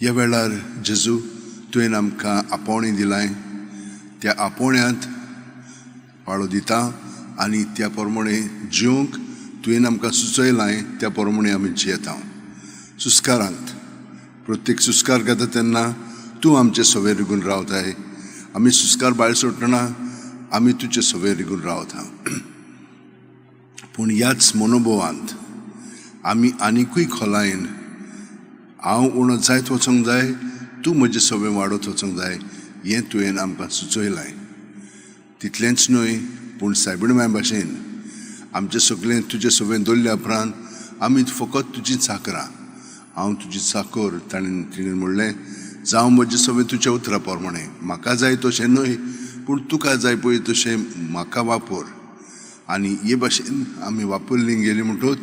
ह्या वेळार जेजू तुवें आमकां आपोवणें दिलां, त्या आपोवण्यांत पाळो दिता आनी त्या प्रमाणे जिवंक तुवें आमकां सुचयलां, त्या प्रमाणे आमी जियेता. सुस्कारांत प्रत्येक सुस्कार घेता तेन्ना तूं आमचे सवे रिगून रावताय. आमी सुस्कार भायर सोडटना आमी तुजे सवे रिगून रावता. पूण ह्याच मनोभवांत आमी आनिकूय खोलायेन हांव उणो जायत वचोंक जाय, तूं म्हजें सवे वाडत वचोंक जाय, हें तुवें आमकां सुचयलां. तितलेंच न्हय, पूण सायबीण माय भाशेन आमचें सगळें तुजें सवें दवरल्या उपरांत आमी फकत तुजी चाकरां. हांव तुजी चाकर, ताणें तिणें म्हणलें, जावं म्हजें सवें तुज्या उतरा प्रमाणें. म्हाका जाय तशें न्हय, पूण तुका जाय पळय तशें म्हाका वापर. आनी हे भाशेन आमी वापरली गेली म्हणटूच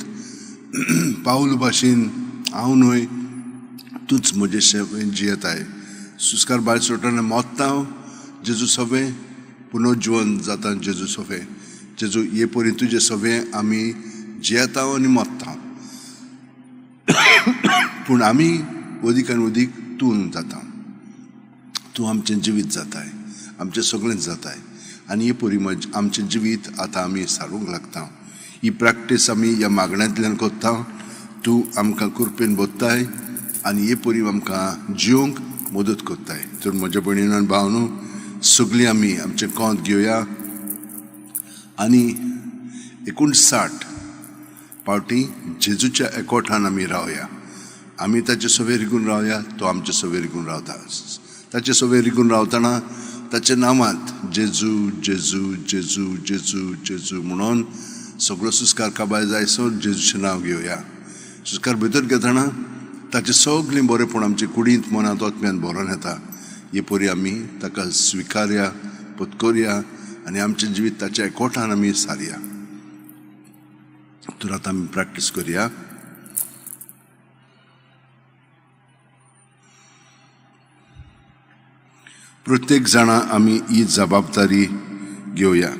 पावल भाशेन हांव न्हय, तूंच म्हजें सवें जियेताय. सुस्कार भायर सोडटना मोत्ता हांव जेजू सवें, पुनर्जिवन जाता जेजू सवें. जेजू हे परी तुजें सवें आमी जियेता आनी मोत्ता, पूण आमी अदीक आनी अदीक तूं जाता. तूं आमचें जिवीत जाताय, आमचें सगळेंच जाताय. आनी हे परी आमचें जिवीत आतां आमी सारूंक लागता. ही प्रॅक्टीस आमी ह्या मागण्यांतल्यान करता. तूं आमकां कृपेन बोत्ताय आनी हे परी आमकां जिवंक मदत करताय. तर म्हज्या भयणीन आनी भावनो, सगळीं आमी आमचें कोंत घेवया आनी 59 पावटी जेजूच्या एकोठान आमी रावया. आमी ताचे सवे रिगून रावया, तो आमचे सवे रिगून रावता. ताचे सवे रिगून रावतना ताच्या नांवांत जेजू जेजू जेजू जेजू जेजू म्हणून सगळो सुस्कार काबार जायसर जेजूचें नांव घेवया. सुस्कार भितर घेतना ताचें सगळें बरेंपण आमचे कुडींत, मनांत, आत्म्यांत भरोन येता. हे परी आमी ताका स्विकारया, पत्करया आनी आमचें जिवीत ताच्या एकोठान आमी सारया. तर आतां आमी प्रॅक्टीस करया. प्रत्येक जाणा आमी ही जबाबदारी घेवया.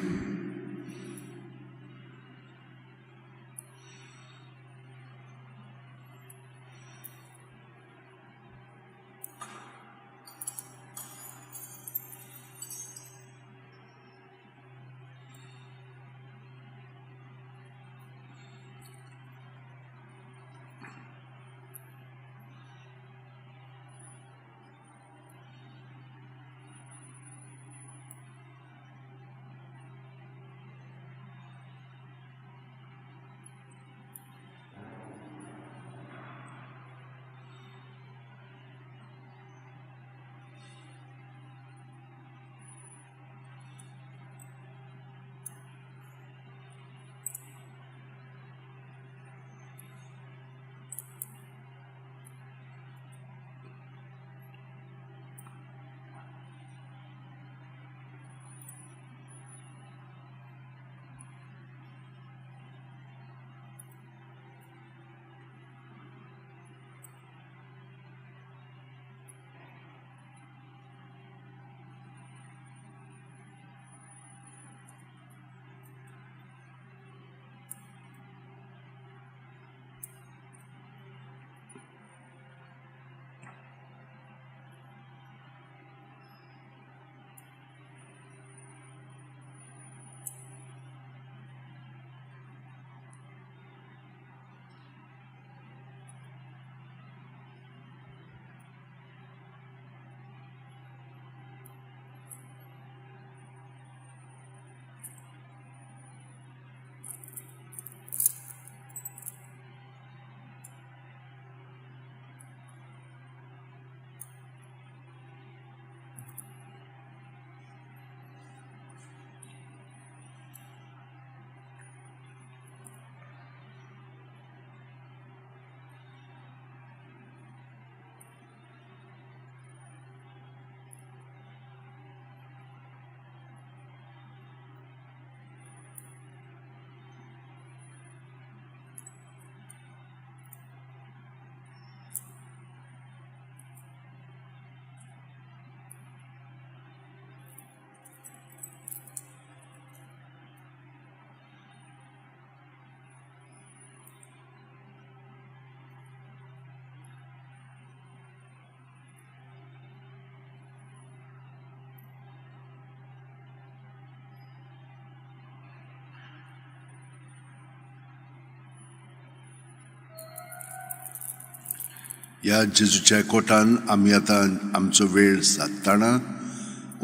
ह्या जेजूच्या कोटान आमी आतां आमचो वेळ सादतना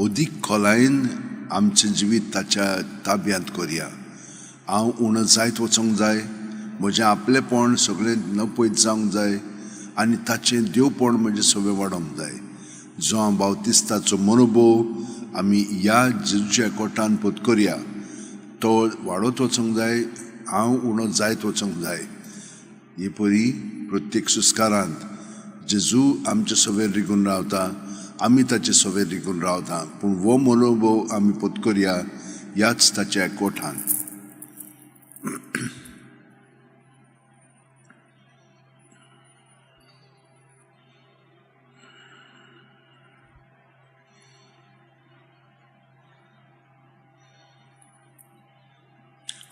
अदीक खोलायेन आमचें जिवीत ताच्या ताब्यांत करया. हांव उणो जायत वचोंक जाय, म्हजें आपलेपण सगळें नपयत जावंक जाय आनी ताचें देवपण म्हजें सगळें वाडोवंक जाय. जो हांव बावतिस्ताचो मनोभोव आमी ह्या जेजूच्या कोटान पत्करया तो वाडत वचोंक जाय, हांव उणो जायत वचोंक जाय. ही परी प्रत्येक सुस्कारांत जेजू आमचे सवेर रिगून रावता, आमी ताचे सवेर रिगून रावता, पूण हो मनोभोव आमी पत्करया ह्याच ताच्या कोठान.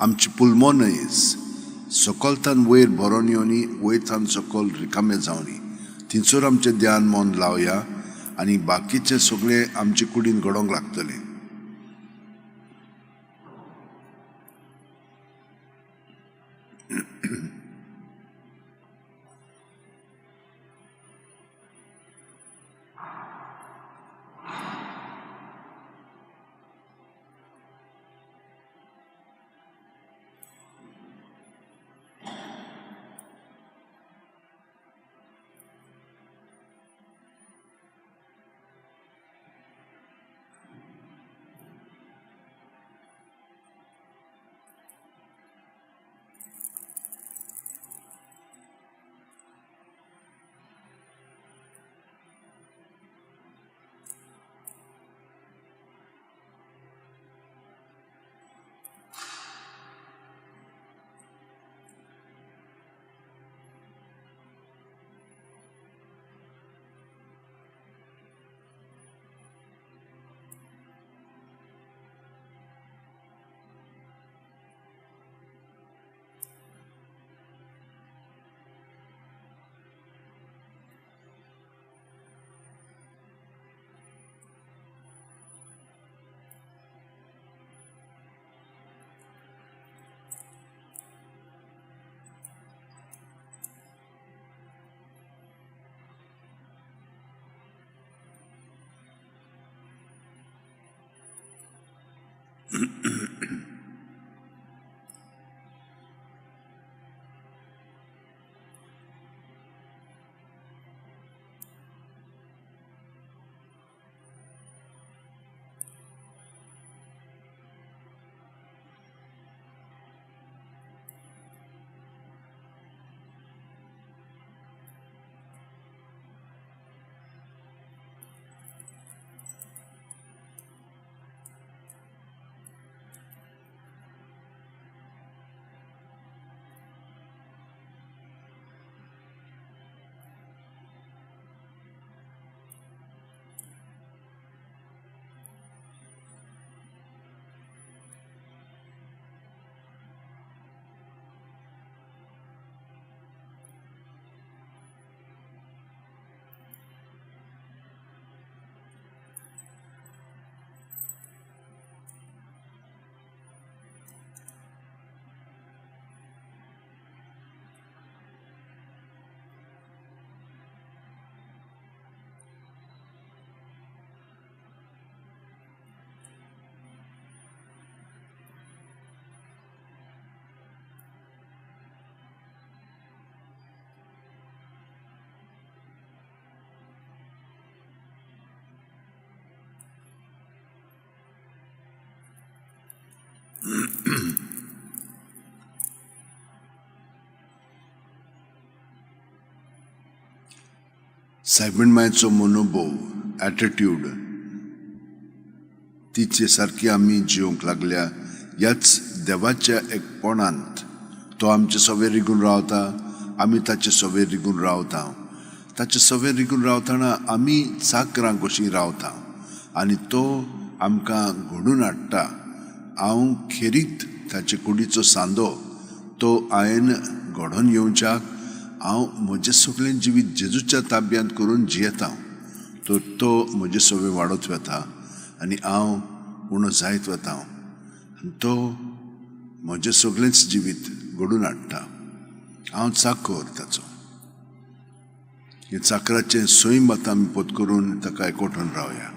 आमची पुलमोनस सकलतान वयर भरोन येवनी, वयतान सकल रिकामे जावनी, थंयसर आमचें ध्यान मन लावया आनी बाकीचें सगळें आमचे कुडीन घडोवंक लागतलें. सायबीण मायचो मनोभोव एटिट्यूड तिचे सारकी आमी जिवंक लागल्या ह्याच देवाच्या एकपणांत. तो आमचे सवेर रिगून रावता, आमी ताचे सवेर रिगून रावता. ताचे सवेर रिगून रावतना आमी चाकरां कशीं रावता आनी तो आमकां घडून हाडटा. हांव खेरीत ताचे कुडीचो सांदो तो हांवें घडोवन येवच्याक हांव म्हजें सगळें जिवीत जेजूच्या ताब्यांत करून जियेता. तर तो म्हजें सगळें वाडत वता आनी हांव उणो जायत वता आनी तो म्हजें सगळेंच जिवीत घडून हाडटा. हांव चाकर ताचो. हे चाकराचें सैम आतां आमी पोत करून ताका एकवटून रावया.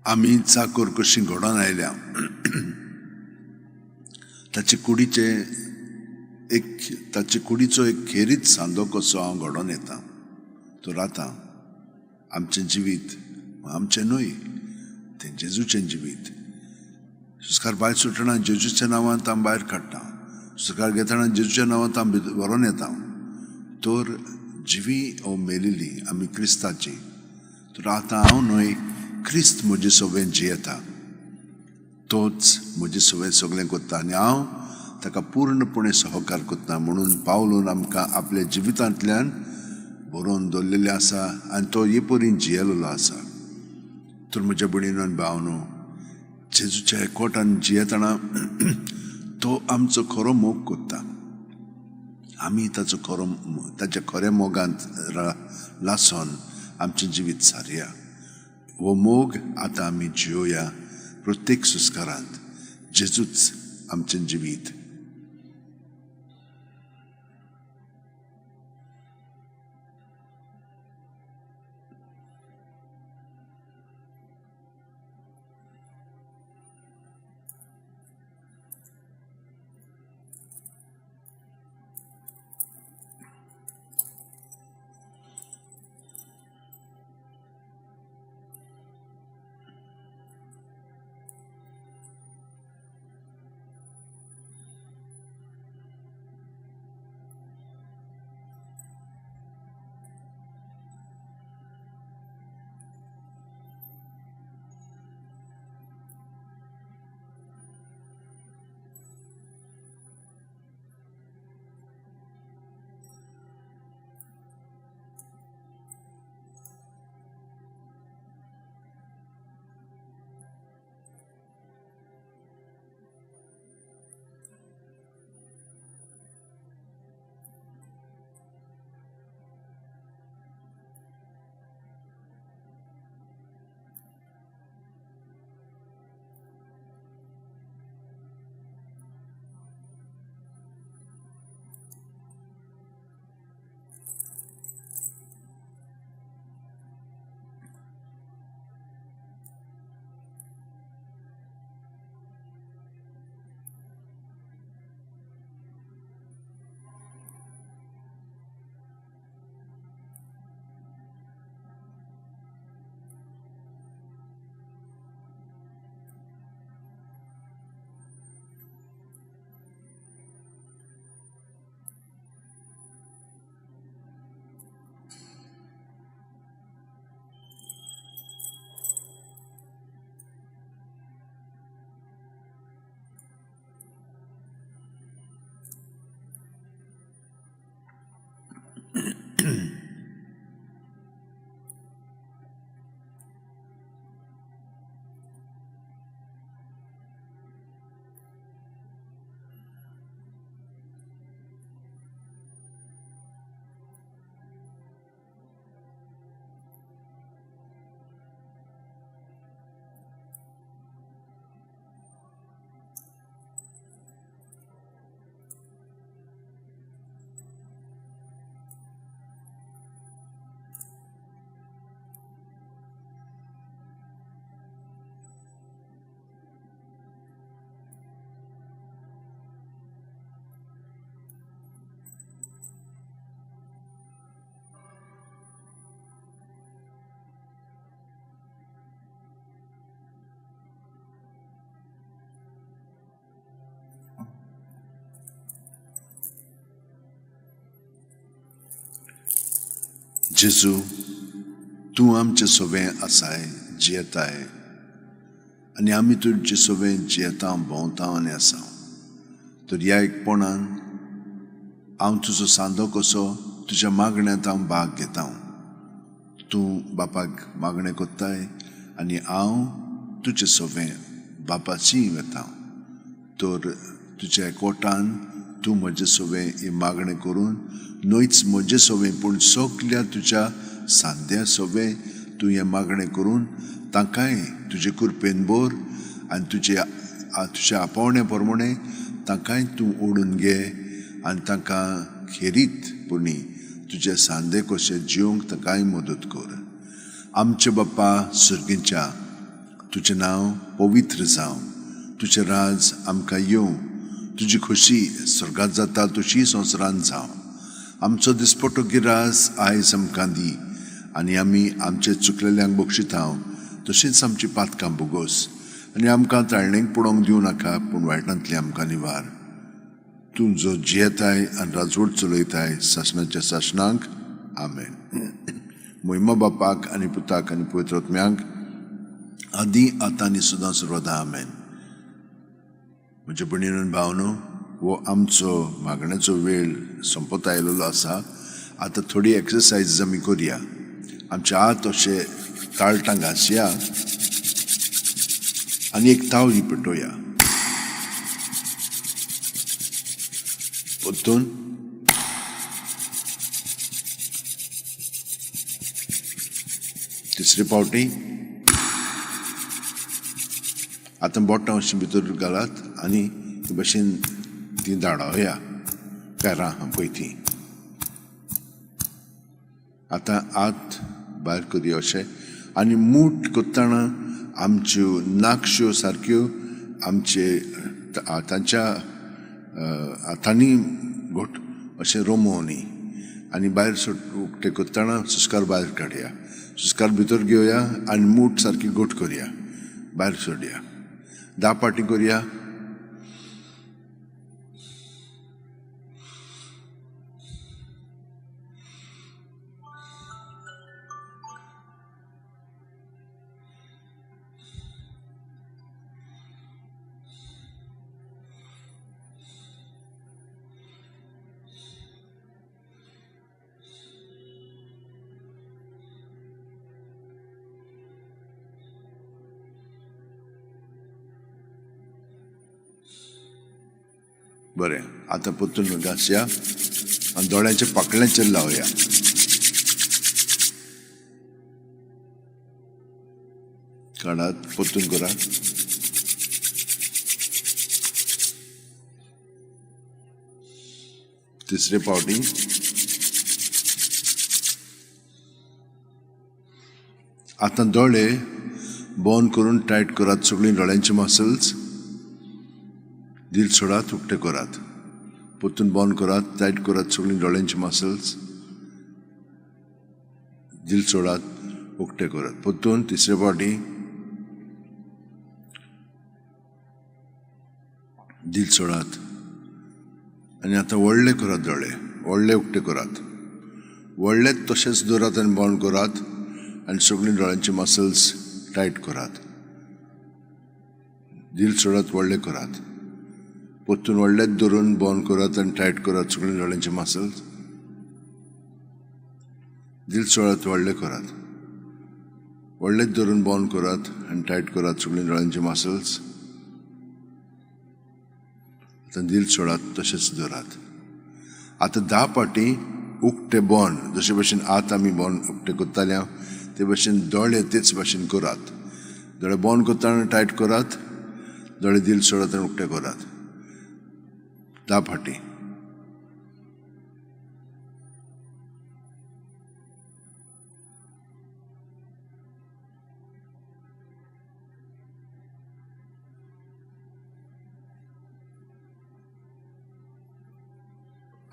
आमी चाकोर कशी घडोवन आयल्या ताचे कुडीचे एक ताचे कुडीचो एक खेरीत सांदो कसो हांव घडोवन येता. तर आतां आमचें जिवीत आमचें न्हय, तें जेजूचें जिवीत. सुस्कार भायर सुटना जेजूच्या नांवांत हांव भायर काडटा, सुस्कार घेतना जेजूच्या नांवांत हांव व्हरोन येता. तर जिवी ओ मेलिली आमी क्रिस्ताची. तर आतां हांव न्हय, क्रिस्त म्हजे सगळें जियेता, तोच म्हजे सगळें सगळें करता आनी हांव ताका पूर्णपणे सहकार करता. म्हणून पावलून आमकां आपल्या जिवितांतल्यान बरोवन दवरलेलें आसा आनी तो हे परीन जियेलेलो आसा. तर म्हज्या भयणीनो आनी भावनो, जेजूच्या एकवटान जियेतना तो आमचो खरो मोग करता. आमी ताचो खरो ताच्या खऱ्या मोगांत लासोन आमचें जिवीत सारया. हो मोग आतां आमी जियोया प्रत्येक सुस्कारांत. जेजूच आमचें जिवीत. जेजू, तूं आमचे सोवें आसाय, जियेताय आनी आमी तुजे सोवें जियेता, भोंवता आनी आसा. तर ह्या एकपणान हांव तुजो सांदो कसो तुज्या मागण्यांत हांव भाग घेता. तूं बापाक मागणें कोत्ताय आनी हांव तुजे सोवें बापाची वता. तर तुज्या एकवटान तूं म्हजे सोवें ही मागणें करून न्हयच म्हजे सोवें पूण सगल्या तुज्या सांद्या सोवें तूं हें मागणें करून तांकांय तुजे कृपेन भर आनी तुज्या आपोवण्या प्रमाणें तांकांय तूं ओडून घे आनी तांकां खेरीत पुणी तुजे सांदे कशे जिवंक तांकांय मदत कर. आमचे बाप्पा सर्गीच्या, तुजें नांव पवित्र जावं, तुजें राज आमकां येवं, तुजी खोशी स्वर्गांत जाता तशी संवसारांत जावं. आमचो दिसपटो गिरास आयज आमकां दी आनी आमी आमचे चुकलेल्यांक बक्षिता तशेंच आमची पातकां भोगोस आनी आमकां ताळणेक पडोवंक दिवं नाका पूण वायटांतली आमकां निवार. तूं जो जियेताय आनी राजवट चलयताय सासणाच्या सासणाक. आमेन. मोहिमा बापाक आनी पुताक आनी पवित्र आत्म्याक, आदी आतां आनी सदां सर्वदा. आमेन. म्हज्या भयणीन भावनो, हो आमचो मागण्याचो वेळ सोंपत आयलेलो आसा. आतां थोडी एक्सरसायज आमी करया. आमचे हात अशे ताळटां घासया आनी एक तावली पेटोवया. परतून तिसरे पावटी. आतां बोटां अशीं भितर घालात आनी ते भशेन तीं धाडावया पेरां आहा पळय तीं. आतां हात भायर करया अशें आनी मूठ करतना आमच्यो नाकश्यो सारक्यो आमचे तांच्या हातांनी घट अशें रोमोवनी आनी भायर उकते करतना सुस्कार भायर काडया, सुस्कार भितर घेवया आनी मूठ सारकी घट करया, भायर सोडया. 10 पाटी करया. बरें, आतां परतून घासया आनी दोळ्यांच्या पाकळ्यांचेर लावया. काडात, परतून करात. तिसरे पावटी. आतां दोळे बंद करून टायट करात सगळीं दोळ्यांची मसल्स. दिल सोडात, उकते करात. परतून बंद करात, टायट करात सगळीं दोळ्यांची मसल्स. दिल सोडात, उकते करात. परतून तिसरे पावटी. दिल सोडात आनी आतां व्हडले करात दोळे, व्हडले उकते करात. व्हडले तशेंच दवरात आनी बंद करात आनी सगळीं दोळ्यांची मसल्स टायट करात. दिल सोडात, व्हडले करात. परतून व्हडलेच धरून बंद करात आनी टायट करात सगळीं दोळ्यांचे मसल्स. दिल सोडात, व्हडले करात. व्हडलेच धरून बंद करात आनी टायट करात सगळीं दोळ्यांचे मसल्स. आतां दिल सोडात, तशेंच दवरात. आतां 10 पाटी उकते बंद, जशे भशेन आत आमी बंद उकते करताले ते भशेन दोळे तेच भशेन करात. दोळे बंद करतना टायट करात, दोळे दिल सोडात आनी उकते करात. 10 फाटी.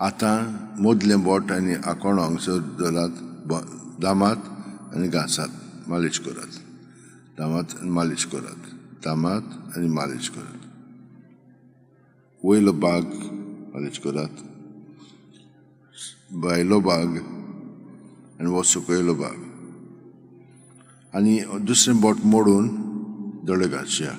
आतां मदलें बोट आनी आकोणो हांगसर धरात, दामात आनी घांसात, मालिश करात. दामात आनी मालिश करात, दामात आनी मालिश करात. वयलो भाग मालिश करात, भायलो भाग आनी हो सकयलो भाग आनी दुसरें बोट मोडून दोळे घासया.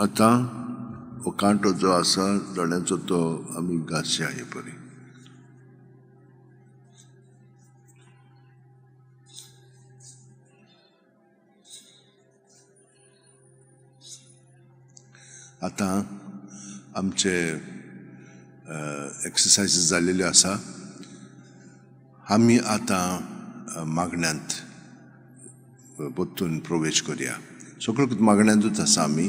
आतां हो कांटो जो आसा दोळ्यांचो तो आमी घासया हे परी. आतां आमचे एक्सरसायजीस जाल्लेल्यो आसा. आमी आतां मागण्यांत परतून प्रवेश करया. सगळो मागण्यांतूच आसा. आमी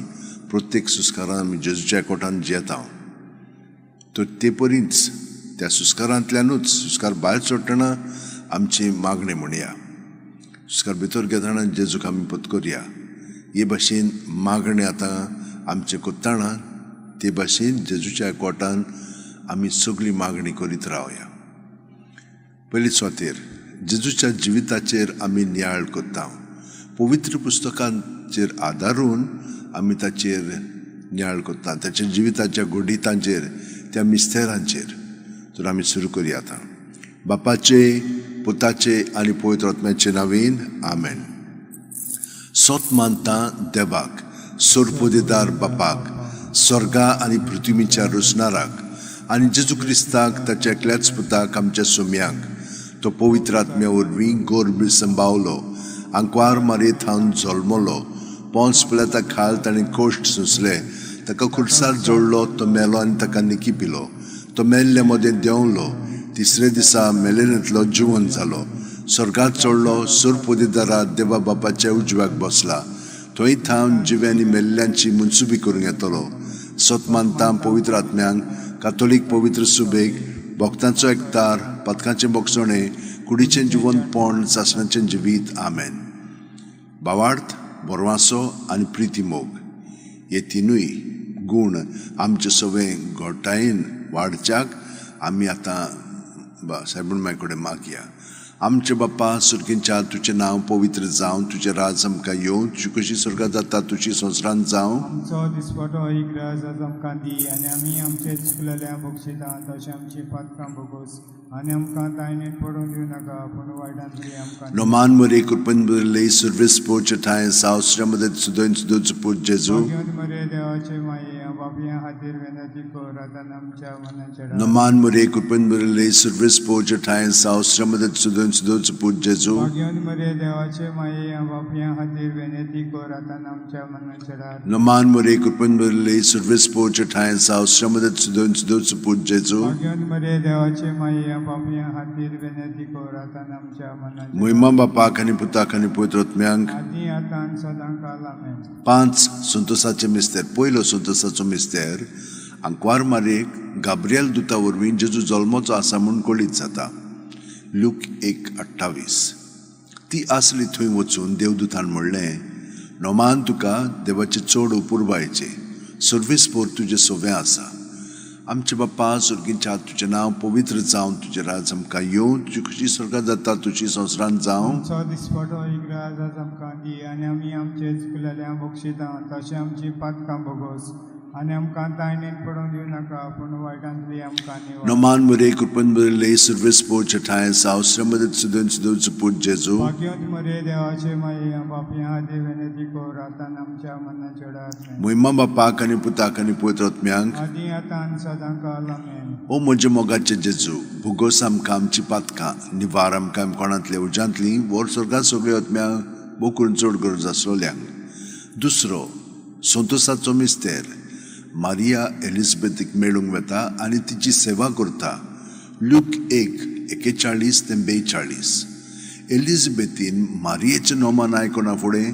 प्रत्येक सुस्कारान आमी जेजूच्या कोटान जियेता तर ते परीच त्या सुस्कारांतल्यानूच सुस्कार भायर सोडटना आमची मागणी म्हणया, सुस्कार भितर घेतना जेजूक आमी पत्करया. हे भाशेन मागणें आतां आमचें करतना ते भाशेन जेजूच्या कोटान आमी सगळी मागणी करीत रावया. पयली सुवातेर जेजूच्या जिविताचेर आमी नियाळ करता. पवित्र पुस्तकांचेर आदारून आमी ताचेर नियाळ करता, ताच्या जिविताच्या घडितांचेर, त्या मिस्तेरांचेर. तर आमी सुरू करया आतां. बापाचे, पुताचे आनी पवित्र आत्म्याचे नांवान आमेन. सोत मानता देवाक, सोरपोदेदार बापाक, स्वर्गा आनी पृथ्वीच्या रचणाराक आनी जेजू क्रिस्ताक ताच्या एकल्याच पुताक आमच्या सोम्याक, तो पवित्र आत्म्या वरवीं गोरबी संभावलो, आंकवार मारये थावन जल्मलो, पोंस पिलाता खाल ताणें कोश्ट सोंसले, ताका खुर्सार जोडलो, तो मेलो आनी ताका निकी पिलो, तो मेल्ले मदें देंवलो, तिसरे दिसा मेलेंतलो जिवन जालो, स्वर्गांत चडलो, सोरपोदेदारा देवा बापाच्या उजव्याक बसला, थंय थावन जिव्यांनी मेल्ल्यांची मनसुबी करूंक येतलो. सत मानता पवित्र आत्म्यांक, कातोलीक पवित्र सुबेक, भक्तांचो एकतार, पातकांचें बोगसणें, कुडीचें जिवनपण, सासणाचें जिवीत. आमेन. भावार्थ, बरवासो आनी प्रिती मोग हे तिनूय गूण आमचे सगळे घोटायेन वाडच्याक आमी आतां सायबण माय कडेन मागया. आमचे बाप्पा सुर्गींच्या, तुजें नांव पवित्र जावं, तुजें राज आमकां येवं, तुजी कशी स्वर्गांत जाता तुजी संवसारांत जावं. आमचो दिसपटो इग्राज आज आमकां दी आनी आमी आमचे चुकलेल्या बक्षिता तशें आमची पातकां भोगोस आनी आमकां तायणेन पडून दिवं नाका, पूण वायटांतली आमकां नोमान मरे कृपेन भरिल्ले सर्वेस पोचे ठांय सावसच्या मदत सुदोन सुदोचो पूत जेजू. भाग्यवंत मरे देवाचे माये, बाबयां खातीर विनंती कर आतां आमच्या मनाच्या वेळार. नोमान मरे कृपेन भरिल्ले सर्वेस पोचे ठांय सावसच्या मदत सुदोन सुदोचो पूत जेजू. भाग्यवंत मरे देवाचे माये, बाबयां खातीर विनंती कर आतां आमच्या मनाच्या वेळार. नोमान मरे कृपेन भरिल्ले सर्वेस पोचे ठांय सावसच्या मदत सुदोन सुदोचो पूत जेजू. भाग्यवंत मरे देवाचे माये, बाबयां खातीर विनंती कर आतां आमच्या मनाच्या वेळार. महिमा बापाक आनी पुताक आनी पवित्र आत्म्यांक. आदी आतां आनी सदां काल. आमेन. 5 संतोसाचे मिस्तेर. पयलो संतोसाचो मिस्तेर, आंकवार मारयेक गाब्रियल दुता वरवीं जेजू जल्मचो आसा म्हूण कळीत जाता. लूक 1:28. ती आसली थंय वचून देवदूतान म्हणलें, नोमान तुका देवाचे चड अपुरबायेचें, सर्वेस पोर तुजें सोवें आसा. आमचे बाप्पा स्वर्गींच्या, तुजें नांव पवित्र जावं, तुजें राज आमकां येवं, तुजी खुशी स्वर्गांत जाता तुजी संवसारांत जावं. आमचो दिसपटो इग्राज आज आमकां दी आनी आमी आमचे चुकलेल्या बक्षिता तशें आमची पातकां भोगोस आनी आमकां तायणेन पडून दिवं नाका, पूण वायटांतली आमकां निवार. नोमान मरे कृपेन भरिल्ले सर्वेस पोचे ठांय सावसच्या मदत सुदोन सुदोचो पूत जेजू. भाग्यवंत मरे देवाचे माये, बापया खातीर विनंती कर आतां आमच्या मनाच्या वेळार. महिमा बापाक आनी पुताक आनी पवित्र आत्म्यांक. आदी आतां आनी सदां काल. आमेन. ओ म्हजे मोगाचे जेजू, भुगोस आमकां आमची पातकां, निवार आमकां कोणांतल्या उज्यांतली, वर स्वर्गांत सगळ्यो आत्म्यांक बोकरून चड गरज आसलोल्यांक. दुसरो संतोसाचो मिस्तेर, मारिया एलिजबेथीक मेळूंक वता आनी तिची सेवा करता. लूक 1:41 ते 42. एलिजबेथीन मारियेचें नोमान आयकना फुडें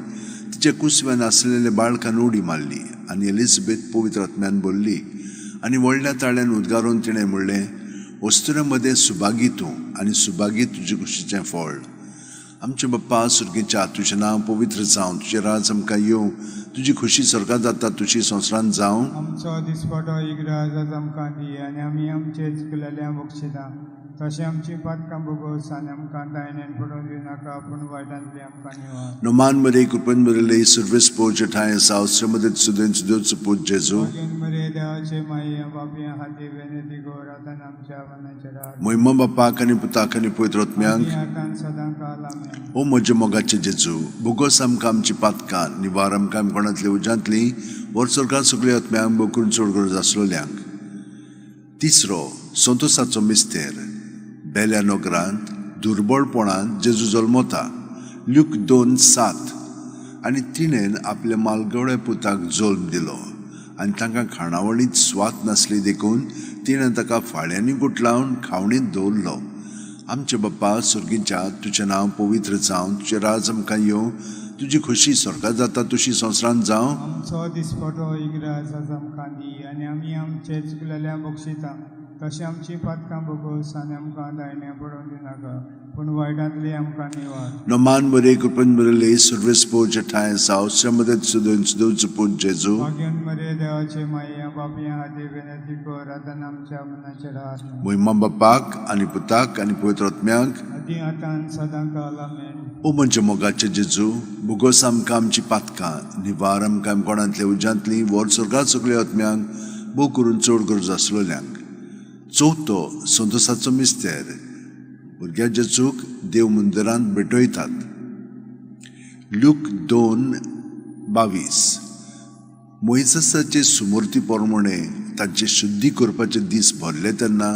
तिच्या कुसव्यान आसलेल्या बाळकान उडी मारली आनी एलिजबेथ पवित्र आत्म्यान भरली आनी व्हडल्या ताळ्यान उद्गारून तिणें म्हणलें, वस्तुऱ्यां मदें सुभागी तूं आनी सुभागी तुजे कुशीचें फळ. आमचे बाप्पा सुर्गीच्या, तुजें नांव पवित्र जावं, तुजें राज आमकां येवं, तुजी खुशी स्वर्गांत जाता तुजी संवसारांत जावं. आमचो दिसपटो इग्राज आज आमकां दी आनी आमी आमचे चुकलेल्या बक्षिता तशें आमची पातकां भोगोस आनी आमकां दायण्यान पडोवन दिवनाका, पूण वायटांतली आमकां निवार. नोमान मरे कृपेन भरिल्ले सर्वेस पोर ठांय आसा, श्रीमतीत सुदेन सुदेवचो पूत जेजू. भाग्यान मरे देवाचे माये, बापया हाती विनंती कर, आतां आमच्या मनाच्या रात. मोहिमा बापाक आनी पुताक आनी पवित्र आत्म्यांक. आनी आतां सदां काल. आमेन. ओ म्हज्या मोगाचे जेजू, भोगोस आमकां आमची पातकां, निवार आमकां कोणांतली उज्यांतली, वर सरकार सगळ्या आत्म्यांक, बोकून चड गरज आसलोल्यांक. तिसरो संतोसाचो मिस्तेर. बेल्या नगरांत दुर्बळपणांत जेजू जल्मता. ल्यूक 2:7. आनी तिणेन आपल्या मालगवड्या पुताक जल्म दिलो आनी तांकां खाणावळींत स्वाद नासली देखून तिणें ताका फाळ्यांनी गुटलावन खावणींत दवरलो. आमचे बाप्पा सर्गीच्या, तुजें नांव पवित्र जावं, तुजें राज आमकां येवं, तुजी खोशी स्वर्गात जाता तशी संवसारांत जावं. आमचो दिसपटो इग्राज आज आमकां दी आनी आमी आमचे चुकलेल्या बक्षिता, तशें आमची पातकां भोगोस आनी आमकां दायण्या पडोवन दिनाका, पूण वायटांतली आमकां निवार. नमान मरे कृपेन भरिल्ले सर्वेस पोर ठांय आसा, श्रीमतीत सुदेन सुदेवचो पूत जेजू. भाग्यान मरे देवाचे माये, बापया हाती विनंती कर, आतां आमच्या मनाच्या रात. मोहिमा बापाक आनी पुताक आनी पवित्र आत्म्यांक. आदी आतां सदां काल. आमेन. ओ म्हज्या मोगाचे जेजू, भोगोस आमकां आमची पातकां, निवार आमकां कोणांतल्या उज्यांतली, वर स्वर्गात सगळ्या आत्म्यांक, भोव करून चड गरज आसलोल्यांक. चवथो संतोसाचो मिस्तेर. भुरग्या जेजूक देव मंदिरांत भेटयतात. ल्यूक 2:22. मोयजसाचे सुमूर्ती प्रमाणे तांचे शुद्धी करपाचे दीस भरले तेन्ना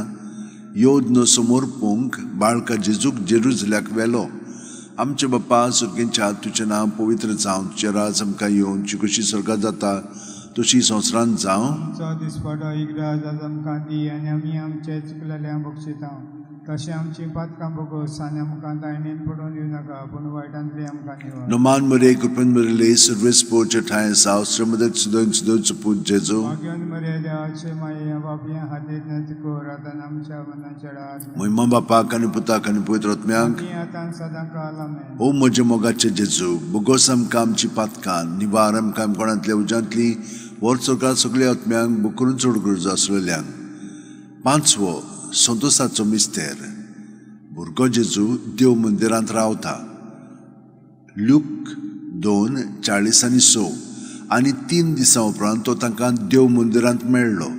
योद्न समोर पोंक बाळका जेजूक जेरुजल्याक व्हेलो. आमचे बाप्पा सर्गेच्या, तुजें नांव पवित्र जावं, तुजें राज आमकां येवन, तुजी खोशी स्वर्गात जाता तशी संवसारांत जावं. आमचो दिसपटो इग्राज आज आमकां दी आनी आमी आमचे चुकलेल्या बक्षिता, तशें आमची पातकां भोगोस आनी आमकां दायणेन पडोवन दिवनाका, पूण वायटांतली आमकां निवार. नमान मरे कृपेन भरिल्ले सर्वेस पोर ठांय आसा, श्रीमतीत सुदेन सुदेवचो पूत जेजू. भाग्यान मरे देवाचे माये, बापया हातीत नती कर, आतां आमच्या मनाच्या रात. मोहिमा बापाक आनी पुताक आनी पवित्र आत्म्यांक. आनी आतां सदां काल. आमेन. ओ म्हज्या मोगाचे जेजू, भोगोस आमकां आमची पातकां, निवार आमकां कोणांतल्या उज्यांतली, वर सरकार सगळ्या आत्म्यांक, बोकरून चड गरज आसलेल्यांक. पांचवो संतोसाचो मिस्तेर. भुरगो जेजू देव मंदिरांत रावता. ल्यूक 2:40 आनी 6. आनी 3 दिसां उपरांत तो तांकां देव मंदिरांत मेळ्ळो.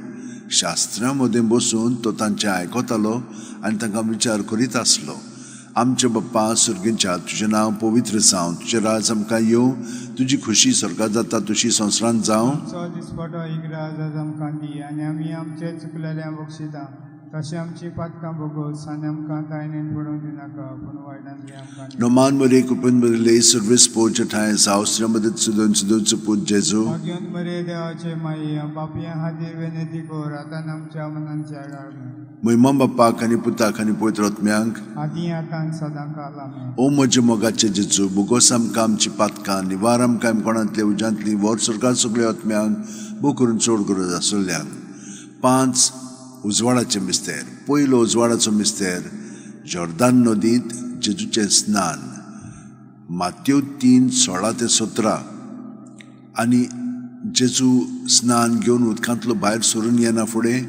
शास्त्रां मदें बसून तो तांचें आयकतालो आनी तांकां विचार करीत आसलो. आमचे बाप्पा सर्गेच्या, तुजें नांव पवित्र जावं, तुजें राज आमकां येवं, तुजी खोशी स्वर्गात जाता तशी संवसारांत जावं. आमचो दिसपटो इग्राज आज आमकां दी आनी आमी आमचे चुकलेल्या बक्षिता, तशें आमची पातकां भोगोस आनी आमकां दायणेन पडोवन दिनाका, पूण वायटांतली आमकां निवार. नोमान मरे कृपेन भरिल्ले सर्वेस पोर ठांय आसा, श्रीमतीत सुदेन सुदेवचो पूत जेजू. भाग्यान मरे देवाचे माये, बापया हाती विनंती कर, आतां आमच्या मनाच्या आमेन. मोहिमा बापाक आनी पुताक आनी पवित्र आत्म्यांक. आदी आतां सदां काल. आमेन. ओ म्हज्या मोगाचे जेजू, भोगोस आमकां आमची पातकां, निवार आमकां कोणांतल्या उज्यांतली, वर स्वर्गात सगळ्या आत्म्यांक, भोव करून चड गरज आसलेल्यांक. 5 उजवाडाचे मिस्तेर. पयलो उजवाडाचो मिस्तेर. जॉर्दान नदींत जेजूचें स्नान. मात्यो 3:16 ते 17. आनी जेजू स्नान घेवन उदकांतलो भायर सरून येना फुडें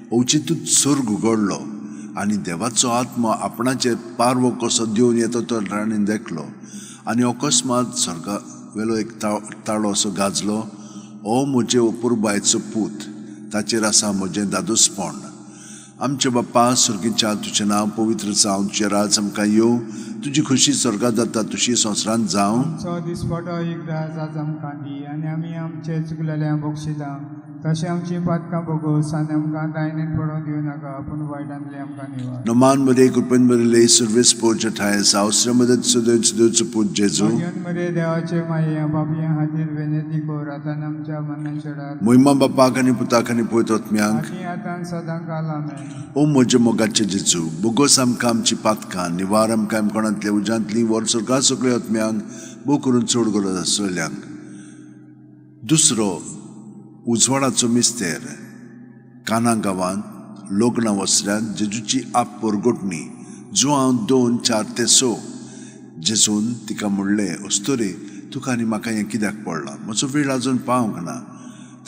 अवचितूच स्वर्ग उगडलो आनी देवाचो आत्मा आपणाचेर पारवो कसो देवन येता तो राणीन देखलो. आनी अकस्मात स्वर्गा वेलो एक ताळो असो गाजलो, ओ म्हजे अपुरबायचो पूत, ताचेर आसा म्हजें दादोसपण. आमचे बाप्पा सर्गीच्या, तुजें नांव पवित्र जावं, तुजें राज आमकां येवं, तुजी खोशी स्वर्गात जाता तशी संवसारांत जावं. आमचो दिसपटो इग्राज आज आमकां दी आनी आमी आमचे चुकलेल्या बक्षिता, तशें आमची पातकां भोगोस आनी आमकां दायणेन पडोवन दिवनाका, पूण वायटांतली आमकां निवार. नोमान मरे कृपेन भरिल्ले सर्वेस पोर ठांय आसा, श्रीमतीत सुदेन सुदेवचो पूत जेजू. भाग्यान मरे देवाचे माये, बापया हातीर विनंती कर, आतां आमच्या मनाच्या रात. मोहिमा बापाक आनी पुताक आनी पवित्र आत्म्यांक. आनी आतां सदां काल. आमेन. ओ म्हज्या मोगाचे जेजू, भोगोस आमकां आमची पातकां, निवार आमकां कोणांतल्या उज्यांतली, वर स्वर्गात सगळ्या आत्म्यांक, भोव करून चड गरज आसलेल्यांक. दुसरो उजवाडाचो मिस्तेर. काना गांवांत लग्ना वसऱ्यांत जेजूची आप परगटणी. जुआंव 2:4 ते 6. जेजून तिका म्हणलें, अस्तुरे, तुका आनी म्हाका हें कित्याक पडलां? म्हजो वेळ अजून पावंक ना.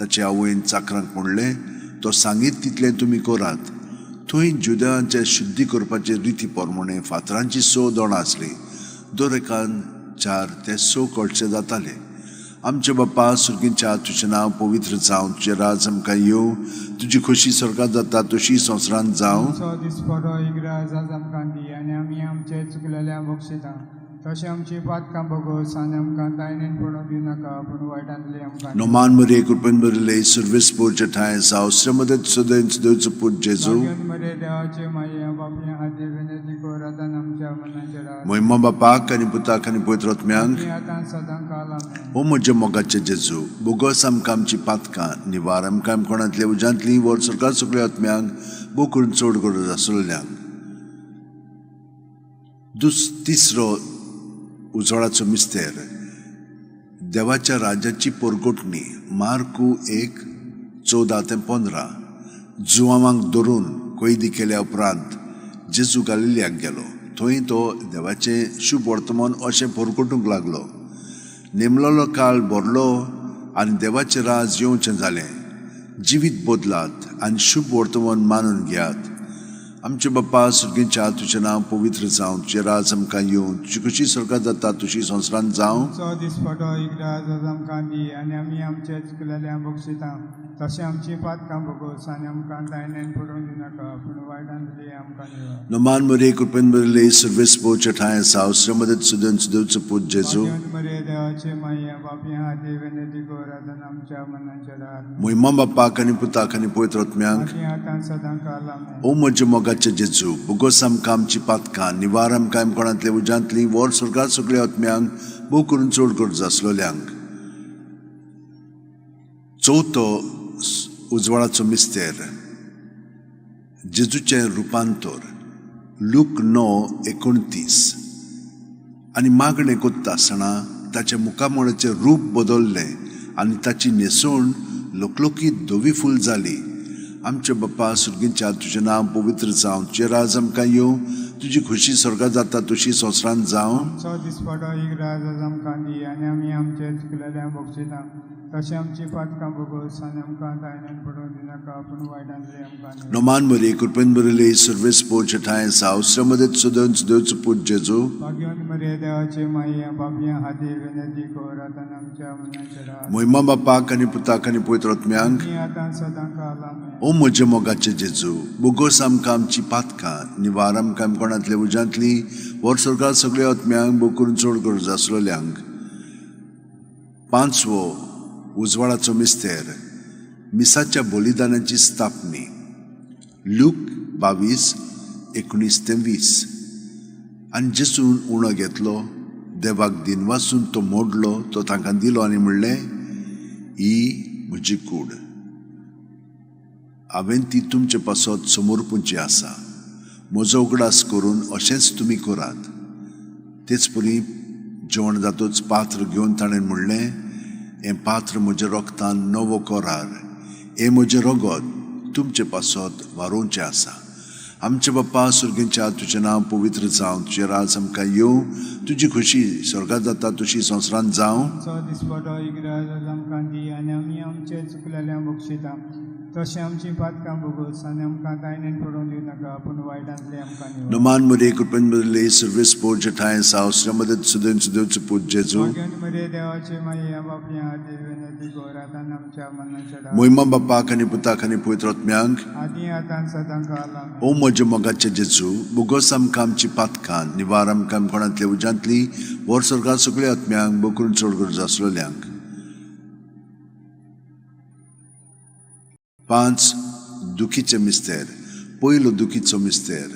ताचे आवयन चाकरांक म्हणलें, तो सांगीत तितलें तुमी करात. थंय जुदेवांचे शुद्धी करपाचे रिती प्रमाणे फातरांची 6 दोणां आसलीं. दर एकान 4 ते 6 कळचे जाताले. आमचे बाप्पा सुर्गींच्या, तुजें नांव पवित्र जावं, तुजें राज आमकां येवं, तुजी खोशी स्वर्गात जाता तशी संवसारांत जावं. आमचो दिसपडो इग्राज आज आमकां दी आनी आमी आमचे चुकलेल्या बक्षिता तशें आमची पातकां भोगोस आनी आमकां तायणेन पडोवंक दिवनाका, पूण वायटांतली आमकां नोमान मरिये, कृपेन भरिल्ले, सर्वेस्पोरचे ठांय सावसरे मदत सदैव देवचो पूत जेजू. भाग्यवंत मरिये, देवाचे माये, बापया खातीर विनंती कर आतां आमच्या मनाच्या रात. महिमा बापाक आनी पुताक आनी पवित्र आत्म्यांक. आनी आतां सदां काल. आमेन. ओ म्हज्या मोगाचे जेजू, बोगस आमकां आमची पातकां निवार आमकां कोणांतल्या उज्यांतली वर सरकार सगळ्या आत्म्यांक भोव करून चड गरज आसलेल्यांक. तिसरो उजवाडाचो मिस्तेर, देवाच्या राज्याची पोरगोटणी. मार्कू 1:14 ते 15. जुवांवांक धरून कैदी केल्या उपरांत जेजू गालिलियाक गेलो. थंय तो देवाचें शुभ वर्तमान अशें पोरगोटूंक लागलो. नेमलोलो काळ भरलो आनी देवाचें राज येवचें जालें. जिवीत बदलात आनी शुभ वर्तमान मानून घेयात. आमचे बाप्पा सुर्गींच्या, तुजें नांव पवित्र जावं, तुजें राज आमकां येवं, तुजी खोशी स्वर्गात जाता तशी संवसारांत जावं. आमचो दिसपटो इग्राज आज आमकां दी आनी आमी आमचे चुकलेल्या बक्षिता तशें आमची पातकां भोगोस आनी आमकां तायणेन पडोवंक दिवनाका, पूण वायटांतली आमकां निवार. नमान मरिये, कृपेन भरिल्ले, सर्वेस्पोरचे ठांय सावसरे मदत सदैव देवचो पूत जेजू. भाग्यवंत मरिये, देवाचे माये, बापया खातीर विनंती कर आतां आमच्या मनाच्या रात. महिमा बापाक आनी पुताक आनी पवित्र आत्म्यांक. आनी आतां सदां काल. आमेन. ओ म्हज्या मोगाचे जेजू, बोगस आमकां आमची पातकां निवार आमकां कोणांतल्या उज्यांतली वर स्वर्गात सगळ्या आत्म्यांक भोव करून चड गरज आसलेल्यांक. चवथो उजवाडाचो मिस्तेर, जेजूचें रुपांतर. लूक 9:29. आनी मागणें कोत्ता आसतना ताच्या मुखामळाचें रूप बदल्लें आनी ताची न्हेसवण लोकलोकीत धवी फूल जाली. आमचे बाप्पा सुर्गींच्या, तुजें नांव पवित्र जावं, तुजें राज आमकां येवं, तुजी खोशी स्वर्गात जाता तशी संवसारांत जावं. आमचो दिसपटो इग्राज आज आमकां दी आनी आमी आमचे चुकलेल्या बक्षिता तशें आमची पातकां भोगोस आनी आमकां तायणेन पडोवंक दिवनाका, पूण वायटांतली आमकां निवार. नोमान मरिये, कृपेन भरिल्ले, सर्वेस्पोरचे ठांय सावसरे मदत सदैव देवचो पूत जेजू. भाग्यवंत मरिये, देवाचे माये, बापया खातीर विनंती कर आतां आमच्या मनाच्या रात. महिमा बापाक आनी पुताक आनी पवित्र आत्म्यांक. आनी आतां सदां काल. आमेन. ओ म्हज्या मोगाचे जेजू, बोगस आमकां आमची पातकां निवार आमकां कोणांतल्या उज्यांतली वर स्वर्गात सगळ्या आत्म्यांक भोव करून चड गरज आसलेल्यांक. पांचवो उजवाडाचो मिस्तेर, मिसाच्या बलिदानाची स्थापनी. लूक 22:19 ते 20. आनी जेजून उणो घेतलो, देवाक दिनवासून तो मोडलो, तो तांकां दिलो आनी म्हणलें, ही म्हजी कूड, हांवें ती तुमचे पासत समर्पूंची आसा. म्हजो उगडास करून अशेंच तुमी करात. तेच परी जेवण जातूच पात्र घेवन ताणें म्हणलें, हें पात्र म्हज्या रोगतान नवो करार, हें म्हजें रगत तुमचे पासत वारोवचें आसा. आमचे बाप्पा सुर्गींच्या, तुजें नांव पवित्र जावं, तुजें राज आमकां येवं, तुजी खोशी स्वर्गात जाता तशी संवसारांत जावं. आमचो दिसपटो इग्राज आज आमकां दी आनी आमी आमचे चुकलेल्या बक्षिता तशें आमची पातकां भोगोस आनी आमकां तायणेन पडोवंक दिवनाका, पूण वायटांतली आमकां निवार. नोमान मरिये, कृपेन भरिल्ले, सर्वेस्पोरचे ठांय सावसरे मदत सदैव देवचो पूत जेजू. भाग्यवंत मरिये, देवाचे माये, बापया खातीर विनंती कर आतां आमच्या मनाच्या रात. महिमा बापाक आनी पुताक आनी पवित्र आत्म्यांक. आदी आतां सदां काल. आमेन. ओ म्हज्या मोगाचे जेजू, बोगस आमकां आमची पातकां निवार आमकां कोणांतल्या उज्यांतली वर स्वर्गात सगळ्या आत्म्यांक भोव करून चड गरज आसलेल्यांक. 5 दुखीचे मिस्तेर. पयलो दुखीचो मिस्तेर,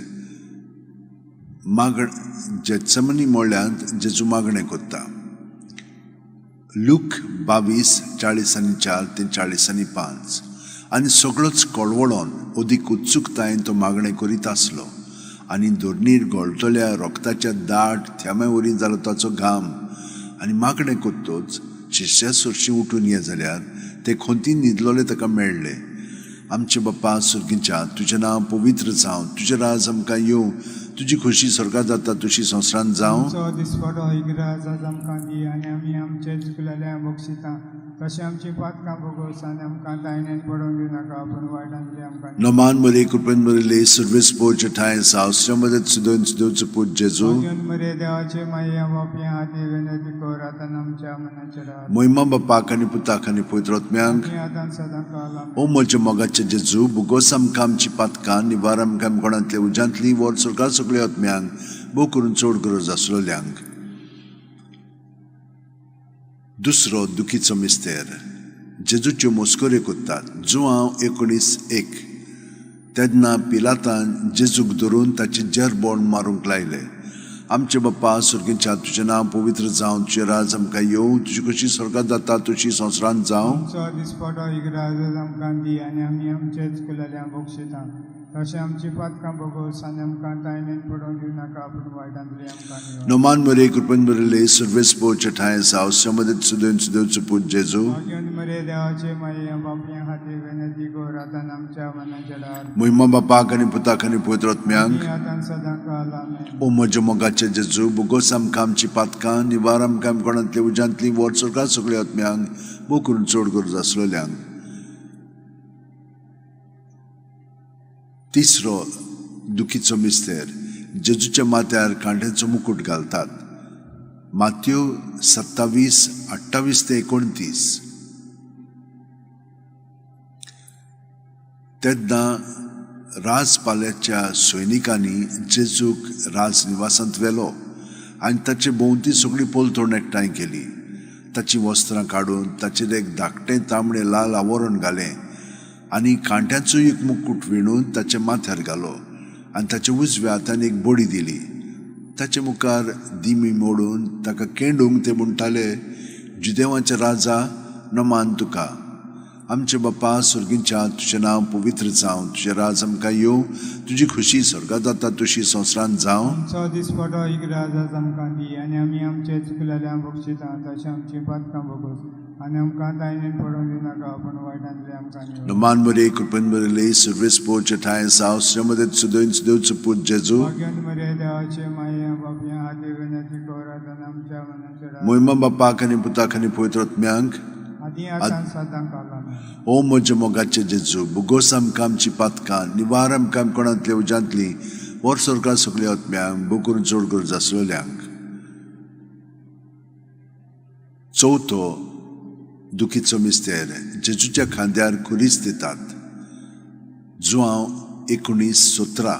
मागण. जेत्समनी मळ्यांत जेजू मागणें कोत्ता. लूक 22:40 आनी 4 ते 40 आनी 5. आनी सगळोच कळवळोन अदीक उत्सुकतायेन तो मागणें करीत आसलो आनी धरणीर गळटल्या रोगताच्या दाट थेंब्या वरी जालो ताचो घाम. आनी मागणें कोत्तोच शिश्या सरशीं उठून ये जाल्यार ते खोंतीन न्हिदलोले ताका मेळ्ळे. आमचे बाप्पा सुर्गींच्या, तुजें नांव पवित्र जावं, तुजें राज आमकां येवं, तुजी खोशी स्वर्गात जाता तशी संवसारांत जावं. आमचो दिसपटो इग्राज आज आमकां दी आनी आमी आमचे चुकलेल्या बक्षिता तशें आमची पातकां भोगोस आनी आमकां तायणेन पडोवंक दिवनाका, पूण वायटांतली आमकां नोमान मरे कृपेन भरिल्ली सर्वेस पोर ठांय जावं श्रीमदत सुदोन सुदोचो पूत जेजू. घेवन मरे देवाचे माये बापया हाती विनंती कर आतां आमच्या मनाच्या रात. मोहिमा बापाक आनी पुताक आनी पवित्र आत्म्यांक. आनी आतां सदां काल आमेन. ओ म्हज्या मोगाचे जेजू, भुगोस आमकां आमची पातकां, निवार आमकां कोणांतल्या उज्यांतली, वर सरकार सगळ्या आत्म्यांक, भोव करून चड गरज आसलेल्यांक. दुसरो दुखीचो मिस्तेर, जेजूच्यो मस्कऱ्यो करतात. जुआंव 19:1. तेन्ना पिलातान जेजूक धरून ताचे जेरबोण मारूंक लायले. आमचे बाप्पा सुर्गींच्या, तुजें नांव पवित्र जावं, तुजें राज आमकां येवं, तुजी कशी स्वर्गात जाता तशी संवसारांत जावं. आमचो दिसपटो इगराज आमकां दी आनी आमी आमचे चुकलेल्या बक्षिता तशें आमची पातकां भोगोस आनी आमकां तायणेन पडोवंक दिवनाका, पूण वायटांतली आमकां निवार. नोमान मरे कृपेन भरिल्ले सर्वेस पोरचे ठांय जावं श्रीमदत सुदोन सुदोचो पूत जेजू. घेवन मरे देवाचे माये बापया खातीर विनंती कर आतां आमच्या मनाच्या दार. मोहिमा बापाक आनी पुताक आनी पवित्र आत्म्यांक. आनी आतां सदां काल आमेन. ओ म्हज्या मोगाचे जेजू, भोगोस आमकां आमची पातकां, निवार आमकां कोणांतल्या उज्यांतली, वर सरकार सगळ्या आत्म्यांक, भोव करून चड गरज आसलेल्यांक. तिसरो दुखीचो मिस्तेर, जेजूच्या माथ्यार कांड्याचो मुकूट घालतात. मात्यो 27:28 ते 29. तेन्ना राजपाल्याच्या सैनिकांनी जेजूक राजनिवासांत व्हेलो आनी ताचे भोंवती सगळी पलतण एकठांय केली. ताचीं वस्त्रां काडून ताचेर एक धाकटें तांबडें लाल आवरण घालें आनी कांट्याचो एक मुकूट विणून ताच्या माथ्यार घालो आनी ताच्या उजव्या हातान एक बडी दिली. ताचे मुखार दिमी मोडून ताका केंडूंक ते म्हणटाले, जुदेवांचे राजा, नमान तुका. आमचे बापा स्वर्गींच्या, तुजें नांव पवित्र जावं, तुजें राज आमकां येवं, तुजी खुशी स्वर्गात जाता तशी संवसारांत जावं. आमचो दिसपटो इगराज आमकां दी आनी आमी आमचे चुकलेल्या बक्षिता तशें आमची पातकां भोगोस आनी आमकां तायणेन पडोवंक दिवनाका, पूण वायटांतली आमकां निवार. नमान मरे कृपेन भरिल्ले सर्वेस पोरचे ठांय जावं श्रीमदत सुदोन सुदोचो पूत जेजू. घेवन मरे देवाचे माये बापया हाती विनंती कर आतां आमच्या मनाच्या दार. मोहिमा बापाक आनी पुताक आनी पवित्र आत्म्यांक. आदी आतां सदां काल आमेन. ओ म्हज्या मोगाचे जेजू, भुगोस आमकां आमची पातकां, निवार आमकां कोणांतल्या उज्यांतली, वर सरकार सगळ्या आत्म्यांक, भोव करून चड गरज आसलेल्यांक. चवथो दुखीचो मिस्तेर, जेजूच्या खांद्यार खुरीस दितात. जुआंव 19:17.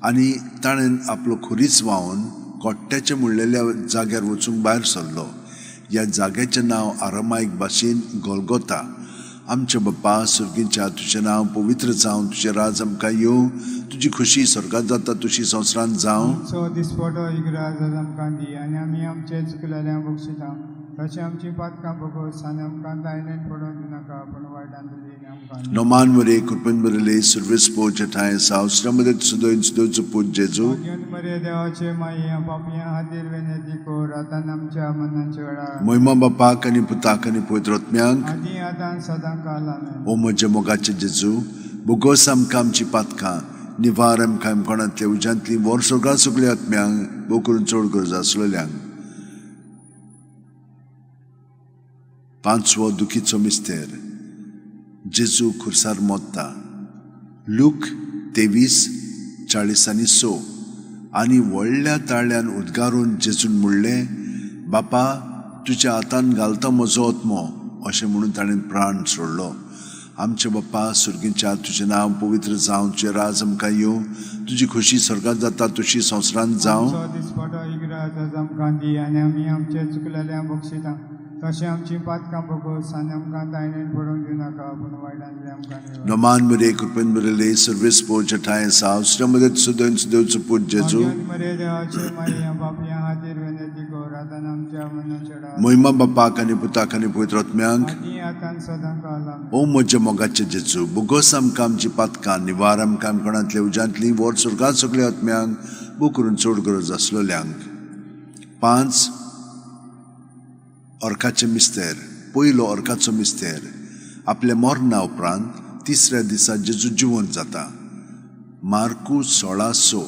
आनी ताणें आपलो खुरीस व्हांवन कोट्ट्याच्या म्हणलेल्या जाग्यार वचूंक भायर सरलो. ह्या जाग्याचें नांव आरामायक भाशेन गोलगोता. आमचे बाप्पा सुर्गींच्या, तुजें नांव पवित्र जावं, तुजें राज आमकां येवं, तुजी खुशी स्वर्गात जाता तशी संवसारांत जावं. आमचो दिसपटो इगराज आमकां दी आनी आमी आमचे चुकलेल्या बक्षिता तशें आमची पातकां भोगोस आनी आमकां तायणेन पडोवंक दिवनाका, पूण वायटांतली आमकां निवार. नोमान मरे कृपेन भरिल्ले सर्वेस पोरचे ठांय जावं श्रीमदत सुदोन सुदोचो पूत जेजू. घेवन मरे देवाचे माये बापया खातीर विनंती कर आतां आमच्या मनाच्या वेळार. मोहिमा बापाक आनी पुताक आनी पवित्र आत्म्यांक. आदी आतां सदां काल आमेन. ओ म्हज्या मोगाचे जेजू, भोगोस आमकां आमची पातकां, निवार आमकां कोणांतल्या उज्यांतली, वर सगळ्या सगळ्या आत्म्यांक, भोव करून चड गरज आसलेल्यांक. पांचवो दुखीचो मिस्तेर, जेजू खुर्सार मोत्ता. लूक 23:46. आनी व्हडल्या ताळ्यान उद्गारून जेजून म्हणलें, बापा, तुज्या हातान घालता म्हजो आत्मो. अशें म्हणून ताणें प्राण सोडलो. आमचे बाप्पा सुर्गींच्या, तुजें नांव पवित्र जावं, तुजें राज आमकां येवं, तुजी खुशी स्वर्गात जाता तशी संवसारांत जावं. आमचो दिसपटो इगराज आमकां दी आनी आमी आमचे चुकलेल्या बक्षिता तशें आमची पातकां भोगोस आनी आमकां तायणेन पडोवंक दिवनाका, पूण वायटांतली आमकां निवार. नोमान मरे कृपेन भरिल्ले सर्वेस पोरचे ठांय जावं श्रीमदत सुदोन सुदोचो पूत जेजू. घेवन मरे देवाचे माये बापया खातीर विनंती कर आतां आमच्या मनाच्या दार. मोहिमा बापाक आनी पुताक आनी पवित्र आत्म्यांक. आदी आतां सदां काल आमेन. ओ म्हज्या मोगाचे जेजू, भोगोस आमकां आमची पातकां, निवार आमकां कोणांतल्या उज्यांतली, वर स्वर्गात सगळ्या आत्म्यांक, भोव करून चड गरज आसलेल्यांक. पांच अर्काचे मिस्तेर, पयलो अर्काचो मिस्तेर, आपल्या मरणा उपरांत तिसऱ्या दिसा जेजू जिवंत जाता. मार्कू 16:6.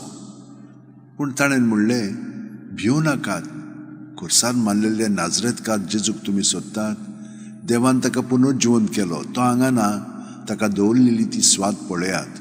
पूण ताणें म्हणलें, भिवू नाकात, खुर्सार मारलेल्या नाजरेतकार जेजूक तुमी सोदतात. देवान ताका पुनर्जिवंत केलो. तो हांगा ना, ताका दवरलेली ती स्वाद पळयात.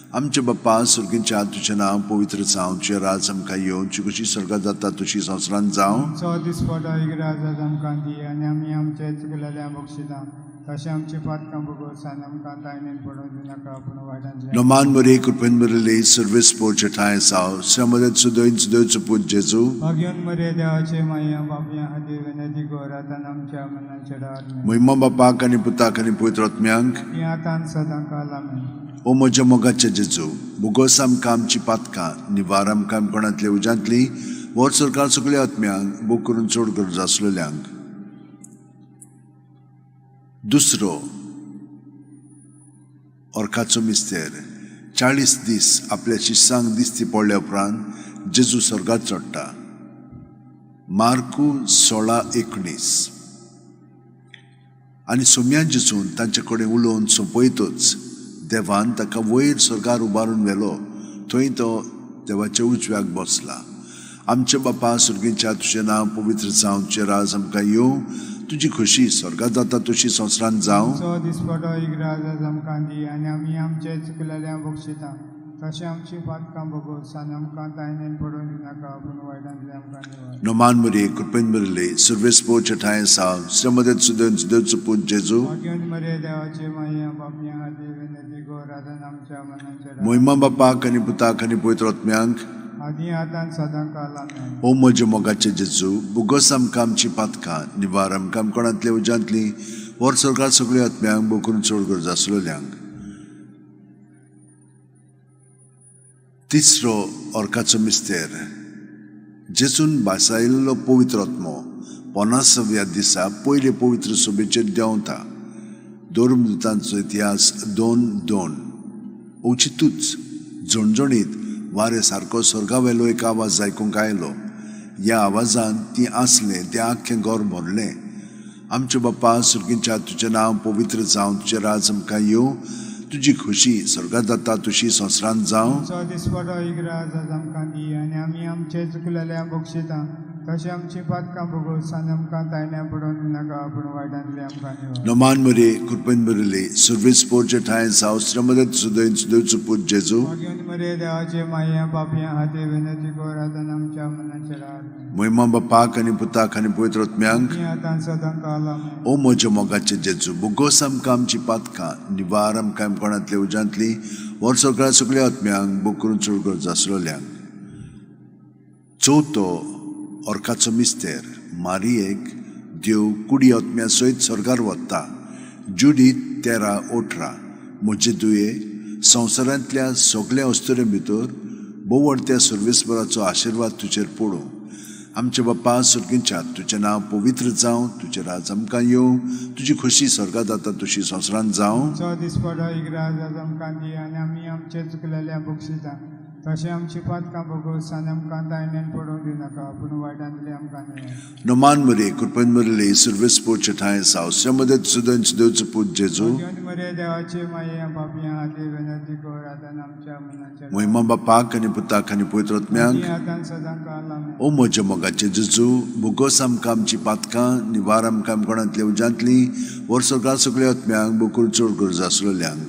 आमचे बाप्पा सर्गीच्या, तुजें नांव पवित्र जावं, तुजें राज आमकां येवं, तुजी कशी स्वर्गात जाता तशी संवसारांत जावं. आमचो दिसपटो इगराज आज आमकां दी आनी आमी आमचे चुकलेल्या बक्षिता तशें आमची पातकां भोगोस आनी आमकां तायणेन पडोवंक दिनाका, पूण वायटांतल्यान. नोमान मरे कृपेन बरले सर्वेस पोरचे ठांय साव श्रमदत सुदोयन सुदोयचो पूत जेजू. भाग्योन मरे देवाचे माया बापया खातीर विनंती कर आतां आमच्या मनाच्या डार. महिमा बापाक आनी पुताक आनी पवित्र आत्म्यांक. ती आतां सदां काल. आमेन. ओ म्हज्या मोगाचे जेजू, भुगोस आमकां आमची पातकां, निवार आमकां कोणांतल्या उज्यांतली, व्हर सरकार सगल्या आत्म्यांक, बोक करून चड गरज आसलेल्यांक. दुसरो ऑर्काचो मिस्तेर. 40 दीस आपल्या शिश्यांक दिसती पडल्या उपरांत जेजू स्वर्गात चडटा. मार्कू 16:19. आनी सोम्यान जेजून तांचे कडेन उलोवन सोंपयतच देवान ताका वयर स्वर्गार उबारून व्हेलो, थंय तो देवाच्या उजव्याक बसला. आमचे बापा सर्गीच्या, तुजें नांव पवित्र जावं, तुजें राज आमकां येवं, तुजी खोशी स्वर्गात जाता तशी संवसारांत जावं. आमचो दिसपटो इगराज आज आमकां दी आनी आमी आमचे चुकलेल्या बक्षिता तशें आमची पातकां भोगोस आनी आमकां तायणेन पडोवंक दिनाका, पूण वायटांतले आमकां निवार. नोमान मरे कृपेन बरले सर्वेस पोरचे ठांय साव श्रमदत सुदन सुदोचो पूत जेजू. भाग्योन मरे देवाचे माया बापया खातीर विनंती कर आतां आमच्या मनाच्या डार. महिमा बापाक आनी पुताक आनी पवित्र आत्म्यांक. आदी आतां सदां काल. आमेन. ओ म्हज्या मोगाचे जेजू, भुगोस आमकां आमची पातकां, निवार आमकां कोणांतल्या उज्यांतली, व्हर स्वर्गात सगळ्या आत्म्यांक, बोकरून चड गरज आसलेल्यांक. तिसरो ऑर्काचो मिस्तेर. जेजून भासायल्लो पवित्र आत्मो 50व्या दिसा पयले पवित्र सभेचेर देंवता. धर्मदूतांचो इतिहास 2:2. अवचितूच झणझणीत वारें सारको स्वर्गावेलो एक आवाज आयकूंक आयलो. ह्या आवाजान ती आसलें तें आख्खें घर भरलें. आमचे बाप्पा सर्गीच्या, तुजें नांव पवित्र जावं, तुजें राज आमकां येवं, तुजी खोशी स्वर्गात जाता तशी संवसारांत जावं. आमचो दिसपटो इगराज आज आमकां दी आनी आमी आमचे चुकलेल्या बक्षिता तशें आमची पातकां भोगोस आनी आमकां तायण्या पडोवंक दिनाका, पूण वायटांतले आमकां निवार. नोमान मरे कृपेन बरले सर्वेस पोरचे ठांय साव श्रमदत सुदोयन सुदोयचो पूत जेजू. भाग्योन मरे देवाचे माया बापया खातीर विनंती कर आतां आमच्या मनाच्या डार. महिमा बापाक आनी पुताक आनी पवित्र आत्म्यांक. ती आतां सदां काल. आमेन. ओ म्हज्या मोगाचे जेजू, भुगोस आमकां आमची पातकां, निवार आमकां कोणांतल्या उज्यांतली, व्हर सगळ्या सगळ्या आत्म्यांक, बोक करून चड गरज आसलेल्यांक. चवथो ऑर्काचो मिस्तेर. मारियेक देव कुडी आत्म्या सयत स्वर्गार वता. जुडीत 13:18. म्हजे दुये, संवसारांतल्या सगल्या अस्तुरे भितर बोवडत्या सर्वेस्पराचो आशिर्वाद तुजेर पडूं. आमचे बाप्पा सर्गीच्या, तुजें नांव पवित्र जावं, तुजें राज आमकां येवं, तुजी खोशी स्वर्गात जाता तशी संवसारांत जावं. आमचो दिसपटो इगराज आज आमकां दी आनी आमी आमचे चुकलेल्या बक्षिता तशें आमची पातकां भोगोस आनी आमकां तायणेन पडोवंक दिनाका, पूण वायटांतले आमकां निवार. नोमान मरे कृपेन बरले सर्वेस पोरचे ठांय साव श्रमदत सुदन सुदोचो पूत जेजू. भाग्योन मरे देवाचे माया बापया खातीर विनंती कर आतां आमच्या मनाच्या डार. महिमा बापाक आनी पुताक आनी पवित्र आत्म्यांक. ती आतां सदां काल. आमेन. ओ म्हज्या मोगाचे जेजू, भुगोस आमकां आमची पातकां, निवार आमकां कोणांतल्या उज्यांतली, व्हर स्वर्गात सगळ्या आत्म्यांक, बोकून चड गरज आसलेल्यांक.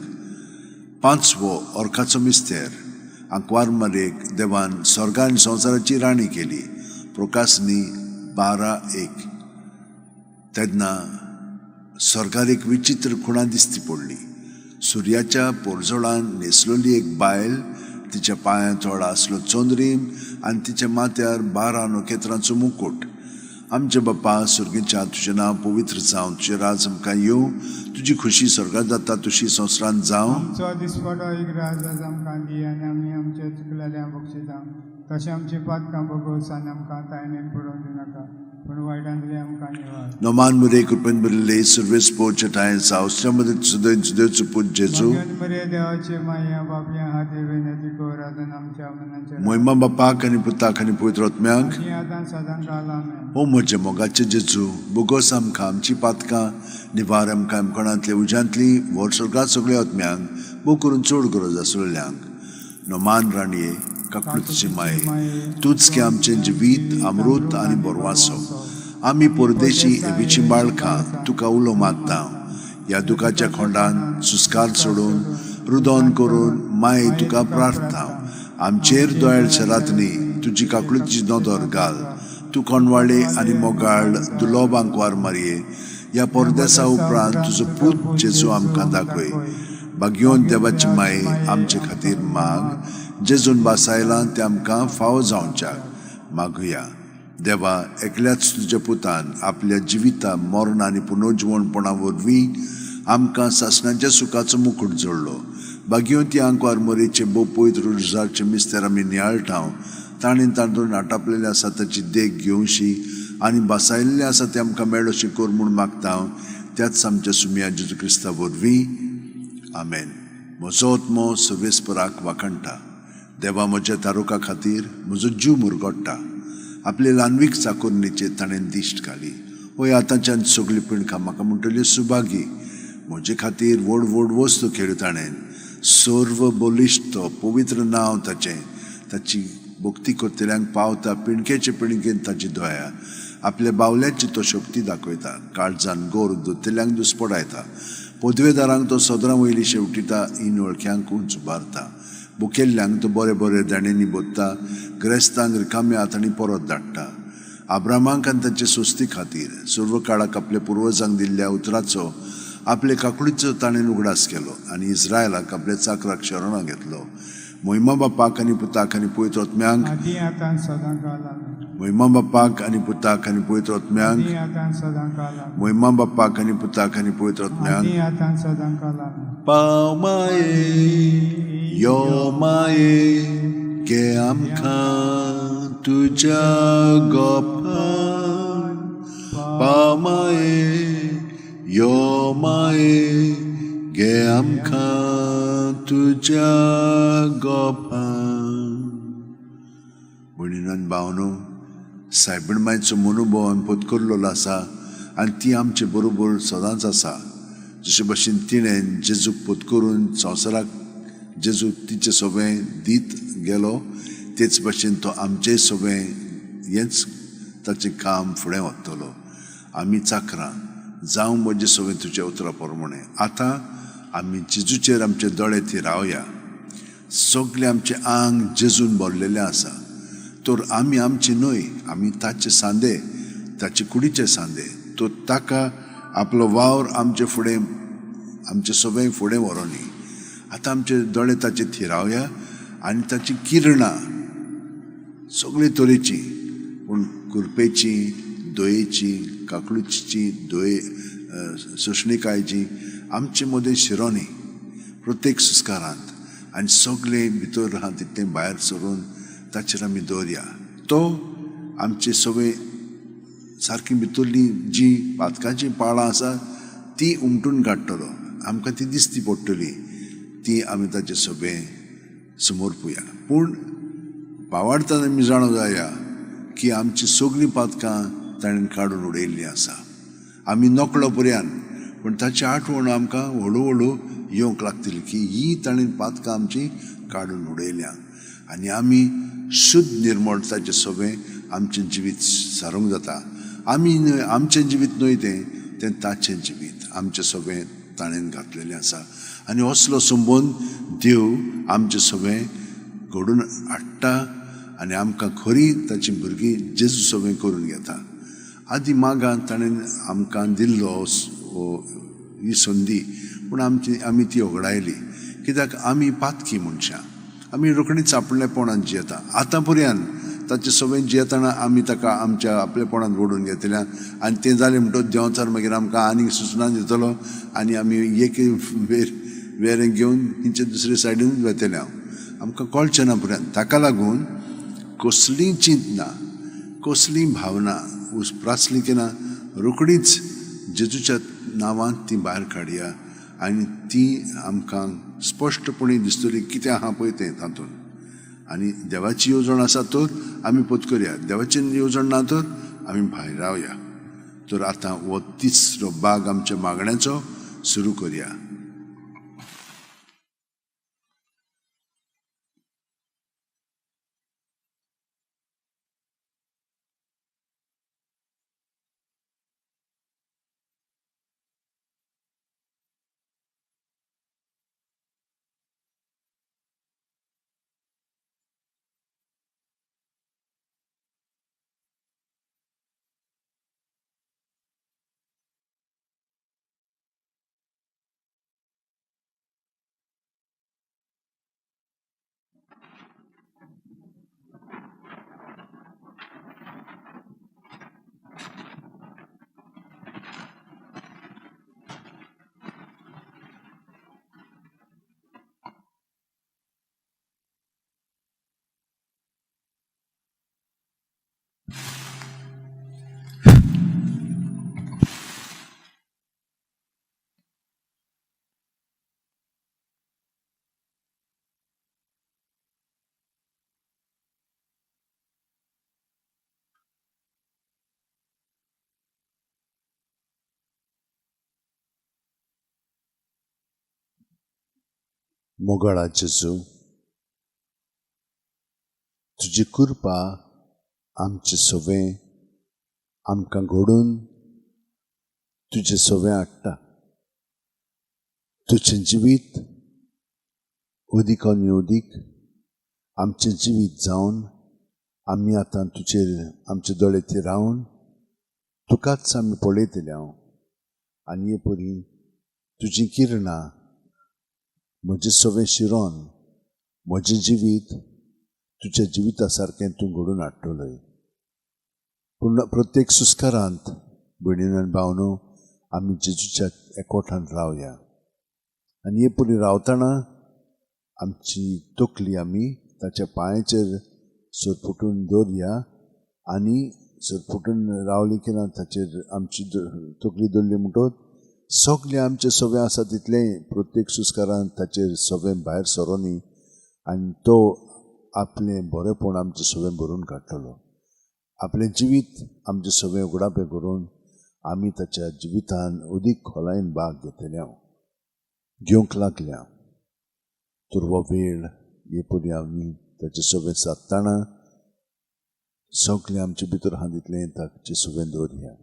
पांचवो ऑर्काचो मिस्तेर. आंकवार मारेक देवान स्वर्गा आनी संवसाराची राणी केली. प्रोकासनी 12:1. तेन्ना स्वर्गार एक विचित्र खुणा दिसती पडली. सुर्याच्या पोरजोळान न्हेसलेली एक बायल, तिच्या पांयां तोळा आसलो चंद्रीम आनी तिच्या माथ्यार 12 नखेत्रांचो मुकूट. आमचे बाप्पा सर्गीच्या, तुजें नांव पवित्र जावं, तुजें राज आमकां येवं, तुजी खोशी स्वर्गात जाता तशी संवसारांत जावं. आमचो दिसपटो इगराज आज आमकां दी आनी आमी आमचे चुकलेल्या बक्षिता तशें आमची पातकां भोगोस आनी आमकां तायणेन पडोवंक दिनाका, पूण वायटांतले आमकां निवार. नोमान मरे कृपेन बरले सर्वेस पोरचे ठांय साव श्रमदत सुदोयन सुदोयचो पूत जेजू. भाग्योन मरे देवाचे माया बापया खातीर विनंती कर आतां आमच्या मनाच्या डार. महिमा बापाक आनी पुताक आनी पवित्र आत्म्यांक. ती आतां सदां काल. आमेन. ओ म्हज्या मोगाचे जेजू, भोगोस आमकां आमची पातकां, निवार आमकां कोणांतल्या उज्यांतली, व्हर स्वर्गात सगळ्या आत्म्यांक, भोव करून चड गरज आसलेल्यांक. नोमान राणये, काकळुतीची माये, तूंच की आमचें जिवीत अमृत आनी बरवासो. आमी परदेशी एबीची बाळकां तुका उलो मारता. ह्या दुखाच्या खोंडान सुस्कार सोडून रुदोन करून माय तुका प्रार्थना. आमचेर दोयाळ शेरात न्ही, तुजी काकळुची नदर घाल. तूं कोणवाळे आनी मोगाळ दुलोब आंकवार मारये, ह्या परदेसा उपरांत तुजो पूत जेजू आमकां दाखय. भाग्योन देवाची माये आमचे खातीर माग, जेजून भासायलां तें आमकां फावो जावच्याक मागुया. देवा, एकल्याच तुज्या पुतान आपल्या जिविता मरण आनी पुनर्जिवणपणा वरवीं आमकां सासणाच्या सुखाचो मुकूट जोडलो. भाग्यवती आंकवार मोरेचे भोव पवित्र रुजारचे मिस्तेर आमी नियाळटा, ताणें तांतून आटापलेलें आसा ताची देख घेवशी आनी भासायल्लें आसा तें आमकां मेळोशी कर म्हूण मागता, त्याच आमच्या सुमया जेजू क्रिस्ता वरवीं, आमेन. म्हजो आत्मो सर्वेस्पराक वाखाणटा. देवा, म्हज्या तारुका खातीर म्हजो जीव मुरगोडटा. आपले ल्हानवीक चाकोरणीचेर ताणें दिश्ट घाली. हय, आतांच्यान सगळीं पिणकां म्हाका म्हणटली सुभागी. म्हजे खातीर व्हड व्हड वस्तू केल्यो ताणें. सर्व बलिश्ट तो, पवित्र नांव ताचें. ताची भक्ती करतल्यांक पावता पिणकेचे पिणकेन ताची दया. आपल्या बावल्याची तो शक्ती दाखयता. काळजान गोर दोतल्यांक दुस्पडायता. पदवेदारांक तो सदरां वयली शेवटिता, इनवळख्यांक उंच उबारता. बुकेल्ल्यांक तो बरे बरे दाण्यांनी बोत्ता, ग्रेस्तांक रिकाम्या हातांनी परत धाडटा. आब्रामाक आनी ताचे सोस्ती खातीर सर्व काळाक आपल्या पुर्वजांक दिल्ल्या उतराचो आपले काकुळीचो ताणें उगडास केलो आनी इस्रायलाक आपल्या चाकराक शरणां घेतलो. मोहिमा बापाक आनी पुताक आनी पवित्र आत्म्यांक, आदी आतां सदां काल आमेन. मोहिमा बापाक आनी पुताक आनी पवित्र आत्म्यांक, आदी आतां सदां काल आमेन. मोहिमा बापाक आनी पुताक आनी पवित्र आत्म्यांक. आदी आतां सदां काल आमेन. पाव माये यो माये गे आमकां तुज्या गोपान. पाव माये यो माये गे आमकां तुज्या गोपान. भयणीन भावनो, सायबीण मायचो मनोभव आमी पत्करलेलो आसा आनी ती आमचे बरोबर सदांच आसा. जशे भशेन तिणें जेजूक पत्करून संवसाराक जेजू तिचे सगळें दीत गेलो, तेच भशेन तो आमचेय सगळें हेंच ताचें काम फुडें वतलो. आमी चाकरां जावं म्हजें सगळें तुज्या उतरा प्रमाणें. आतां आमी जेजूचेर आमचे दोळे थिरावया. सगळें आमचें आंग जेजून भरलेलें आसा. तर आमी आमचे न्हय, आमी ताचे सांदे, ताचे कुडीचे सांदे. तर ताका आपलो वावर आमचे फुडें, आमचे सगळें फुडें व्हरोनी. आतां आमचे दोळे ताचे थिरावया आनी ताची किरणां सगळे तरेची, पूण कुरपेची, दयेची, काकळुची, दये सोंसणिकायेची आमचे मदें शिरोनी प्रत्येक संस्कारांत आनी सगळें भितर आहा तितलें भायर सरून ताचेर आमी दवरया. तो आमचे सगळे सारकी भितरली जी पातकाचीं पाळां आसा ती उमटून काडटलो. आमकां ती दिसती पडटली, ती आमी ताचे सगळें समर्पुया. पूण पावाडतना आमी जाणा जाया की आमची सगळीं पातकां ताणें काडून उडयल्लीं आसा. आमी नकळो पर्यान, पूण ताची आठवण आमकां हळू हळू येवंक लागतली की ही ताणें पातकां आमची काडून उडयल्या आनी आमी शुद्ध निर्मळ ताचें सगळें आमचें जिवीत सारूंक जाता. आमी न्हय, आमचें जिवीत न्हय तें, तें ताचें जिवीत आमचें सगळें ताणें घातलेलें आसा. आनी असलो संबंद देव आमचें सगळें घडून हाडटा आनी आमकां खरी ताची भुरगीं जेजू सगळें करून घेता. आदी मागान ताणें आमकां दिल्लो ही संदी, पूण आमची आमी ती ओगडायली. कित्याक आमी पातकी मनशां, आमी रोखडीच आपलेपणान जियेता. आतां पर्यंत ताचें सगळें जियेतना आमी ताका आमच्या आपलेपणान ओडून घेतल्या आनी तें जालें म्हणटकच देंवचार मागीर आमकां आनीक सुचना दितलो आनी आमी एक वेरें घेवन तेंचे दुसरे सायडीन वेतले. हांव आमकां कळचें ना पर्यंत. ताका लागून कसलीं चिंतना, कसलीं भावना उस्प्रासली की ना, रोखडीच जेजूच्या नांवान ती भायर काडया आनी ती आमकां स्पश्टपणी दिसतली कितें आहा पळय तें तातूंत. आनी देवाची येवजण आसा तर आमी पत्करया, देवाची येवजण ना तर आमी भायर रावया. तर आतां हो तिसरो भाग आमच्या मागण्याचो सुरू करया. मोगाळा जेजू, तुजी कृपा आमचे सवें आमकां घडून तुजे सवें हाडटा. तुजें जिवीत अदीक आनी अदीक आमचें जिवीत जावन आमी आतां तुजेर आमचे दोळे ते रावन तुकाच आमी पळयतले हांव. आनी हे परी तुजी किरणां म्हजें सवें शिरोन म्हजें जिवीत तुज्या जिविता सारकें तूं घडोवन हाडटलोय. पूण प्रत्येक सुस्कारांत भयणीन आनी भावनो आमी जेजूच्या एकवटान रावया. आनी हे परी रावतना आमची तकली आमी ताच्या पांयाचेर सरपुटून दवरया आनी सरपुटून रावली की ना ताचेर आमची तकली दवरली म्हणटकच सगळें आमचें सवें आसा तितलें प्रत्येक सुस्कारान ताचेर सवें भायर सरोनी आनी तो आपलें बरेंपण आमचें सवें भरून काडटलो. आपलें जिवीत आमचें सवें उगडापें करून आमी ताच्या जिवितान अदीक खोलायेन भाग घेतले हांव घेवंक लागल्या. तर हो वेळ हे परी आमी ताचे सवें सादतना सगळें आमचे भितर आहा तितलें ताचे सवें दवरया,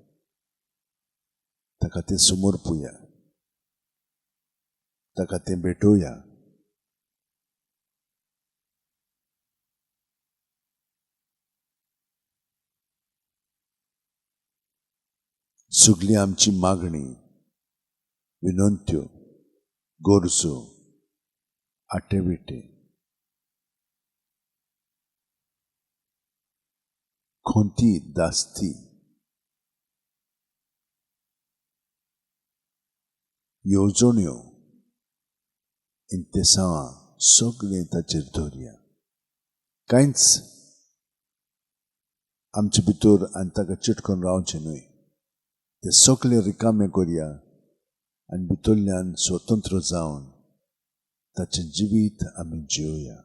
ताका तें समर्पुया, ताका तें भेटोवया. सगळी आमची मागणी, विनंत्यो, गरजो, आटेविटे, खंती, दास्ती, येवजण्यो, इंतेसांवां सगळें ताचेर दवरया. कांयच आमचे भितर आनी ताका चिटकून रावचें न्हय. ते सगळे रिकामे करया आनी भितरल्यान स्वतंत्र जावन ताचें जिवीत आमी जिवया.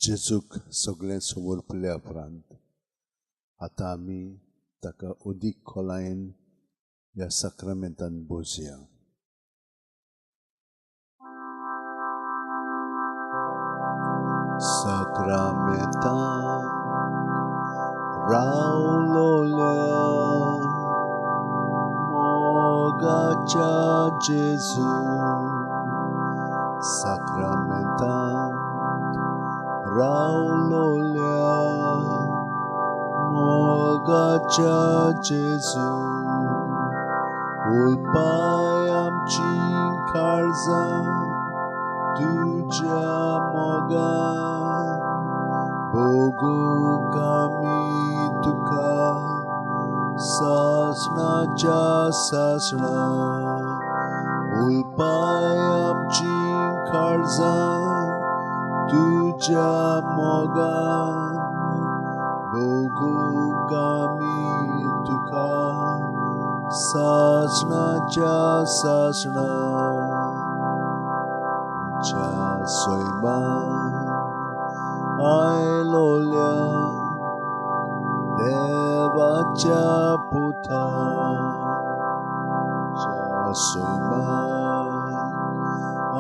जेजूक सगळें समर्पल्या उपरांत आतां आमी ताका अदीक खोलायेन ह्या साक्रामेंतान बोजया. साक्रामेंतान रावलोल्या मोगाच्या जेजू, साक्रामेंतान रावलोल्या मोगाच्या जेजू, उलपाय आमची काळजां तुज्या मोगान, भोगूंक आमी तुका सासणाच्या सासणा. उलपाय आमची काळजां तुज्या मोगान, भोगूंक आमी तुका सासणाच्या सासणा. आमच्या सैमान आयलोल्या देवाच्या पुता, आमच्या सैमान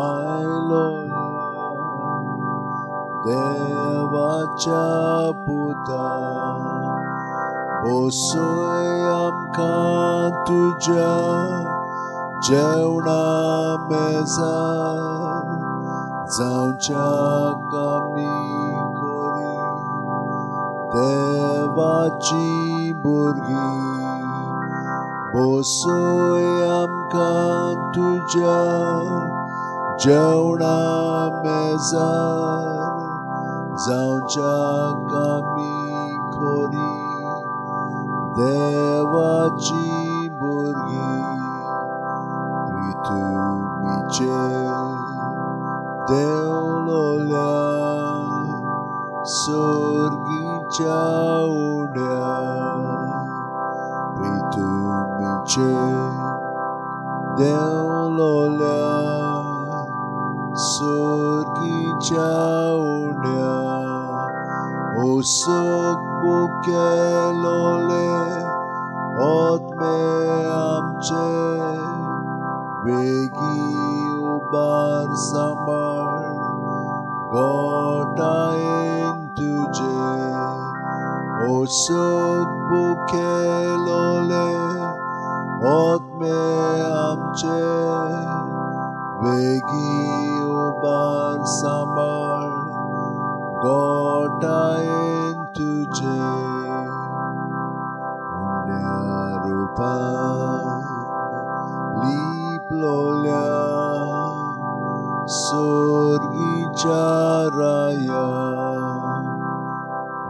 आयलोल्या देवाच्या पुता, बसय आमकां तुज्या जेवणा मेजार, जावच्याक आमी करी देवाची भुरगीं. बसय आमकां तुज्या जेवणा मेजार, जावच्याक आमी करी देवाची भुरगीं. पृथ्वीचेर देवलोल्या सर्गीच्या उड्या, पृथ्वीचेर देवलोल्या सर्गीच्या उड्या, ओसक बुकेलोले आत्मे आमचे, वेगी उबार सांबाळ गोटायेन तुजे. ओसक बुकेलोले आत्मे आमचे, वेगी उबार सांबाळ गोटायेन तुजे. उण्या रुपान लिपलोल्या सर्गीच्या राया,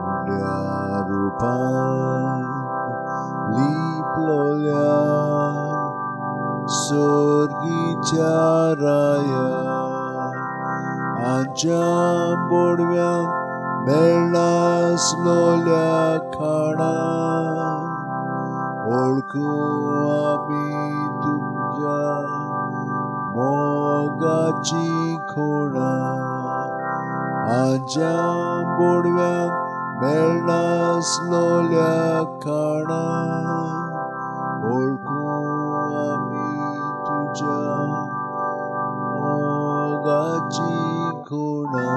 उण्या रुपान लिपलोल्या सर्गीच्या राया, आमच्या बोडव्यांक मेळनासलोल्या खाणा, ओळखू आमी तुज्या मोगाची खुणा. आमच्या बोडव्यांक मेळनासलोल्या खाणा, ओळखू आमी तुज्या मोगाची खुणा.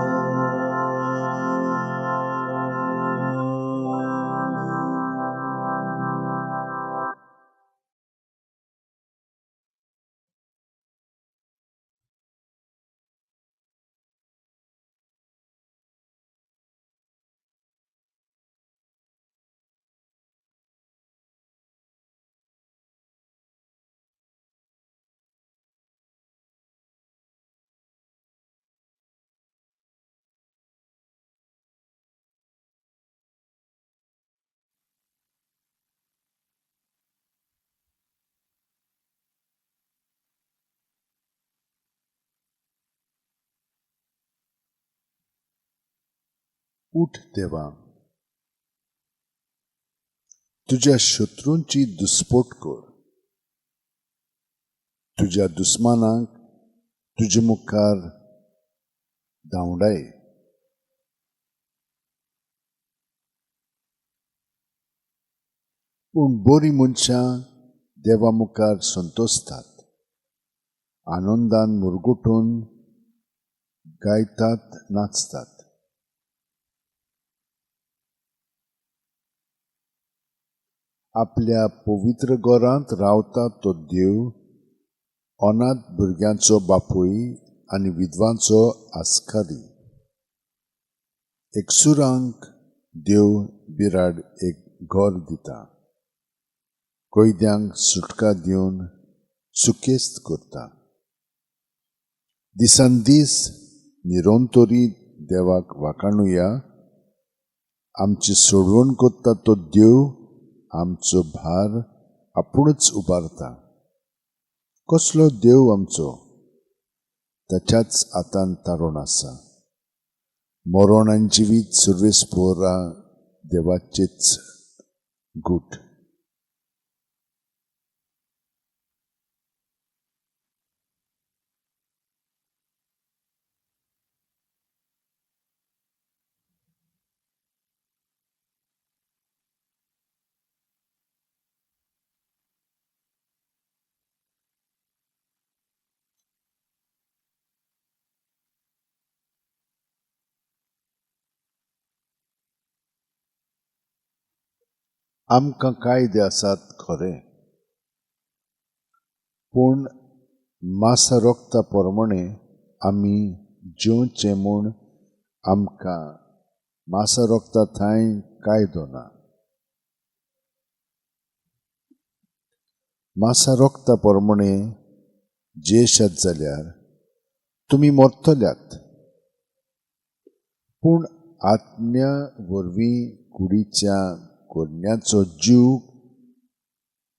उठ देवा, तुज्या शत्रूंची दुस्पोट कर, तुज्या दुस्मानांक तुजे मुखार धांवडाय. पूण बरीं मनशां देवा मुखार संतोसतात, आनंदान मुरगुटून गायतात, नाचतात. आपल्या पवित्र घरांत रावता तो देव अनाथ भुरग्यांचो बापूय आनी विधवांचो आस्कारी. एकसुरांक देव बिराड एक घर दिता, कैद्यांक सुटका दिवन सुखेस्त करता. दिसान दीस निरंतरी देवाक वाखाणुया. आमची सोडवण करता तो देव आमचो भार आपुणूच उबारता. कसलो देव आमचो, ताच्याच हातान तारण आसा. मरण आनी जिवीत सुर्वेस पोरा देवाचेच गूट. आमकां कायदे आसात खरें, पूण मासा रोगता प्रमाणे आमी जेवचें म्हूण आमकां मासा रोगता थंय कायदो ना. मासा रोगता प्रमाणे जेशात जाल्यार तुमी मरतल्यात, पूण आत्म्या वरवीं कुडीच्या कोरण्याचो जीव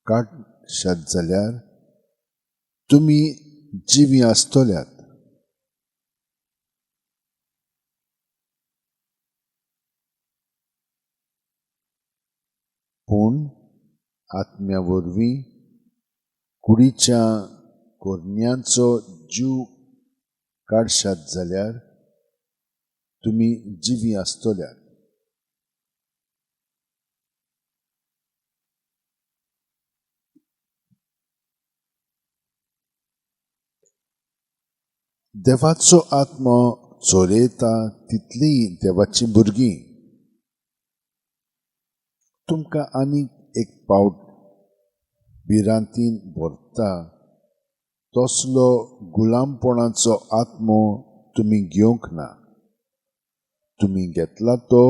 काडशात जाल्यार तुमी जिवी आसतल्यात. पूण आत्म्या वरवीं कुडीच्या कोरण्याचो जीव काडशात जाल्यार तुमी जिवी आसतल्यात. देवाचो आत्मो चोरयता तितलीं देवाचीं भुरगीं. तुमकां आनीक एक पावट भिरांतीन भरता तसलो गुलामपणाचो आत्मो तुमी घेवंक ना. तुमी घेतला तो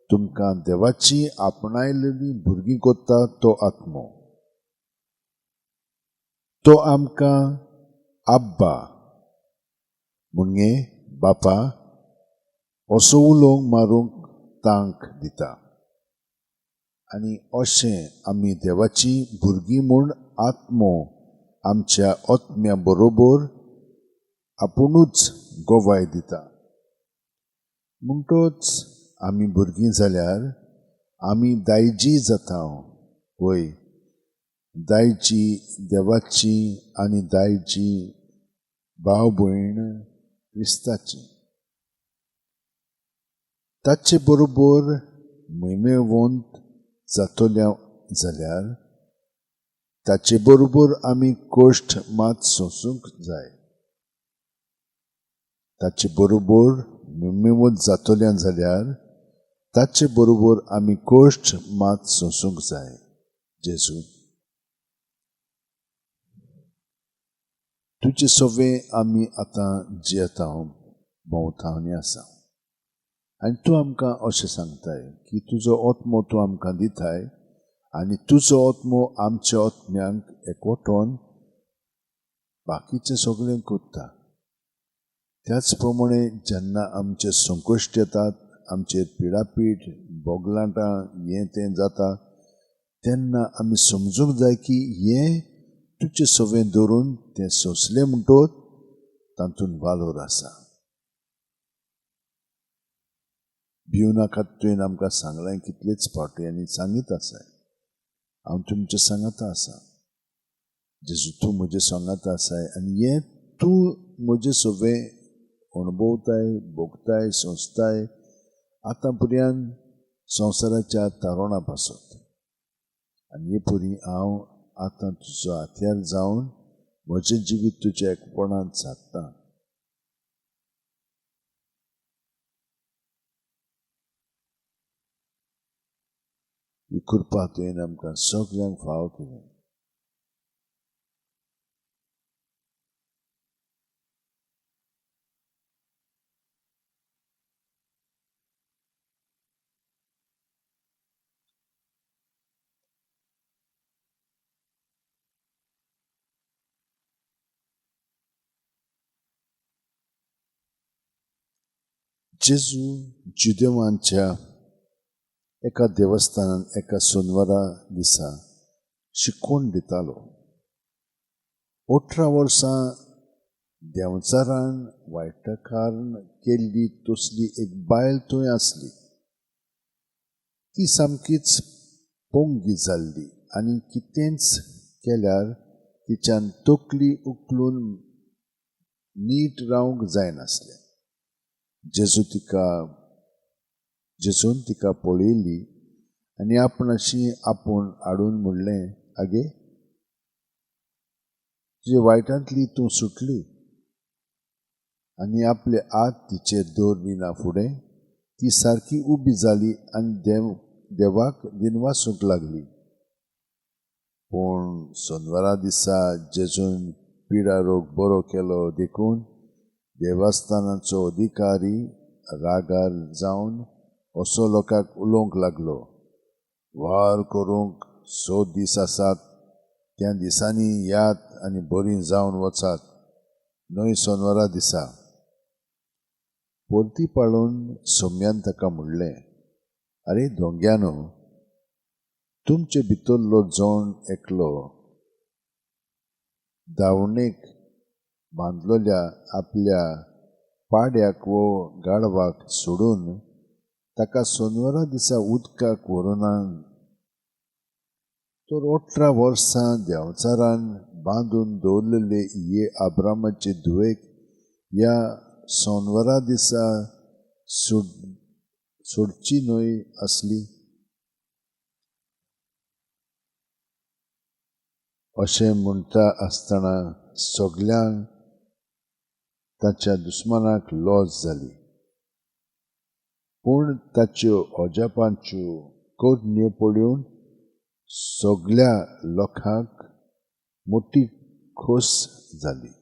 तुमकां देवाची आपणायलेली भुरगीं करता तो आत्मो. तो आमकां आब्बा म्हणजे बापा असो उलोवंक मारूंक तांक दिता. आनी अशें आमी देवाची भुरगीं म्हूण आत्मो आमच्या आत्म्या बरोबर आपुणूच गवाय दिता. म्हणटच आमी भुरगीं जाल्यार आमी दायजी जाता. वय, दायजी देवाची आनी दायजी भाव भयण क्रिस्ताची. ताचे बरोबर म्हयमेवंत जातल्या जाल्यार ताचे बरोबर आमी कश्ट मात सोंसूंक जाय. ताचे बरोबर म्हयमेवंत जातल्या जाल्यार ताचे बरोबर आमी कश्ट मात सोंसूंक जाय. जेजू, तुजे सवे आमी आतां जियेता, भोंवता आनी आसा. आनी तूं आमकां अशें सांगताय की तुजो आत्मो तूं आमकां दिताय आनी तुजो आत्मो आमच्या आत्म्यांक एकवटोन बाकीचें सगळें करता. त्याच प्रमाणे जेन्ना आमचे संकश्ट येतात, आमचेर पिडापीड, बोगलाटां हें तें जाता, तेन्ना आमी समजूंक जाय की हें तुजें सवें धरून तें सोंसलें म्हणटोच तातूंत वालोर आसा. भिवू नाकात तुवें आमकां सांगलें कितलेच फावटी आनी सांगीत आसाय. हांव तुमचे सांगाता आसा. जेजू, तूं म्हजे सांगाता आसाय आनी हें तूं म्हजें सवें अणभवताय, भोगताय, सोंसताय आतां पर्यंत संवसाराच्या तारोणा पासत. आनी हे परी हांव आतां तुजो हातयार जावन म्हजें जिवीत तुज्या एकपणांत सादता. ही कृपा तुवें आमकां सगल्यांक फावो केली. जेजू जुदेवांच्या एका देवस्थानान एका सोनवारा दिसा शिकवण दितालो. 18 वर्सां देंवचारान वायटकारण केल्ली तसली एक बायल थंय आसली. ती सामकीच पोंगी जाल्ली आनी कितेंच केल्यार तिच्यान तकली उखलून नीट रावंक जायनासलें. जेजून तिका पळयली आनी आपणाशी आपूण हाडून म्हणलें, आगे, तुजे वायटांतली तूं सुटली. आनी आपले हात तिचेर दवरिना फुडें ती सारकी उबी जाली आनी देवाक दिनवासूंक लागली. पूण सोनवारा दिसा जेजून पिडा रोग बरो केलो देखून देवस्थानाचो अधिकारी रागार जावन असो लोकांक उलोवंक लागलो, वार करूंक 6 दीस आसात, त्या दिसांनी यात आनी बरीं जावन वचात, न्हय सोनवारा दिसा. परती पाळून सोम्यान ताका म्हणलें, आरे दोंग्यानो, तुमचे भितरलो जण एकलो दावणेक बांदलेल्या आपल्या पाड्याक वो गाढवाक सोडून ताका सोनवारा दिसा उदकाक व्हरूना तर 18 वर्सां देंवचारान बांदून दवरलेले हे आब्रामाचे धुवेक ह्या सोनवारा दिसा सोडची न्हय आसली. अशें म्हणटा आसतना सगल्यांक ताच्या दुस्मानाक लॉज जाली, पूण ताच्यो अजापांच्यो करण्यो पळोवन सगल्या लोकांक मोटी खोस जाली.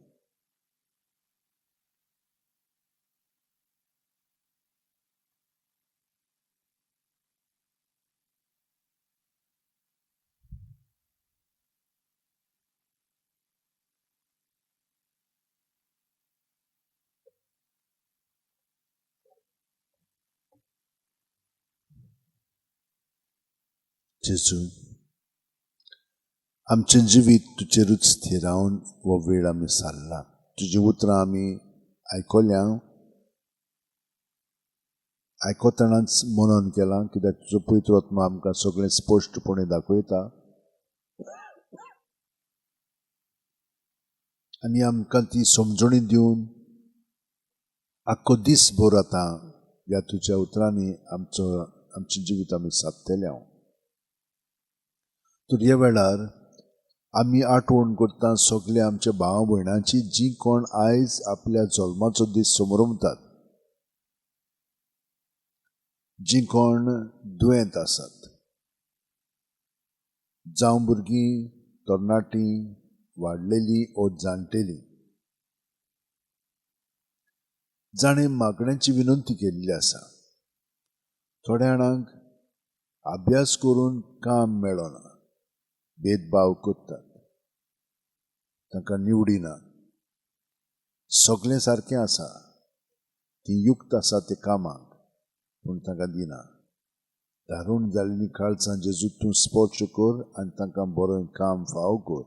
जेजू, आमचें जिवीत तुजेरूच थिरावन हो वेळ आमी सारला. तुजी उतरां आमी आयकल्या, आयकतनाच मनन केलां, कित्याक तुजो पवित्र आत्मा आमकां सगळें स्पश्टपणे दाखयता आनी आमकां ती समजणी दिवन आख्खो दीस भर आतां ह्या तुज्या उतरांनी आमचें जिवीत आमी सादतले. हांव तर ह्या वेळार आमी आठवण करता सगळे आमच्या भाव भयणांची जी कोण आयज आपल्या जल्माचो दीस समरमतात, जी कोण दुयेंत आसात, जावं भुरगीं, तरणाटीं, वाडलेलीं ओ जाणटेलीं, जाणें मागण्यांची विनंती केल्ली आसा. थोड्या जाणांक अभ्यास करून काम मेळना, भेदभाव करतात, तांकां निवडिना. सगळें सारकें आसा, ती युक्त आसा ते कामाक, पूण तांकां दिना. दारूण जाल्लीं काळजां जेजू तूं स्पर्श कर आनी तांकां बरें काम फाव कर.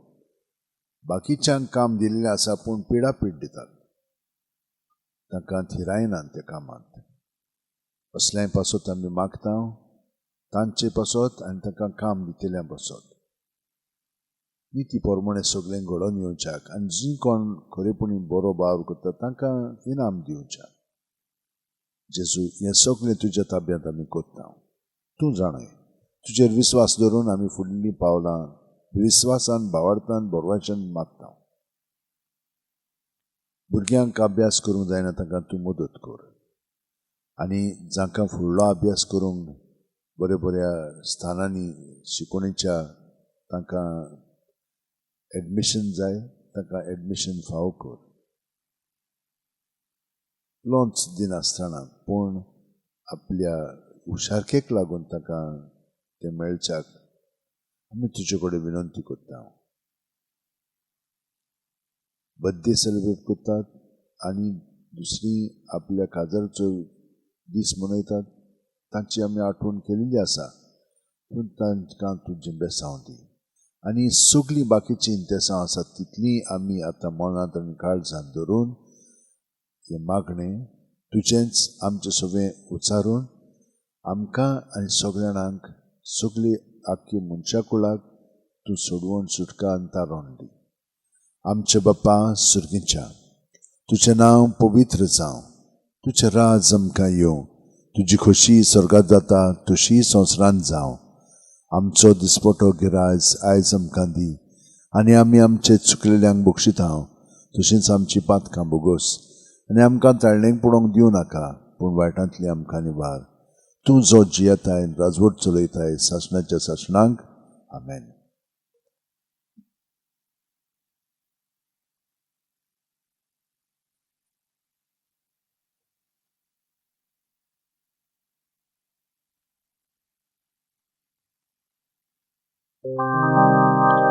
बाकीच्यांक काम दिल्लें आसा पूण पिडापीड दितात, तांकां थिरायनात त्या कामांत. असल्याय पासत आमी मागता तांचे पासत आनी तांकां काम दितल्या पासत. निती प्रमाणे सगळें घडोवन येवच्याक आनी जी कोण खरेपणी बरो वावर करता तांकां इनाम दिवच्याक. जेजू, हें सगळें तुज्या ताब्यांत आमी करता. तूं जाणाय, तुजेर विस्वास धरून आमी फुडलीं पावलां विस्वासान, भावार्थान, बरवाच्यान मागता. भुरग्यांक अभ्यास करूंक जायना तांकां तूं मदत कर आनी जांकां फुडलो अभ्यास करूंक बऱ्या बऱ्या स्थानांनी शिकोवणेच्या तांकां एडमिशन जाय, तांकां एडमिशन फावो कर. लोन्स दिनासतना पूण आपल्या हुशारकेक लागून तांकां तें मेळच्याक आमी तुजे कडेन विनंती करता. बड्डे सेलिब्रेट करतात आनी दुसरी आपल्या काजाराचो दीस मनयतात, तांची आमी आठवण केलेली आसा, पूण तांकां तुजें बेसांव दी. आनी सगळीं बाकीचीं इंतेसां आसात तितलीं आमी आतां मनांत आनी काळजांत धरून हें मागणें तुजेंच आमचें सगळें उच्चारून आमकां आनी सगळ्या जाणांक, सगळी आख्खी मनशा कुळाक तूं सोडवण, सुटका आनी तारण दी. आमचे बापा सुर्गीच्या, तुजें नांव पवित्र जावं, तुजें राज आमकां येवं, तुजी खोशी स्वर्गांत जाता तशी संवसारांत जावं. आमचो दिसपटो गिरायज आयज आमकां दी आनी आमी आमचे चुकलेल्यांक बक्षिता तशींच आमची पातकां बोगोस आनी आमकां ताळणेक पडोवंक दिवं नाका, पूण वायटांतली आमकां निवार. तूं जो जियेताय, राजवट चलयताय सासणाच्या सासणाक. आमेन.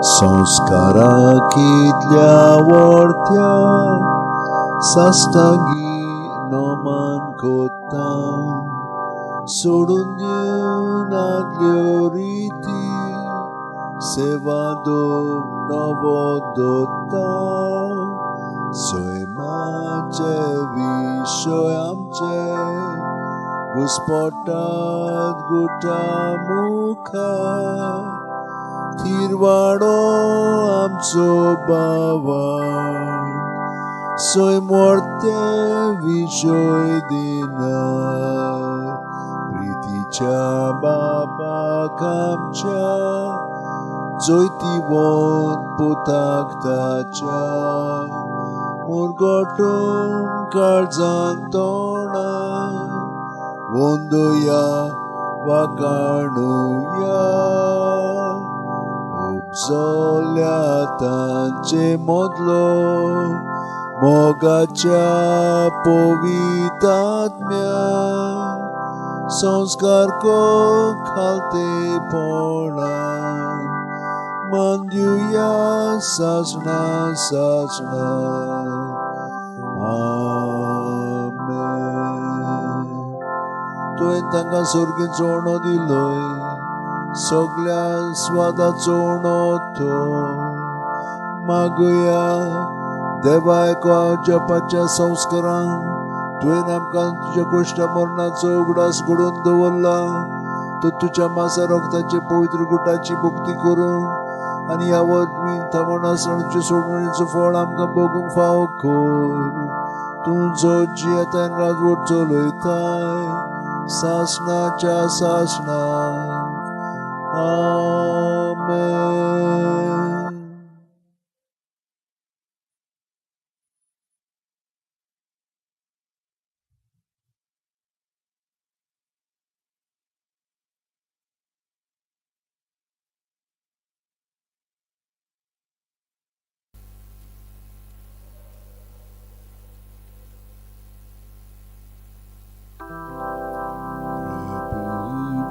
संस्कारा कितल्या वर्त्या साश्टांगी नमन कोता, सोडून दिवन आदल्यो रिती, सेवा नवो दोता. सैमाचे विशय आमचे घुस्पटात गुटा मुखार, थिरवाडो आमचो बाबा सैमोर्ते विशय दिना. प्रितीच्या बाबाक आमच्या जैतिवंत पुताक ताच्या, मुरगटून काळजान तोंडा वंदया वाकाणुया. उपजल्या तांचे मदलो मोगाच्या पवितात्म्या, संस्कार को खालतेपणान मन दिवया सासणा सासणा. आमेन. तुवें तांकां सर्गीचो उणो दिलोय, सगळ्या स्वादाचो उणो तो. मागुया देवाक जपाच्या संस्कारान तुवें आमकां तुज्या कुश्ट मरणाचो उगडास घडोवन दवरला, तर तुज्या मासा रक्ताचे पवित्र गुटाची भक्ती करून आनी ह्या वरवीं थांबोनासतना तुजे सोडवणीचो फळ आमकां भोगूंक फावो कर. तूं जो जियेताय राजवट चलयताय सासणाच्या सासणाक. आमेन.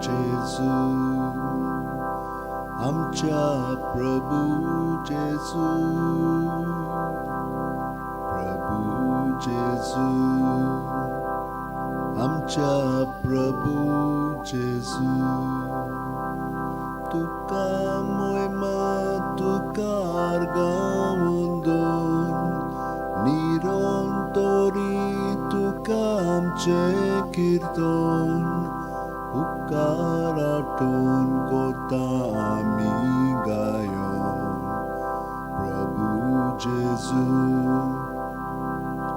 जेजू आमच्या प्रभू जेजू, प्रभू जेजू आमच्या प्रभू जेजू, तुका मोयमा तुका गावंदोन निरंतरी तुका आमचें कीर्तन उपकाराटून कोता आमी गायोन. प्रभू जेजू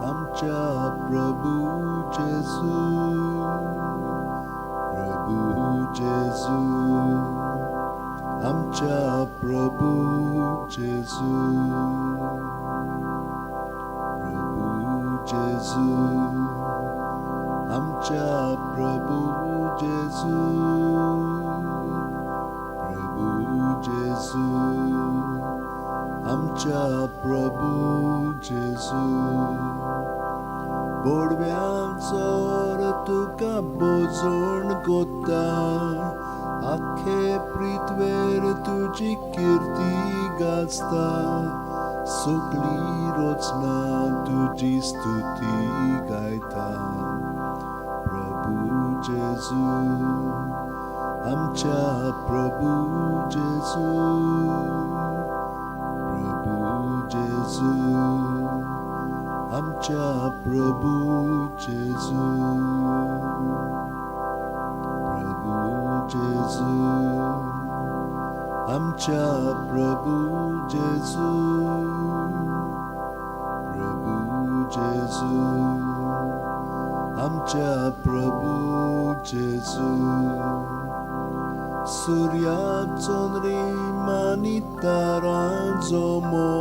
आमच्या प्रभू जेजू, प्रभू जेजू आमच्या प्रभू जेजू. प्रभू जेजू, आमच्या प्रभू जेजू. प्रभू जेजू, आमच्या प्रभू जेजू. बोडव्यांचोर तुका बोजोण कोत्ता, आख्खे पृथ्वेर तुजी किर्ती गाजता. सगळी रचना तुजी स्तुती गायता. प्रभू जेजू, आमच्या प्रभू जेजू. प्रभू जेजू, आमच्या प्रभू जेजू. प्रभू जेजू, आमच्या प्रभू जेजू. प्रभू जेजू, आमच्या प्रभू जेजू. सूर्या चंद्रीम आनी तारां जमो,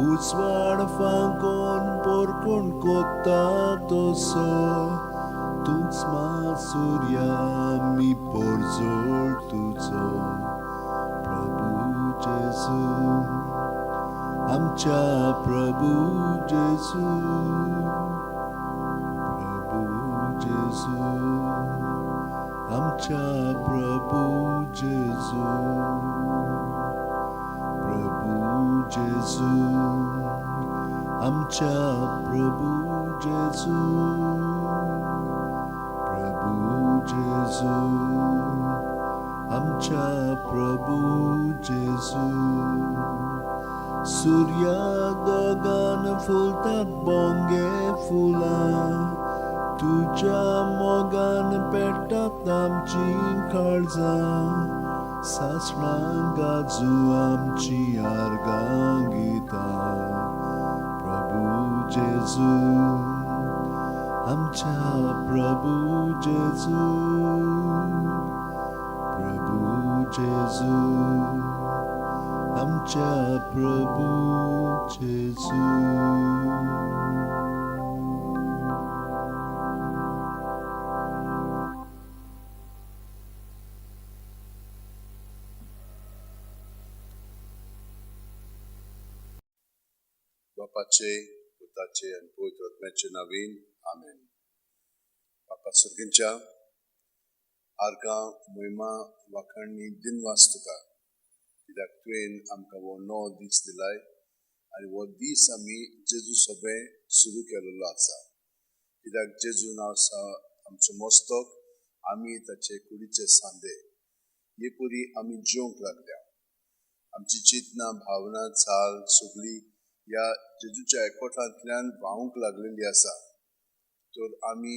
उजवाड फांकोन पोरकोण कोत्ता तसो, तूंच मा सूर्या मी पोरजोळ तुजो. प्रभू जेजू, आमच्या प्रभू जेजू. प्रभू जेजू, आमच्या प्रभू जेजू. प्रभू जेजू, आमच्या प्रभू जेजू. प्रभू जेजू, आमच्या प्रभू जेजू. सूर्या दोगान फुलतात बोंगे फुलां, तुज्या मोगान पेट्टात आमची काळजां. सासणां गाजू आमची आर्गां गितां. प्रभू जेजू, आमच्या प्रभू जेजू. प्रभू जेजू, आमच्या प्रभू जेजू. बापाचे, पुताचे आनी पवित्र आत्म्याचे नांवान, आमेन. बापा सुर्गींच्या, आर्गां, मोहिमा, वाखाणणी, दिनवास तुका, कित्याक तुवें आमकां हो नवो दीस दिलाय आनी हो दीस आमी जेजू सोबें सुरू केलेलो आसा. कित्याक जेजू नांव आसा आमचो मस्तक, आमी ताचे कुडीचे सांदे. हे परी आमी जिवंक लागल्या. आमची चिंतना, भावना, चाल सगळी ह्या जेजूच्या एकवटांतल्यान व्हांवूंक लागलेली आसा. तर आमी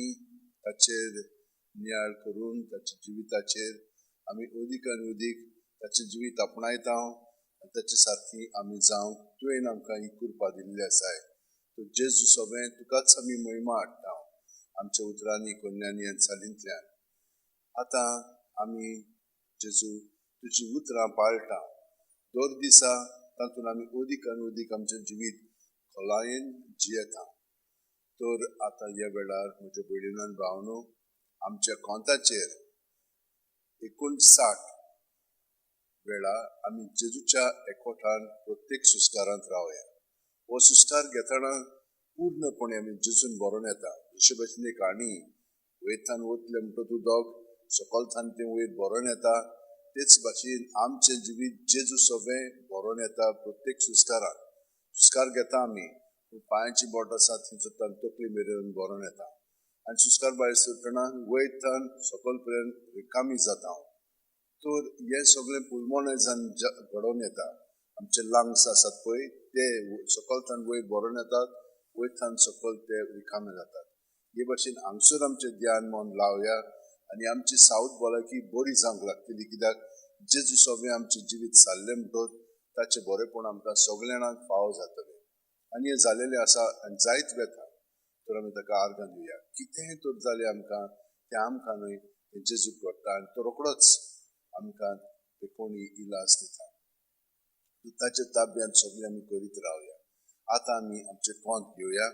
ताचेर नियाळ करून ताच्या जिविताचेर आमी अदीक आनी अदीक ताचें जिवीत आपणायता आनी ताचे सारकी आमी जावंक तुवें आमकां ही कृपा दिल्ली आसाय. तर जेजू सोबें तुकाच आमी मोहिमा हाडटा आमच्या उतरांनी, कोन्यांनी आनी चालींतल्यान. आतां आमी जेजू तुजी उतरां पाळटा दर दिसा, तातूंत आमी अदीक आनी अदीक आमचें जिवीत खोलायेन जियेता. तर आतां ह्या वेळार म्हज्या भयणीन आनी भावनो, आमच्या कोंताचेर 59 वेळा आमी जेजूच्या एकवटान प्रत्येक सुस्कारांत रावया. हो सुस्कार घेतना पूर्णपणे आमी जेजून भरोन येता. जशे भशेन एक हांडी वयतान वतलें म्हणटकच उदक सकलथान तें वयर भरोन येता, तेच भाशेन आमचें जिवीत जेजू सोबें भरोन येता प्रत्येक सुस्कारान. सुस्कार घेता आमी, पूण पांयाची बोट आसा थंयसर तकली मेरेन भरोन येता आनी सुस्कार भायर सरतना वयतान सकल पर्यंत रिकामी जाता. तर हें सगळें पुलमोनजान घडोवन येता. आमचे लंग्स आसात पळय, ते सकलथान वयर भरोन येतात, वयतान सकल ते रिकामे जातात. हे भाशेन हांगसर आमचें ध्यान मन लावया आनी आमची सावथ भलायकी बरी जावंक लागतली. कित्याक जेजू सोबें आमचें जिवीत सारलें म्हणटकच ताचें बरेंपण आमकां सगल्या जाणांक फावो जातलें. आनी हें जालेलें आसा आनी जायत वेता. तर आमी ताका आर्गां दिवया. कितेंय तर जालें आमकां, तें आमकां न्हय, तें जेजूक घडटा आनी तो रोखडोच आमकां तें ते कोणी इलाज दिता. ताच्या ताब्यांत सगळें आमी करीत रावया. आतां आमी आमचें कोंत घेवया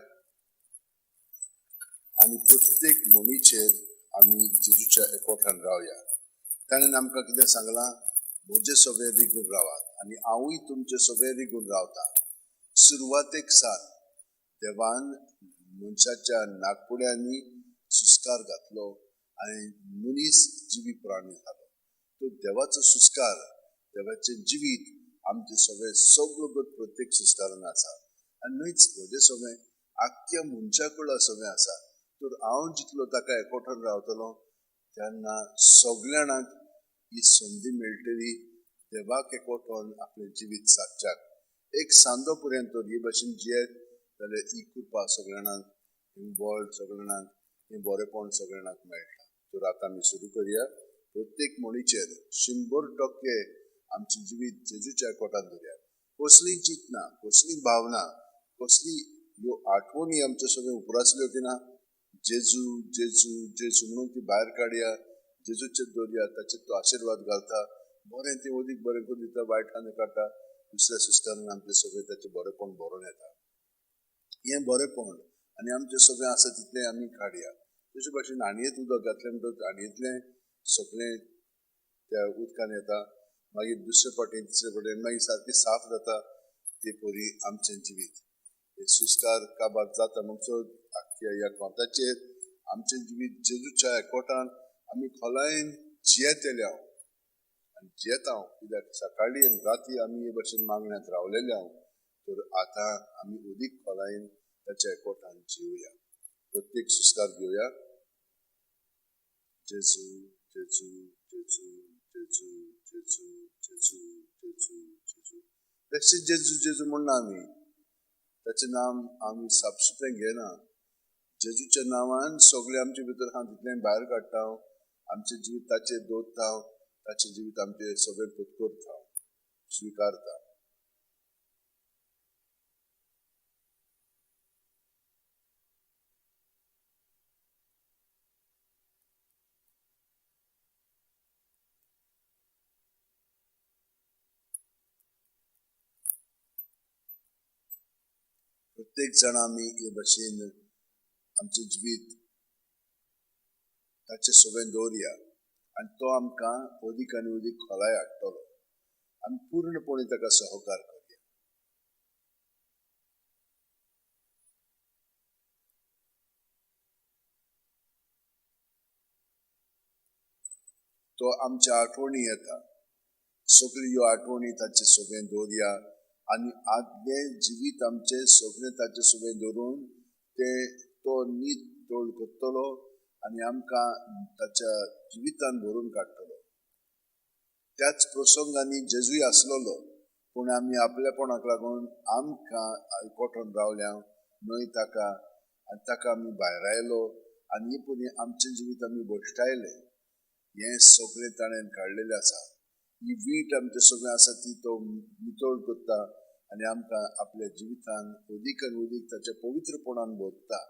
आनी प्रत्येक म्हणीचेर आमी जेजूच्या एकवटान रावया. ताणें आमकां कितें सांगलां? म्हजे सगळे रिगून रावात आनी हांवूय तुमचे सगळे रिगून रावता. सुरवातेक सात देवान मनशाच्या नागपुड्यांनी सुस्कार घातलो आनी मनीस जिवी प्राणी जालो. तो देवाचो सुस्कार, देवाचें जिवीत आमचें सगळें सगळो प्रत्येक सुस्कारान आसा. आनी न्हयच म्हजें सगळें आख्ख्या मनशा कडेन सगळें आसा. तर हांव जितलो ताका एकवटान रावतलो तेन्ना सगळ्या जाणांक ही संदी मेळटली देवाक एकवटून आपलें जिवीत सादच्याक. एक सांदो पर्यंत तर ही भाशेन जियेत जाल्यार ही कृपा सगळ्या जाणांक, ही बळ सगळ्या जाणांक, हें बरेपण सगळ्या जाणांक मेळटा. तर आतां आमी सुरू करया. प्रत्येक म्हणीचेर 100% आमचें जिवीत जेजूच्या एकवटान दवरया. कसलीं चिंतनां, कसली भावना, कसली ह्यो आठवणी आमच्यो सगळ्यो उप्रासल्यो की ना, जेजू जेजू जेजू म्हणून ती भायर काडया, जेजूचेर दवरया. ताचेर तो आशिर्वाद घालता, बरें तें अदीक बरें करून दिता, वायटान काडटा. दुसऱ्या सुस्कारान आमचें सगळें ताचें बरेपण भरून येता. हें बरेपण आनी आमचें सगळें आसा तितलें आमी काडया. तशे भाशेन हांडयेंत उदक घातलें म्हणटकच हांडयेंतलें सगळें त्या उदकान येता, मागीर दुसरे फावटी तिसरे फावटी मागीर सारकें साफ जाता. ते परी आमचें जिवीत हे सुस्कार काबार जाता म्हणसर आख्ख्या ह्या कोंताचेर आमचें जिवीत जेजूच्या एकवटान आमी खोलायेन जियेतले हांव आनी जियेता हांव. कित्याक सकाळी आनी राती आमी हे भाशेन मागण्यांत रावलेले हांव. तर आतां आमी अदीक खोलायेन ताच्या एकवटान जिवया. प्रत्येक सुस्कार घेवया. जेजू जेजू जेजू जेजू जेजू जेजू जेजू जेजू. बेश्टे जेजू जेजू म्हणना आमी, ताचें नांव आमी सापसुपें घेना. जेजूच्या नांवान सगळें आमचे भितर आहा तितलें भायर काडटा, आमचें जिवीत ताचेर दवरता, ताचें जिवीत आमचें सगळें पत्करता, स्विकारता. प्रत्येक जाण आमी हे भाशेन आमचें जिवीत ताचें सगळें दवरया आनी तो आमकां अदीक आनी अदीक खोलाय हाडटलो. आमी पूर्णपणे ताका सहकार करया. तो आमच्या आठवणी येता, सगळ्यो ह्यो आठवणी ताचें सगळें दवरया आनी आदलें जिवीत आमचें सगळें ताचें सगळें दवरून ते तो नीत तोळ करतलो आनी आमकां ताच्या जिवितान भरून काडटलो. त्याच प्रसंगांनी जेजूय आसलेलो, पूण आमी आपलेपणाक लागून आमकां एकवटून रावल्या न्हय ताका, आनी ताका आमी भायर आयलो आनी ही परी आमचें जिवीत आमी भश्टायलें. हें सगळें ताणें काडलेलें आसा. ही वीट आमचें सगळें आसा ती तो नितळ करता आनी आमकां आपल्या जिवितान अदीक आनी अदीक ताच्या पवित्रपणान भरता.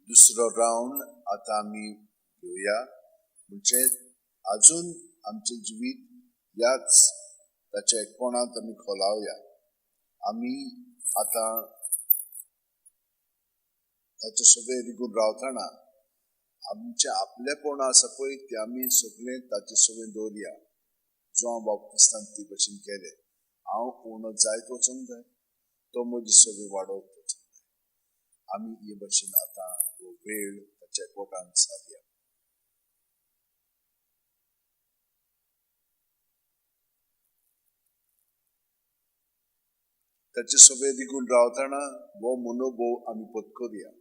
दुसरो रावंड आतां आमी घेवया, म्हणजे आजून आमचें जिवीत ह्याच ताच्या एकपणांत आमी खोलावया. आमी आतां ताचे सगळे रिगून रावतना आमचें आपलेपण आसा पळय तें आमी सगळें ताचे सगळें दवरया. जो हांव बाप्तिस्तान ते भशेन केलें, हांव उणो जायत वचूंक जाय, तो म्हजी सगळें वाडोवंक वचूंक जाय. आमी हे भशेन आतां हो वेळ ताच्या पोटान सारया. ताचे सगळे रिगून रावतना हो मनोभोव आमी पत्करुया.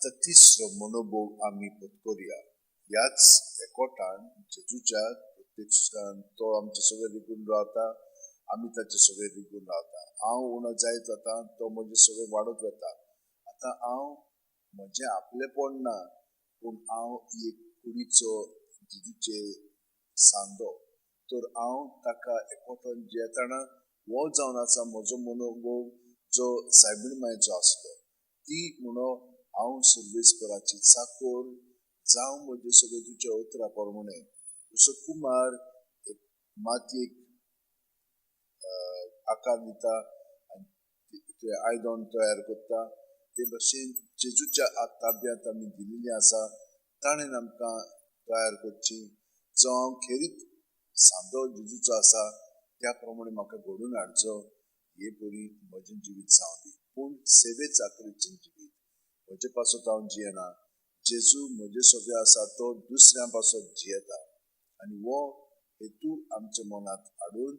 आतां तिसरो मनोभोग आमी पत्करया. ह्याच एकोटान जेजूच्या प्रत्येक सुस्कारान तो आमचे सगळे रिगून रावता, आमी ताचे सगळे रिगून रावता. हांव उणो जायत वता, तो म्हजे सगळे वाडत वता. आतां हांव म्हजें आपलेपण ना, पूण हांव एक कुडीचो जेजूचे सांदो. तर हांव ताका एकोटान जियेतना हो जावन आसा म्हजो मनोभोग जो सायबीण मायचो आसलो. ती म्हणो हांव सर्वेस्पराची चाकोर जावं म्हजे सगळे तुज्या उतरा प्रमाणे. जसो कुमार एक मातयेक आकार दिता आनी ते आयदन तयार करता, ते भशेन जेजूच्या ताब्यांत आमी दिल्ली आसा, ताणें आमकां तयार करची. जो हांव खेरीत सांदो जेजूचो आसा त्या प्रमाणे म्हाका घडोवन हाडचो. हे परी म्हजें जिवीत जावं दी, पूण सेवे चाकरीचें जिवीत म्हजे पासत हांव जियेना. जेजू म्हजे सगळे आसा, तो दुसऱ्यां पासत जियेता. आनी हो हेतू आमच्या मनांत हाडून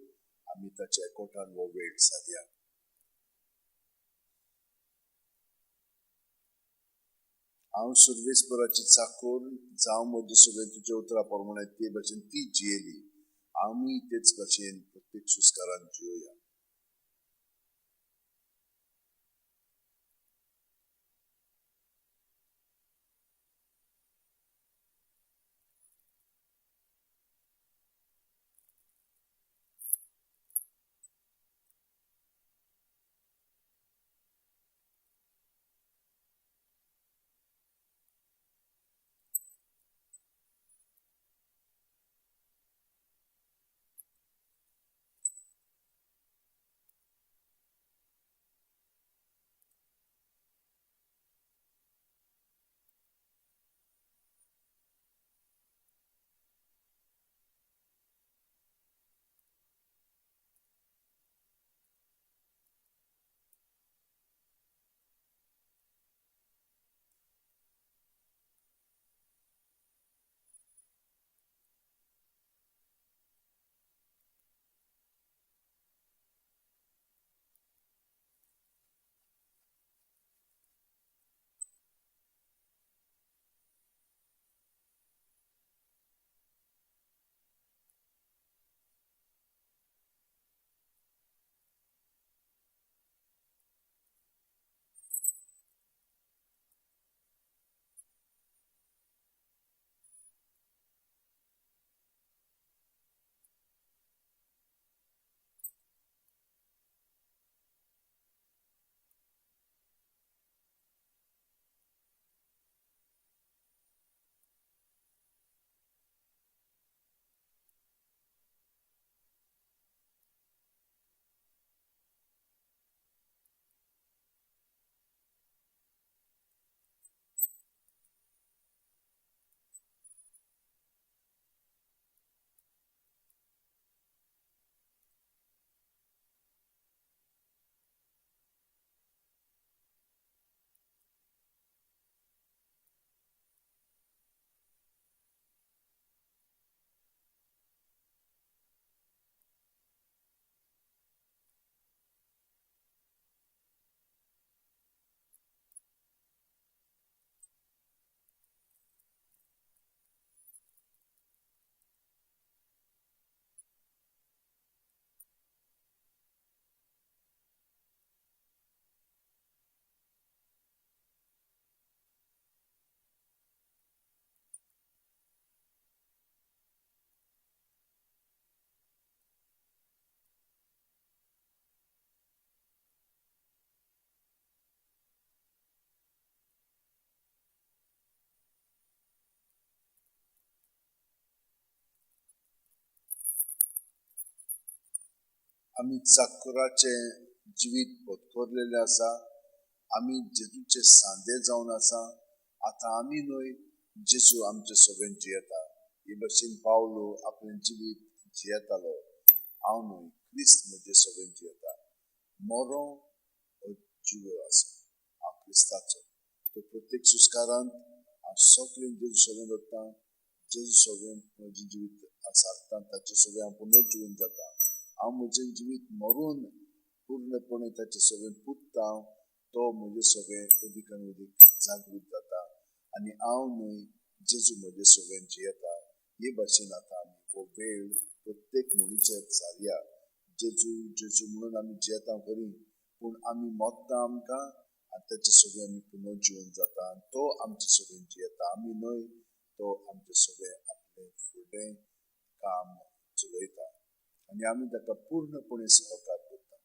आमी ताच्या एकोटान हो वेळ सादया. हांव सर्वेस्पराची चाकोर जावं म्हजे सगळे तुज्या उतरा प्रमाणे ते भशेन ती जियेली. आमी तेच भशेन प्रत्येक सुस्कारान जियोया. आमी चाकराचें जिवीत पत्करलेलें आसा, आमी जेजूचे सांदे जावन आसा. आतां आमी न्हय, जेजू आमचे सगळें जियेता. हे भशेन पावलो आपलें जिवीत जियेतालो. हांव न्हय, क्रिस्त म्हजे सगळें जियेता. मरो हो जिवो आसा, हांव क्रिस्ताचो. तो प्रत्येक सुस्कारांत हांव सगळें जेजू सगळें दवरता. जेजू सगळें म्हजें जिवीत सारता, ताचें सगळें हांव पुनर्जिवन जाता. हांव म्हजें जिवीत मरून पूर्णपणे ताचें सगळें पुरता. तो म्हजें सगळें अदीक आनी अदीक जागृत जाता. आनी हांव न्हय, जेजू म्हजे सगळें जियेता. हे भाशेन आतां आमी हो वेळ प्रत्येक म्हणीचेर सारया. जेजू जेजू म्हणून आमी जियेता खरी, पूण आमी मोत्ता आमकां आनी ताचे सगळें आमी पुनर्जिवन जाता आनी तो आमचे सगळें जियेता. आमी न्हय, तो आमचे सगळें आपलें फुडलें काम चलयता आनी आमी ताका पूर्णपणे सहकार करता.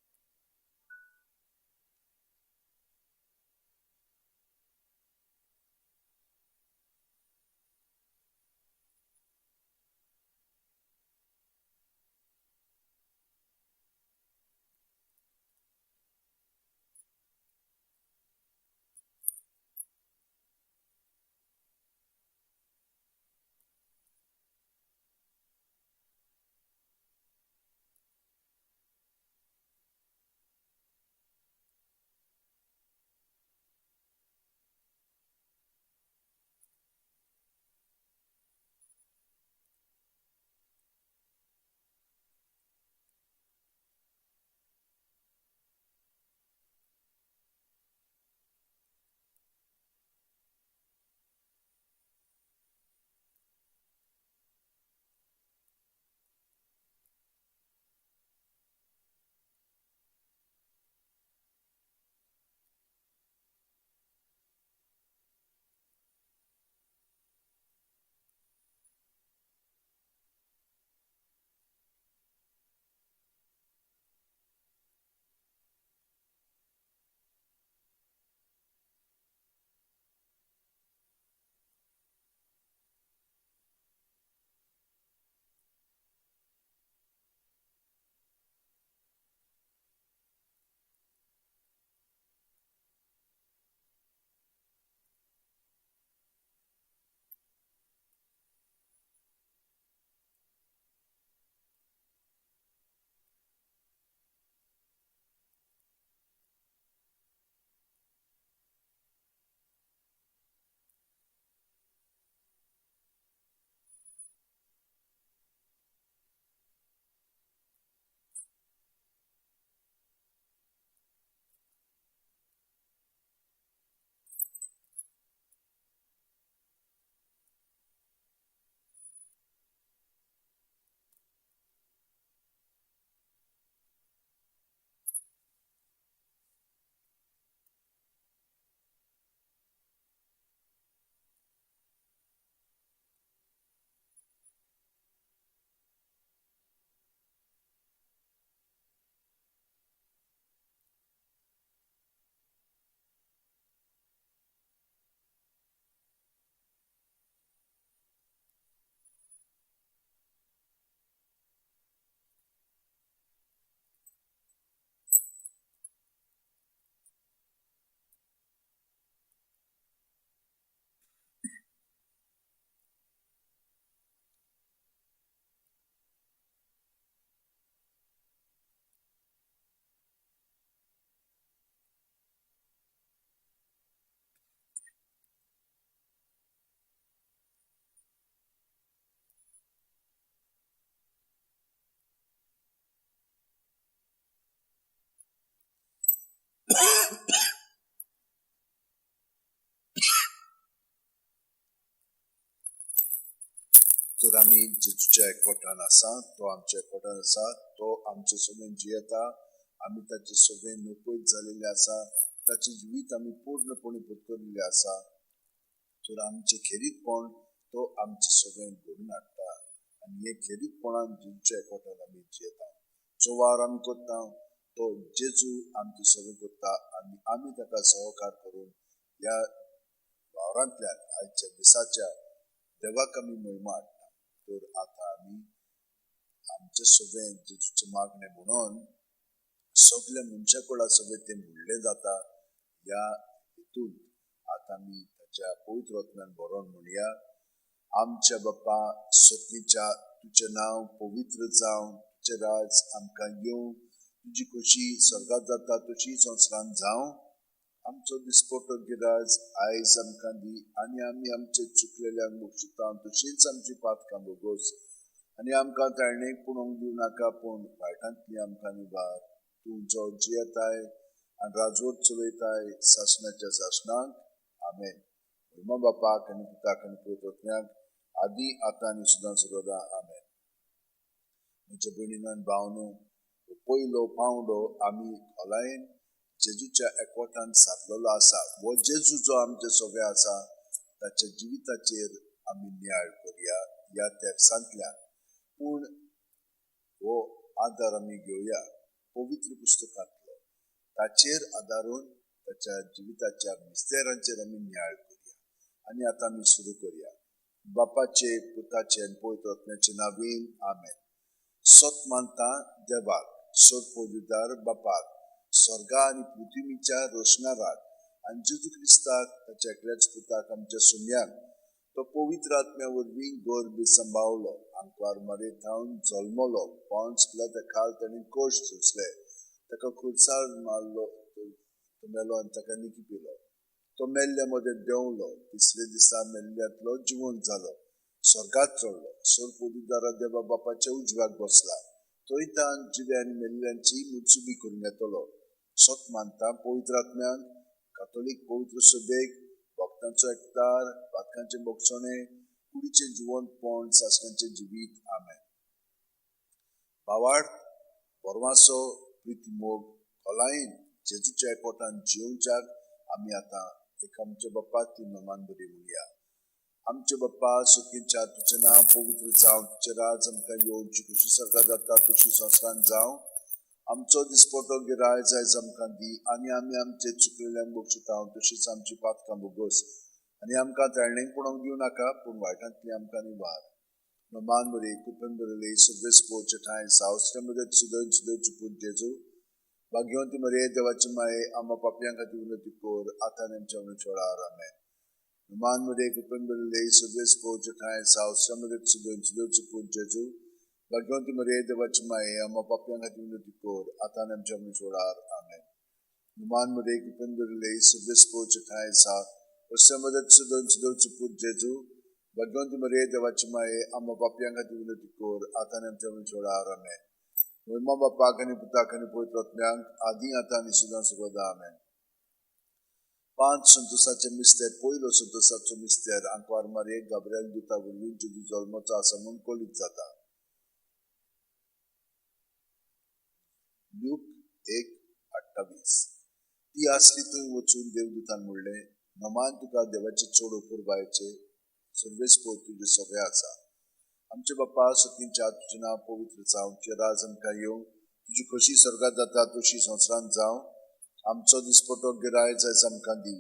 तर आमी जेजूच्या एकवटान आसा, तो आमच्या एकवटान आसा, तो आमचे सगळें जियेता. आमी ताचे सगळें नपयत जालेले आसा, ताचे जिवीत आमी पूर्णपणे पत्करलेले आसा. तर आमचें खेरीतपण तो आमचें सगळें घडून हाडटा आनी हे खेरीतपणान जेजूच्या एकवटान आमी जियेता. जो वावर आमी करता तो जेजू आमचें सगळें करता आनी आमी ताका सहकार करून ह्या वावरांतल्यान आयच्या दिसाच्या देवाक आमी महिमा हाडटा. तर आतां आमी आमचे सगळें जेजूचें मागणें म्हणून सगल्या मनशा कडल्यान सगळें तें म्हणलें जाता. ह्या हेतून आतां आमी ताच्या पवित्र आत्म्यान बरोवन म्हणया. आमच्या बापा सर्गीच्या, तुजें नांव पवित्र जावं, तुजें राज आमकां येवं, तुजी खोशी स्वर्गांत जाता तशी संवसारांत जावं. आमचो दिसपटो गिराज आयज आमकां दी आनी आमी आमचे चुकलेल्यांक बक्षिता तशींच आमची पातकां भोगोस आनी आमकां ताळणेक पुणोवंक दिवं नाका, पूण वायटांतली आमकां निवार. तूं जो जियेताय आनी राजवट चलयताय सासणाच्या सासणाक. आमेन. मोहिमा बापाक आनी पुताक आनी पवित्र आत्म्याक, आदी आतां आनी सदां सर्वदा. आमेन. म्हज्या भयणीन आनी भावनो, पयलो पावंडो आमी खोलायेन जेजूच्या एकवटान सारलेलो आसा. हो जेजू जो आमचे सगळे आसा ताच्या जिविताचेर आमी नियाळ करया ह्या तेर्सांतल्यान, पूण हो आदार आमी घेवया पवित्र पुस्तकांतलो. ताचेर आदारून ताच्या जिविताच्या मिस्तेरांचेर आमी नियाळ करया. आनी आतां आमी सुरू करया. बापाचे, पुताचे आनी पवित्र आत्म्याचे नांवान, आमेन. सत मानता देवाक, सर्वपवित्र बापाक, स्वर्गा आनी पृथ्वीच्या रोशणाराक, आनी जेजू क्रिस्ताक ताच्या एकल्याच पुताक आमच्या सुम्याक, तो पवित्र आत्म्या वरवीं गर्भ सांबाळलो, आंकवार मारे थावन जल्मलो, पोंस पिलाता खाल ताणें कश्ट सोंसले, ताका खुर्सार मारलो, तो मेलो आनी ताका निकी पिलो, तो मेल्ल्या मदें देंवलो, तिसरे दिसा मेल्ल्यांतलो जिवंत जालो, स्वर्गात चडलो, सर्वपवित्र देवा बापाच्या उजव्याक बसला, थंय तान जिवे आनी मेल्ल्यांची मुचुबी करून येतलो. सत मानता पवित्र आत्म्याक, कातोलीक पवित्र सभेक, भक्तांचो एकतार, पातकांचें भोगसणें, कुडीचें जिवंतपण, सासणाचें जिवीत. आमेन. भावार्थ, परवासो, प्रिती, मोग खोलायेन जेजूच्या एकवटान जिवच्याक आमी आतां एक आमच्या बाप्पा ती नमान बरी म्हणया. आमचे बाप्पा सुखीच्या, तुजें नांव पवित्र जावं, तुजें राज आमकां येवची, खुशी स्वर्गात जाता तशी संवसारांत जावं. आमचो दिसपटो गिराय जायज आमकां दी, आनी आमी आमचे चुकलेल्यांक बक्षिता तशीच आमची पातकां भोगोस, आनी आमकां ताळणेक पडोवंक दिवं नाका, पूण वायटांतली आमकां निवार. नमान बरी कुपन बरयले सर्वेस पोवचे ठांय सावसरे मदत सुदय सुदय चुकून जेजू. भाग्यवंती मरे देवाची माये, आम्हा पापयां खातीर विनंती कर, आतां आनी आमच्या मरणाच्या वेळार. आमेन. नमान मरे कुपन बरयले सर्वेस पोवचे ठांय सावसरे मदत सुदय सुदय चुकून जेजू. भाग्यवंती मरे देवाची माये, आम्हा पापयां खातीर विनंती कर, आतां आनी आमच्या मरणाच्या वेळार. आमेन. नमान मरे कुपन बरयले सर्वेस पोवचे ठांय सावसरे मदत सुदय सुदय चुकून जेजू. भाग्यवंती मरे देवाची माये, आम्हा पापयां खातीर विनंती कर, आतां आनी आमच्या मरणाच्या वेळार. आमेन. मोहिमा बापाक आनी पुताक आनी पवित्र आत्म्याक, आदी आतां आनी सदां सर्वदा. आमेन. 5 संतोषाचे मिस्तेर. पयलो संतोषाचो मिस्तेर, आंकवार मारयेक गाब्रिएल दुता वरवीं जेजू जल्मचो आसा म्हूण कळीत जाता. लूक 1:28. ती आसली थंय वचून देवदूतान म्हणलें, नमान तुका देवाचे चड अपुरबायेचे, सर्वेस्पर तुजें सगळें आसा. आमचे बाप्पा सुखींच्या, तुजें नांव पवित्र जावं, तुजें राज आमकां येवं, तुजी खोशी स्वर्गात जाता तशी संवसारांत जावं. आमचो दिसपटो गिराय जायज आमकां दी,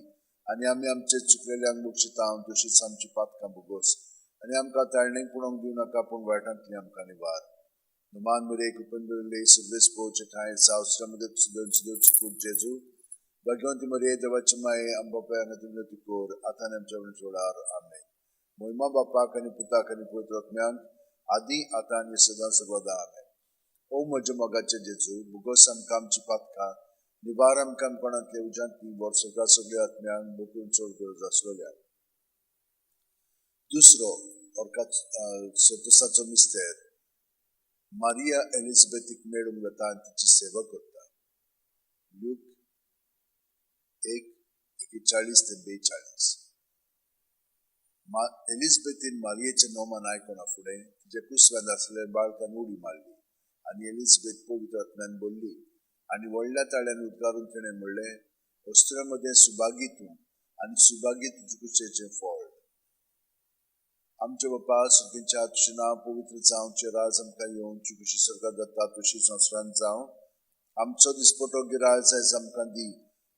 आनी आमी आमचे चुकलेल्यांक बक्षिता तशीच आमची पातकां भोगोस, आनी आमकां ताळणेक पडोवंक दिवं नाका, पूण वायटांतली आमकां निवार. नमान मरे कुपन बरयले सर्वेस पोवचे ठांय सावसरे मदत सुदय सुदय चुकून जेजू. भाग्यवंती मरे देवाची माये, आमच्या बापाय खातीर विनंती कर, आतां आनी आमच्या मरणाच्या वेळार. आमेन. मोहिमा बापाक आनी पुताक आनी पवित्र आत्म्याक, आदी आतां आनी सदां सर्वदा. आमेन. ओ म्हज्या मोगाचे जेजू, भोगोस आमकां आमची पातकां, निवार आमकां कोणांतले उज्यांतली वर्सभरा सगळ्या आत्म्यांक मोकळून चड गरज आसलेल्या. दुसरो ऑर्का संतोषाचो मिस्तेर, मारिया एलिझाबेथीक मेळूंक वता आनी तिची सेवा करता. लूक 1:41 ते 42. एलिझाबेथीन मारियेचें नोमान आयकना फुडें तिच्या कुसव्यांत आसलेल्या बाळकान उडी मारली आनी एलिझाबेथ पवित्र आत्म्यान भरली आनी व्हडल्या ताळ्यान उद्गारून तिणें म्हणलें, अस्तुऱ्यां मदें सुभागी तूं आनी सुभागी तुजे कुशेचें फळ. आमच्या बापा सुखींच्या, तुजें नांव पवित्र जावं, तुजें राज आमकां येवं, तुजी खुशी स्वर्गात जाता तशी संवसारांत जावं. आमचो दिसपटो गिराय जायज आमकां दी,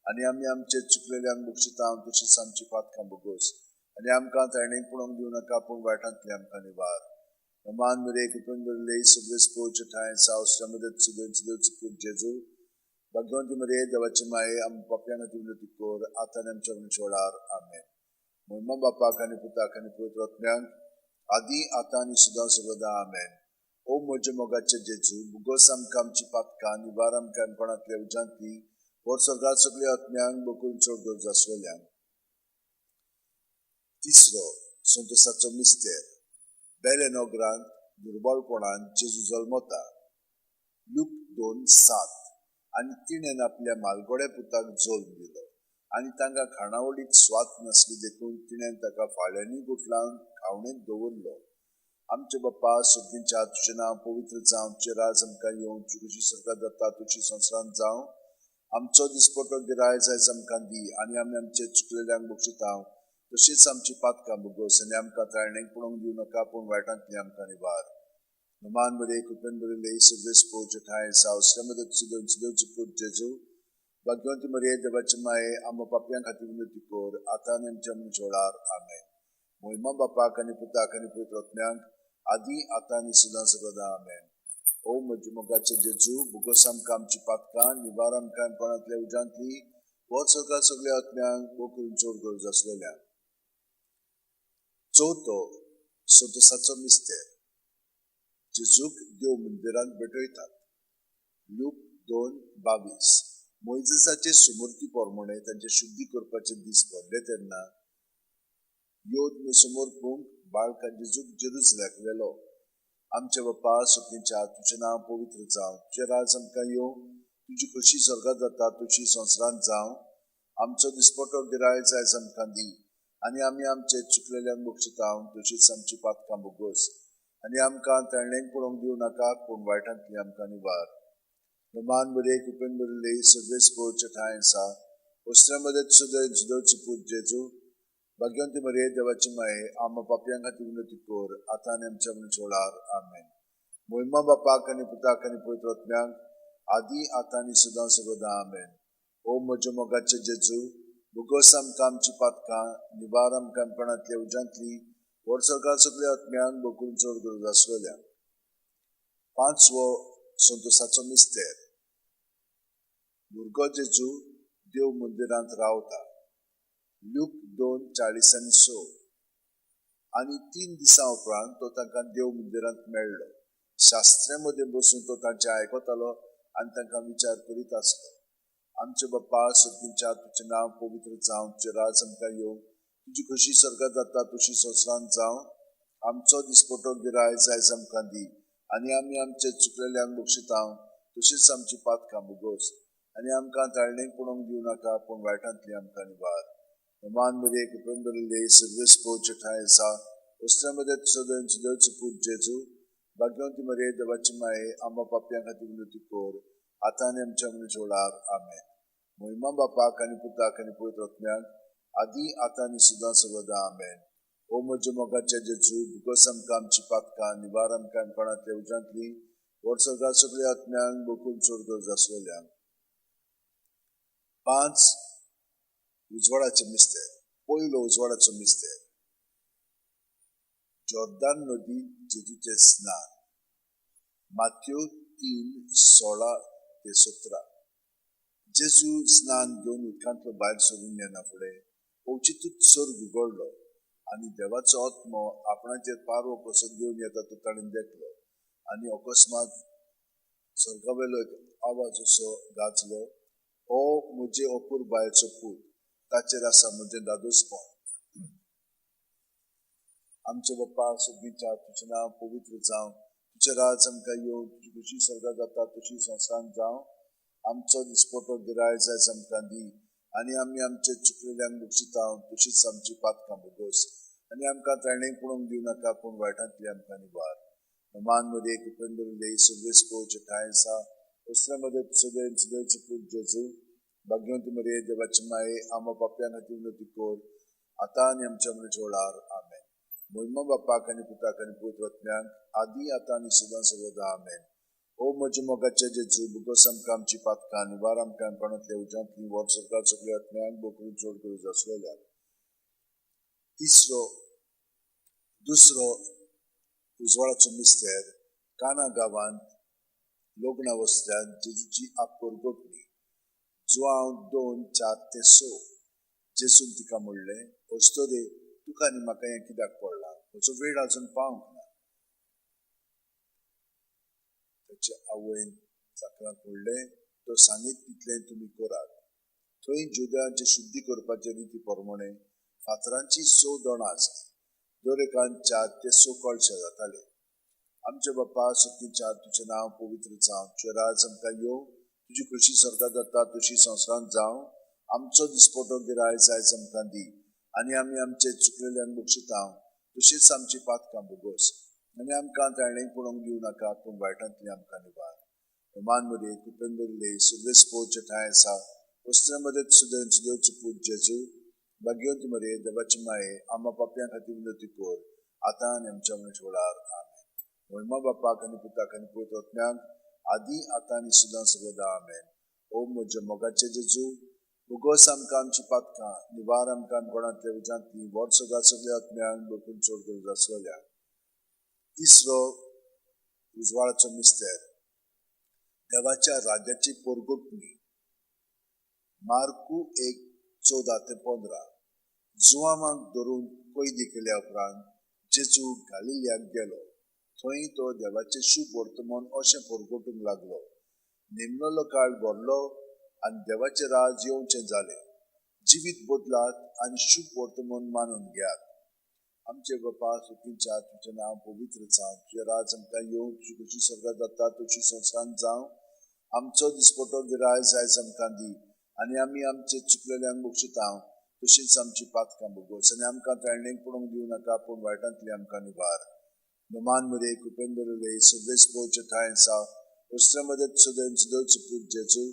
आनी आमी आमचे चुकलेल्यांक बक्षिता तशीच आमची पातकां भोगोस, आनी आमकां ताळणेक पडोवंक दिवं नाका, पूण वायटांतली आमकां निवार. नमान मरे कुपन बरयले सर्वेस पोवचे ठांय सावसरे मदत सुदय सुदय चुकून जेजू. भाग्यवंती मरे देवाची माये, आमच्या पापयां खातीर विनंती कर, आतां आनी आमच्या मरणाच्या वेळार. आमेन. मोहिमा बापाक आनी पुताक आनी पवित्र आत्म्याक, आदी आतां आनी सदां सर्वदा. आमेन. ओ म्हज्या मोगाचे जेजू, भोगोस आमकां आमची पातकां, निवार आमकां कोणांतल्या उज्यांतली, वर्सभरात सगळ्या आत्म्यांक बकून चड गरज आसलेल्यांक. तिसरो संतोषाचो मिस्तेर, बेले नगरांत दुर्बळपणान जेजू जल्मता. लूक 2:7. आनी तिणें आपल्या मालगोड्या पुताक जल्म दिलो आनी तांकां खाणावळीक स्वाद नासली देखून तिणें ताका फाळ्यांनी गुठलावन खावणेंत दवरलो. आमचे बाप्पा सर्गींच्या, तुजें नांव पवित्र जावं, तुजें राज आमकां येवं, तुजी खुशी स्वर्गात जाता तशी संवसारांत जावं. आमचो दिसपटो गिरायक आयज आमकां दी आनी आमी आमचे चुकलेल्यांक बक्षिता तशीच आमची पातकां भोगोस आनी आमकां ताळणेक पडोवंक दिवं नाका, पूण वायटांतली आमकां निवार. नुमान बरे कृपेन बरयले सगळे पोवचे ठांय सावसऱ्या सुदन सुदोवचे पूत जेजू, भाग्यवंती मरिये देवाचे माये, आमकां पापयां खातीर विनवती कर, आतां आनी आमच्या मनशोळार. आमेन. मोहिमा बापाक आनी पुताक आनी पवित्र आत्म्याक, आदी आतां आनी सदां सर्वदा. आमेन. ओ म्हज्या मोगाचे जेजू, भोगोस आमकां आमची पातकां, निवार आमकां कोणांतल्या उज्यांतली, वच सरकार सगळ्या आत्म्यांक, भोव करून चड गरज आसलेल्या. चवथो संतोसाचो मिस्तेर. जेजूक देव मंदिरांत भेटयतात. लूक 2:22. मोयजेसाचे सुमूर्ती प्रमाणे तांचे शुद्धी करपाचे दीस भरले तेन्ना योद्न समर्पूंक बाळका जेजूक जेरुजल्याक व्हेलो. आमचे बाप्पा सुखीच्या, तुजें नांव पवित्र जावं, तुजें राज आमकां येवं, तुजी खोशी स्वर्गात जाता तशी संवसारांत जावं. आमचो दिसपटो गिरायक आयज आमकां दी आनी आमी आमचे चुकलेल्यांक बक्षिता तशीच आमची पातकां भोगोस आनी आमकां ताळणेक पडोवंक दिवं नाका, पूण वायटांतली आमकां निवार. मान बरे कृपेन बरयले सगळे पळोवचे ठांय आसा वस्त्रा मदत सुदय सुदोवचे पूत जेजू, भाग्यवंती मरिये देवाची माये, आमकां पापयां खातीर विनवती कर, आतां आनी आमच्या मनशोळार. आमेन. मोहिमा बापाक आनी पुताक आनी पवित्र आत्म्याक, आदी आतां आनी सदां सर्वदा. आमेन. ओ म्हज्या मोगाचे जेजू, भोगोस आमकां आमची पातकां, निवार आमकां कोणांतल्या उज्यांतली, व्हड सरकार सगळ्या आत्म्यांक, भोव करून चड गरज आसलेल्या. पांचवो संतोसाचो मिस्तेर. भुरगो जेजू देव मंदिरांत रावता. लूक 2:46. आनी 3 दिसां उपरांत तो तांकां देव मंदिरांत मेळ्ळो. शास्त्र्या मदें बसून तो तांचें आयकतालो आनी तांकां विचार करीत आसलो. आमचे बाप्पा सर्गींच्या, तुजें नांव पवित्र जावं, तुजें राज आमकां येवं, तुजी खोशी स्वर्गात जाता तशी संवसारांत जावं. आमचो दिसपटो गिरायक आयज आमकां दी आनी आमी आमचे चुकलेल्यांक बक्षिता तशीच आमची पातकां भोगोस आनी आमकां ताळणेक पडोवंक दिवं नाका, पूण वायटांतली आमकां निवार. मान बरे कृपेन बरयले सगळे पळोवचे ठांय आसा वस्त्रा मदत सदन सुदोवचे पूत जेजू, भाग्यवंती मरिये देवाची माये, आमकां पापयां खातीर विनवती कर, आतां आनी आमच्या मनशोळार. आमेन. मोहिमा बापाक आनी पुताक आनी पवित्र आत्म्याक, आदी आतां आनी सदां सर्वदा. आमेन. ओ म्हज्या मोगाचे जेजू, भोगोस आमकां आमची पातकां, निवार आमकां कोणांतल्या उज्यांतली, व्हड सरकार सगळ्या आत्म्यांक, भोव करून चड गरज आसलेल्या. 5 उजवाडाचे मिस्तेर. पयलो उजवाडाचो मिस्तेर. जॉर्दान नदी जेजूचें स्नान. माथ्यो 3:16-17. जेजू स्नान घेवन उदकांतलो भायर सरून येना फुडें अवचितूच सर्ग उगडलो आनी देवाचो आत्मो आपणाचेर पारवो कसो घेवन येता तो ताणें देखलो. आनी अकस्मात स्वर्गावेलो एक आवाज असो गाजलो, ओ म्हजे अपुरबायेचो पूत, ताचेर आसा म्हजें दादोसपण. आमचे बाप्पा सर्गींच्या, तुजें नांव पवित्र जावं, तुजें राज आमकां येवं, तुजी खुशी स्वर्गात जाता तशी संवसारांत जावं. आमचो दिसपटो गिरायक आयज आमकां दी आनी आमी आमचे चुकलेल्यांक बक्षिता तशीच आमची पातकां भोगोस आनी आमकां ताळणेक पडोवंक दिवं नाका, पूण वायटांतली आमकां निवार. मान मरिये कृपेन बरयले सगळे पळोवचे ठांय आसा वस्त्रा मदत सदय सुदयचे पूत जेजू, भाग्यवंती मरिये देवाची माये, आमकां पापयां खातीर विनवती कर, आतां आनी आमच्या मनशोळार. आमेन. मोहिमा बापाक आनी पुताक आनी पवित्र आत्म्याक, आदी आतां आनी सदां सर्वदा. आमेन. ओ म्हज्या मोगाचे जेजू, भोगोस आमकां आमची पातकां, निवार आमकां कोणांतल्या उज्यांतली, व्हड सरकार सगळ्या आत्म्यांक, भोव करून चड गरज आसलेल्या. दुसरो उजवाडाचो मिस्तेर. काना गांवांत लग्ना वस्त्यांत जेजूची आपरगटणी. जुआंव 2:4-6. जेजून तिका म्हणलें, अस्तोरे, तुका आनी म्हाका हें कित्याक पडलां? म्हजो वेळ अजून पावंक ना. ताचे आवयन चाकरांक म्हणलें, तो सांगीत तितलें तुमी करात. थंय जुद्यांचे शुद्धी करपाचे रिती प्रमाणे फातरांची 6 दोणां आसली, दर एकान 4 ते 6 कळशे जाताले. आमचे बाप्पा सर्गींच्या, तुजें नांव पवित्र जावं, तुजें राज आमकां येवं, तुजी खोशी स्वर्गात जाता तशी संवसारांत जावं. आमचो दिसपटो गिरायज आयज आमकां दी आनी आमी आमचे चुकलेल्यांक बक्षिता तशीच आमची पातकां भोगोस आनी आमकां ताणें पळोवंक दिवं नाका पूण वायटांतली आमकां निवार. मान मरे कृपेन भरिल्ले सुर्वेस पोवचे ठांय आसा वस्त्रां सुदेव सुदेवचो पूत जेजू भाग्यवंती मरे देवाची माये आमा पापयां खातीर विनवती कर आतां आनी आमच्या मरणाच्या वेळार. आमेन. महिमा बापाक आनी पुताक आनी पवित्र आत्म्याक आदी आतां आनी सदां सर्वदा. आमेन. ओ म्हज्या मोगाचे जेजू भोगोस आमकां आमची पातकां निवार आमकां कोणांतल्या उज्यांतली वर्स सगळ्या सगळ्या आत्म्यांक बकून चड गरज आसलेल्या. तिसरो उजवाडाचो मिस्तेर देवाच्या राज्याची पोरगोटणी. मार्कू 1:14-15. जुवामाक धरून कैदी केल्या उपरांत जेजू गालिलियाक गेलो. थंय तो देवाचें शुभ वर्तमान अशें पोरगोटूंक लागलो. निमणलो काळ भरलो आनी देवाचें राज येवचें जालें. जिवीत बदलात आनी शुभ वर्तमान मानून घेयात. आमचे बापा सुखींच्या तुजें नांव पवित्र जावं, तुजें राज आमकां येवं, तुजी खुशी स्वर्गात जाता तशी संवसारांत जावं. आमचो दिसपटो गिरायज आयज आमकां दी आनी आमी आमचे चुकलेल्यांक बक्षिता तशीच आमची पातकां भोगोस आनी आमकां ताळणेक पडोवंक दिवं नाका पूण वायटांतली आमकां निवार. नमान मरे कृपेन भरिल्ले सुर्वेस पोवचे ठांय आसा वस्त्रां मदत सुदेव सुदेवचो पूत जेजू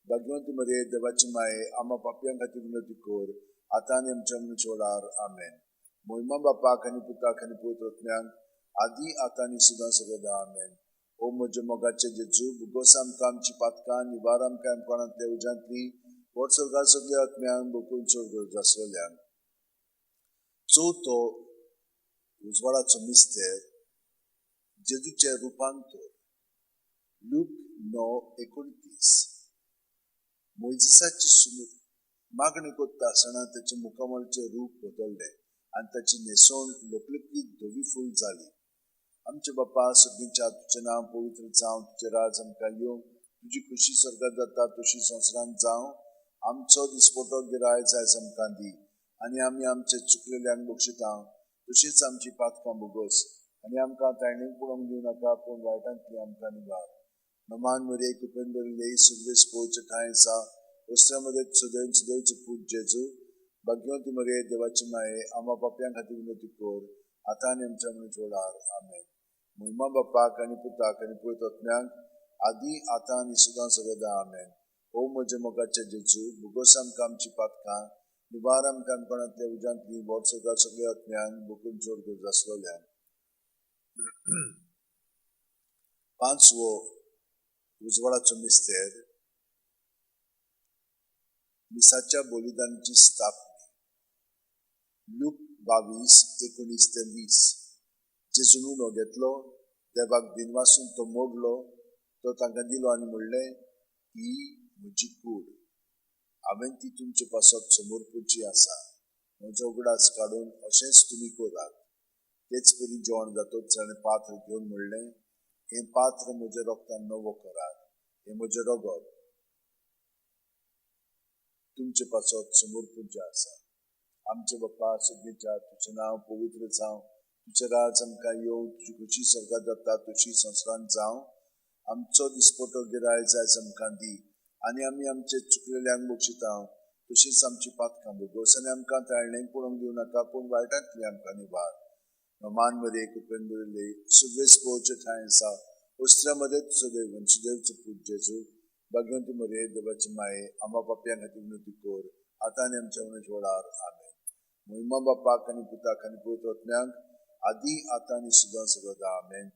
भाग्यवंती मरे देवाची माये आमा पापयां खातीर विनवती कर आतां आनी आमच्या मरणाच्या वेळार. आमेन. महिमा बापाक आनी पुताक आनी पवित्र आत्म्याक आदी आतां आनी सदां सर्वदा. आमेन. ओ म्हज्या मोगाचे जेजू भोगोस आमकां आमची पातकां निवार आमकां कोणांतल्या उज्यांतली व्हड स्वर्गा सगळ्या आत्म्यांक बकून चड गरज आसलेल्यांक. चवथो उजवाडाचो मिस्तेर जेजूचें रुपांतर. लूक 9:29. मोयजेसाची सुमूक मागणी करता आसतना ताचें मुखामळचें रूप बदल्लें आनी ताची न्हेसवण लकलकीत धवी फूल जाली. आमचे बापा सगळींच्या तुजें नांव पवित्र जावं, तुजें राज आमकां येवं, तुजी खुशी स्वर्गात जाता तशी संवसारांत जावं. आमचो दिसपटो गिरायज आयज आमकां दी आनी आमी आमचे चुकलेल्यांक बक्षिता तशीच आमची पातकां भोगोस आनी आमकां ताणें पळोवंक दिवं नाका पूण वायटांतली आमकां निवार. नमान मरे कृपेन भरिल्ले सुर्वेस पोवचे ठांय आसा वस्त्रां मदत सुदेव सुदेवचो पूत जेजू भाग्यवंती मरे देवाची माये आमा पापयां खातीर विनवती कर आतां आनी आमच्या मरणाच्या वेळार. आमेन. महिमा बापाक आनी पुताक आनी पवित्र आत्म्याक आदी आतां आनी सदां सर्वदा. आमेन. ओ म्हज्या मोगाचे जेजू भोगोस आमकां आमची पातकां निवार आमकां कोणांतल्या उज्यांतली व्हड सगळ्या सगळ्या आत्म्यांक बकून चड गरज आसलेल्यांक. पांचवो उजवाडाचो मिस्तेर मिसाच्या बलिदानाची स्थापनी. लूक 22:19-20. जेजून उणो घेतलो, देवाक दिनवासून तो मोडलो, तो तांकां दिलो आनी म्हणलें, ही म्हजी कूड, हांवें ती तुमचे पासत समर्पूची आसा. म्हजो उगडास काडून अशेंच तुमी करात. तेच परी जेवण जातच ताणें पात्र घेवन म्हणलें, हें पात्र म्हज्या रोगतान नवो करात, हें म्हजें रगत तुमचे पासत समर्पूचें आसा. आमचे बापा सगळींच्या तुजें नांव पवित्र जावं, तुजें राज आमकां येवं, तुजी खुशी स्वर्गात जाता तशी संवसारांत जावं. आमचो दिसपटो गिरायज आयज आमकां दी आनी आमी आमचे चुकलेल्यांक बक्षिता तशीच आमची पातकां भोगोस आनी आमकां ताळणेक पळोवंक दिवं नाका पूण वायटांतली आमकां निवार. मान मरे कृपेन भरिल्ले सुर्वेस पोवचे ठांय आसा वस्त्रां मदत सुदैव सुदैवचो पूत जेजू भाग्यवंती मरे देवाची माये आमा पापयां खातीर विनवती कर आतां आनी आमच्या मरणाच्या वेळार. आमेन. महिमा बापाक आनी पुताक आनी पवित्र आत्म्याक आदी आतां आनी सदां सर्वदा. आमेन.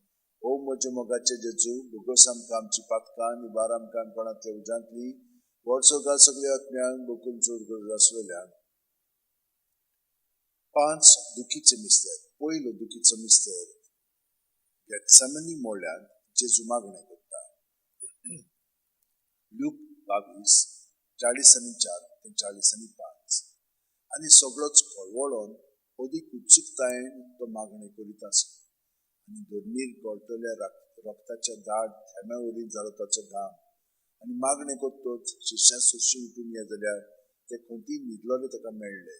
ओ म्हज्या मोगाचे जेजू भोगोस आमकां आमची पातकां निवार आमकां कोणांतल्या उज्यांतली व्हड स्वर्गा सगळ्या आत्म्यांक बकून चड गरज आसलेल्यांक. 5 दुखीचे मिस्तेर. पयलो दुखीचो मिस्तेर गेत्सेमनी मोळ्यांत जेजू मागणें करता. लूक 22:44-45. आनी सगळोच कळवळोन अदीक उत्सुकतायेन तो मागणें करीत आसलो आनी धरणीर गळटल्या रक्ताच्या दाट थेंब्या वरी जालो ताचो घाम. आनी मागणें करतच शिश्यां सुशी उठून ये जाल्यार ते खंती न्हिदलोले ताका मेळ्ळे.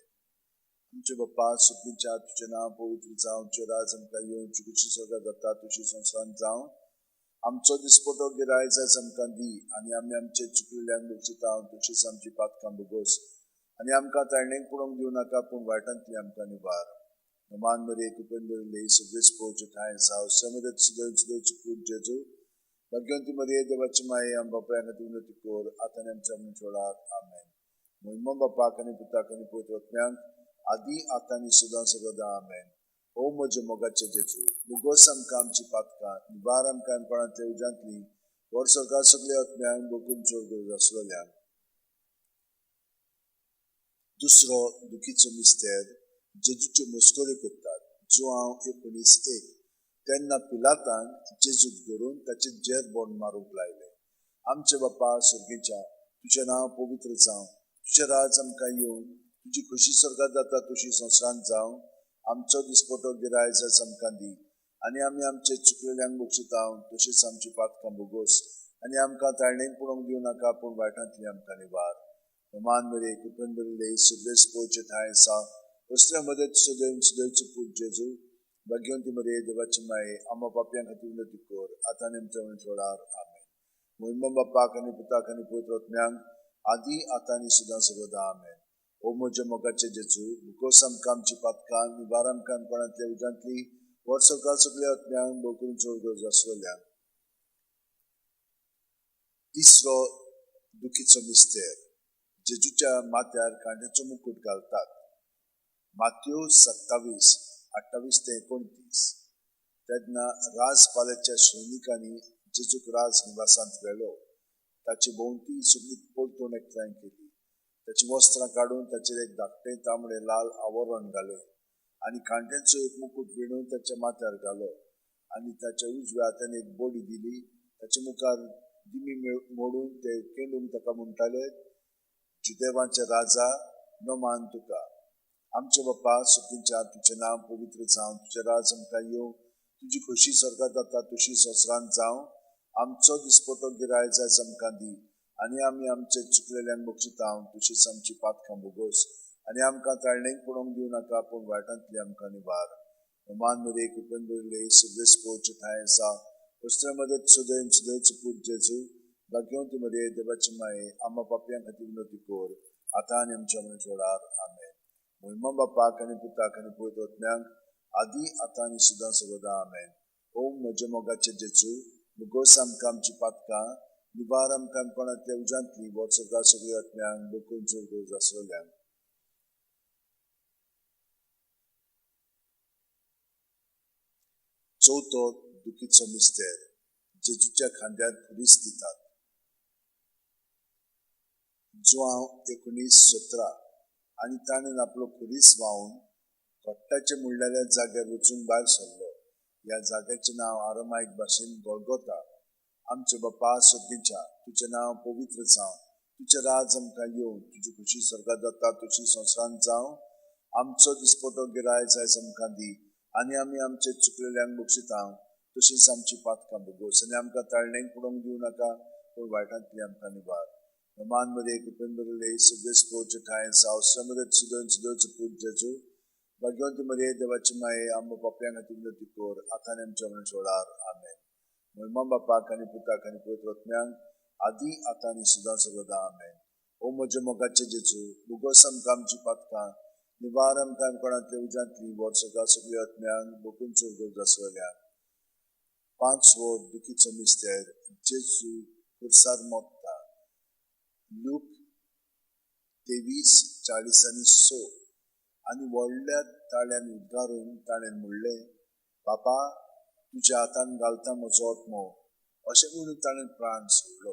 आमचे बापा सुखीच्या तुजें नांव पवित्र जावं, तुजें राज आमकां येवं, तुजी खुशी स्वर्गात जाता तशी संवसारांत जावं. आमचो दिसपटो गिरायज आयज आमकां दी आनी आमी आमचे चुकलेल्यांक बक्षिता तशीच आमची पातकां भोगोस आनी आमकां ताळणेक पडोवंक दिवं नाका, पूण वायटांतली आमकां निवार. नमान मरे कृपेन भरिल्ले, सगळेच पोवचे ठांय आसा. मदत सुदैव सुदैवचो पूत जेजू, भाग्यवंती मरिये देवाची माये, आम बापाय खातीर विनंती कर, आतां आनी आमच्या मरणाच्या वेळार. आमेन. मोहिमा बापाक आनी पुताक आनी पवित्र आत्म्याक, आदी आतां आनी सदां सर्वदा. आमेन. ओ म्हज्या मोगाचे जेजू, भोगोस आमकां आमची पातकां, निवार आमकां कोणांतल्या उज्यांतली, व्हर सरकार सगल्या आत्म्यांक, बोकून चड गरज आसलेल्यांक. दुसरो दुखीचो मिस्तेर, जेजूच्यो मस्कऱ्यो करतात. जुआंव 19:1. तेन्ना पिलातान जेजूक धरून ताचे जेर बोंड मारूंक लायले. आमचे बापा सर्गेच्या, तुजें नांव पवित्र जावं, तुजें राज आमकां येवं, तुजी खोशी स्वर्गात जाता तशी संवसारांत जावं. आमचो दिसपटो गिरायज आयज आमकां दी आनी आमी आमचे चुकलेल्यांक बक्षिता तशीच आमची पातकां भोगोस आनी आमकां ताळणेक पडोवंक दिवं नाका, पूण वायटांतली आमकां निवार. मान मरे कृपेन भरिल्ले, सगळेच पोवचे ठांय आसा. वस्त्रा मदत सदैव सदैवचो पूत जेजू, भाग्यवंती मरे देवाची माये, आम्हा पापयां खातीर विनंती कर, आतां आनी आमच्या मरणाच्या वेळार. आमेन. मोहिमा बापाक आनी पुताक आनी पवित्र आत्म्याक, आदी आतां आनी सदां सर्वदा. आमेन. ओ म्हज्या मोगाचे जेजू, भुकोस आमकां आमची पातकां, निवार आमकां कोणांतल्या उज्यांतली, व्हर सरकार सगल्या आत्म्यांक, भोव करून चड गरज आसलेल्यांक. तिसरो दुखीचो मिस्तेर, जेजूच्या माथ्यार कांड्याचो मुकूट घालतात. मात्यो 27:28-29. तेन्ना राजपाल्याच्या सैनिकांनी जेजूक राज निवासांत व्हेलो. ताची भोंवती सगळी परतून एकठांय केली. ताची वस्त्रां काडून ताचेर एक धाकटें तांबडें लाल आवरण घालें आनी कांट्यांचो एक मुकूट विणून ताच्या माथ्यार घालो आनी ताच्या उजव्या हातान एक बडी दिली. ताचे मुखार दिमी मोडून ते केंडूंक ताका म्हणटाले, जुदेवांचे राजा, नमान तुका. आमचे बापा सुखींच्या, तुजें नांव पवित्र जावं, तुजें राज आमकां येवं, तुजी खोशी स्वर्गात जाता तशी संवसारांत जावं. आमचो दिसपटो गिरायज आयज आमकां दी आनी आमी आमचे चुकलेल्यांक बक्षिता तशीच आमची पातकां भोगोस आनी आमकां ताळणेक पडोवंक दिवं नाका, पूण वायटांतली आमकां निवार. मान मरे कृपेन भरिल्ले, सगळेच पोवचे ठांय आसा. वस्त्रा मदत सदैव सदैवचो पूत जेजू, भाग्यवंती मरे देवाची माये, आम्हा पापयां खातीर विनंती कर, आतां आनी आमच्या मरणाच्या वेळार. आमेन. मोहिमा बापाक आनी पुताक आनी पवित्र आत्म्याक, आदी आतां आनी सदां सर्वदा. आमेन. ओ म्हज्या मोगाचे जेजू, भोगोस आमकां आमची पातकां, निवार आमकां कोणांतल्या उज्यांतली, व्हर सरकार सगल्या आत्म्यांक, बोकून चड गरज आसलेल्यांक. चवथो दुखीचो मिस्तेर, जेजूच्या खांद्यार खुरीस दितात. जुआंव 19:17. आनी ताणें आपलो खुरीस व्हांवन कोट्टाचे म्हणलेल्या जाग्यार वचून भायर सरलो. ह्या जाग्याचें नांव आरमायक भाशेन गोलगोता. आमचे बापा सर्गीच्या, तुजें नांव पवित्र जावं, तुजें राज आमकां येवं, तुजी खोशी स्वर्गात जाता तशी संवसारांत जावं. आमचो दिसपटो गिरायज आयज आमकां दी आनी आमी आमचे चुकलेल्यांक बक्षिता तशीच आमची पातकां भोगोस आनी आमकां ताळणेक पडोवंक दिवं नाका, पूण वायटांतली आमकां निवार. मान मरे कृपेन भरिल्ले, सगळेच पोवचे ठांय आसा. मदत सदैव सदैवचो पूत जेजू, भाग्यवंती मरे देवाची माये, आमकां पापयां खातीर विनंती कर, आतां आनी आमच्या मरणाच्या वेळार. आमेन. मोहिमा बापाक आनी पुताक आनी पवित्र आत्म्याक, आदी आतां आनी सदां सर्वदा. आमेन. ओ म्हज्या मोगाचे जेजू, भोगोस आमकां आमची पातकां, निवार आमकां कोणांतल्या उज्यांतली, व्हर सरकार सगल्या आत्म्यांक, बोकून चड गरज आसलेल्यांक. पांचवो दुखीचो मिस्तेर, जेजू खुर्सार मोडटा. लूक 23:40-6. आनी व्हडल्या ताळ्यान उद्गारून ताणें म्हणलें, बापा, तुज्या हातान घालता म्हजो आत्मो. अशें म्हणून ताणें प्राण सोडलो.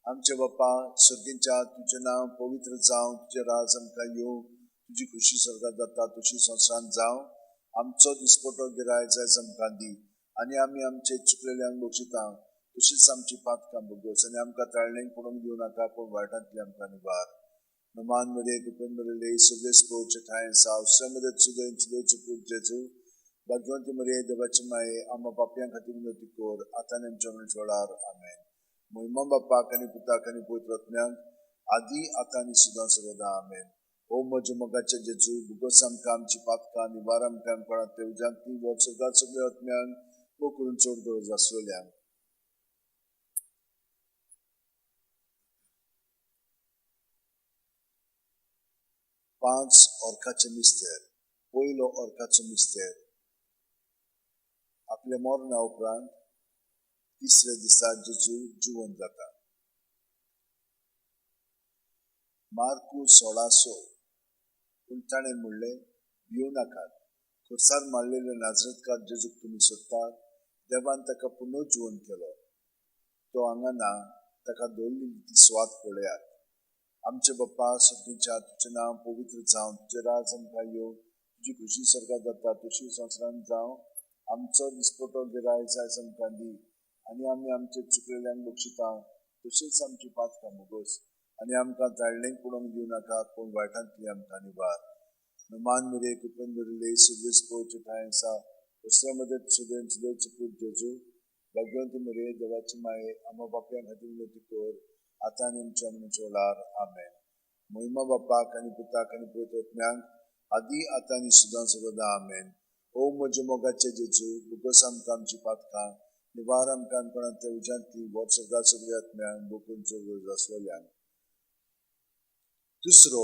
आमचे बापा सर्गींच्या, तुजें नांव पवित्र जावं, तुजें राज आमकां येवं, तुजी खोशी स्वर्गात जाता तशी संवसारांत जावं. आमचो दिसपटो गिरायज आयज आमकां दी आनी आमी आमचे चुकलेल्यांक बक्षिता तशीच आमची पातकां भोगोस आनी आमकां ताळणेक पडोवंक दिवं नाका, पूण वायटांतली आमकां निवार. नमान मरे कृपेन भरिल्ले, सगळेच पोवचे ठांय आसा. मदत सदैव सदैवचो पूत जेजू, भाग्यवंती मरे देवाची माये, आम्हा पापयां खातीर विनंती कर, आतां आनी आमच्या मरणाच्या वेळार. आमेन. मोहिमा बापाक आनी पुताक आनी पवित्र आत्म्याक, आदी आतां आनी सदां सर्वदा. आमेन. ओ म्हज्या मोगाचे जेजू, भोगोस आमकां आमची पातकां, निवार आमकां कोणांतल्या उज्यांतली, व्हर सरकार सगल्या आत्म्यांक, भोव करून चड गरज आसलेल्यांक. पांच ऑर्काचे मिस्तेर. पयलो ऑर्काचो मिस्तेर आपल्या मरणा उपरांत तिसऱ्या दिसा जेजू जिवन जाता. मार्कू 16:6. पूण ताणें म्हणलें, भिवू नाकात, खुर्सार मारलेल्या नाजरतकार जेजूक तुमी सोदतात. देवान ताका पुनः जिवन केलो. तो हांगा ना, ताका दवरलेली ती सुवात पळयात. आमचे बाप्पा सर्गीच्या, तुजें नांव पवित्र जावं, तुजें राज आमकां येवं, तुजी खुशी स्वर्गात जाता तशी संवसारांत जावं. आमचो दिसपटो गिरायक आयज आमकां दी आनी आमी आमचे चुकलेल्यांक बक्षिता तशीच आमची पातकां भोगोस आनी आमकां ताळणेक पडोवंक दिवं नाका, पूण वायटांतली आमकां निवार. मान मरे कृपेन भरिल्ले, सुदेश पोवचे ठांय आसा. दुसऱ्या मदत सुदेन सुदेवचे पूत जेजू, भाग्यवंती मरे देवाची माये, आमा बापयां खातीर विनवती कर, आतां आनी आमच्या मरणाच्या वेळार. आमेन. महिमा बापाक आनी पुताक आनी पवित्र आत्म्याक, आदी आतां आनी सदां सर्वदा. आमेन. ओ म्हज्या मोगाचे जेजू, भोगोस आमकां आमची पातकां, निवार आमकां कोणांतल्या उज्यांतली, बोट सगळ्या सगळ्या आत्म्यांक बोकून चड आसलेल्यांक. दुसरो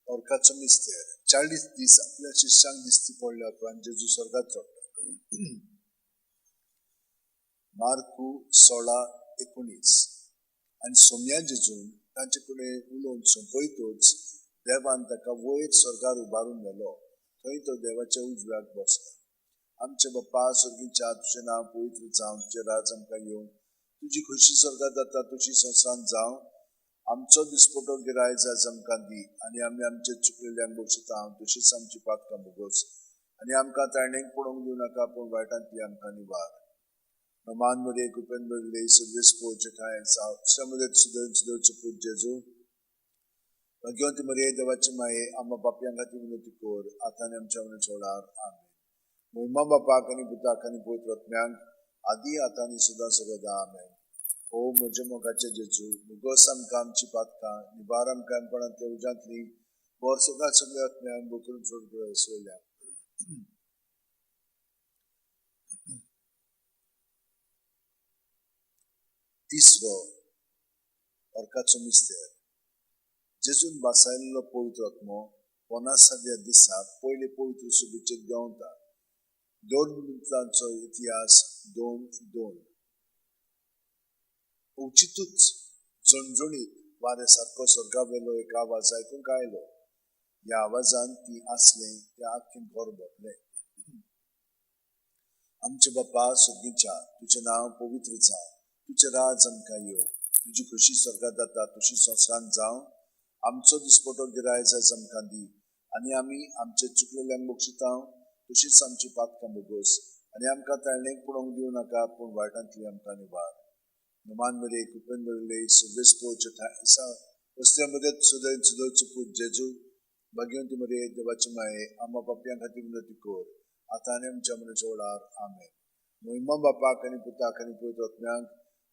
ऑर्काचो मिस्तेर. 40 दीस आपल्या शिष्यांक दिसती पडल्या उपरांत जेजू स्वर्गात चडटा. मार्कू 16:19. आनी सोम्या जेजून तांचे कडेन उलोवन सोंपयतूच देवान ताका वयर स्वर्गार उबारून व्हेलो. थंय तो देवाच्या उजव्याक बसलो. आमचे बाप्पा सर्गीच्या, तुजें नांव पवित्र जावं, तुजें राज आमकां येवं, तुजी खुशी स्वर्गात जाता तशी संवसारांत जावं. आमचो दिसपटो गिरायक आयज आमकां दी आनी आमी आमचे चुकलेल्यांक बक्षिता तशीच आमची पातकां भोगोस आनी आमकां ताळणेक पडोवंक दिवं नाका, पूण वायटांतली आमकां निवार. मान मरे कृपेन भरिल्ले, सुदेश पोवचे ठांय आसा. मदत सुदेन सुदेवचे पूत जेजू, भाग्यवंती मरे देवाची माये, आमा बापयां खातीर विनवती कर, आतां आनी आमच्या मरणाच्या वेळार. आमेन. महिमा बापाक आनी पुताक आनी पवित्र आत्म्याक, आदी आतां आनी सदां सर्वदा. आमेन. ओ म्हज्या मोगाचे जेजू, भोगोस आमकां आमची पातकां, निवार आमकां कोणांतल्या उज्यांतली, बोर सगळ्या सगळ्या आत्म्यांक बोकरून चड आसलेल्या. तिसरो ऑर्काचो मिस्तेर. जेजून बासायल्लो पवित्र आत्मो 50व्या दिसा पयले पवित्र सुबेचेर देंवता. 2 मिनटांचो इतिहास 2:2. अवचितूच झणझणीत वाऱ्या सारको स्वर्गावेलो एक आवाज आयकूंक आयलो. ह्या आवाजान ती आसलें तें आख्खें घर भरलें. आमचे बाप्पा सर्गीच्या, तुजें नांव पवित्र जावं, तुजें राज आमकां येवं, तुजी खुशी स्वर्गात जाता तशी संवसारांत जावं. आमचो दिसपटो गिरायक आयज आमकां दी आनी आमी आमचे चुकलेल्यांक बक्षिता तशीच आमची पातकां भोगोस आनी आमकां ताळणेक पडोवंक दिवं नाका, पूण वायटांतली आमकां निवार. मान मरे कृपेन भरिल्ले, सुदेश पोवचे ठांय आसा. वस्त्या मदत सुदेन सुदेवचो पूत जेजू, भाग्यवंती मरे देवाची माये, आमा बापयां खातीर विनवती कर, आतां आनी आमच्या मरणाच्या वेळार. आमेन. महिमा बापाक आनी पुताक आनी पवित्र आत्म्याक,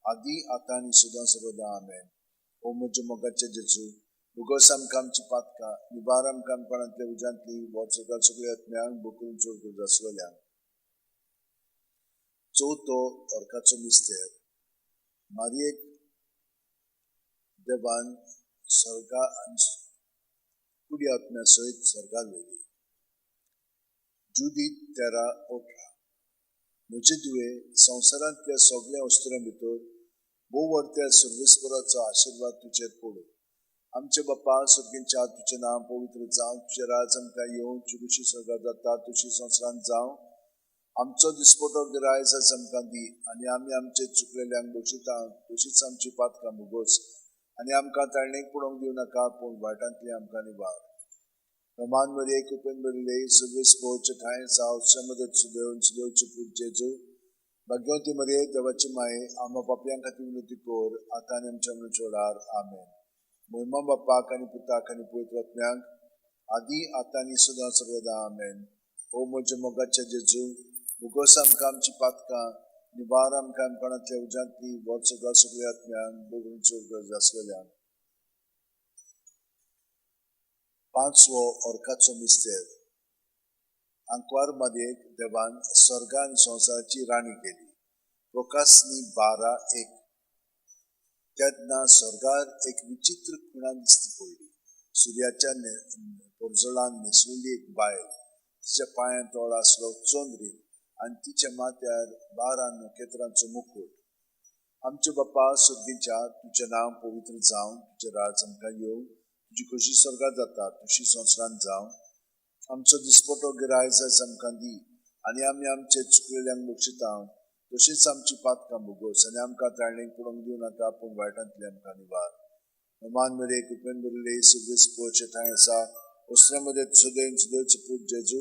आदी आतां आनी सदां सर्वदा. आमेन. ओ म्हज्या मोगाचे जेजू, भोगोस आमकां आमची पातकां, निवार आमकां कोणांतल्या उज्यांतली, बोट सगळ्या सगळ्या आत्म्यांक बोकून चड गरज आसलेल्यांक. चवथो ऑर्काचो मिस्तेर. मारयेक देवान स्वर्गा आनी कुडी आत्म्या सयत स्वर्गार व्हेली. जुदीत 13:18. म्हजे दुवे, संवसारांतल्या सगळ्या वस्तुरां भितर भोव व्हडत्या सर्वेस्पराचो आशिर्वाद तुजेर पडूं. आमचे बाप्पा सर्गीच्या, तुजें नांव पवित्र जावं, तुजें राज आमकां येवं, तुजी खुशी स्वर्गात जाता तशी संवसारांत जावं. आमचो दिसपटो गिरायक आयज आमकां दी आनी आमी आमचे चुकलेल्यांक बक्षिता तशीच आमची पातकां भोगोस आनी आमकां ताळणेक पडोवंक दिवं नाका, पूण वायटांतली आमकां निवार. मान मरे कृपेन भरिल्ले, सुदेश पोवचे ठांय आसा. मदत सुदेवन सुदेवचे पूत जेजू, भाग्यवंती मरे देवाची माये, आमा पापयां खातीर विनवती कर, आतां आनी आमच्या मरणाच्या वेळार. आमेन. महिमा बापाक आनी पुताक आनी पवित्र आत्म्याक, आदी आतां आनी सदां सर्वदा. आमेन. ओ म्हज्या मोगाचे जेजू, भोगोस आमकां आमची पातकां, निवार आमकां कोणांतल्या उज्यांतली, बोट सगळ्या सगळ्या आत्म्यांक बोगून चड गरज आसलेल्यांक. पांचवो ऑर्काचो मिस्तेर. आंकवार मारयेक देवान स्वर्गा आनी संवसाराची राणी केली. प्रोकासनी 12:1. तेन्ना स्वर्गार एक विचित्र खुणा दिसती पडली. सुर्याच्या पोरजळान न्हेसवली एक बायल, तिच्या पांयां तोळ आसलो चंद्री आनी तिच्या माथ्यार 12 नखेत्रांचो मुकूट. आमचे बापा सर्गीच्या, तुजें नांव पवित्र जावं, तुजें राज आमकां येवं, तुजी खोशी स्वर्गात जाता तशी संवसारांत जावं. आमचो दिसपटो गिरायज आयज आमकां दी आनी आमी आमचे चुकलेल्यांक बक्षिता तशीच आमची पातकां भोगोस आनी आमकां ताळणेक पडोवंक दिवं नाका, पूण वायटांतली आमकां निवार. मान मेरे कृपेन भरिल्ले सगळे पोचे ठांय आसा, वस्त्रा मदें सदैव सदैवचो पूत जेजू,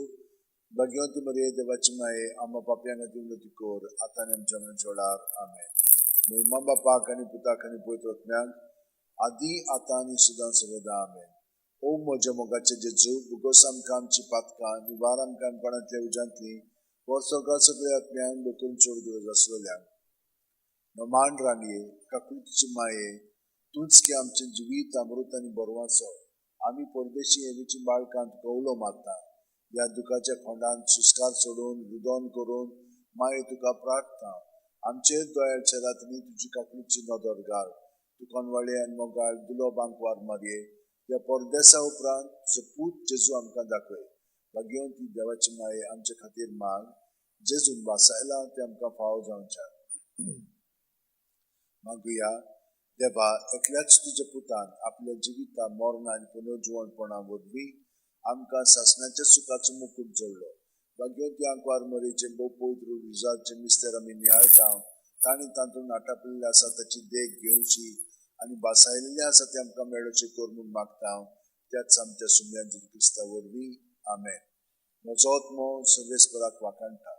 भाग्यवंती मरिये देवाची माये, आम्हा पापयां खातीर विनंती कर, आतां आनी आमच्या मरणाच्या वेळार. आमेन. म्हयमा बापाक आनी पुताक आनी पवित्र आत्म्याक, आदी आतां आनी सदां सर्वदा. आमेन. ओ म्हज्या मोगाचे जेजू, भोगोस आमकां आमची पातकां, निवार आमकां कोणांतल्या उज्यांतली, वर सगळ्या सगळ्या आत्म्यांक बोकून चड गरज आसलेल्यांक. नमान राणये, काकुळतीची माये, तूंच की आमचें जिवीत अमृत आनी बरवाचो, आमी परदेशी एवीची बाळकांत कवलो मारता. ह्या दुखाच्या खोंडांत सुस्कार सोडून रुदोन करून माये तुका प्रार्थना. आमचेर दोयाच्या रातनी तुजी काकुळतीची नदर घाल. तूं कोनवाळे आनी मोगाळ दुलो बांकवार मारये. ह्या परदेसा उपरांत तुजो पूत जेजू आमकां दाखय. भाग्यवंती देवाची माये आमचे खातीर माग, जेजून वासायला तें आमकां फावो जावच्या. मागुया. देवा, एकल्याच तुज्या पुतान आपल्या जिविता मरणा आनी पुनर्जिवणपणा वरवीं आमकां सासणाच्या सुखाचो मुकूट जोडलो. भाग्यवंती आंकवार मरेचे भोव पवित्र रुजाचे मिस्तेर आमी नियाळटा, तांणी तातूंत आटापिल्लें आसा ताची देख घेवची आनी बासायलेलें आसा तें आमकां मेळोवचें कर म्हूण मागता, त्याच आमच्या सुम्या जेजू क्रिस्ता वरवीं. आमेन. म्हजो आत्मो सर्वेस्पराक वाखाणटा.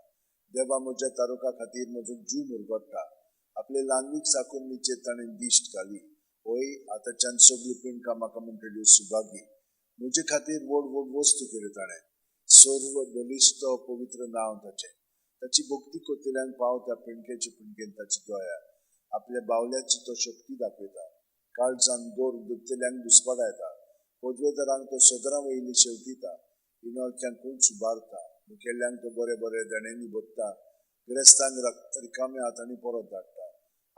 देवा म्हज्या तारुका खातीर म्हजो जीव मुरगडटा. आपले ल्हानवीक साकुर्णीचेर ताणें दिश्ट घाली. होय, आतांच्यान सगळीं पिंडकां म्हाका म्हणटल्यो सुभागी. म्हजे खातीर व्हड व्हड वस्तू केल्यो ताणें. सर्व बलिश्ट पवित्र नांव ताचें. ताची भक्ती करतल्यांक पावता पिंडकेचे पिंडकेन ताची दया. आपल्या बावल्याची तो शक्ती दाखयता. काळजान गोर दुखतल्यांक दुस्पाडायता. पदवेदारांक तो सदरां वयली शेवटिता. इनोळख्यांकूच सुबारता. मुखेल्यांक तो बरे बरे देण्यांनी भरता. गिरेस्तांक रिकाम्या हातांनी परत धाडटा.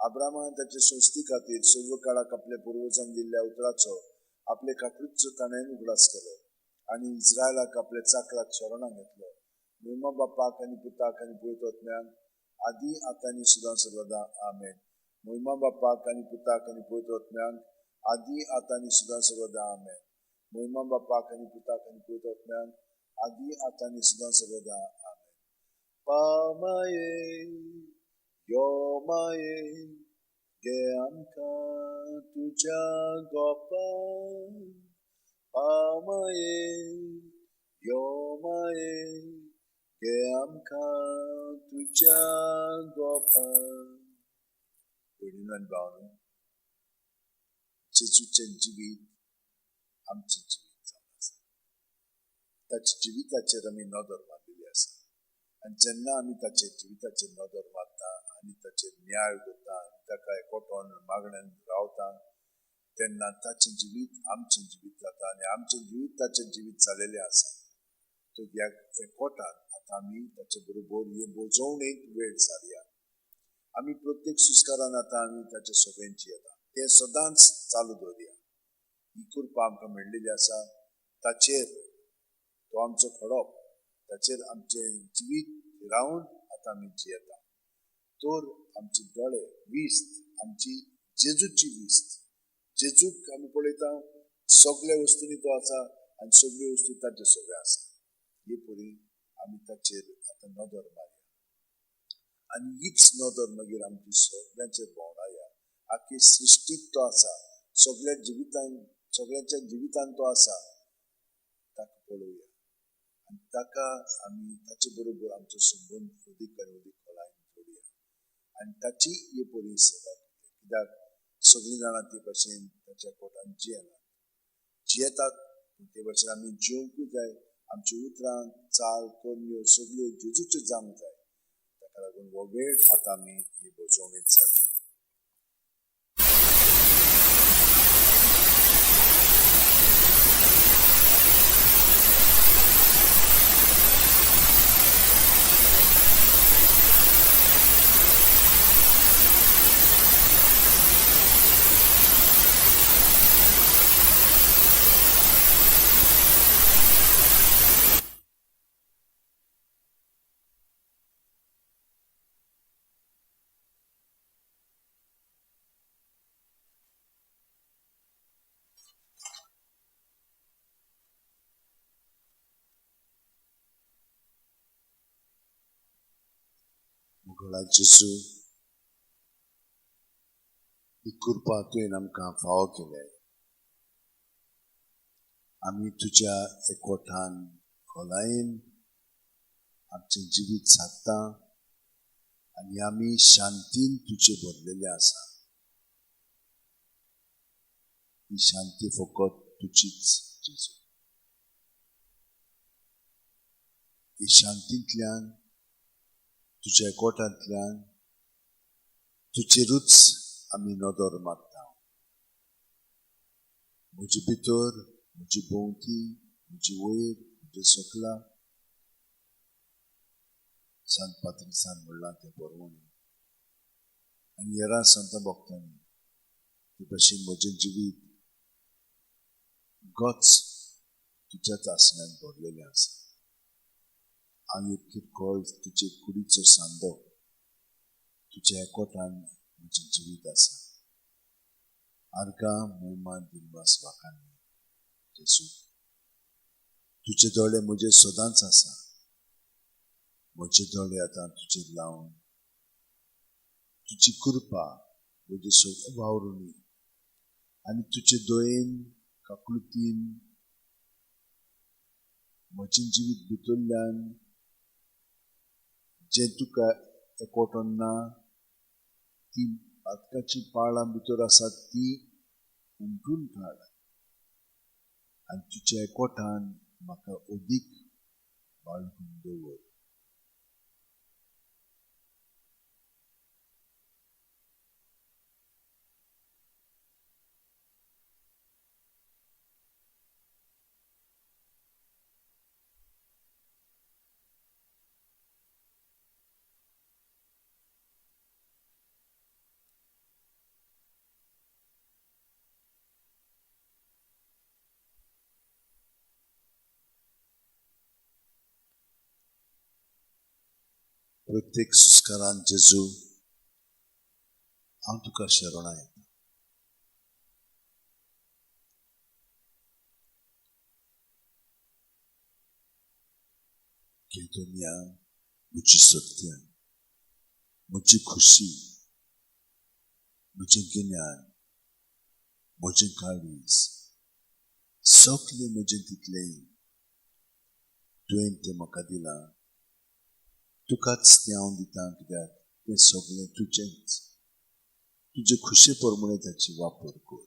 आब्रामान ताचे संस्थी खातीर सर्व काळाक आपल्या पुर्वजांक दिल्ल्या उतराचो आपले काकुळतीचो ताणें उगडास केलो आनी इस्रायलाक आपल्या चाकराक शरणां घेतलो. म्हयमा बापाक आनी पुताक आनी पवित्र आत्म्याक, आदी आतां आनी सदां सर्वदा. आमेन. म्हयमा बापाक आनी पुताक आनी पवित्र आत्म्याक, आदी आतां आनी सदां सर्वदा. आमेन. म्हयमा बापाक आनी पुताक आनी पवित्र आत्म्याक, आदी आतां आनी सदां सर्वदा. आमेन. पामाये यो माये, घे आमकां तुज्या गोपान. पामाये यो माये, घे आमकां तुज्या गोपान. भयणीनो आनी भावांनो, जेजूचें जिवीत आमचें जिवीत जावन आसा. ताच्या जिविताचेर आमी नदर मारलेली आसा आनी जेन्ना आमी ताचे जिविताचेर नदर मारता आनी ताचेर न्याय करता आनी ताका एकवटोन मागण्यान रावता, तेन्ना ताचें जिवीत आमचें जिवीत जाता आनी आमचें जिवीत ताचें जिवीत जालेलें आसा. तर ह्या एकवटान आतां आमी ताचे बरोबर हे बोजवणेंत वेळ सारया. आमी प्रत्येक सुस्कारान आतां आमी ताचे सोबेन जियेता. तें सदांच चालू दवरया. ही कृपा आमकां मेळ्ळेली आसा. ताचेर तो आमचो खडप, ताचेर आमचें जिवीत रावन आतां आमी जियेता. तर आमचे दोळे विस्त, आमची जेजूची विस्त, जेजूक आमी पळयता सगळ्या वस्तूंनी तो आसा आनी सगळ्यो वस्तू ताचे सगळ्यो आसा. हे परी आमी ताचेर आतां नदर मारया आनी हीच नदर मागीर आमची सगळ्यांचेर भोंवडाया. आख्खी सृश्टीक तो आसा, सगळ्या जिवितान, सगळ्यांच्या जिवितान तो आसा. ताका पळोवया आनी ताका आमी ताचे बरोबर आमचो संबंद अदीक आनी अदीक खोलायेन जोडया आनी ताची हे परी सेवा करया. कित्याक सगळीं जाणां ते भाशेन ताच्या कोटान जियेनात, जियेतात, पूण ते भाशेन आमी जिवंकूय जाय. आमची उतरां, चाल, करण्यो सगळ्यो जेजूच्यो जावंक जाय. ताका लागून हो वेळ आतां आमी ही बोजवणेंत जाली. मोगळा जेजू, ही कृपा तुवें आमकां फावो केल्या. आमी तुज्या एकवटान खोलायेन आमचें जिवीत सादता आनी आमी शांतीन तुजे भरलेले आसा. ही शांती फकत तुजीच जेजू. ही शांतींतल्यान, तुज्या एकवटांतल्यान तुजेरूच आमी नदर मारता. म्हजे भितर, म्हजी भोंवती, म्हजी वयर, म्हजे सकला संत पात्रिसान म्हणलां तें बरोवणी आनी हेरां संतां भक्तांनी ते भशेन म्हजें जिवीत गच तुज्याच आसण्यान भरलेलें आसा. हांव एक किरकोळ तुजे कुडीचो सांदो, तुज्या एकवटान म्हजें जिवीत आसा. आर्गां मोहिमान दिनवास वाखाणणी जेजू. तुजे दोळे म्हजे सदांच आसा. म्हजे दोळे आतां तुजेर लावन तुजी कृपा म्हजे सगळें वावरून आनी तुजे दयेन काकुळतीन म्हजें जिवीत भितरल्यान जें तुका एकवटन ना ती पातकाची पाळां भितर आसात ती उमटून काड आनी तुज्या एकवटान म्हाका अदीक बाळगून दवर. प्रत्येक सुस्कारान जेजू हांव तुका शरणां येता. घे दुनिया म्हजी सत्य, म्हजी खुशी, म्हजें गिन्यान, म्हजें काळीज, सगलें म्हजें तितलें तुवें तें म्हाका दिलां. तुकाच तें हांव दितां कित्याक तें सगळें तुजेंच. तुजे खुशे प्रमाणे ताची वापर कर.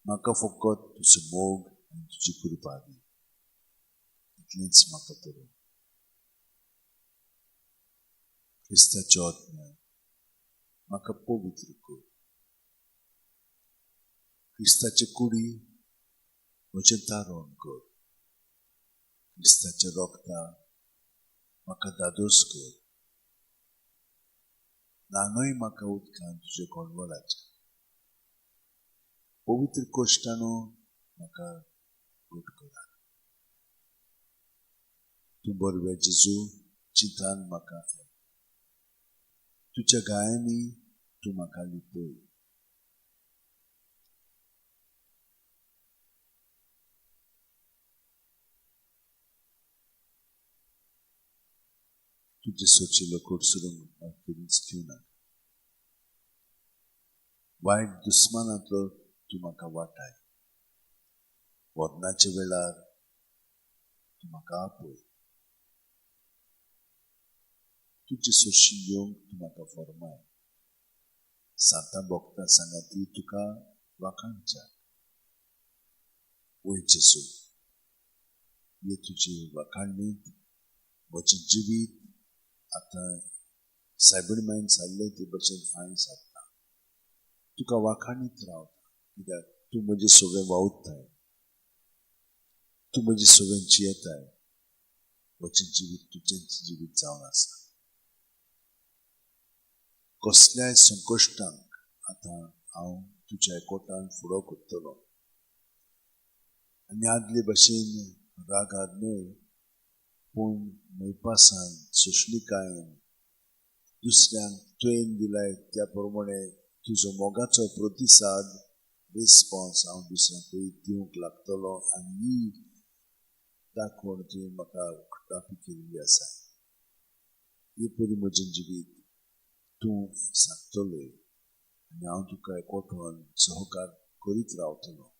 म्हाका फकत तुजो मोग आनी तुजी कृपा दी, इतलेंच म्हाका पुरो. क्रिस्ताच्या आत्म्यान म्हाका पवित्र कर. क्रिस्ताचे कुडी म्हजें तारण कर. क्रिस्ताच्या रोगता म्हाका दादोस कर. न्हाणय म्हाका उदकान तुज्या गोंडवळाच्या. पवित्र कोश्टानो म्हाका घट करात. तूं बरवे जेजू, चिंतान म्हाका आयक. तुज्या गायांनी तूं म्हाका लिपय. तुजे सोचिलो कोडसरून म्हाका कितेंच दिवं नाका. वायट दुस्मानांतलो तूं म्हाका वाटाय. मरणाच्या वेळार तूं म्हाका आपय. तुजे सोशी येवंक तूं म्हाका फर्माय. सांतां भोगता सांगाती तुका वाखाणच्या. वय जेजू, हे तुजे वाखाणणींत म्हजें जिवीत आतां सायबण मायन सारलें ते भशेन हांवें सादता. तुका वाखाणीत रावता कित्याक तूं म्हजें सगळें वावुरताय, तूं म्हजें सगळें जियेताय. म्हजें जिवीत तुजेंच जिवीत जावन आसा. कसल्याय संकश्टांक आतां हांव तुज्या एकवटान फुडो करतलो आनी आदले भशेन रागार न्हय पूण मोयपासान, सोंसणीकायेन दुसऱ्यांक तुवें दिलाय त्या प्रमाणे तुजो मोगाचो प्रतिसाद, रिस्पोन्स हांव दुसऱ्यांकूय दिवंक लागतलो आनी ही दाखोवण तुवें म्हाका उक्तापी केल्ली आसा. हे परी म्हजें जिवीत तूं सागतलोय आनी हांव तुका एकवटून सहकार करीत रावतलो.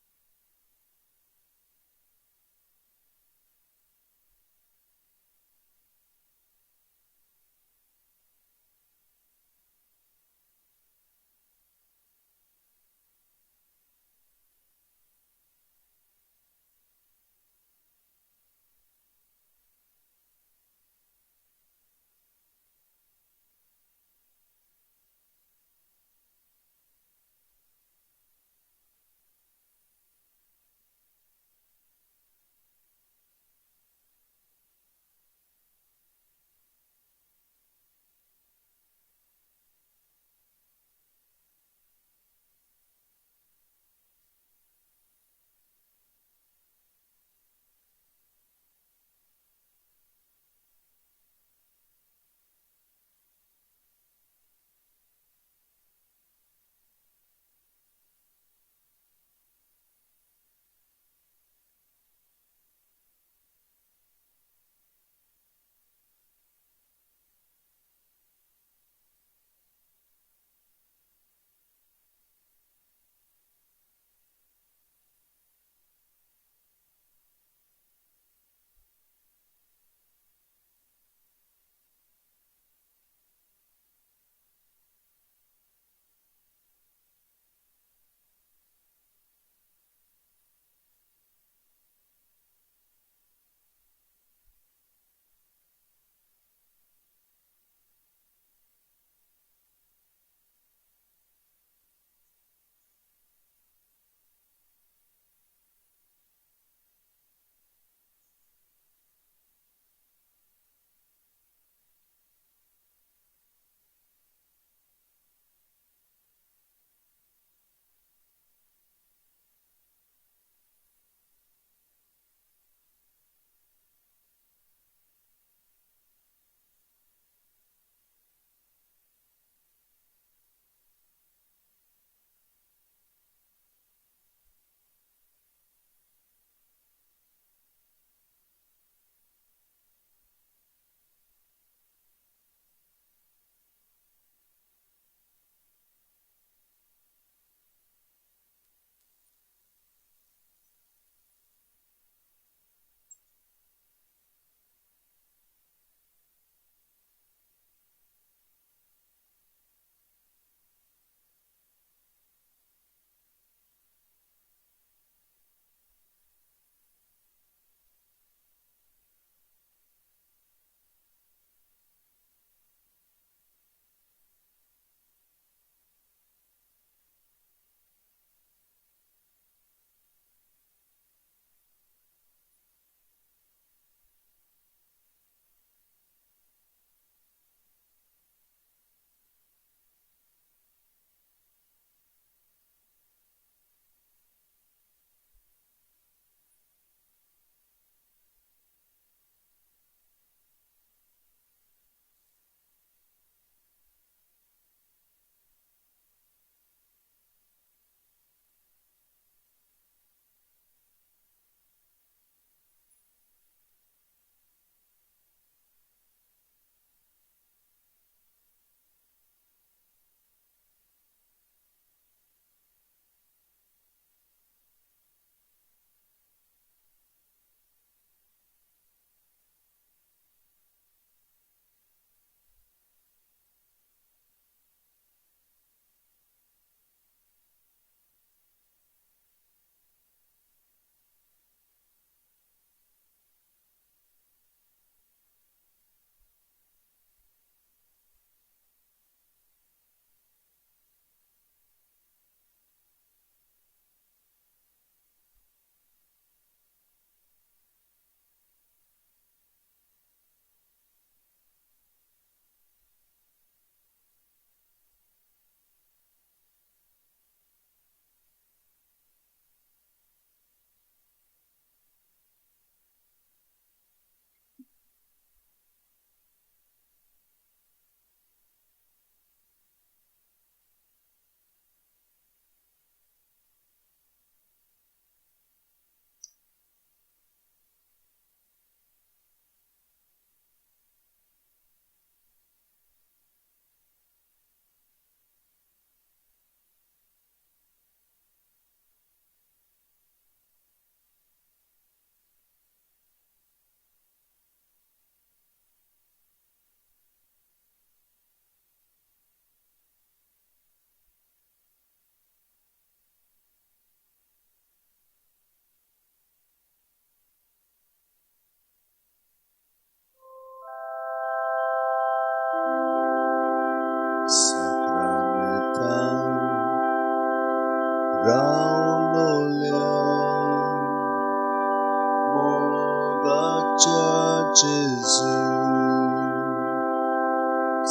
जेजू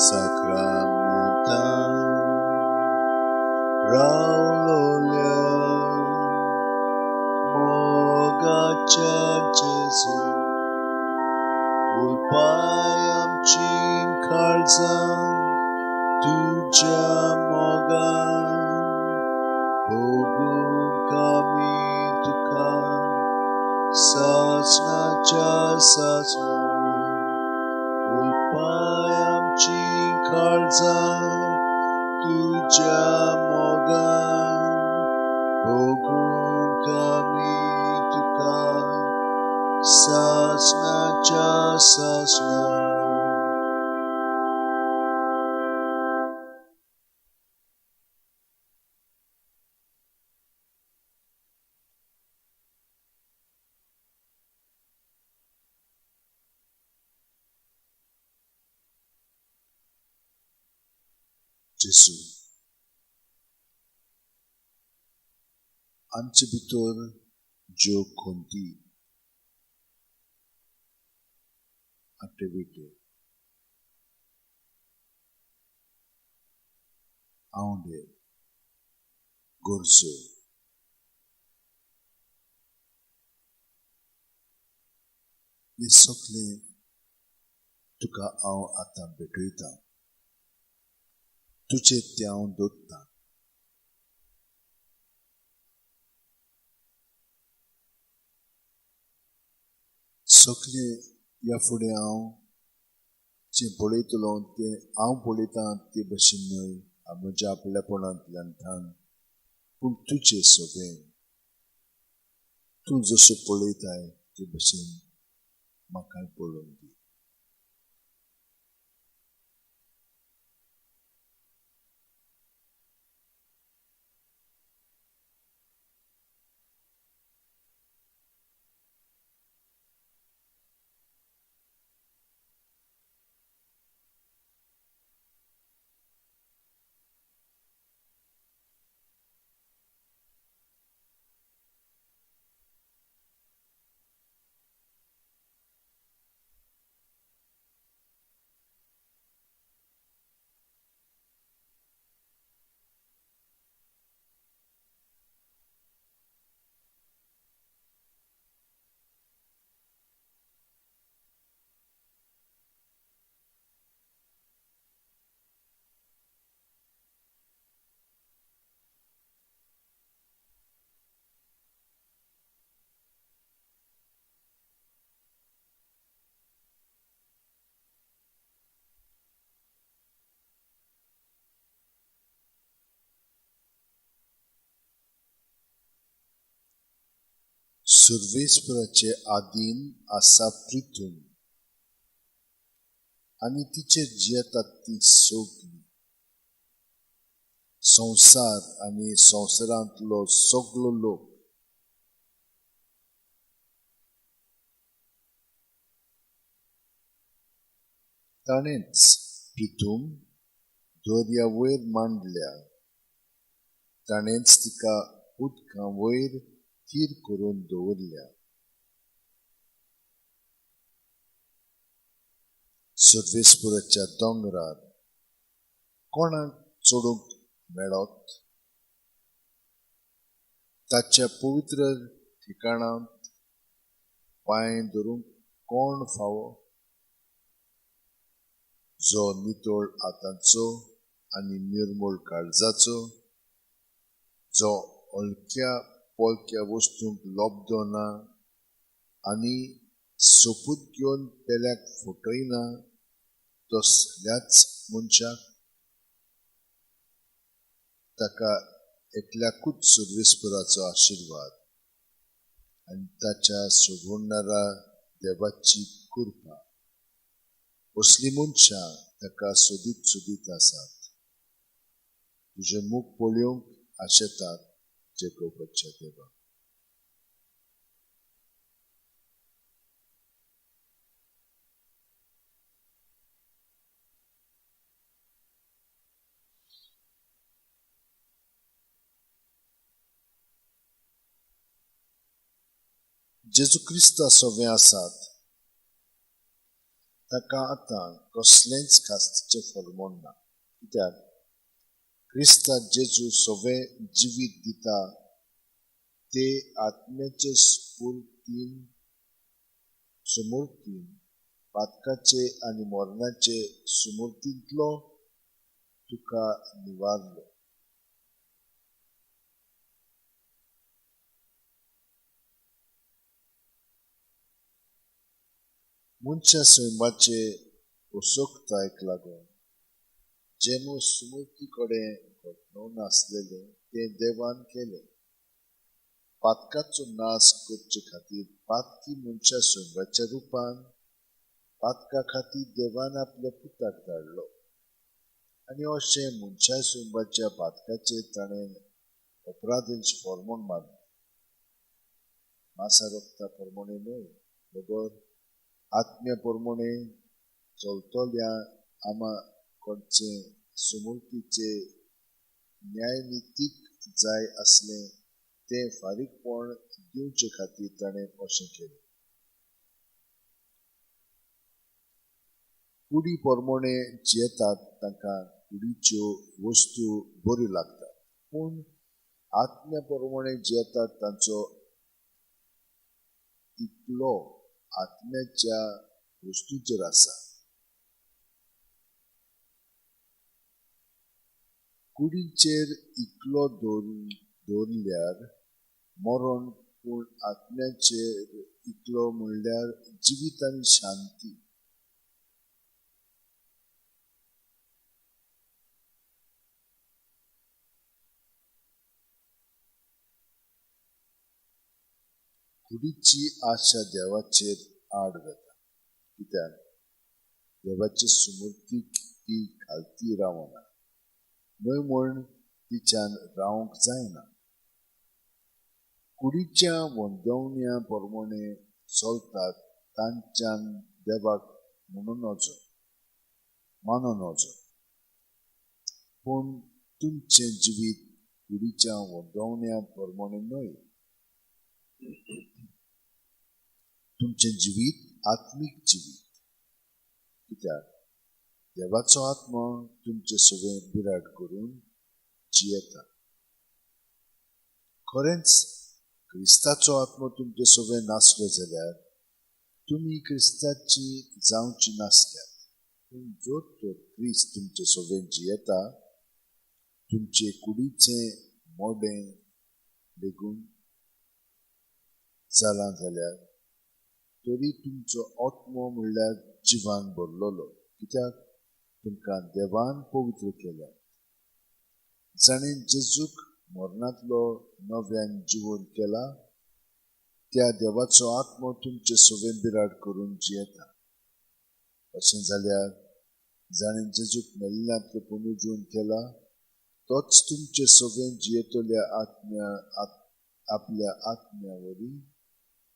साक्रामेंतान रावलोल्या मोगाच्या जेजू उलपाय आमची काळजां तुज्या मोगान भोगूंक आमी तुका सासणाच्या सासणा उलपाय आमची काळजां तुज्या मोगान भोगूंक आमी तुका सासणाच्या सासणा. जेजू आमचे भितर ज्यो खंती आटेविटे आंवडे गरजो हे सगळें तुका हांव आतां भेटयतां. तुजें तें हांव दवरतां. सगळें ह्या फुडें हांव जें पळयतलो तें हांव पळयतां ते भशेन न्हय म्हज्या आपल्यापणांतल्यान थान पूण तुजें सगळें तूं जसो पळयताय ते भशेन म्हाकाय पळोवंक दी. सर्वेस्पराचे आदीन आसा प्रिथूम आनी तिचेर जियेतात ती सगळीं. संवसार आनी संवसारांतलो सगळो लोक ताणेंच प्रिथूम दर्या वयर मांडल्या. ताणेंच तिका उदकां वयर थीर करून दवरल्या. सर्वेस्पराच्या दोंगरार कोणाक चडूंक मेळत? ताच्या पवित्र ठिकाणांत पांय धरूंक कोण फावो? जो नितळ हातांचो आनी निर्मळ काळजाचो, जो हलक्या पोलक्या वस्तूंक लोबदो ना आनी सोपूत घेवन पेल्याक फटयना, तसल्याच मनशाक ताका एकल्याकूच सर्वेस्पराचो आशिर्वाद आनी ताच्या सोडवणारा देवाची कृपा. असलीं मनशां ताका सोदीत सोदीत आसात. तुजें मुख पळोवंक आशेतात जेकोबाच्या देवा. जेजू क्रिस्ता सोवे आसात ताका आतां कसलेंच खास्तीचें फर्मण ना, कित्याक क्रिस्ता जेजू सगळें जिवीत दिता ते आत्म्याचे स्फूर्तीन सुमूर्तीन पातकाचे आनी मरणाचे सुमूर्तींतलो तुका निवारलो. मनशा सैमाचे असोकतायक लागून जेमो सुमूर्ती कडेन घटणो नासलेलें तें देवान केलें. पातकाचो नाश करचे खातीर पातकी मनशा सैमाच्या रुपान पातका खातीर देवान आपल्या पुताक धाडलो आनी अशें मनशा सैमाच्या पातकाचेर ताणें अपराधेंच फॉर्मोण मारलें. मासा रक्ता प्रमाणे न्हय बगर आत्म्या प्रमाणे चलतल्या आमा कडचे सुमूर्तीचे न्यायनितीक जाय आसलें तें फारीकपण दिवचे खातीर ताणें अशें केलें. कुडी प्रमाणे जियेतात तांकां कुडीच्यो वस्तू बऱ्यो लागतात, पूण आत्म्या प्रमाणे जियेतात तांचो इतलो आत्म्याच्या वस्तूचेर आसा. कुडीचेर इकलो दवरल्यार मरण, पूण आत्म्याचेर इकलो म्हणल्यार जिवीत आनी शांती. कुडीची आशा देवाचेर आड वता, कित्याक देवाचे सुमूर्तीक ती घालती रावना, न्हय म्हूण तिच्यान रावंक जायना. कुडीच्या वंदवण्या प्रमाणे चलतात तांच्यान देवाक म्हणून नजो, मानून नजो, पूण तुमचें जिवीत कुडीच्या वंदवण्या प्रमाणे न्हय. तुमचें जिवीत आत्मीक जिवीत, कित्याक देवाचो आत्मो तुमचें सगळें बिराड करून जियेता. खरेंच क्रिस्ताचो आत्मो तुमचें सगळें नासलो जाल्यार तुमी क्रिस्ताची जावची नासल्यात, पूण जर तर क्रिस्त तुमचें सगळें जियेता तुमचे कुडीचें मोडें लेगून जालां जाल्यार तरी तुमचो आत्मो म्हणल्यार जिवान भरलेलो, कित्याक तुमकां देवान पवित्र केल्या. जाणें जेजूक मरणांतलो नव्यान जिवन केला त्या देवाचो आत्मो तुमचे सगळें बिराड करून जियेता. अशें जाल्यार जाणें जेजूक मेल्ल्यांतलो पुनर्जीवन केला तोच तुमचे सगळें जियेतल्या आत्म्या आपल्या आत्म्या वरी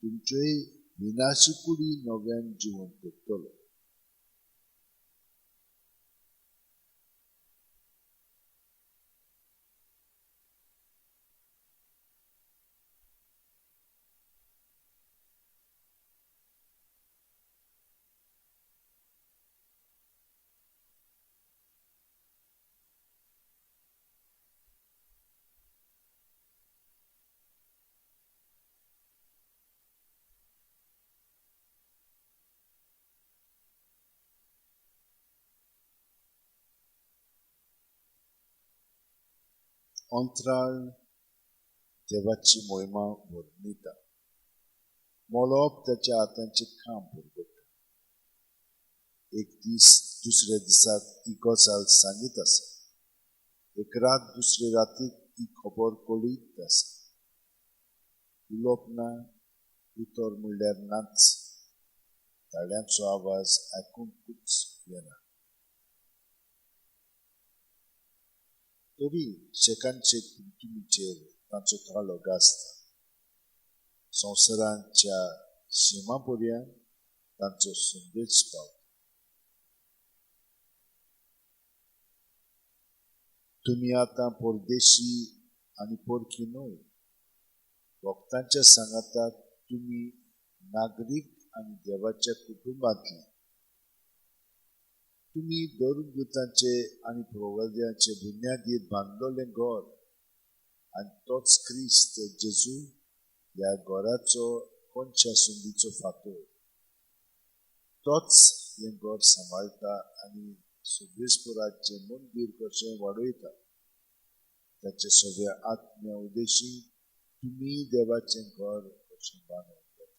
तुमच्योय विनाशी कुडी नव्यान जिवन करतलो. अंतराळ देवाची मोहिमा वर्णिता, मळब ताच्या हातांचें काम पुरवता. एक दीस दुसऱ्या दिसाक ही गजाल सांगीत आसा, एक रात दुसरे रातीक ही खबर कळीत आसा. उलोवप ना, उतर म्हणल्यार नाच, ताळ्यांचो आवाज आयकूंकूच येना. तरी शेकानशेक तुमीचेर तांचो ताळो गाजता, संवसाराच्या शिमा पर्यंत तांचो संदेश पावता. तुमी आतां परदेशी आनी परकी न्हय, भक्तांच्या सांगाताक तुमी नागरीक आनी देवाच्या कुटुंबांतले. तुमी धर्मदूतांचे आनी प्रवाद्यांचे बुन्यादीर बांदलेलें घर आनी तोच क्रिस्त जेजू ह्या घराचो कोणच्या सुंदीचो फातोर. तोच हें घर सांबाळटा आनी सर्वेस्पराचें मंदीर कशें वाडयता. ताच्या सगळ्या आत्म्या उद्देशी तुमी देवाचें घर कशें बांदून घेतात.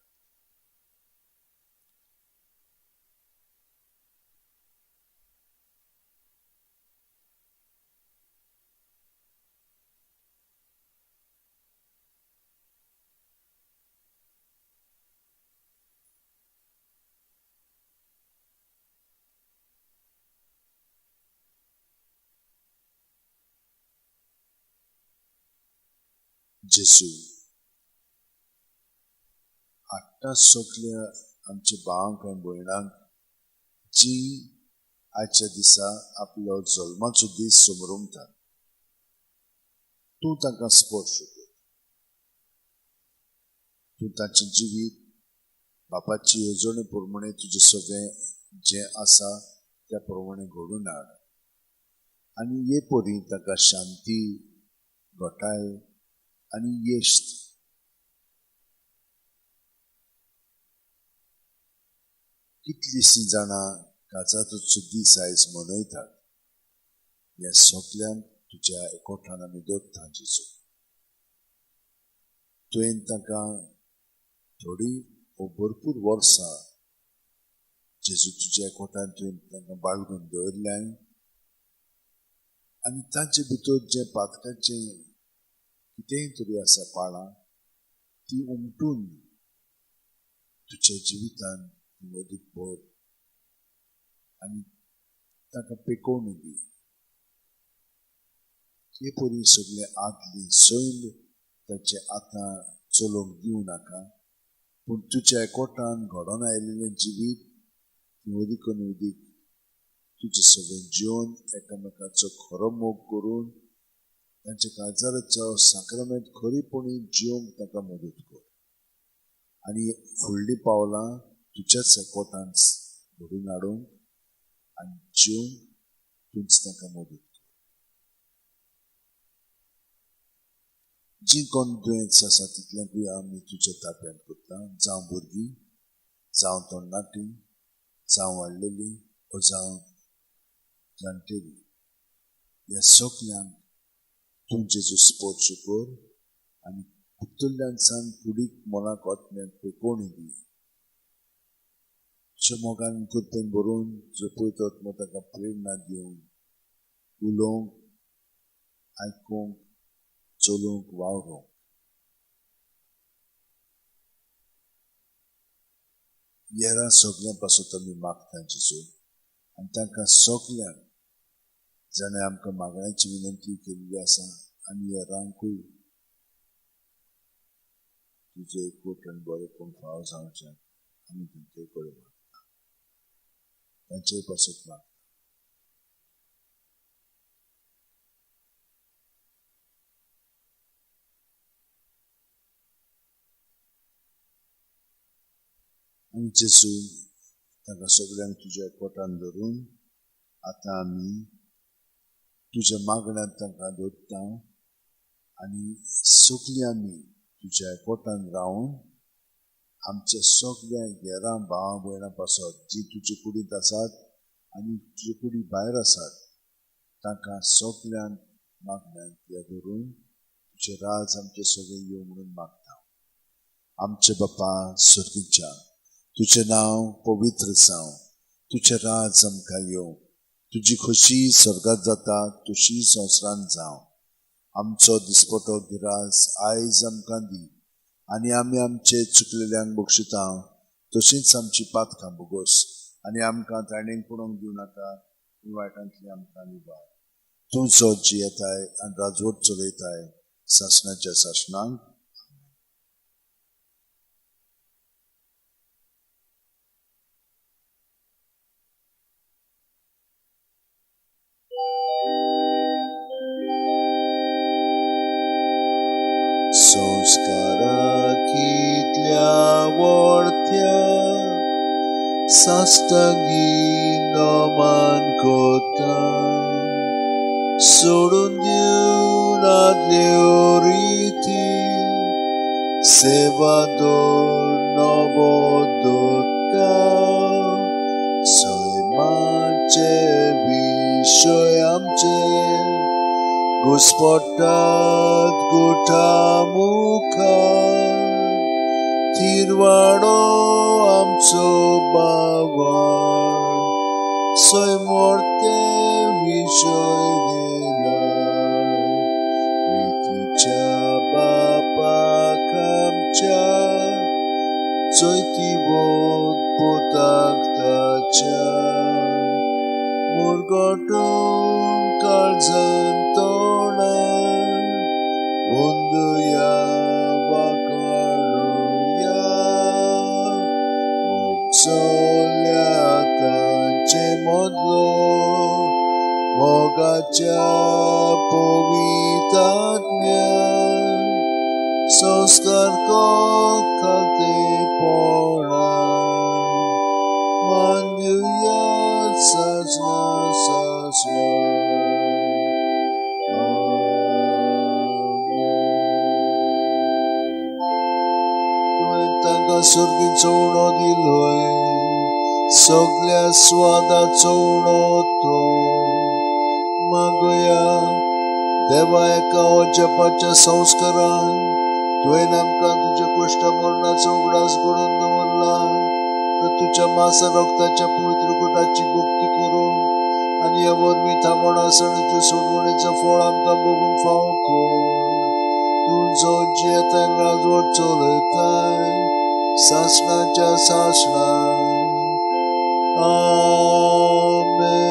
जेजू, आतां सगल्या आमच्या भावांक आनी भयणांक जी आयच्या दिसा आपलो जल्माचो दीस समरमतात, तूं तांकां स्पर्श कर. तूं तांचें जिवीत बापाची येवजणे प्रमाणे तुजें सगळें जें आसा त्या प्रमाणे घडोवन हाड आनी हे परी तांकां शांती, घटाय आनी यश. कितलींशीं जाणां काजाराचो दीस आयज मनयतात. ह्या सगल्यांक तुज्या एकवटान आमी दवरता जेजू. तुवें तांकां थोडीं वो भरपूर वर्सां जेजू तुज्या एकवटान तुवें तांकां बाळगून दवरल्याय आनी तांचे भितर जें पातकाचें कितेंय तरी आसा पाळां ती उमटून तुज्या जिवितान ती अदीक भर आनी ताका पेकोवणी दी. हे परी सगळे आदली सैल ताचे आतां चलोवंक दिवं नाका, पूण तुज्या एकवटान घडोवन आयिल्लें जिवीत ती अदीक आनी अदीक तुजें सगळें जिवन एकामेकाचो खरो मोग करून तांच्या काळजाराचो साक्रामेंत खरीपणी जिवंक तांकां मदत कर आनी फुडलीं पावलां तुज्याच एकवटान घडून हाडूंक आनी जिवंक तूंच तांकां मदत कर. जीं कोण दुयेंस आसा तितल्यांकूय आमी तुज्या ताब्यांत करता, जावं भुरगीं, जावं तरणाटीं, जावं वाडलेलीं ओ जावं जाणटेलीं. ह्या सगल्यांक तूं जेजू स्पर्श कर आनी भितरल्यान सावन कुडीक मनाक आत्म्याक पेकोवणी दी. तुज्या मोगान कृपेन भरून जपयत आत्मो ताका प्रेरणा दिवन उलोवंक, आयकूंक, चलूंक, वावरूंक. येरां सगल्यां पासत आमी मागता जेजू आनी तांकां सगल्यांक जाणें आमकां मागण्याची विनंती केल्ली आसा आनी हेरांकूय तुजो एकवट आनी बरेपण फावो जावचें आमी तांचे कडेन मागता, तांचेय पासत मागता. आनी जेजू तांकां सगल्यांक तुज्या एकवटान धरून आतां आमी तुज्या मागण्यांत तांकां दवरता आनी सगलीं आमी तुज्या एकवटान रावन आमच्या सगल्या हेरां भावा भयणां पासत जीं तुजे कुडींत आसात आनी तुजे कुडी भायर आसात तांकां सगल्यांक मागण्यांत या धरून तुजें राज आमचें सगळें येवं म्हणून मागता. आमचे बापा सर्गीच्या, तुजें नांव पवित्र जावं, तुजें राज आमकां येवं, तुजी खोशी स्वर्गात जाता तशी संवसारांत जावं. आमचो दिसपटो गिरास आयज आमकां दी आनी आमी आमचे चुकलेल्यांक बक्षिता तशींच आमची पातकां भोगोस आनी आमकां ताणें पडोवंक दिवं नाका, पूण वायटांतली आमकां निवार. तूं जो जियेताय आनी राजवट चलयताय सासणाच्या सासणाक. संस्कारा कितल्या वळत्या साश्टांगी नमन करता सोडून दिवन आदल्यो रिती सेवा दवर नवो दवरता सैमाचे विशय आमचे घुस्पटात गोठा मुखार थिरवाडो आमचो बाबा सैमोर्ते विशय दिला प्रितीच्या बापाक आमच्या चैती बोध पोताक ताच्या मुरगटून काळजान तोंडान अंदुया वाकाणुया मोगसल्या तांचे मदलो मोगाच्या पवितात्म्या संस्कार खातेपणा मानया सासना सासना. तुवें तांकां सर्गीचो उणो दिलोय सगळ्या स्वादाचो उणो तो मागया देवा एका अजपाच्या संस्कारान तुवें आमकां तुज्या कुश्ट मरणाचो उगडास घडोवन दवरला तर तुज्या मासा रक्ताच्या पवित्र गुटाची भक्ती करून आनी ह्या वरवीं थांबण आनी तुज्या सोडवणेचो फळ आमकां भोगूंक फावो कर. तूं जो जियेताय राजवट चलयताय सासणाच्या सासणां. आमेन.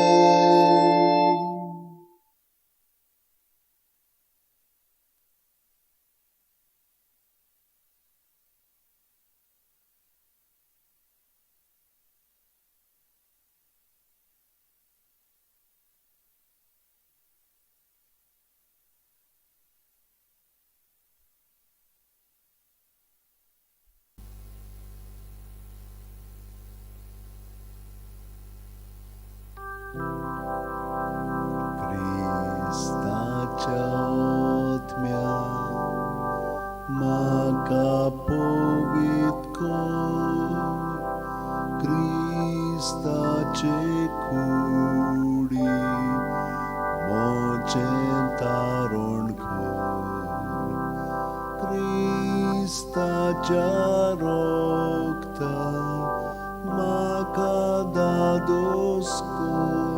क्रिस्ताच्या आत्म्या म्हाका पवित्र कर क्रिस्ताचे कुडी म्हजें तारण कर क्रिस्ताच्या रक्ता म्हाका दादोस कर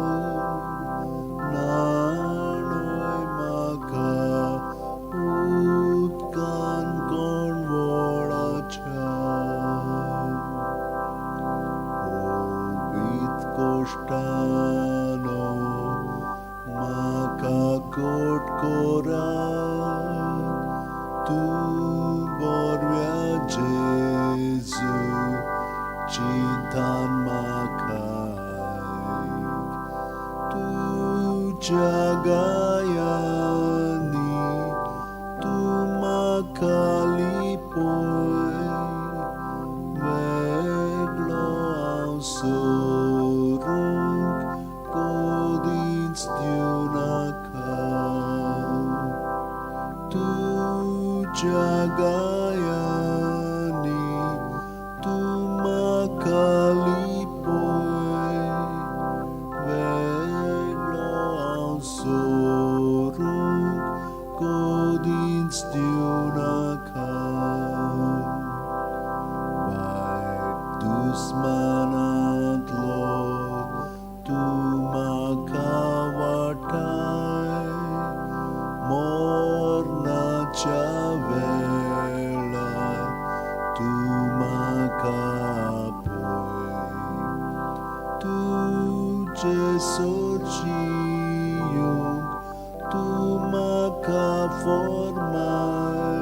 न्हाणय म्हाका उदकान कणवळाच्या पवित्र कोश्टानो म्हाका कोट करात तूं बरव्या जेजू चिंतान म्हाका तुज्या गायांनी तूं म्हाका लिपय वेगळो हांव सरूंक कदींच दिवनाका तुज्या गायांनी तूं म्हाका लिपय वेगळो हांव सरूंक कदींच दिवनाका. वायट दुस्मानांतलो तूं म्हाका वाटाय मरणाच्या वेळार तूं म्हाका आपय तुजे सोचियूंक तूं म्हाका फॉर्माय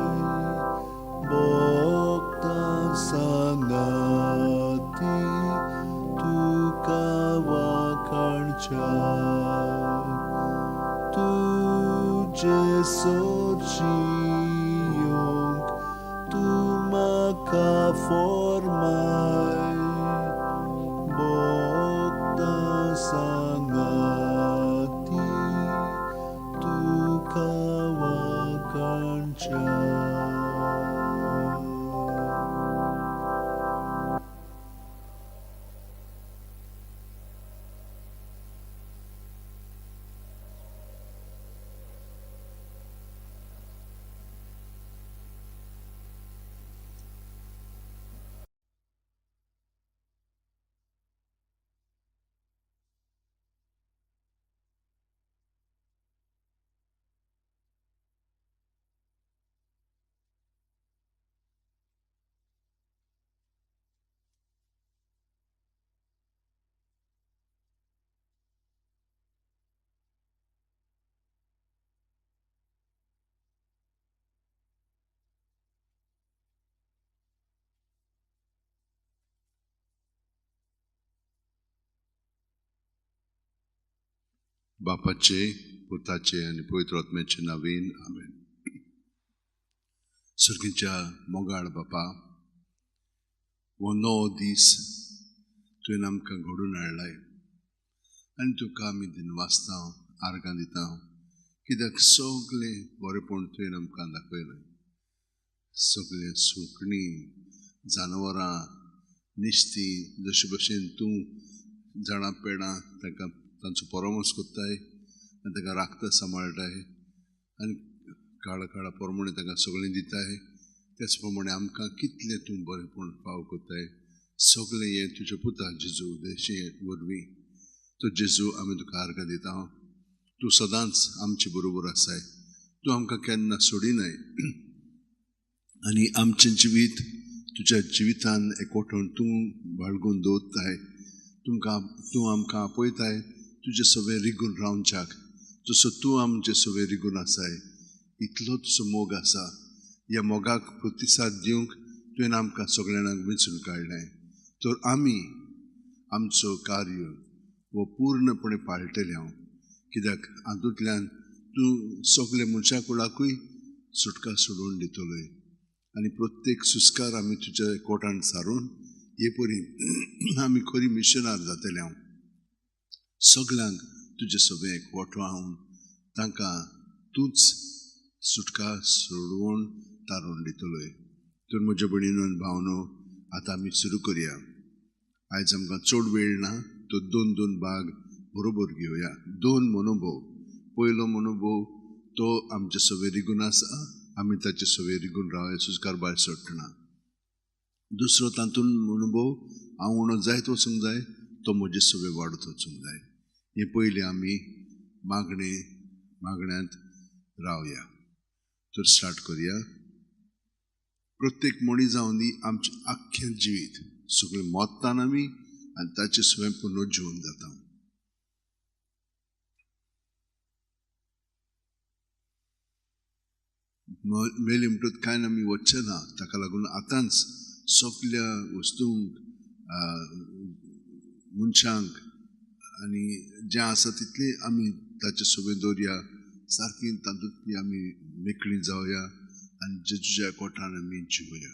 भोगता सांगाती तुका वाखाणच्या तुजे सोचियूंक तूं म्हाका फॉर्माय भोगता बापाचे, पुताचे आनी पवित्र आत्म्याचे नांवान आमेन. सर्गीच्या मोगाळ बापा, हो 9 दीस तुवें आमकां घडोवन हाडलाय आनी तुका आमी दिनवासता, आर्गां दिता, कित्याक सगळें बरेंपण तुवें आमकां दाखयलें. सगळें सुकणीं, जनावरां, नुस्तीं जशे भशेन तूं झाडां पेडां तांकां तांचो परामर्श करताय आनी तांकां राखता, सांबाळटाय आनी काळा काळा प्रमाणे तांकां सगळें दिताय. त्याच प्रमाणे आमकां कितलें तूं बरेंपण फाव करताय. सगळें हें तुज्या पुता जेजू उद्देशी वरवीं. तो जेजू आमी तुका आर्गां दिता. तूं सदांच आमचे बरोबर आसाय, तूं आमकां केन्ना सोडिनाय आनी आमचें जिवीत तुज्या जिवितान एकवटून तूं बाळगून दवरताय. तुमकां तूं आमकां आपयताय तुजे सगळें रिगून रावच्याक, जसो तूं आमचे सगळें रिगून आसाय इतलो तुजो मोग आसा. ह्या मोगाक प्रतिसाद दिवंक तुवें आमकां सगळ्यांक वेंचून काडलें. तर आमी आमचो कार्य हो पूर्णपणे पाळटले हांव, कित्याक हातूंतल्यान तूं सगळे मनशा कुळाकूय सुटका सोडून दितलोय आनी प्रत्येक सुस्कार आमी तुज्या कोटान सारून हे परी आमी खरी मिशनार जातले हांव. सगळ्यांक तुजे सगळें एकवटो हांव तांकां तूंच सुटका सोडवून तारून दितलोय. तर म्हज्या भयणीनो आनी भावनो, आतां आमी सुरू करया. आयज आमकां चड वेळ ना, तो दोन दोन भाग बरोबर घेवया. 2 मनोभव. पयलो मनोभव तो आमचे सगळे रिगून आसा, आमी ताचे सगळे रिगून रावया, सुस्कार भायर सोडटना. दुसरो तातूंत अनुभव हांव उणो जायत वचूंक जाय, तो म्हजे सगळे वाडत वचूंक जाय. हे पयलीं आमी मागण्यांत रावया. तर स्टार्ट करया. प्रत्येक मनीस जावन दी आमचें आख्खें जिवीत सगळें मोत्तान आमी आनी ताचें स्वयं पुनर्जीवन जाता. मेली म्हणटकच कांय आमी वचचें ना, ताका लागून आतांच सगल्या वस्तूंक, मनशांक आनी जें आसा तितलें आमी ताचे सगळें दवरया, सारकी तातूंतली आमी मेकळी जावया आनी जेजूच्या कोटान आमी जिवया.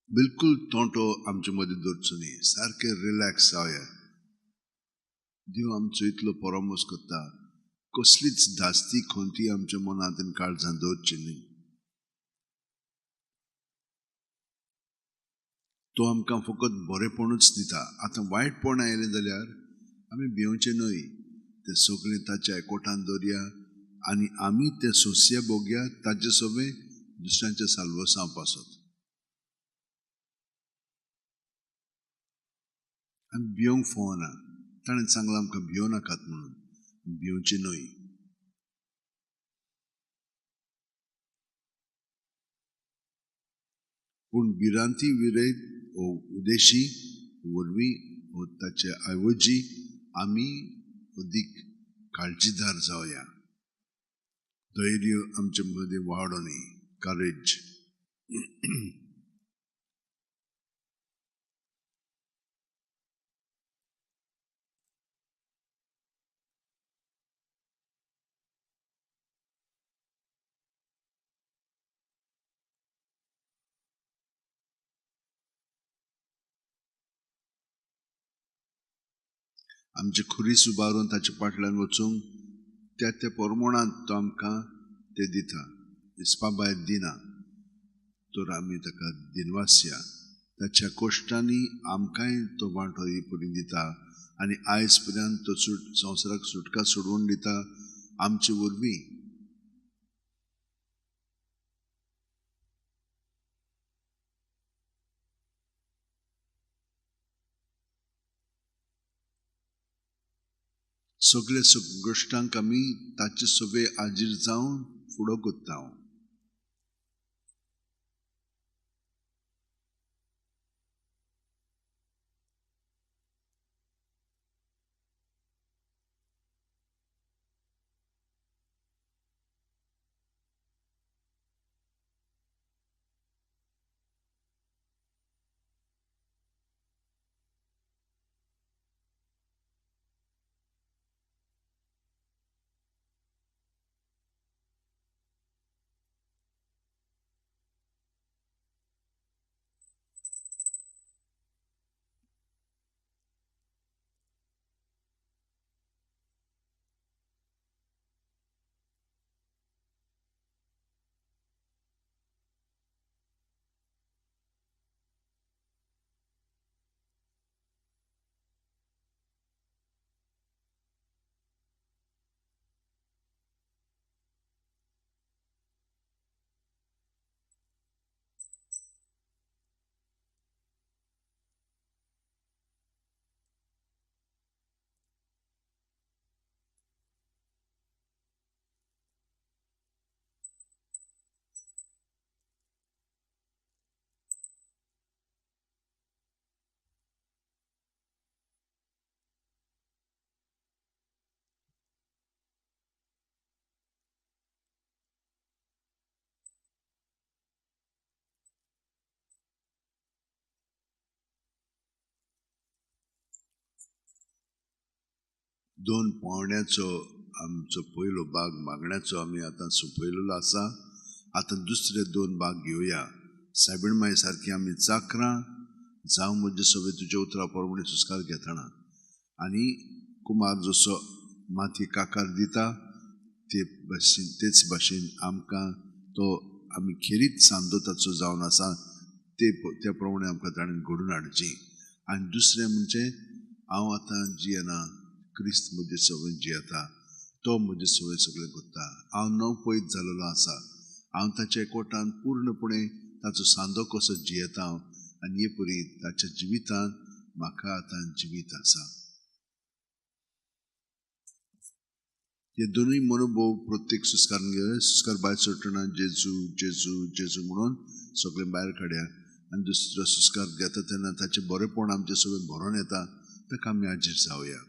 बिलकुल तोंटो आमचे मदीं दवरचो न्ही, सारकें रिलॅक्स जावया. देव आमचो इतलो परामर्श करता, कसलीच धास्ती खंती आमच्या मनांत आनी काळजांत दवरची न्ही. तो आमकां फकत बरेपणूच दिता. आतां वायटपण आयलें जाल्यार आमी भिवचें न्हय, तें सगळें ताच्या एकवटान दवरया आनी आमी तें सोंसया भोगया, ताचे सगळें दुसऱ्यांच्या साल्वसां पासत. आमी भिवंक फावना. ताणें सांगलां आमकां भिवं नाकात म्हणून, भिवचें न्हय. पूण भिरांती विरयत वो उद्देशी वरवीं वो ताचे ऐवजी आमी अदीक काळजीदार जावया. धैर्य आमचे मदीं वाडो न्ही, करेज. आमचे खुरीस उबारून ताचे फाटल्यान वचूंक त्या त्या प्रमाणांत तो आमकां ते दिता, हिसपा भायर दिना. तर आमी ताका दिनवासया. ताच्या कश्टांनी आमकांय तो वांटो ही परी दिता आनी आयज पर्यंत तो संवसाराक सुटका सोडोवन दिता आमचे वरवीं. सगळे संकश्टांक आमी ताचे सगळे हाजीर जावन फुडो करता. दोन पावंड्याचो आमचो पयलो भाग मागण्याचो आमी आतां सोंपयलेलो आसा. आतां दुसरे दोन भाग घेवया. सायबीण माई सारकी आमी चाकरां जावं म्हजे सगळे तुज्या उतरा प्रमाणे सुस्कार घेतना आनी कुमार जसो माती काकार दिता ते भाशेन तेच भाशेन आमकां तो आमी खेरीत सांदो ताचो जावन आसा ते त्या प्रमाणे आमकां ताणें घडून हाडची. आनी दुसरें म्हणजे हांव आतां जियेना, क्रिस्त म्हजे सगळें जियेता, तो म्हजे सगळें सगळें करता. हांव नव पयत जालेलो आसा, हांव ताच्या एकवटान पूर्णपणे ताचो सांदो कसो जियेता हांव आनी हे परी ताच्या जिवितान म्हाका आतां जिवीत आसा. हे दोनूय मनोभोव प्रत्येक सुस्कारान घेवया. सुस्कार भायर सोडटना जेजू जेजू जेजू म्हणून सगळें भायर काडया आनी दुसरो सुस्कार घेता तेन्ना ताचें बरेपण आमचें सगळें भरोन येता, ताका आमी हाजीर जावया.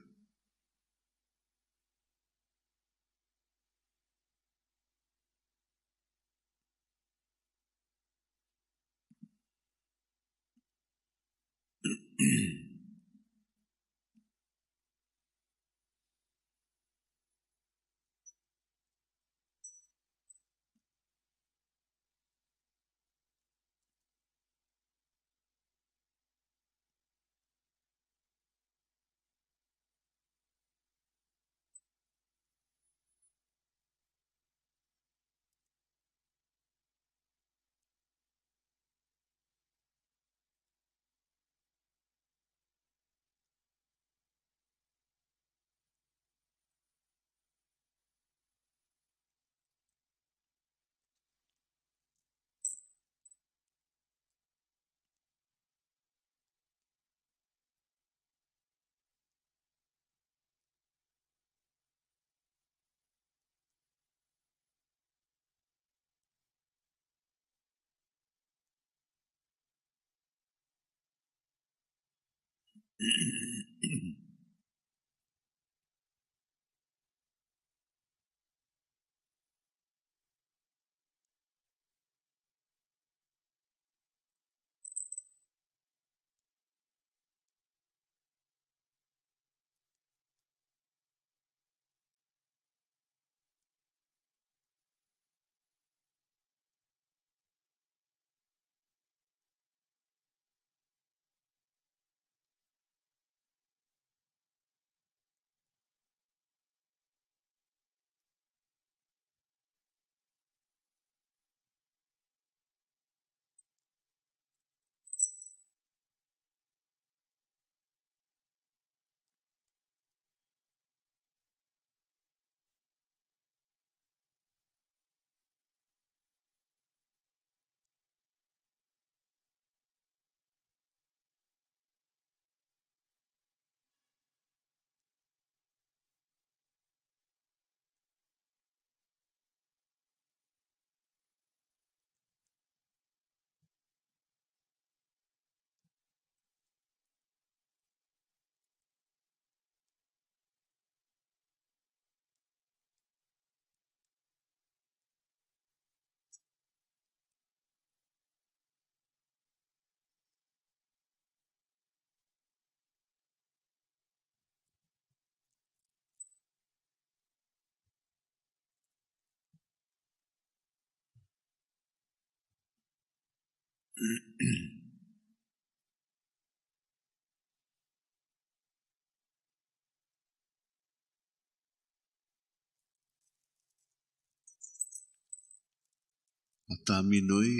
आतां आमी न्हय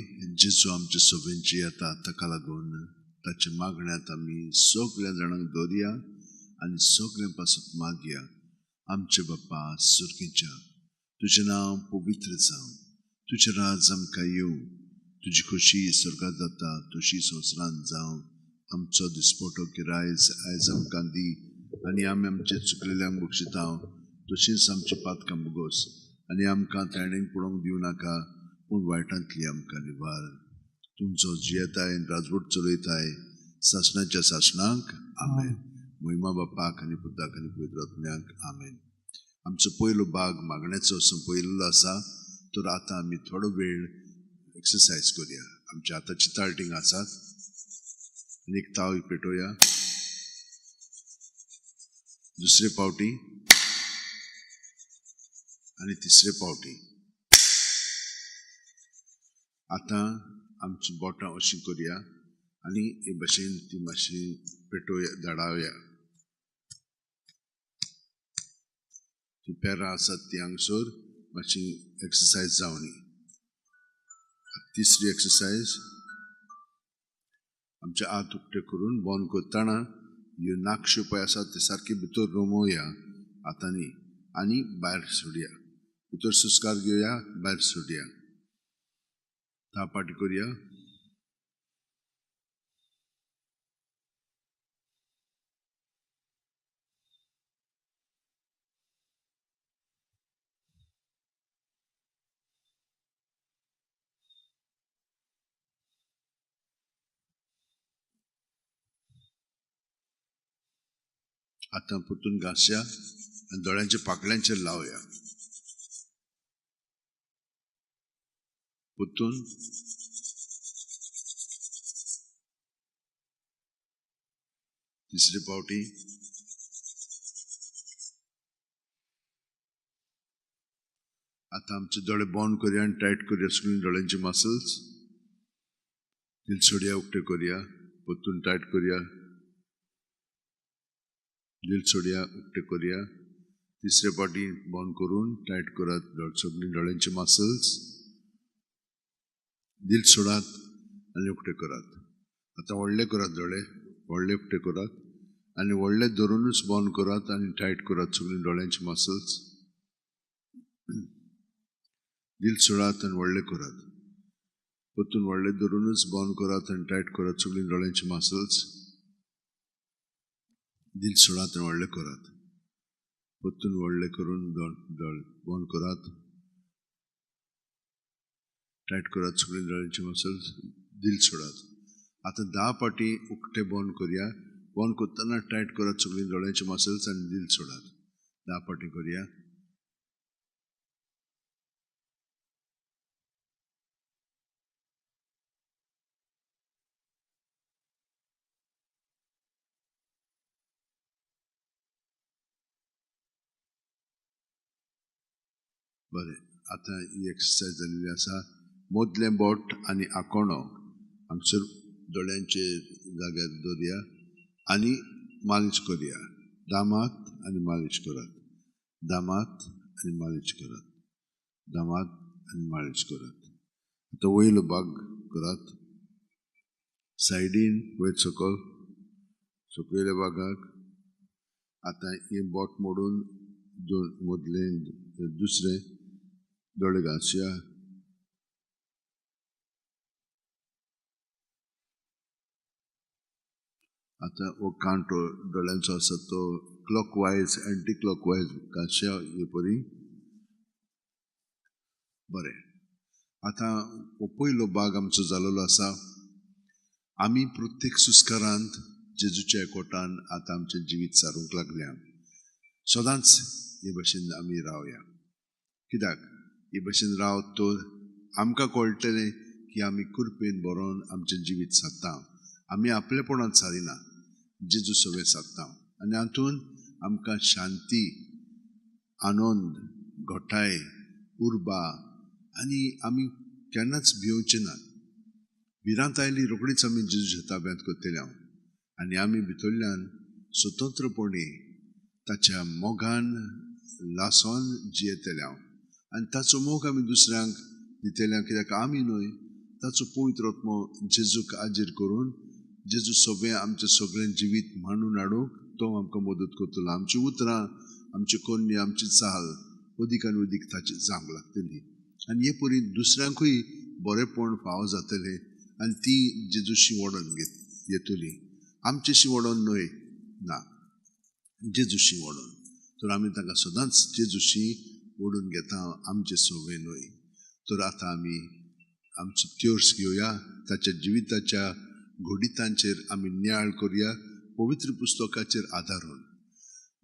जेजू आमचे सभेंची येता ताका लागून ताच्या मागण्यांत आमी सगळ्या जाणांक दवरया आनी सगळ्यां पासून मागया. आमचे बापा सुर्गीच्या, तुजें नांव पवित्र जावं, तुजें राज आमकां येवं, तुजी खोशी स्वर्गांत जाता तशी संवसारांत जावं. आमचो दिसपटो गिरायज आयज आमकां दी आनी आमी आमचे चुकलेल्यांक बक्षिता तशींच आमची पातकां भोगोस आनी आमकां ताणें पळोवंक दिवं नाका पूण वायटांतली आमकां निवार. तुमचो जियेताय राजवट चलयताय सासणाच्या सासणाक आमेन. महिमा बापाक आनी पुताक आनी पवित्र आत्म्याक आमेन. आमचो पयलो भाग मागण्याचो सोंपयलेलो आसा, तर आतां आमी थोडो वेळ एक्सरसायज करूया. आमच्या हाताची ताळटींग आसात आनी एक ताव पेटोवया. दुसरे पावटी आनी तिसरे पावटी. आतां आमची बोटां अशीं करया आनी हे भशेन ती मातशी पेटोवया, धाडावया. ती पेरां आसात ती हांगसर मातशी एक्सरसायज जावनी. तिसरी एक्सरसायज, आमचे हात उक्ते करून बंद करतना ह्यो नाकश्यो पळय आसात ते सारके भितर रोमोवया हातांनी आनी भायर सोडया. भितर सुस्कार घेवया, भायर सोडया. 10 पाटी करया. आतां परतून घांसया आनी दोळ्यांच्या पाकळ्यांचेर लावया. परतून तिसरे पावटी. आतां आमचे दोळे बंद करया आनी टायट करया सगळीं दोळ्यांचे मसल्स. दिल सोडया, उक्ते करया, परतून टायट करया, दिल सोडया, उक्ते करया. तिसरे पाटी बंद करून टायट करात सगळीं दोळ्यांचे मसल्स. दिल सोडात आनी उक्ते करात. आतां व्हडले करात दोळे, व्हडले उक्ते करात आनी व्हडले धरुनूच बंद करात आनी टायट करात सगळीं दोळ्यांचे मसल्स. दिल सोडात आनी व्हडले करात. परतून व्हडले धरुनूच बंद करात आनी टायट करात सगळीं दोळ्यांचे मसल्स. दिल सोडात आनी व्हडले करात. परतून व्हडले करून दोळे बंद करात, टायट करात सगळीं दोळ्यांचे मसल्स. दिल सोडात. आतां 10 पाटी उक्ते बंद करया. बंद करतना टायट करात सगळीं दोळ्यांचे मसल्स आनी दिल सोडात. 10 पाटी करया. बरें, आतां ही एक्सरसायज जाल्ली आसा. मदलें बोट आनी आकोणो हांगसर दोळ्यांचे जाग्यार दवरया आनी मालिश करया. दामात आनी मालिश करात, दामात आनी मालिश करात, दामात आनी मालिश करात. आतां वयलो भाग करात, सायडीन वयर सकयल, सकयल्या भागाक. आतां हें बोट मोडून दोन मदलें दुसरें दोळे घांसया. आतां हो कांटो दोळ्यांचो आसा तो क्लॉकवायज एंटी क्लॉकवायज घांसया हे परी. बरें, आतां हो पयलो भाग आमचो जाल्लो आसा. आमी प्रत्येक सुस्कारांत जेजूच्या एकवटान आतां आमचें जिवीत सारूंक लागल्या. सदांच हे भशेन आमी रावया. कित्याक हे भशेन रावत तर आमकां कळटलें की आमी कृपेन बरोवन आमचें जिवीत सादता. आमी आपलेपणांत सारिना, जेजू सगळें सादता आनी हातूंत आमकां शांती, आनंद, घटाय, उर्बा आनी आमी केन्नाच भिवचे नात. भिरांत आयली रोखडीच आमी जेजूच्या ताब्यांत करतले हांव आनी आमी भितरल्यान स्वतंत्रपणे ताच्या मोगान लासोन जियेतले हांव आनी ताचो मोग आमी दुसऱ्यांक दितले. कित्याक आमी न्हय, ताचो पवित्र आत्मो जेजूक आजीर करून जेजू सगळें आमचें सगळें जिवीत मांडून हाडूंक तो आमकां मदत करतलो. आमची उतरां, आमची कोन्नी, आमची चाल अदीक आनी अदीक ताची जावंक लागतली आनी हे परी दुसऱ्यांकूय बरेपण फावो जातलें आनी ती जेजूशी वडोन येतली. आमचेशी वडोन न्हय, ना, जेजूशी वडोन. तर आमी तांकां सदांच जेजूशी ओडून घेता, आमचें सगळें न्हय. तर आतां आमी आमचो त्योर्स घेवया, ताच्या जिविताच्या घडितांचेर आमी नियाळ करया पवित्र पुस्तकाचेर आदारून.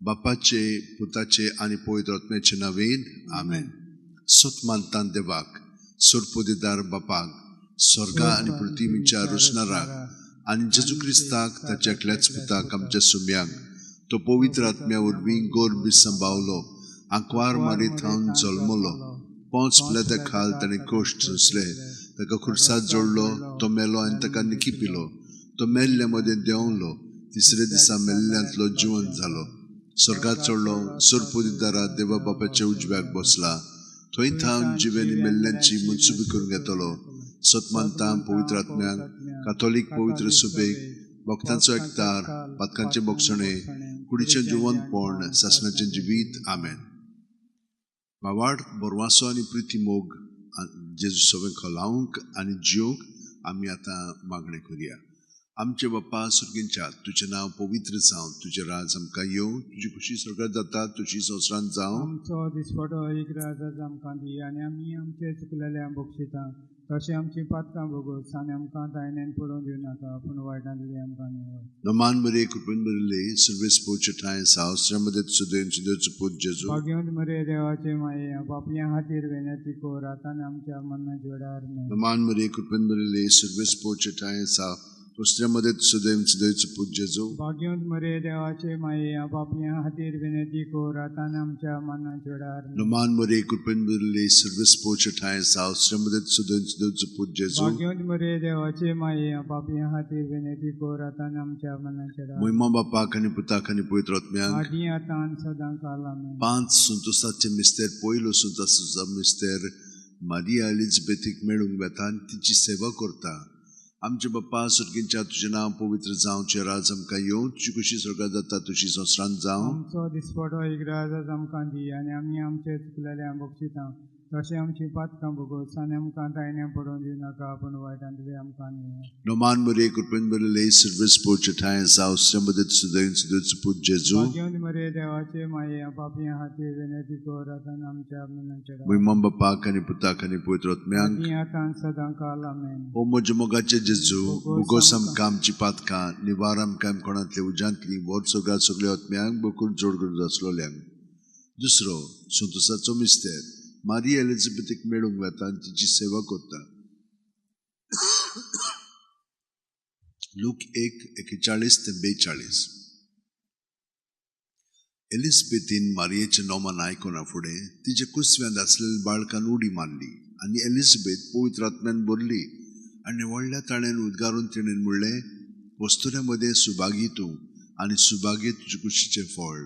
बापाचे, पुताचे आनी पवित्र आत्म्याचे नांवेन आमेन. सत मानतान देवाक, सोरपोदेदार बापाक, स्वर्गा आनी पृथ्वीच्या रचणाराक आनी जेजू क्रिस्ताक ताच्या एकल्याच पुताक आमच्या सुम्यांक, तो पवित्र आत्म्या वरवीं गर्भ सांबावलो आंकवार मारी थावन जल्मलो, पोंच पिलाता खाल ताणें कश्ट सोंसले, ताका खुर्सात जोडलो, तो मेलो आनी ताका निकी पिलो, तो मेल्ल्या मदें देंवलो, तिसरे दिसा मेल्ल्यांतलो जिवंत जालो, स्वर्गात चडलो, सोरपोदिदारा देवा बापाच्या उजव्याक बसला, थंय थावन जिवेनी मेल्ल्यांची मनसुबी करून घेतलो. सतमानता पवित्र आत्म्याक, काथोलीक पवित्र सुबेक, भक्तांचो एकतार, पातकांचें बोगसणें, कुडीचें जिवंतपण, सासणाचें जिवीत. आमेन. भावार्थ, बरवासो आनी प्रिती मोग जेजू सगळें खोलावंक आनी जिवंक आमी आतां मागणें करुया. आमचे बाप्पा सुर्गींच्या, तुजें नांव पवित्र जावं, तुजें राज आमकां येवं, तुजी खुशी स्वर्गात जाता तुजी संवसारांत जावं. आमचो दिसपटो एक राज आमकां दी आनी आमी आमचे चुकलेले बक्षिता तशें आमची पातकां भोगोस आनी आमकां तायण्यान पडोवन दिवं नाका, पूण वायटांतली आमकां निवळ. नमान मरे कृपेन भरिल्ले, सर्वेस पोवचे ठांय सावस्त्रा मदें सुदेन सुदेवचो पूत जेजू. भाग्यवंत मरे देवाचे माये, पापयां खातीर विनंती कर आतां आनी आमच्या मरणाच्या वेळार. नमान मरे कृपेन भरिल्ले, सर्वेस पोवचे ठांय सावस्त्रा मदें सुदेन सुदेवचो पूत जेजू. भाग्यवंत मरे देवाचे माये, पापयां खातीर विनंती कर आतां आनी आमच्या मरणाच्या वेळार. नमान मरे कृपेन भरिल्ले, सर्वेस पोवचे ठांय सावस्त्रा मदें सुदेन सुदेवचो पूत जेजू. भाग्यवंत मरे देवाचे माये, पापयां खातीर विनंती कर आतां आनी आमच्या मरणाच्या वेळार. मोहिमा बापाक आनी पुताक आनी पवित्र आत्म्याक, आदी आतां आनी सदां काल. आमेन. 5 संतोसाचे मिस्तेर. पयलो संतोसाचो मिस्तेर, मारिया एलिजबेथीक मेळूंक वेता आनी तिची सेवा करता. आमचे बाप्पा सुर्गींच्या, तुजें नांव पवित्र जावं, तुजें राज आमकां येवं, तुजी खुशी स्वर्गात जाता तुजी संवसारांत जावं. आमचो दिसपटो एक राज आमकां दी आनी आमी आमचे चुकलेले बक्षिता तशें आमची पातकां भोगोस आनी आमकां तायण्यां पडोवन दिवं नाका, पूण वायटांतली आमकां निवळ. नमान मरे कृपेन भरिल्ले, सर्वेस पोवचे ठांय सावस्त्रा मदें सुदेन सुदेवचो पूत जेजू. भाग्यवंत मरे देवाचे माये, पापयां खातीर विनंती कर आतां आनी आमच्या मरणाच्या वेळार. मोहिमा बापाक आनी पुताक आनी पवित्र आत्म्याक, आदी आतां आनी सदां काल. आमेन. ओ म्हज्या मोगाचे जेजू, भोगोस आमकां आमची पातकां, निवार आमकां कोणांतले उज्यांतली, व्हड सगळ्या सगळ्या आत्म्यांक बकूल जोड करून आसलोल्यांक. दुसरो संतोसाचो मिस्तेर, मारिया एलिजबेथीक मेळूंक वेता आनी तिची सेवा करता. लूक 1:41 ते 42. एलिजबेथीन मारियेचें नोमान आयकना फुडें तिचे कुसव्यांत आसलेल्या बाळकान उडी मारली आनी एलिजबेथ पवित्र आत्म्यान भरली आनी व्हडल्या ताणें उद्गारून तिणें म्हणलें, वस्तुऱ्या मदें सुभागी तूं आनी सुभागी तुजे कुशीचें फळ.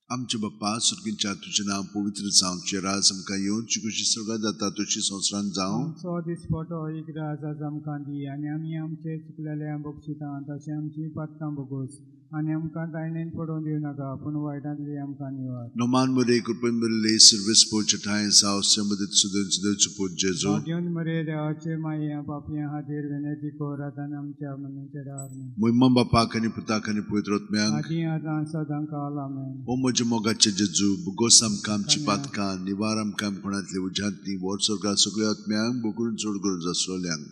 आमचे बाप्पा सुर्गींच्या, तुजें नांव पवित्र जावं, तुजें राज आमकां येवं, तुजी खुशी स्वर्गात जाता तुजी संवसारांत जावं. आमचो दिसपटो एक राज आमकां दी आनी आमी आमचे चुकलेले बक्षिता तशें आमची पातकां भोगोस आनी आमकां तायणेन पडोवन दिवं नाका, पूण वायटांतली आमकां निवार. नमान मरे कृपेन भरिल्ले, सर्वेस पोवचे ठांय सावस्त्रा मदें सुदेन सुदेवचो पूत जेजू. भाग्यवंत मरे देवाचे माये, पापयां खातीर विनंती कर आतां आनी आमच्या मरणाच्या वेळार. मोहिमा बापाक आनी पुताक आनी पवित्र आत्म्याक, आदी आतां आनी सदां काल. आमेन. ओ म्हज्या मोगाचे जेजू, भोगोस आमकां आमची पातकां, निवार आमकां कोणांतले उज्यांतली, व्हड स्वर्गात सगळ्या आत्म्यांक बोकरून चड गरज आसलोल्यांक.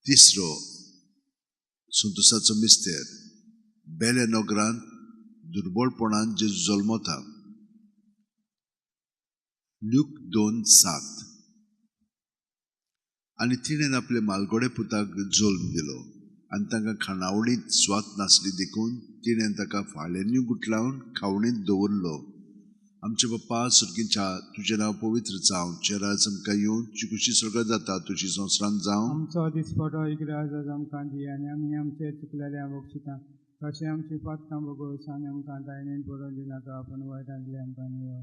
तिसरो संतोसाचो मिस्तेर, बेल्या नगरांत दुर्बळपणान जेजू जल्मता. लूक 2:7. आनी तिणें आपले मालगोडे पुताक जल्म दिलो आनी तांकां खाणावळींत स्वाद नासली देखून तिणें ताका फाळ्यांनी गुटलावन खावणींत दवरलो. आमचे बाप्पा सुर्गींच्या, तुजें नांव पवित्र जावं, तुजें राज आमकां येवं, तुजी खुशी स्वर्गात जाता तुजी संवसारांत जावं. आमचो दिसपटो एक राज आमकां दी आनी आमी आमचे चुकलेले बक्षिता तशें आमची पातकां भोगोस आनी आमकां तायणेन पडोवन दिवं नाका, पूण वायटांतली आमकां निवळ.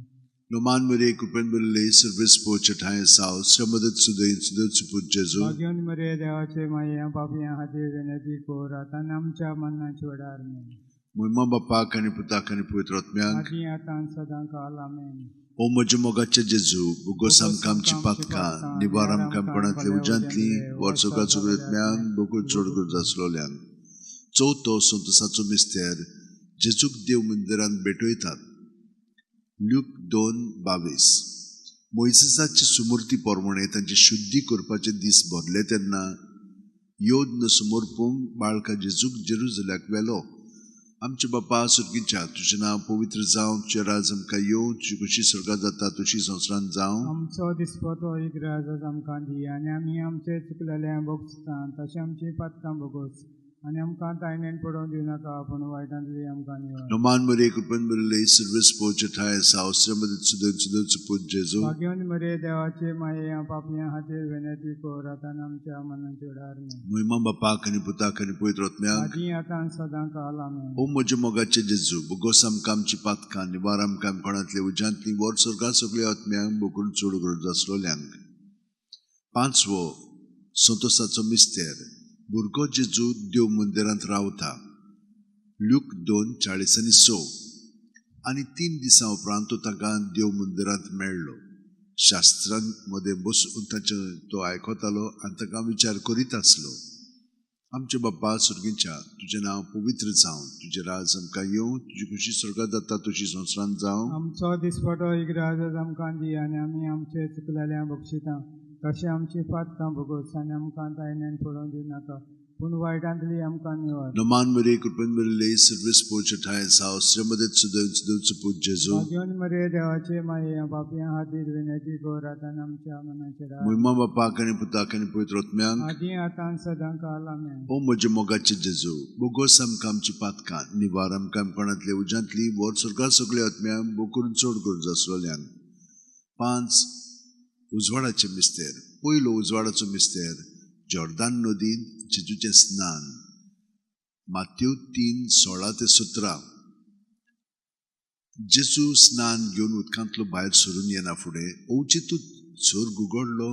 नमान मरे कृपेन भरिल्ले, सर्वेस पोवचे ठांय सावस्त्रा मदें सुदेन सुदेवचो पूत जेजू. भाग्यवंत मरे देवाचे माये, पापयां खातीर विनंती कर आतां आनी आमच्या मरणाच्या वेळार. मोहिमा बापाक आनी पुताक आनी पवित्र आत्म्याक, आदी आतां आनी सदां काल. आमेन. ओ म्हज्या मोगाचे जेजू, भोगोस आमकां आमची पातकां, निवार आमकां कोणांतले उज्यांतली, व्हड सगळ्या सगळ्या आत्म्यांक बकूल चड गरज आसलोल्यांक. चवथो संतोसाचो मिस्तेर, जेजूक देव मंदिरांत भेटयतात. लूक 2:22. मोयजेसाची सुमूर्ती प्रमाणे तांची शुद्धी करपाचे दीस भरले तेन्ना योद्न समर्पूंक बाळका जेजूक जेरुजल्याक व्हेलो. आमचे बाप्पा सुर्गींच्या, तुजें नांव पवित्र जावं, तुजें राज आमकां येवं, तुजी खुशी स्वर्गात जाता तुजी संवसारांत जावं. आमचो दिसपटो एक राज आमकां दी आनी आमी आमचे चुकलेले बक्षिता तशें आमची पातकां भोगोस आनी आमकां तायणेन पडोवंक दिवनाका, पूण वायटांतली आमकां निवार. नमान मरिये, कृपेन भरिल्ले, सर्वेस्पोर ठाय आसा, अवसरामध्ये सुदेव पूत जेजू. भाग्यवंत मरिये, देवाचे माये, पापयां खातीर विनंती कर, आतां आनी आमच्या मरणाच्या वेळार. आमेन. महिमा बापाक आनी पुताक आनी पवित्र आत्म्याक. आदी आतां आनी सदां काल. आमेन. ओ म्हज्या मोगाचे जेजू, बोगोस आमकां आमची पातकां, निवार आमकां कोणांतले उज्यांतली, वर स्वर्गा सगळ्या आत्म्यांक, बोकून चड गरज आसलोल्यांक. पांचवो संतोसाचो मिस्तेर, भुरगो जेजू देव मंदिरांत रावता. ल्यूक 2:46. आनी 3 दिसां उपरांत तो तांकां देव मंदिरांत मेळ्ळो. शास्त्रां मदें बसून ताचें तो आयकतालो आनी तांकां विचार करीत आसलो. आमचे बाप्पा सुर्गीच्या, तुजें नांव पवित्र जावं, तुजें राज आमकां येवं, तुजी खुशी स्वर्गात जाता तशी संवसारांत जावं. आमचो दिसपटो एक राज आमकां दी, आनी आमी आमचे चुकलेल्या बक्षितां तशें आमची पातकां भोगोस, आनी आमकां तायण्यान पडोवंक दिवनाका, पूण वायटांतली आमकां निवार. नमान मरिये, कृपेन भरिल्ले, सर्वेस्पोर ठाय आसा, अवसरामध्ये सुदेव पूत जेजू. भाग्यवंत मरिये, देवाचे माये, पापयां खातीर विनंती कर, आतां आनी आमच्या मरणाच्या वेळार. महिमा बापाक आनी पुताक आनी पवित्र आत्म्याक. आदी आतां आनी सदां काल. आमेन. ओ म्हज्या मोगाचे जेजू, बोगोस आमकां आमची पातकां, निवार आमकां कोणांतले उज्यांतली, वर स्वर्गा सगळ्या आत्म्यांक, बोकरून चड गरज आसलोल्यांक. 5 उजवाडाचे मिस्तेर. पयलो उजवाडाचो मिस्तेर, जॉर्दान नदींत जेजूचें स्नान. मातेव 3:16-17. जेजू स्नान घेवन उदकांतलो भायर सरून येना फुडें अवचितूच स्वर्ग उगडलो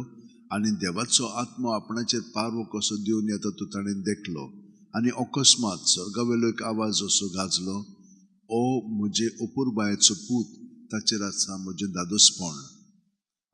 आनी देवाचो आत्मो आपणाचेर पारवो कसो देवन येता तो ताणें देखलो. आनी अकस्मात स्वर्गावेलो एक आवाज असो गाजलो, ओ म्हजे अपुरबायेचो पूत, ताचेर आसा म्हजें दादोसपण.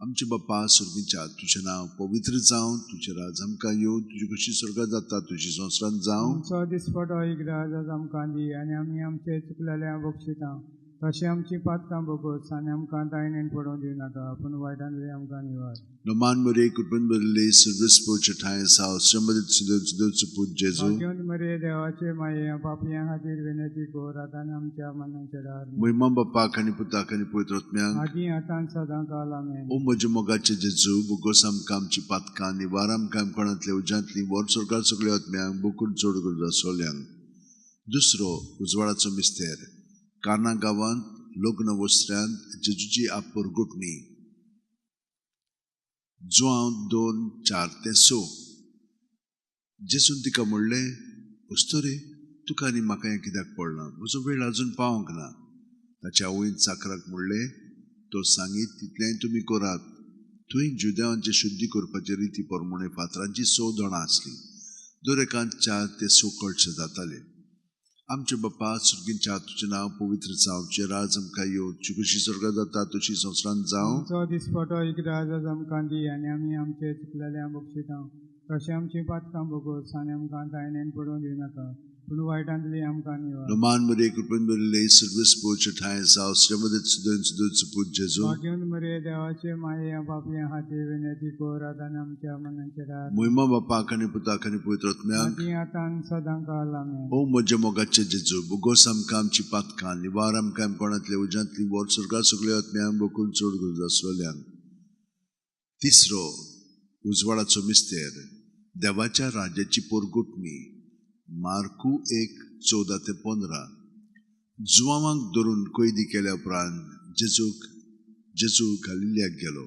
आमचे बापा स्वर्गीच्या, तुजें नांव पवित्र जावं, तुजें राज आमकां येवं, तुजी खुशी स्वर्गात जाता तुजी संवसारांत जावं. आमचो दिसपटो एक राज आमकां दी, आनी आमी आमचे चुकलेल्या बक्षितां तशें आमची पातकां भोगोस, आनी आमकां तायणेन पडोवंक दिवनाका, पूण वायटांतली आमकां निवार. नमान मरिये, कृपेन भरिल्ले, सर्वेस्पोर ठाय आसा, अवसरामध्ये सुदेव पूत जेजू. भाग्यवंत मरिये, देवाचे माये, पापयां खातीर विनंती कर, आतां आनी आमच्या मरणाच्या वेळार. महिमा बापाक आनी पुताक आनी पवित्र आत्म्याक. आदी आतां आनी सदां काल. आमेन. ओ म्हज्या मोगाचे जेजू, बोगोस आमकां आमची पातकां, निवार आमकां कोणांतल्या उज्यांतली, वर स्वर्गार सगळ्या आत्म्यांक, बोकून चड गरज आसलोल्यांक. दुसरो उजवाडाचो मिस्तेर, काना गांवांत लग्न वस्त्र्यांत जेजूची आपरगुटणी. जुआंव 2:4-6. जेजून तिका म्हणलें, अस्तुरे, तुका आनी म्हाका हें कित्याक पडलां? म्हजो वेळ अजून पावंक ना. ताच्या आवयन चाकराक म्हणलें, तो सांगीत तितलेंय तुमी करात. थंय जुदेवांचे शुद्धी करपाचे रिती प्रमाणे फातरांची 6 दोणां आसलीं. दर एकांत 4 ते 6 कळशे जाताले. आमचे बापा सुर्गींच्या, तुजें नांव पवित्र जावं, तुजें राज आमकां येवं, तुजी खुशी स्वर्गात जाता तशी संवसारांत जावं. आमचो दिसपटो एक राज आमकां दी, आनी आमी आमचे चुकलेल्या बक्षितां तशें आमची पातकां भोगोस, आनी आमकां तायणेन पडोवंक दिवनाका, पूण वायटांतली आमकां निवार. नमान मरिये, कृपेन भरिल्ले, सर्वेस्पोर ठाय आसा, अवसरामध्ये सुदेव पूत जेजू. भाग्यवंत मरिये, देवाचे माये, पापयां खातीर विनंती कर, आतां आनी आमच्या मरणाच्या वेळार. महिमा बापाक आनी पुताक आनी पवित्र आत्म्याक. आदी आतां आनी सदां काल. आमेन. ओ म्हज्या मोगाचे जेजू, बोगोस आमकां आमची पातकां, निवार आमकां कोणांतल्या उज्यांतली, वर स्वर्गा सगळ्या आत्म्यांक, बोकून चड गरज आसलोल्यांक. तिसरो उजवाडाचो मिस्तेर, देवाच्या राज्याची पोरगुटणी. मार्कू 1:14-15. जुवांवांक धरून कैदी केल्या उपरांत जेजू गालिलियाक गेलो.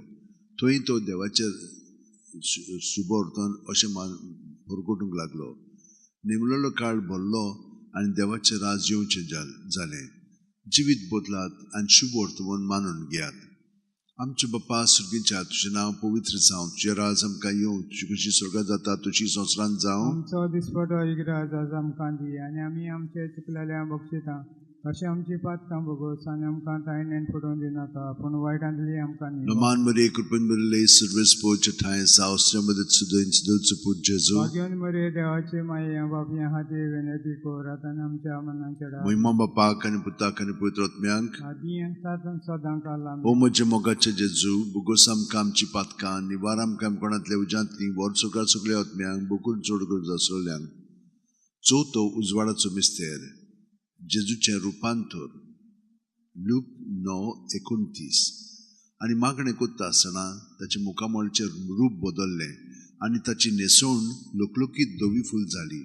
थंय तो देवाचेर शुभवर्तन अशें परगटूंक लागलो. नेमलेलो काळ भरलो आनी देवाचें राज येवचें जालें. जिवीत बदलात आनी शुभवर्तमान मानून घेयात. आमचे बापा सुर्गीच्या, तुजें नांव पवित्र जावं, तुजें राज आमकां येवं, तुजी खुशी स्वर्गात जाता तशी संवसारांत जावं. आमचो दिसपटो एक राज आमकां दी, आनी आमी आमचे चुकलेल्या बक्षितां तशें आमची पातकां भोगोस, आनी आमकां तायणेन पडोवंक दिवनाका, पूण वायटांतली आमकां निवार. नमान मरिये, कृपेन भरिल्ले, सर्वेस्पोर ठाय आसा, अवसरामध्ये सुदेव पूत जेजू. भाग्यवंत मरिये, देवाचे माये, पापयां खातीर विनंती कर, आतां आनी आमच्या मरणाच्या वेळार. महिमा बापाक आनी पुताक आनी पवित्र आत्म्याक. आदी आनी सदां काल. आमेन. ओ म्हज्या मोगाचे जेजू, बोगोस आमकां आमची पातकां, निवार आमकां कोणांतल्या उज्यांतली, वर स्वर्गार सगळ्या आत्म्यांक, बोकून चड गरज आसलोल्यांक. चवथो उजवाडाचो मिस्तेर, जेजूचें रुपांतर. लूक 9:29. आनी मागणें करता आसतना ताचें मुखामळचें रूप बदल्लें आनी ताची न्हेसवण लकलकीत धवी फूल जाली.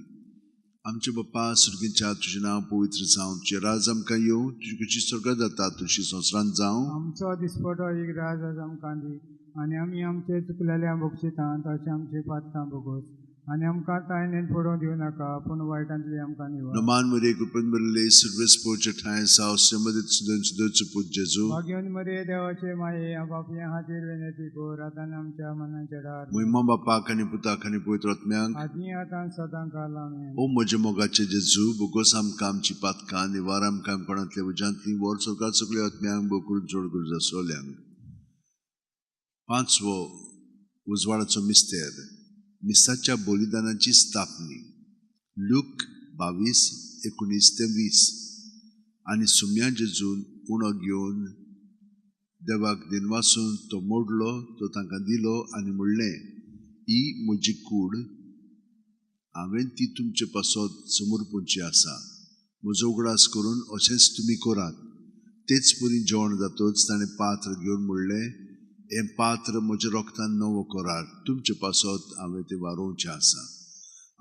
आमचे बाप्पा सुर्गीच्या तुजें नांव पवित्र जावं, तुजें राज आमकां येवं, तुजी खुशी स्वर्गात जाता तशी संवसारांत जावं. आमचो दिसपटो एक राज आज आमकां दी आनी आमी आमचे चुकलेल्या बक्षिता तशें आमची पातकां भोगोस आनी आमकां तायणेन पडोवंक दिवं नाका पूण वायटांतली आमकां निवार. नमान मरिये कृपेन भरिल्ले सर्वेस पोवचे ठांय साव श्रीमतीत सुदन सुदोचो पूत जेजू. भाग्यवंत मरिये देवाचे माये बापया खातीर विनंती कर आतां आमच्या मनाच्या दार. महिमा बापाक आनी पुताक आनी पवित्र आत्म्यांक आदी आतां सदां काल आमेन. ओ म्हज्या मोगाचे जेजू, बोगोस आमकां आमची पातकां निवार आमकां कोणांतल्या उज्यांतली वर स्वर्गात सगळ्या आत्म्यांक बोकरून चड गरज आसलेल्यांक. पांचवो उजवाडाचो मिस्तेर, मिसाच्या बलिदानाची स्थापनी. लूक 22:19-20. आनी सुम्या जेजून उणो घेवन देवाक दिनवासून तो मोडलो, तो तांकां दिलो आनी म्हणलें, ही म्हजी कूड, हांवें ती तुमचे पासत समर्पणची आसा, म्हजो उगडास करून अशेंच तुमी करात. तेच परी जेवण जातच ताणें पात्र घेवन म्हणलें, हें पात्र म्हज्या रोगतान नवो करार, तुमचे पासत हांवें तें वारोवचें आसा.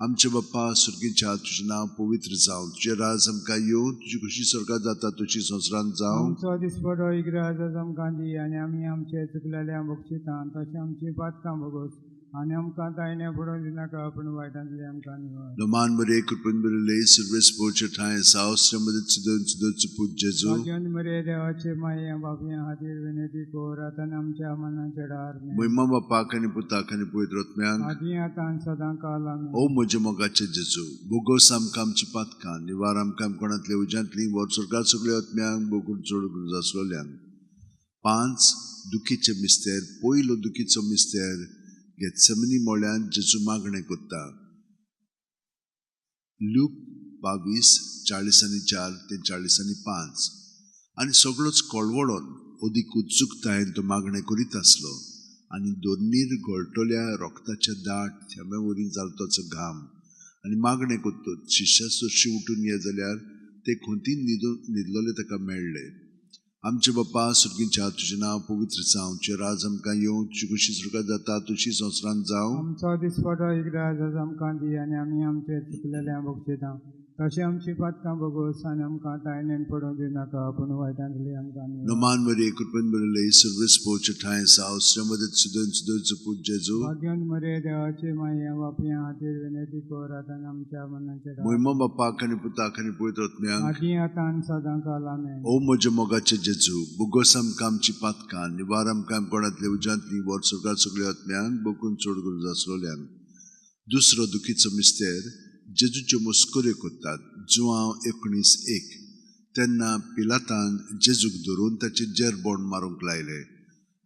आमचे बाप्पा सुर्गीच्या तुजें नांव पवित्र जावं, तुजें राज आमकां येवं, तुजी खुशी स्वर्गात जाता तशी संवसारांत जावं. आमचो दिसपटो एक राज आज आमकां दी आनी आमी आमचे चुकलेल्या बक्षिता तशें आमची पातकां भोगोस आनी आमकां तायणे पडोवंक दिनाका पूण वायटांतली आमकां निवार. नमान मरिये कृपेन भरिल्ले सर्वेस पोवचे ठांय साव श्रीमतीत सुदन सुदोचो पूत जेजू. भाग्यवंत मरिये देवाचे माये बापया खातीर विनंती कर आतां आमच्या मनाच्या दार. महिमा बापाक आनी पुताक आनी पवित्र आत्म्यांक आदी आतां सदां काल आमेन. ओ म्हज्या मोगाचे जेजू, बोगोस आमकां आमची पातकां निवार आमकां कोणांतल्या उज्यांतली वर स्वर्गात सगळ्या आत्म्यांक बोगून चड गरज आसलेल्यांक. 5 दुखीचे मिस्तेर. पयलो दुखीचो मिस्तेर गेत्सेमनी मोळ्यान जेजू मागणें करता. लूक 22:44-45. आनी सगळोच कळवळोन अदीक उत्सुकतायेन तो मागणें करीत आसलो आनी दोनीर गळटल्या रोगताच्या दाट थेंब्या वरी जालो ताचो घाम. आनी मागणें करतच शिश्या सरशी उठून ये जाल्यार ते खोंतीन न्हिदलेले ताका मेळ्ळे. आमचे बाप्पा सुर्गीच्या तुजें नांव पवित्र जावं, तुजें राज आमकां येवं, तुजी खुशी स्वर्गात जाता तशी संवसारांत जावं. आमचो दिसपटो एक राज आज आमकां दी आनी आमी आमचे चुकलेल्या बक्षिता तशें आमची पातकां भोगोस आनी आमकां तायणेन पडोवंक दिनाका पूण वायटांतली आमकां निवार. नमान मरिये कृपेन भरिल्ले सर्वेस पोवचे ठांय साव श्रीमतीत सुदन सुदोचो पूत जेजू. भाग्यवंत मरिये देवाचे माये बापया खातीर विनंती कर आतां आमच्या मनाच्या दार. महिमा बापाक आनी पुताक आनी पवित्र आत्म्यांक आदी आतां सदां काल आमेन. ओ म्हज्या मोगाचे जेजू, बोगोस आमकां आमची पातकां निवार आमकां कोणांतल्या उज्यांतली वर स्वर्गात सगळ्या आत्म्यांक बोकून चड गरज आसलेल्यांक. दुसरो दुखीचो मिस्तेर, जेजूच्यो मस्कऱ्यो करतात. जुआंव 19:1. तेन्ना पिलातान जेजूक धरून ताचेर जेरबोण मारूंक लायलें.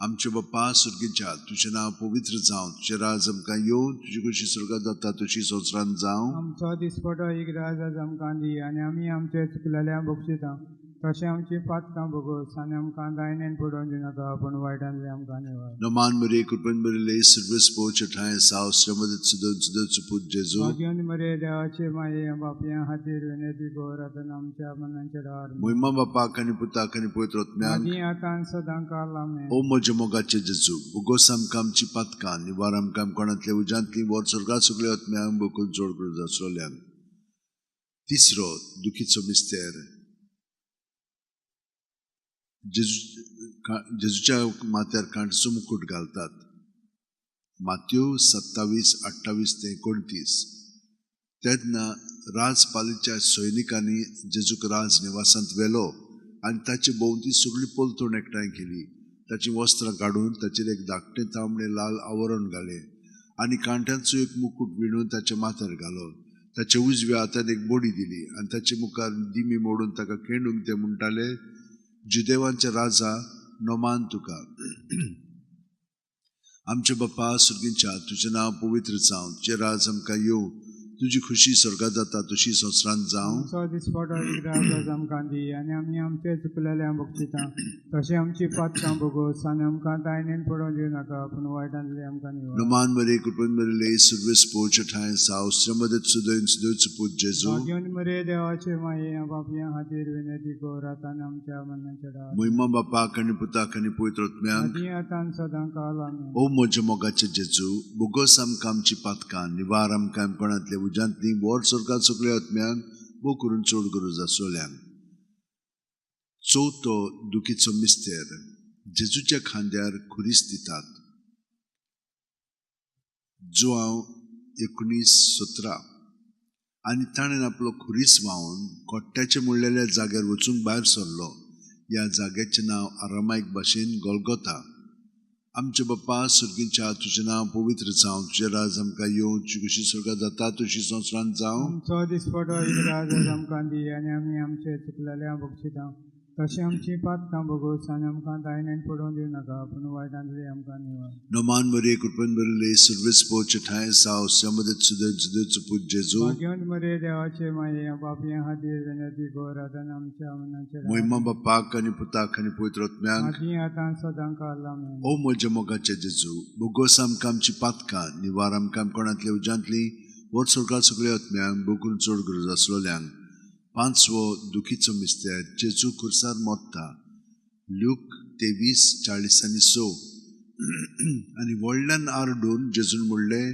आमचे बाप्पा सुर्गीच्या तुजें नांव पवित्र जावं, तुजें राज आमकां येवं, तुजी खुशी स्वर्गात जाता तशी संवसारांत जावं. आमचो दिसपटो एक राज आज आमकां दी आनी आमी आमचे चुकलेल्या बक्षिता तशें आमची पातकां भोगोस आनी आमकां दायणेन पडोवंक दिनाका पूण वायटांतली आमकां निवार. नमान मरिये कृपेन भरिल्ले सर्वेस पोवचे ठांय साव श्रीमतीत सुदन सुदोचो पूत जेजू. भाग्यवंत मरिये देवाचे माये बापया खातीर विनंती कर आतां आमच्या मनाच्या दार. महिमा बापाक आनी पुताक आनी पवित्र आत्म्यांक आदी आतां सदां काल आमेन. ओ म्हज्या मोगाचे जेजू, बोगोस आमकां आमची पातकां निवार आमकां कोणांतल्या उज्यांतली वर स्वर्गात सगळ्या आत्म्यांक बोकून चड गरज आसलेल्यांक. तिसरो दुखीचो मिस्तेर, जेजूच्या माथ्यार कांटचो मुकूट घालतात. मात्यो 27:28-29. तेन्ना राजपालीच्या सैनिकांनी जेजूक राज निवासांत व्हेलो आनी ताचे भोंवती सगळी पलतण एकठांय केली. ताचीं वस्त्रां काडून ताचेर एक धाकटें तांबडें लाल आवरण घालें आनी कांट्यांचो एक मुकूट विणून ताच्या माथ्यार घालो. ताच्या उजव्या हातान एक बडी दिली आनी ताचे मुखार दिमी मोडून ताका केंडूंक ते म्हणटाले, जुदेवांचे राजा नमान तुका. आमचे बाप्पा सुर्गीच्या तुजें नांव पवित्र जावं, तुजें राज आमकां येवं, तुजी खुशी स्वर्गात जाता तशी संवसारांत जावं. आमचो दिसपटो एक राज आज आमकां दी आनी आमी आमचे चुकलेल्या बक्षिता तशें आमची पातकां भोगोस आनी आमकां तायणेन पडोवंक दिवं नाका पूण वायटांतली आमकां निवार. नमान मरिये कृपेन भरिल्ले सर्वेस पोवचे ठांय साव श्रीमतीत सुदन सुदोचो पूत जेजू. भाग्यवंत मरिये देवाचे माये बापया खातीर विनंती कर आतां आमच्या मनाच्या दार. महिमा बापाक आनी पुताक आनी पवित्र आत्म्यांक आदी आतां सदां काल आमेन. ओ म्हज्या मोगाचे जेजू, बोगोस आमकां आमची पातकां निवार आमकां कोणांतल्या उज्यांतली व्हड स्वर्गात सगळ्या आत्म्यांक भोव करून चड गरज आसल्यांक. चवथो दुखीचो मिस्तेर, जेजूच्या खांद्यार खुरीस दितात. जुआंव 19:17. आनी ताणें आपलो खुरीस व्हांवन कोट्ट्याचे म्हणलेल्या जाग्यार वचूंक भायर सरलो. ह्या जाग्याचें नांव आरामायक भाशेन गोलगोता. आमचे बाप्पा सर्गीच्या, तुजें नांव पवित्र जावं, तुजें राज आमकां येवं, तुजी कशी स्वर्गात जाता तशी संवसारांत जावं. आमचो दिसपटो एक राज आमकां दी आनी आमी आमचे चुकलेल्या बक्षिता तशें आमची पातकां भोगोस आनी आमकां दायनेन पडोवन दिवं नाका, पूण वायटांतली आमकां निवार. नमान मरिये, कृपेन भरिल्ले, सर्वेस्पोचे ठांय साव, समदत सुदय सुदय पूत जेजू. भाग्यवंत मरिये, देवाचे माये, पापयां खातीर विनंती कर आतां आमच्या मनाचेर. मोहिमा बापाक आनी पुताक आनी पवित्र आत्म्याक, आदी आतां सदां काल. आमेन. ओ म्हज्या मोगाचे जेजू, भोगोस आमकां आमची पातकां, निवार आमकां कोणांतल्या उज्यांतली, व्हड स्वर्गात सगळ्या आत्म्यांक भोगून चड गरज आसलेल्यांक. पांचवो दुखीचो मिस्तेर, जेजू खुर्सार मरता. ल्यूक 23:46. आनी व्हडल्यान आरडून जेजून म्हणलें,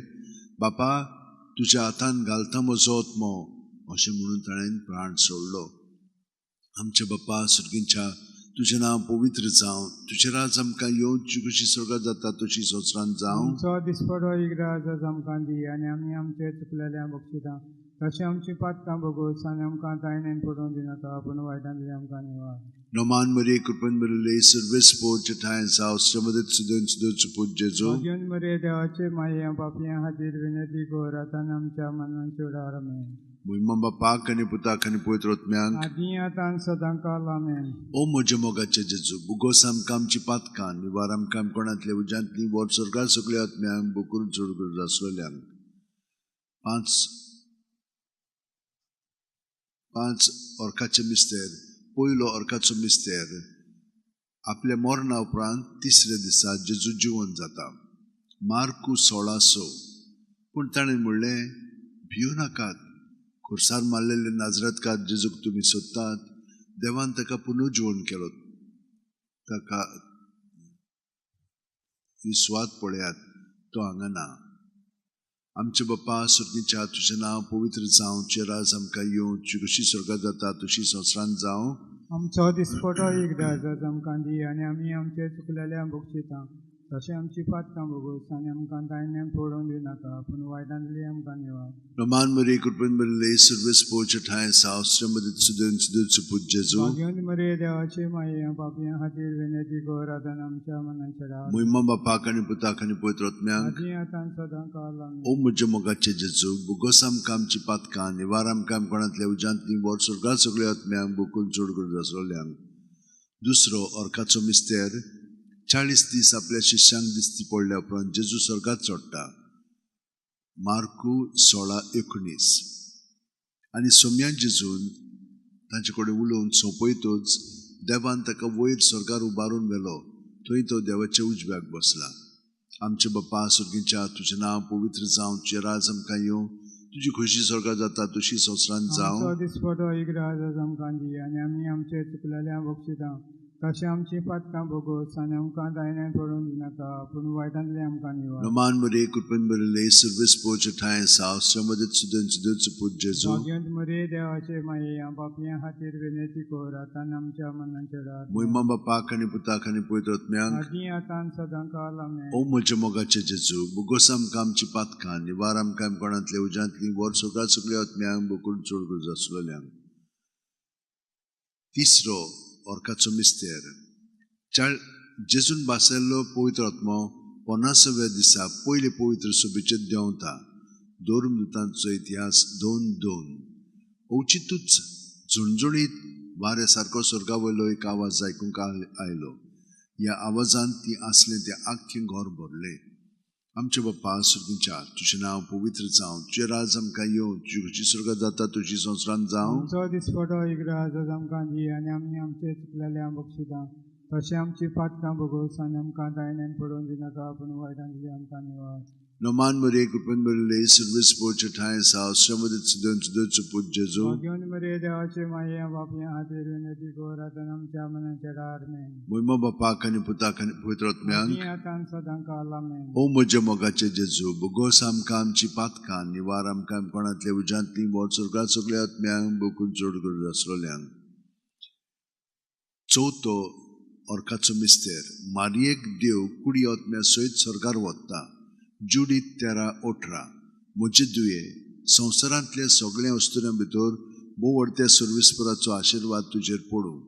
बापा तुज्या हातान घालता म्हजो आत्मो, अशें म्हणून ताणें प्राण सोडलो. आमच्या बाप्पा सर्गींच्या, तुजें नांव पवित्र जावं, तुजें राज आमकां येवं, तुजी कशी स्वर्गात जाता तशी संवसारांत जावं. आमचो दिसपटो एक राज आमकां दी आनी आमी आमचे चुकलेल्या बक्षिता तशें आमची पातकां भोगोस आनी आमकां तायणेन पडोवन दिनाका, पूण वायटांतली आमकां निवार. नमान मरिये, कृपेन भरिल्ले, सर्वेस्पोचे ठांय साव, समदत सुदय सुदय पूत जेजू. भाग्यवंत मरिये, देवाचे माये, पापयां खातीर विनंती कर आतां आमच्या मनाचे वेळार. आमेन. मोहिमा बापाक आनी पुताक आनी पवित्र आत्म्याक, आदी आतां सदां काल. आमेन. ओ म्हज्या मोगाचे जेजू, भोगोस आमकां आमची पातकां, निवार आमकां कोणांतल्या उज्यांतली, व्हड स्वर्गात सगळ्या आत्म्यांक भोगून चड गरज आसलेल्यांक. पांच अर्काचे मिस्तेर. पयलो अर्काचो मिस्तेर, आपल्या मरणा उपरांत तिसऱ्या दिसा जेजू जिवन जाता. मार्कू 16:6. पूण ताणें म्हणलें, भियो नाकात, खुर्सार मारलेले नाजरतकार जेजूक तुमी सोदतात, देवान ताका पुनर्जिवन केलो, ताका ही सुवात पळयात, तो हांगा ना. आमचे बाप्पा सर्गीच्या, तुजें नांव पवित्र जावं, तुजें राज आमकां येवं, तुजी कशी स्वर्गात जाता तशी संवसारांत जावं. आमचो दिसपटो एक राज आमकां दी आनी आमी आमचे चुकलेल्या बक्षिता तशें आमची पातकां भोगोस आनी आमकां दायन्यान पडोवन दिवं नाका, पूण वायटांतली आमकां निवार. नमान मरिये, कृपेन भरिल्ले, सर्वेस्पोचे ठांय साव, समदत सुदय सुदय पूत जेजू. भाग्यवंत मरिये, देवाचे माये, पापयां खातीर विनंती कर आतां आमच्या मनाचे वेळार. मोहिमा बापाक आनी पुताक आनी पवित्र आत्म्याक, आदी आतां सदां काल. आमेन. ओ म्हज्या मोगाचे जेजू, भोगोस आमकां आमची पातकां, निवार आमकां कोणांतल्या उज्यांतली, व्हड स्वर्गात सगळ्या आत्म्यांक भोगून चड गरज आसलेल्यांक. दुसरो अर्काचो मिस्तेर, 40 दीस आपल्या शिष्यांक दिसती पडल्या उपरांत जेजू स्वर्गात चडटा. मार्कू 16:19. आनी सोम्यान जेजून तांचे कडेन उलोवन सोंपयतच देवान ताका वयर स्वर्गार उबारून व्हेलो, थंय तो देवाच्या उजव्याक बसला. आमचे बाप्पा सर्गीच्या, तुजें नांव पवित्र जावं, तुजें राज आमकां येवं, तुजी खोशी स्वर्गात जाता तशी संवसारांत जावं. आमचो दिसपटो एक राज आमकां दी आनी आमी आमचे चुकलेल्या बक्षिता तशें आमची पातकां भोगोस आनी आमकां दायन्यान पडोवन दिनाका, पूण वायटांतली आमकां निवार. नमान मरिये, कृपेन भरिल्ले, सर्वेस्पोचे ठांय साव, समदत सुदय सुदय पूत जेजू. भाग्यवंत मरिये, देवाचे माये, पापयां खातीर विनंती कर आतां आमच्या मनाचे वेळार. मोहिमा बापाक आनी पुताक आनी पवित्र आत्म्याक, आदी आतां सदां काल. आमेन. ओ म्हज्या मोगाचे जेजू, भोगोस आमकां आमची पातकां, निवार आमकां कोणांतल्या उज्यांतली, व्हड स्वर्गात सगळ्या आत्म्यांक भोगून चड गरज आसलेल्यांक. तिसरो अर्काचो मिस्तेर, जेजून भासयल्लो पवित्र आत्मो 50व्या दिसा पयले पवित्र सभेचेर देंवता. धर्मदूतांचो इतिहास 2:2. अवचितूच झणझणीत वाऱ्या सारको स्वर्गा वयलो एक आवाज आयकूंक आयलो. ह्या आवाजान ती आसलें तें आख्खें घर भरलें. आमचे बाप्पा सर्गीच्या, तुजें नांव पवित्र जावं, तुजें राज आमकां येवं, तुजी खोशी स्वर्गात जाता तशी संवसारांत जावं. आमचो दिसपटो एक राज आमकां दी आनी आमी आमचे चुकलेल्या बक्षिता तशें आमची पातकां भोगोस आनी आमकां दायण्यान पडोवन दिनाका, पूण वायटांतली आमकां निवार. नमान मरिये, कृपेन भरिल्ले, सर्वेस्परचे ठांय आसा, आश्रमदीत सुदन पूत जेजू. भाग्यवंत मरिये, देवाचे माये, बापया खातीर विनंती कर आतां आमच्या मनाच्या दार. आमेन. मोहिमा बापाक आनी पुताक आनी पवित्र आत्म्यांक. आनी आतां सदां काल. आमेन. ओ म्हज्या मोगाचे जेजू, भोगोस आमकां आमची पातकां, निवार आमकां कोणांतल्या उज्यांतली, बोर स्वर्गात सगळ्या आत्म्यांक, बोकून चड गरज आसलोल्यांक. चवथो अर्काचो मिस्तेर, मारयेक देव कुडी आत्म्या सयत स्वर्गार वता. जुडीत 13:18. म्हजे दुये, संवसारांतल्या सगळ्या अस्तुऱ्यां भितर भोव सर्विसपराचो आशिर्वाद तुजेर पडूं.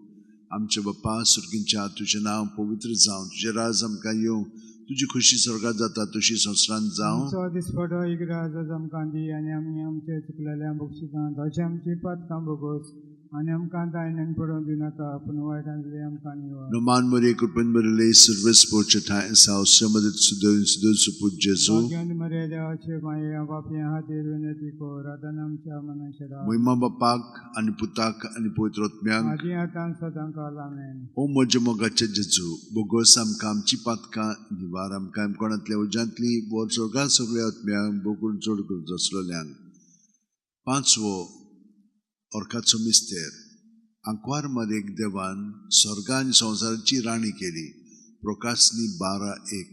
आमचे बाप्पा सुर्गींच्या, तुजें नांव पवित्र जावं, तुजें राज आमकां येवं, तुजी खुशी स्वर्गात जाता तशी संवसारांत जावं. आमचो दिसपटो इगराज आमकां दी आनी आमी आमचे चुकलेल्या बक्षिसां तशें आमची पातकां भोगोस आनी आमकां दायण्यान पडोवन दिनाका, पूण वायटांतली आमकां निवार. नमान मरिये, कृपेन भरिल्ले, सर्वेस्परचे ठांय आसा, आश्रमदीत सुदन सुपूत जेजू. भाग्यवंत मरिये, देवाचे माये, बापया खातीर विनंती कर आतां आमच्या मनाच्या दार. मोहिमा बापाक आनी पुताक आनी पवित्र आत्म्यांक. आदी आतां सदां काल. आमेन. ओ म्हज्या मोगाचे जेजू, भोगोस आमकां आमची पातकां, निवार आमकां कोणांतल्या उज्यांतली, बोर स्वर्गात सगळ्या आत्म्यांक, बोकून चड गरज आसलोल्यांक. पांचवो अर्काचो मिस्तेर, आंकवार मारयेक देवान स्वर्गा आनी संवसाराची राणी केली. प्रकाशनी 12:1.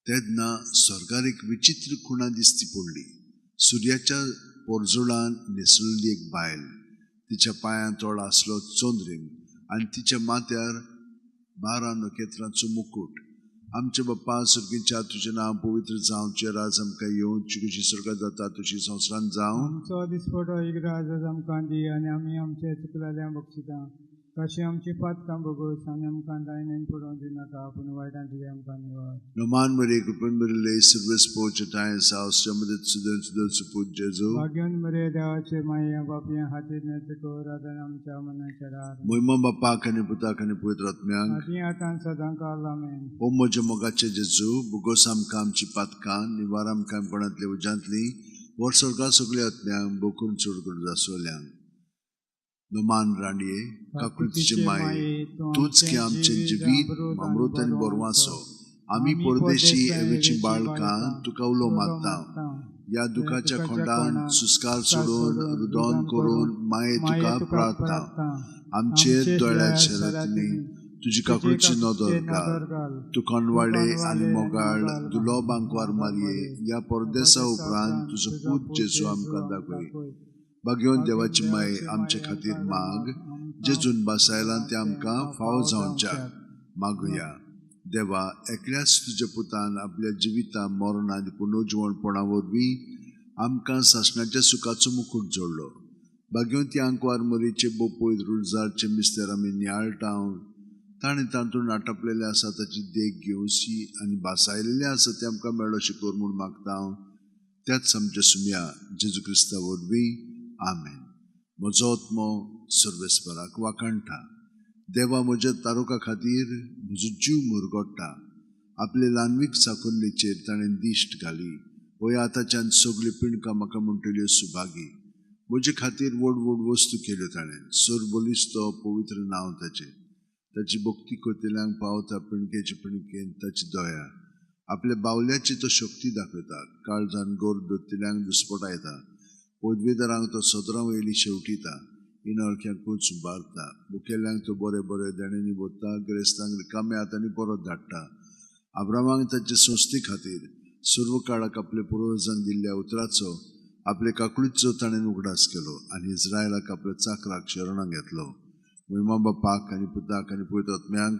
तेन्ना स्वर्गार एक विचित्र खुणा दिसती पडली. सुर्याच्या पोरजुळान न्हेसलेली एक बायल, तिच्या पांयां तोळ आसलो चंद्रीम आनी तिच्या माथ्यार 12 नखेत्रांचो मुकूट. आमचे बाप्पा सुर्गीच्या, तुजें नांव पवित्र जावं, तुजें राज आमकां येवं, तुजी खुशी स्वर्गात जाता तशी संवसारांत जावं. आमचो दिसपटो इगराज आमकां दी आनी आमी आमचे चुकलेल्या बक्षितां तशें आमची पातकां भोगोस आनी आमकां दायण्यान पडोवन दिनाका, पूण वायटांतली आमकां निवार. नमान मरिये, कृपेन भरिल्ले, सर्वेस्परचे ठांय आसा, आश्रमदीत सुदन सुपूत जेजू. भाग्यवंत मरिये, देवाचे माये, बापया खातीर विनंती कर आतां आमच्या मनाच्या दार. मोहिमा बापाक आनी पुताक आनी पवित्र आत्म्यांक. आदी आतां सदां काल. आमेन. ओ म्हज्या मोगाचे जेजू, भोगोस आमकां आमची पातकां, निवार आमकां कोणांतल्या उज्यांतली, वर स्वर्गात सगळ्या आत्म्यांक, बोकून चड गरज आसलोल्यांक. नमान राणये, काकुळतीचे माये, तूंच की आमचें जिवीत अमृत आनी बरवासो. आमी परदेशी एवेची बाळकां तुका उलो मारता. ह्या दुखाच्या खोंडान सुस्कार सोडून रुदन करून माये तुका प्रार्थना. आमचेर दोळ्याच्या रातींनी तुजी काकुळची नदर घाल. तूं कोणवाडे आनी मोगाळ दुलोब आंकवार मारये, ह्या परदेसा उपरांत तुजो पूत जेजू आमकां दाखय. भाग्यवंत देवाची माये आमचे खातीर माग, जेजून बासायलां तें आमकां फावो जावच्याक मागुया. देवा, एकल्याच तुज्या पुतान आपल्या जिविता मरण आनी पुनर्जिवणपणा वरवीं आमकां सासणाच्या सुखाचो मुकूट जोडलो. भाग्यवंती आंकवार मरीचे बोपय रुळजारचे मिस्तेर आमी नियाळटा. ताणें तातूंत नाटपलेलें आसा ताची देख घेवची आनी बासायलेलें आसा तें आमकां मेळो शिकोर म्हूण मागता. त्याच आमच्या सुमया जेजू क्रिस्ता वरवीं. आमेन. म्हजो आत्मो सर्वेस्पराक वाखाणटा. देवा म्हज्या तारुका खातीर म्हजो जीव मुरगोडटा. आपले ल्हानवीक चाकुर्णेचेर ताणें दिश्ट घाली. वय आतांच्यान सगळ्यो पिणकां म्हाका म्हणटल्यो सुभागी. म्हजे खातीर व्हड व्हड वस्तू केल्यो ताणें. सरबलिस्त पवित्र नांव ताचें. ताची भक्ती करतल्यांक पावता पिणकेचे पिणकेन ताची दया. आपल्या बावल्याची तो शक्ती दाखयता. काळजान गोर दोत्तल्यांक दुस्पटायता. पदवेदारांक तो सदरां वयली शेवटिता. इनळख्यांकूच उबारता. मुखेल्यांक तो बरे बरे देण्यांनी भरता. गिरेस्तांक रिकाम्या हातांनी परत धाडटा. आब्रामाक ताचे संस्थे खातीर सर्व काळाक आपल्या पुर्वजान दिल्ल्या उतराचो आपले काकुळीचो ताणें उगडास केलो आनी इस्रायलाक आपल्या चाकराक शरणां घेतलो. मोहिमा बापाक आनी पुताक आनी पवित्र आत्म्यांक,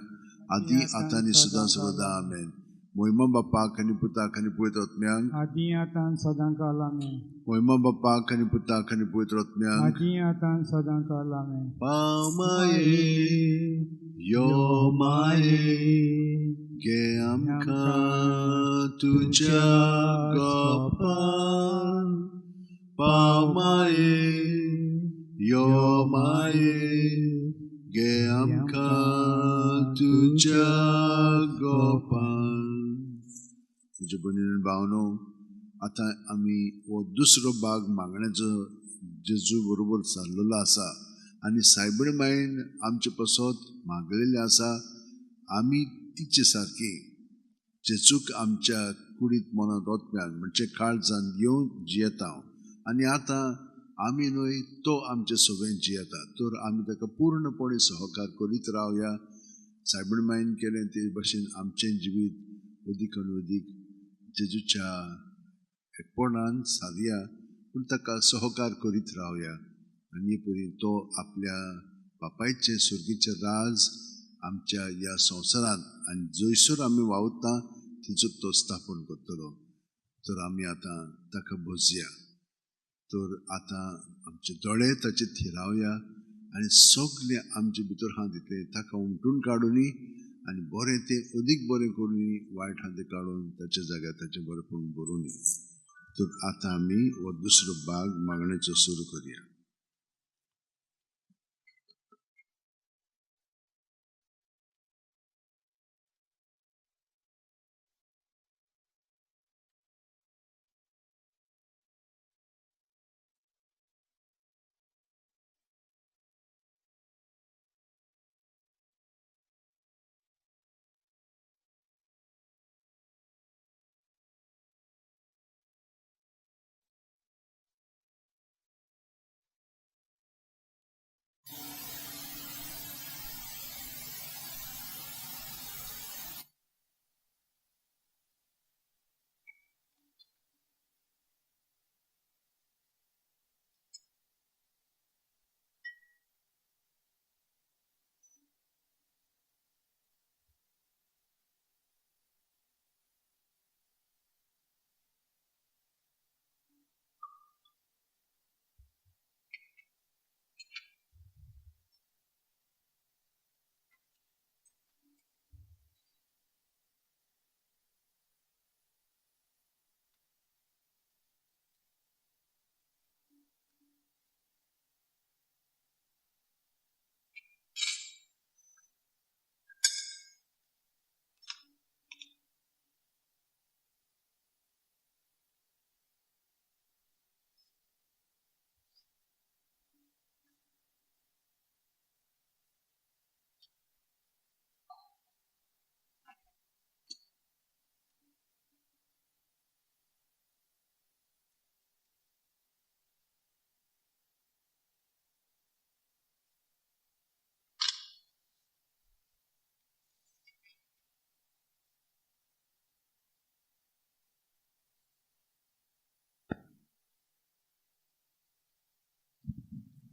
आदी आतां आनी सदां सर्वदा. आमेन. मोहिमा बापाक आनी पुताक आनी पवित्र आत्म्यांक, आदी आतां सदां काल. आमेन. मोहिमा बापाक आनी पुताक आनी पवित्र आत्म्यांक, आदी आतां सदां काल. आमेन. पाव माये, यो माये, गे आमकां तुज्या गोपान. पाव माये, यो माये, गे आमकां तुज्या गोपान. तुज्या भयणीन भावनो, आतां आमी हो दुसरो भाग मागण्याचो जेजू बरोबर चाललेलो आसा. आनी सायबीण मायन आमचे पासत मागलेलें आसा, आमी तिचे सारकी जेजूक आमच्या कुडींत मनांत ओतम्यान म्हणजे काळजान घेवन जियेता आनी आतां आमी न्हय तो आमचे सगळें जियेता। तर आमी ताका पूर्णपणे सहकार करीत रावया। सायबीण मायन केलें ते भशेन आमचें जिवीत अदीक आनी अदीक जेजूच्या एकपणान सादया, पूण ताका सहकार करीत रावया आनी परी तो आपल्या बापायचें सुर्गीचें राज आमच्या ह्या संवसारांत आनी जंयसर आमी वावुरता थंयसर तो स्थापन करतलो। तर आमी आतां ताका बसया। तर आतां आमचे दोळे ताचे थिरावया आनी सगळें आमचे भितर आहा तितलें ताका उमटून काडुनी आनी बरें तें अदीक बरें करुनी, वायट आहा तें काडून ताच्या जाग्यार ताचें बरेंपण बरोवनी। तर आतां आमी हो दुसरो भाग मागणेचो सुरू करया।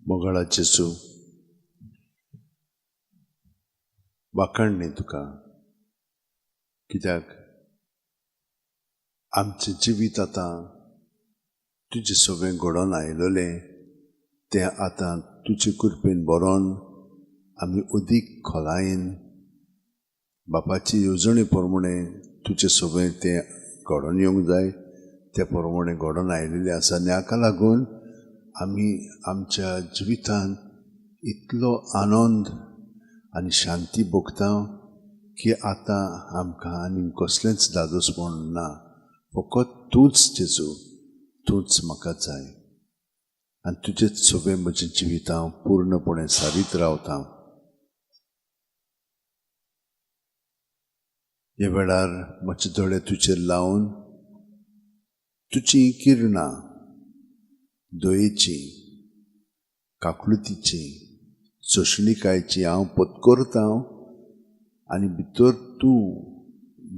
मोगाळा जेजू, वाखाणणी तुका, कित्याक आमचें जिवीत आतां तुजें सगळें घडोवन आयलेलें तें आतां तुजे कृपेन बरोवन आमी अदीक खोलायेन बापाची येवजणे प्रमाणे तुजें सगळें तें घडोवन येवंक जाय त्या प्रमाणे घडोवन आयिल्लें आसा. आनी हाका लागून आमी आमच्या जिवितांत इतलो आनंद आनी शांती भोगता की आतां आमकां आनी कसलेंच दादोसपण ना. फकत तूंच जेजू, तूंच म्हाका जाय आनी तुजेच सगळें म्हजें जिवीत हांव पूर्णपणे सारीत रावता. ह्या वेळार म्हजे दोळे तुजेर लावन तुजी किरणां दयेची, काकळुतीची, सोंसणिकायेची हांव पत्करता आनी भितर तूं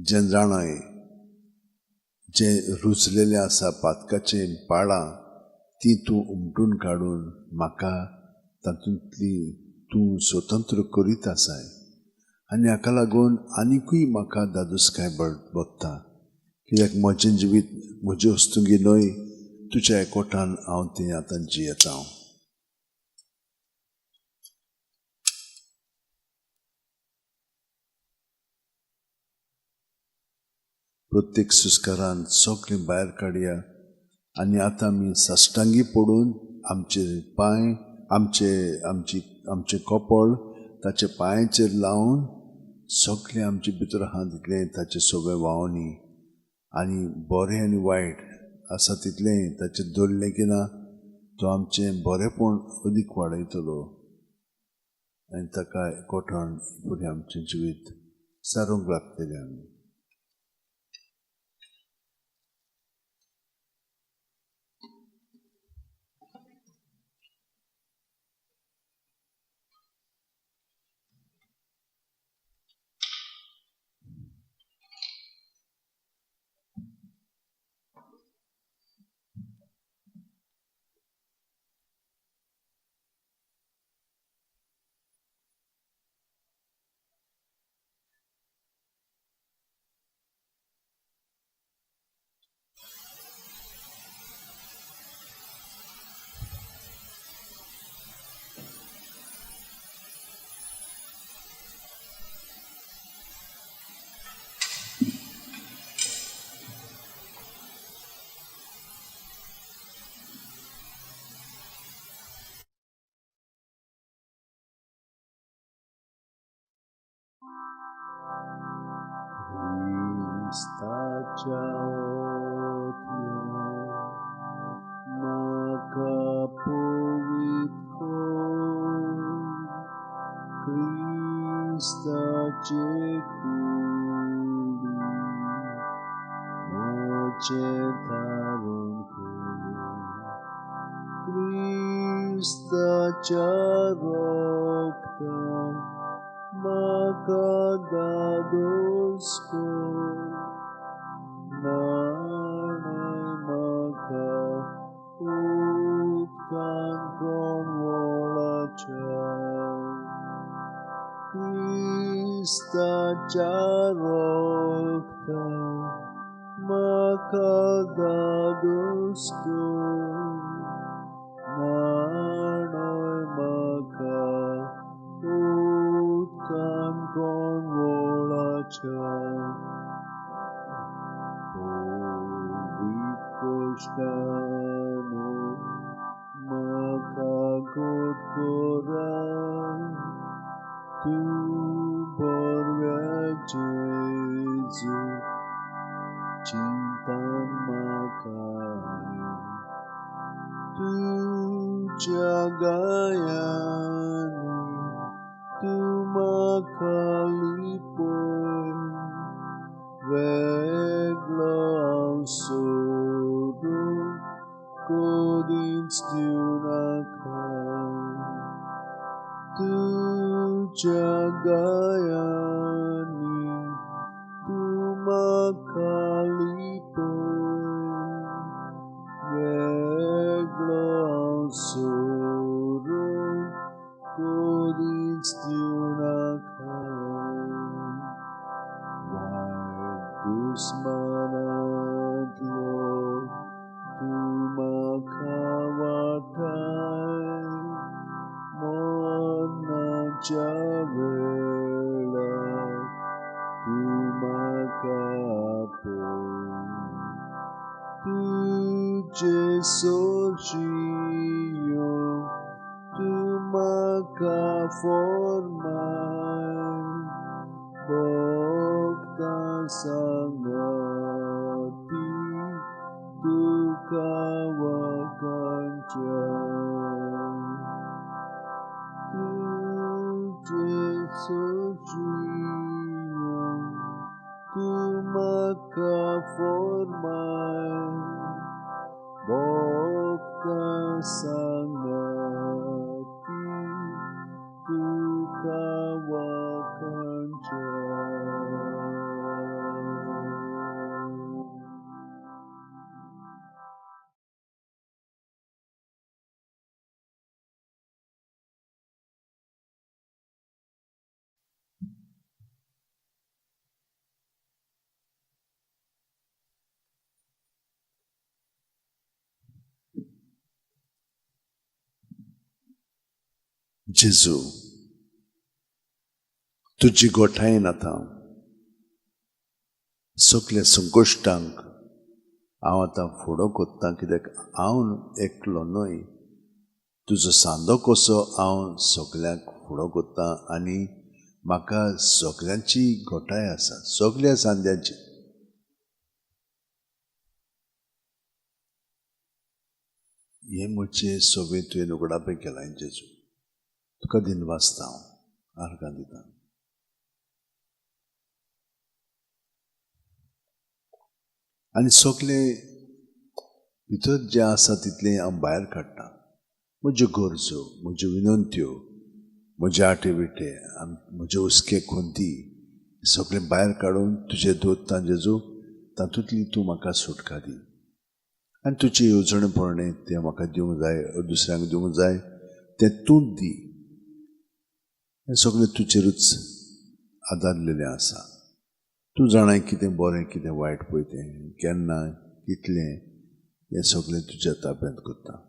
जें जाणाय जें रुजलेलें आसा पातकाचें पाळां ती तूं उमटून काडून म्हाका तातूंतली तूं स्वतंत्र करीत आसाय. आनी हाका लागून आनिकूय म्हाका दादोसकाय भोगता, कित्याक म्हजें जिवीत म्हजे वस्तुंगी न्हय, तुज्या एकवटान हांव तें आतां जियेता. प्रत्येक सुस्कारान सगळें भायर काडया आनी आतां आमी साश्टांगी पडून आमचे पांय आमचे आमची आमचें कपळ ताचे पांयाचेर लावन सगळें आमचे भितर आहा तितलें ताचें सगळें व्हांवनी आनी बरें आनी वायट आसा तितलें ताचें दवरलें की ना तो आमचें बरेंपण अदीक वाडयतलो. आनी ताका कोठान फुडें आमचें जिवीत सारूंक लागतलें आमी. Kristacea otie, maka povitko, Kristace kuli, moce taronko, Kristacea rokta, maka dadosko, nanay maka utkan konvolacha, Kristacha rokta, maka dadosko, nanay maka utkan konvolacha. Povit koshtano maka god kora, tu borvia Jesu chintan makai, tu jagayani tu makalipoy, veglo ang suru kodins diunakay, tu jagayani tu makalipoy, veglo ang suru kodins diunakay. Dusmanatlo tu makawatay, mornacha vela tu makapoy, tu jesorchiyo tu makaformay, bokta sangati tu kawakancha, tu jesorchiyo tu makaformay, bokta sangati tu kawakancha. जेजू तुजी गोठायेन आतां सगल्या संकश्टांक हांव आतां फुडो कोत्तां, कित्याक हांव एकलो न्हय, तुजो सांदो कसो हांव सगल्यांक फुडो कोत्तां आनी म्हाका सगल्यांची गोठाय आसा, सगल्या सांद्यांची. हें म्हजें सगळें तुवें उगडापें केलां जेजू, तुका दिनवासता हांव. आर्गां दिता. आनी सगळें भितर जें आसा तितलें हांव भायर काडटा. म्हज्यो गरजो, म्हज्यो विनंत्यो, म्हजे आटे विटे, म्हजे हुस्के खंती सगळें भायर काडून तुजे दवरता जेजू, तातूंतली तूं म्हाका सुटका दी. आनी तुजी येवजणे प्रमाणें तें म्हाका दिवंक जाय, दुसऱ्यांक दिवंक जाय, तें तूं दी. हें सगळें तुजेरूच आदारलेलें आसा. तूं जाणाय कितें बरें कितें वायट पळय तें केन्ना कितलें, हें सगळें तुज्या ताब्यांत करता.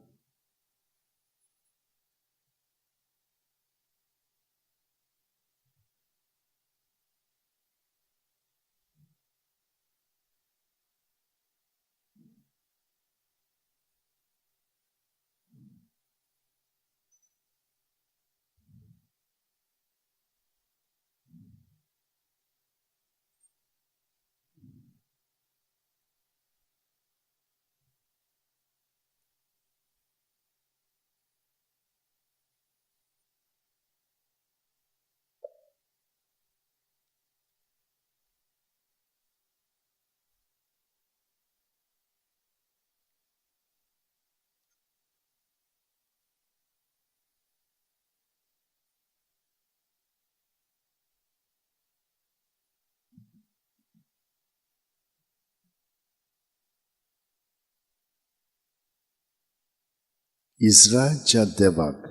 इस्रायलच्या देवाक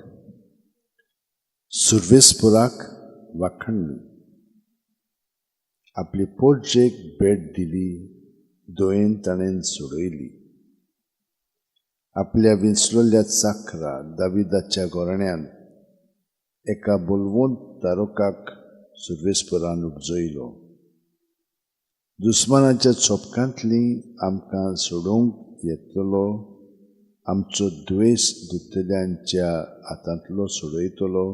सुर्वेस्पुराक वाखणली, आपली पोटजेक भेट दिली, दोयेन ताणें सोडयली. आपल्या विंचलोल्या चाकरा दाविदाच्या घराण्यान एका बलवंत तारकाक सुर्वेस्पुरान उपजयलो. दुस्मानाच्या चोपकांतली आमकां सोडोवंक येतलो, आमचो द्वेश दुतल्यांच्या हातांतलो सोडयतलो.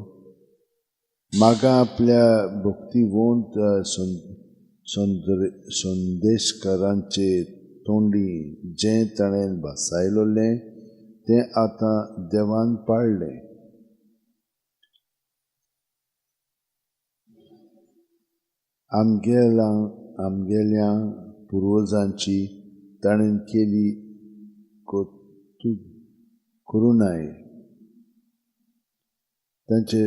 मागा आपल्या भक्तिवंत संदेशकारांचे तोंडी जें ताणें भासायलोलें तें आतां देवान पाळ्ळें. आमगेल्या पुर्वजांची ताणें केली करुणाय, तांचे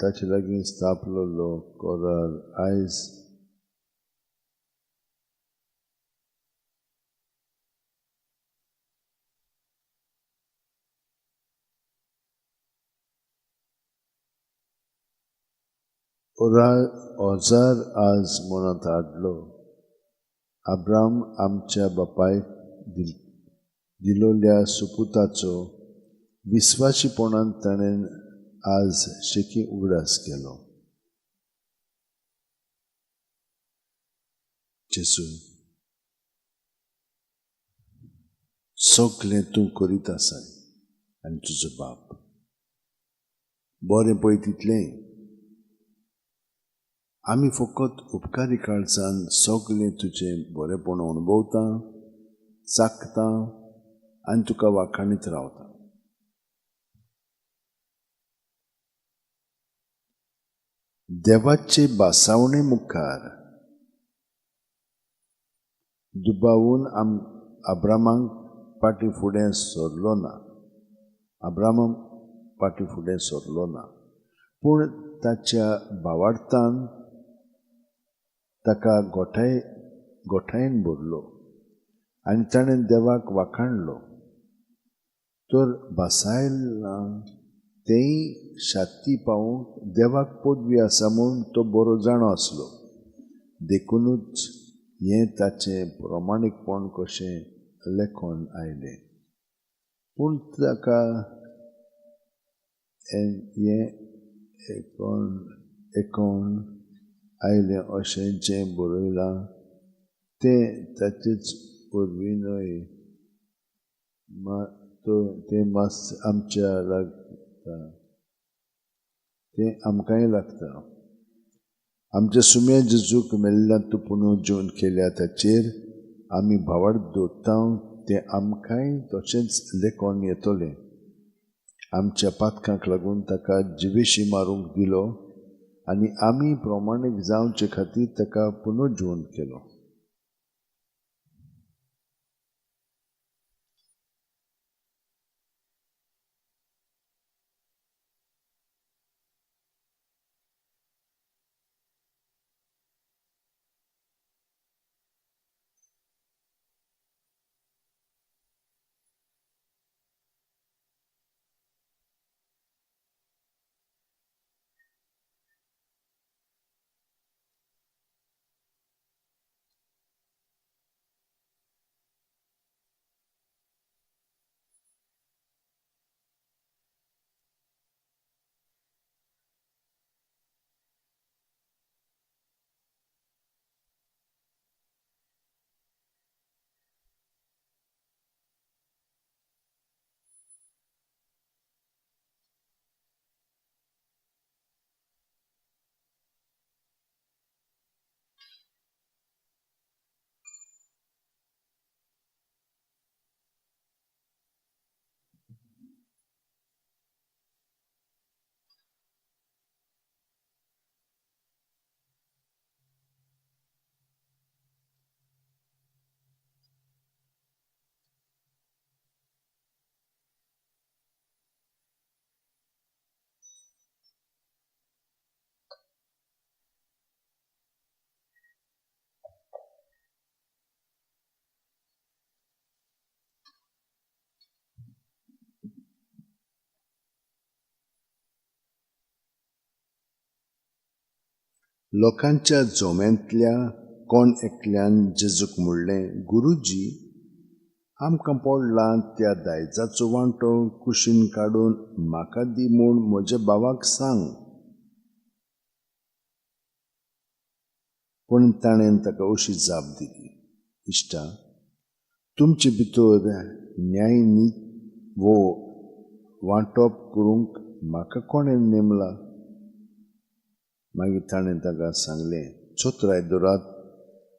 ताचे लागीं स्थापलेलो करार आयज हजार आज मनांत हाडलो. अब्राम आमच्या बापायक दिलोल्या सुपुताचो विस्वाशीपणान ताणें आज शेकी उगडास केलो. जेजू, सगळें तूं करीत आसाय आनी तुजो बाप बरें पळय तितलें. आमी फकत उपकारी काळजान सगळें तुजें बरेंपण अणभवता, चाखता आनी तुका वाखाणीत रावता. देवाचे भासावणे मुखार दुबावून अब्रामाक फाटीं फुडें सरलो ना, अब्राम फाटीं फुडें सरलो ना, पूण ताच्या भावार्थान ताका गोठायेन भरलो आनी ताणें देवाक वाखाणलो. तर भासायलां तेंय शाती पावूंक देवाक पदवी आसा म्हूण तो बरो जाणो आसलो. देखुनूच हें ताचें प्रमाणीकपण कशें लेखन आयलें. पूण ताका हें एकोण आयलें अशें जें बरयलां तें ताचेच वरवीं न्हय, तें मातशें आमच्या लागता, तें आमकांय लागता. आमच्या सुम्या जेजूक मेल्ल्यान तूं पुनर्जीवन केल्या ताचेर आमी भावार्थ दवरता तें आमकांय तशेंच लेखून येतलें. आमच्या पातकांक लागून ताका जिवेशी मारूंक दिलो आनी आमी प्रमाणीक जावचे खातीर ताका पुनर्जिवंत केलो. लोकांच्या जोम्यांतल्या कोण एकल्यान जेजूक म्हणलें, गुरुजी, आमकां पडला त्या दायजाचो वांटो कुशीन काडून म्हाका दी म्हूण म्हज्या भावाक सांग. पूण ताणें ताका अशी जाप दिली, इश्टा, तुमचे भितर न्यायनीत वो वांटप करूंक म्हाका कोणें नेमला? मागीर ताणें ताका सांगलें, चोत्राय दवरात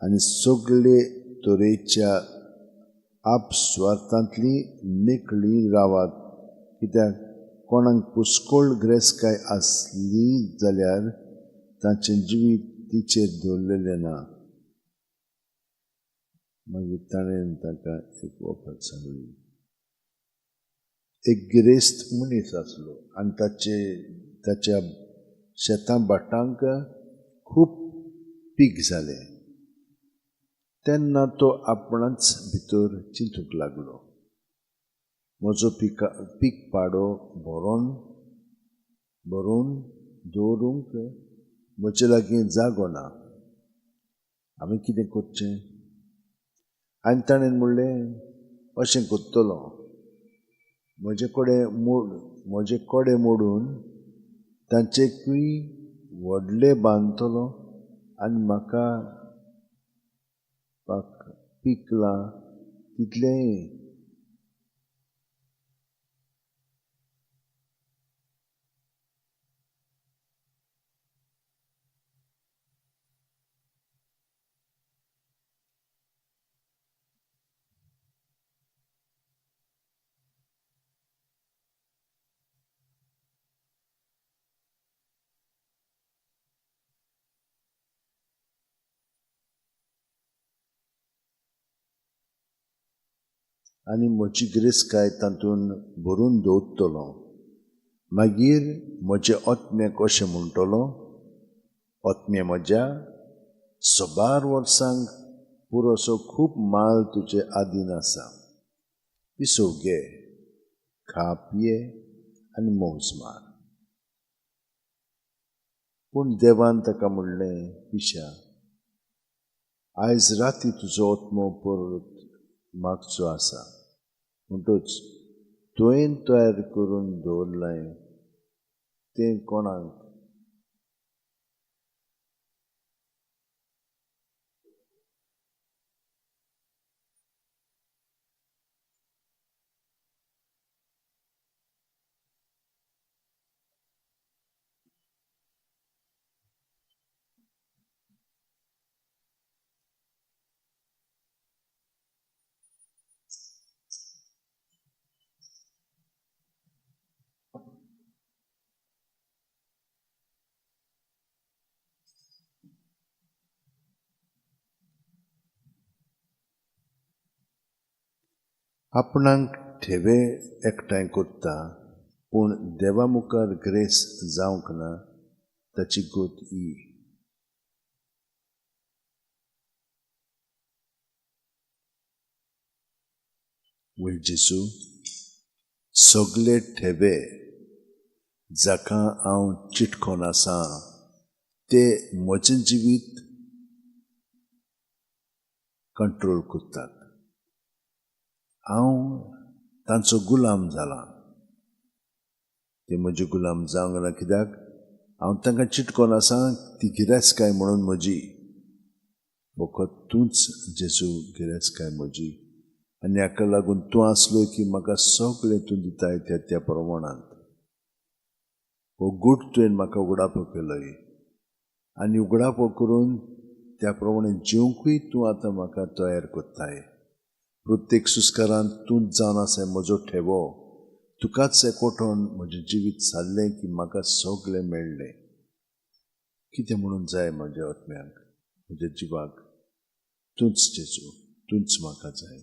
आनी सगळे तरेच्या आपस्वार्थांतली मेकळी रावात, कित्याक कोणाक पुस्कोळ ग्रेसकाय आसली जाल्यार तांचें जिवीत तिचेर दवरलेलें ना. मागीर ताणें ताका एक वखद सांगली. एक गिरेस्त मनीस आसलो आनी ताच्या शेतां भाटांक खूब पीक जालें. तेन्ना तो आपणाच भितर चिंतूंक लागलो, म्हजो पीक पाडो भरून दवरूंक म्हजे लागीं जागो ना, हांवें कितें करचें? आनी ताणें म्हणलें, अशें करतलो, म्हजे कडेन मोडून तांचेकूय व्हडले बांदतलो आनी म्हाका पिकलां तितलेंय आनी म्हजी गिरेस्तकाय तातूंत भरून दवरतलो. मागीर म्हजे आत्म्याक अशें म्हणटलो, आत्म्या म्हज्या, सबार वर्सांक पुरोसो खूब माल तुजे आदीन आसा, पिसो घे, खा पिये आनी मौज मार. पूण देवान ताका म्हणलें, पिशा, आयज राती तुजो आत्मो परत मागचो आसा, म्हणटूच तुवें तयार करून दवरलें तें कोणाक? आपणाक ठेवे एकठांय करता पूण देवा मुखार ग्रेस जावंक ना ताची गत ही. वय जेजू, सगळे ठेवे जाका हांव चिटकोन आसा ते म्हजें जिवीत कंट्रोल करतात. हांव तांचो गुलाम जाला. ते म्हजे गुलाम जावंक ना कित्याक हांव तांकां चिटकोन आसा ती गिरेस्तकाय म्हणून म्हजी. फकत तूंच जेजू गिरेस्तकाय म्हजी आनी हाका लागून तूं आसलो की म्हाका सगळें तूं दिताय त्या त्या प्रमाणांत. हो गूट तुवें म्हाका उगडापो केलोय आनी उगडापो करून त्या प्रमाणे जेवंकूय तूं आतां म्हाका तयार करताय. प्रत्येक सुस्कारांत तूंच जावन आसाय म्हजो ठेवो. तुकाच एकवटोन म्हजें जिवीत सारलें की म्हाका सगळें मेळ्ळें. कितें म्हणून जाय म्हज्या आत्म्याक, म्हज्या जिवाक? तूंच जेजू, तूंच म्हाका जाय.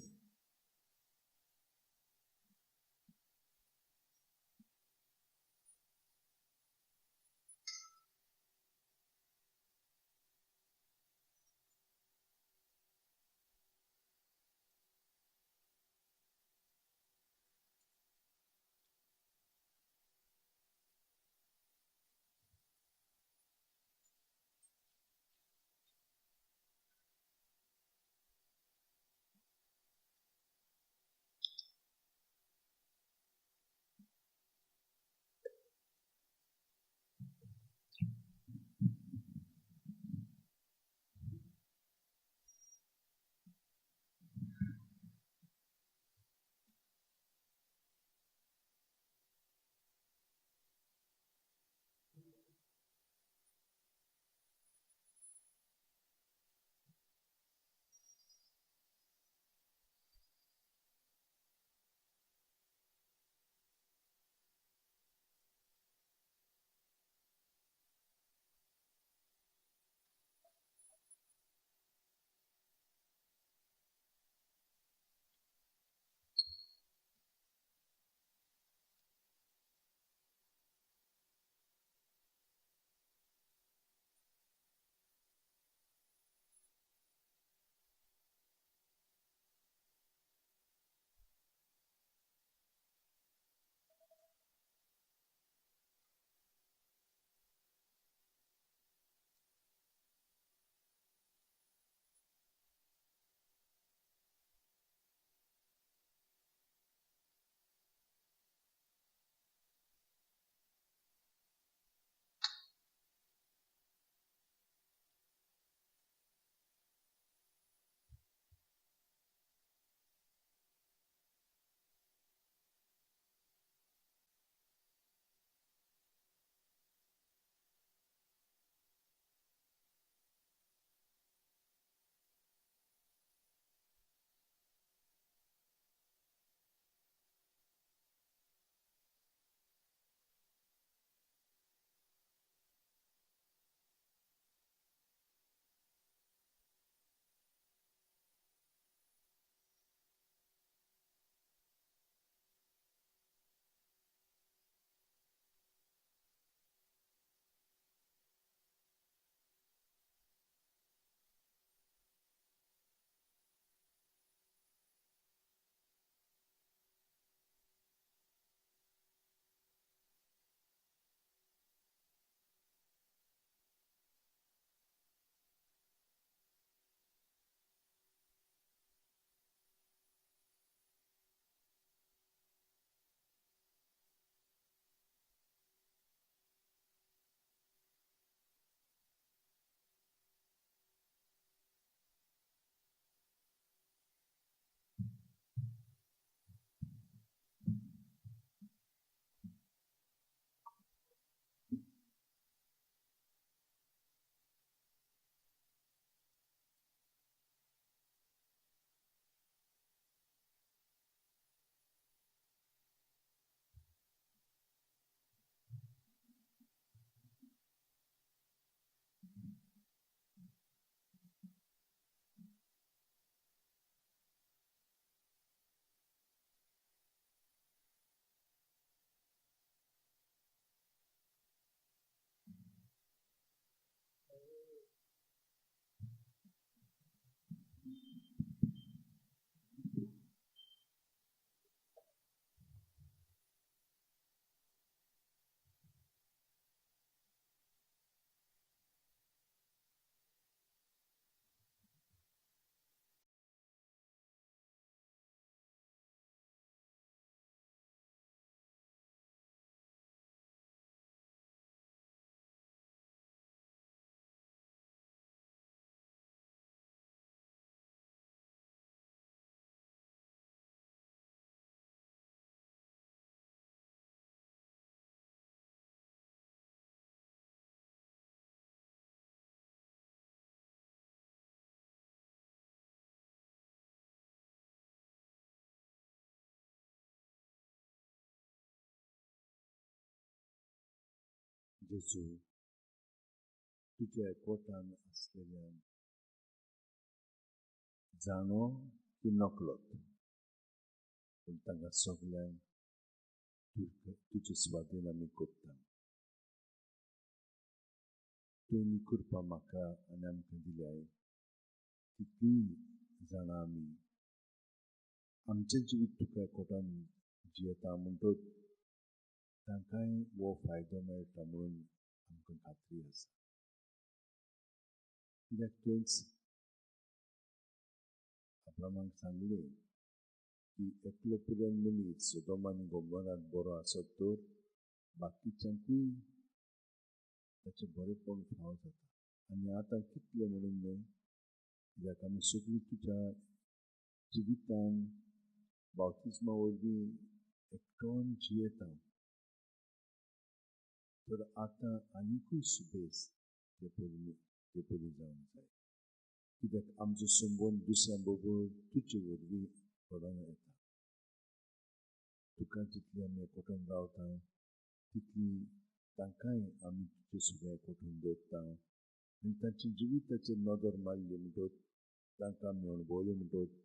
जेजू, तुज्या एकवटान आसलेल्यान जाणो की नकळत, पूण तांकां सगल्यांक तुजे स्वादीन आमी करता. तुवें कृपा म्हाका आनी आमकां दिल्याय तितली जाणां आमी आमचें जिवीत तुका एकवटान जियेता म्हणटच तांकांय हो फायदो मेळटा म्हणून आमकां खात्री आसा. कित्याक तुवेंच अब्रामाक सांगलें की एकलो पुराय मनीस सोदोम आनी गोमोराक बरो आसत तर बाकीच्यांकूय ताचें बरेंपण फावो जाता. आनी आतां कितलें म्हणून न्हय, कित्याक आमी सगळीं तुज्या जिवितान बाप्तिज्मा वरवीं एकटोन जियेता, तर आतां आनिकूय सुबेज ते परी जावंक जाय. कित्याक आमचो संबंद दुसऱ्या बरोबर तुजे वरवीं घडोवन येता. तुका जितली आमी एकवटून रावता तितली तांकांय आमी तुजे सगळें एकवटून दवरता आनी तांच्या जिविताचेर नदर मारली म्हणटच तांकां आमी अणभवले म्हणटच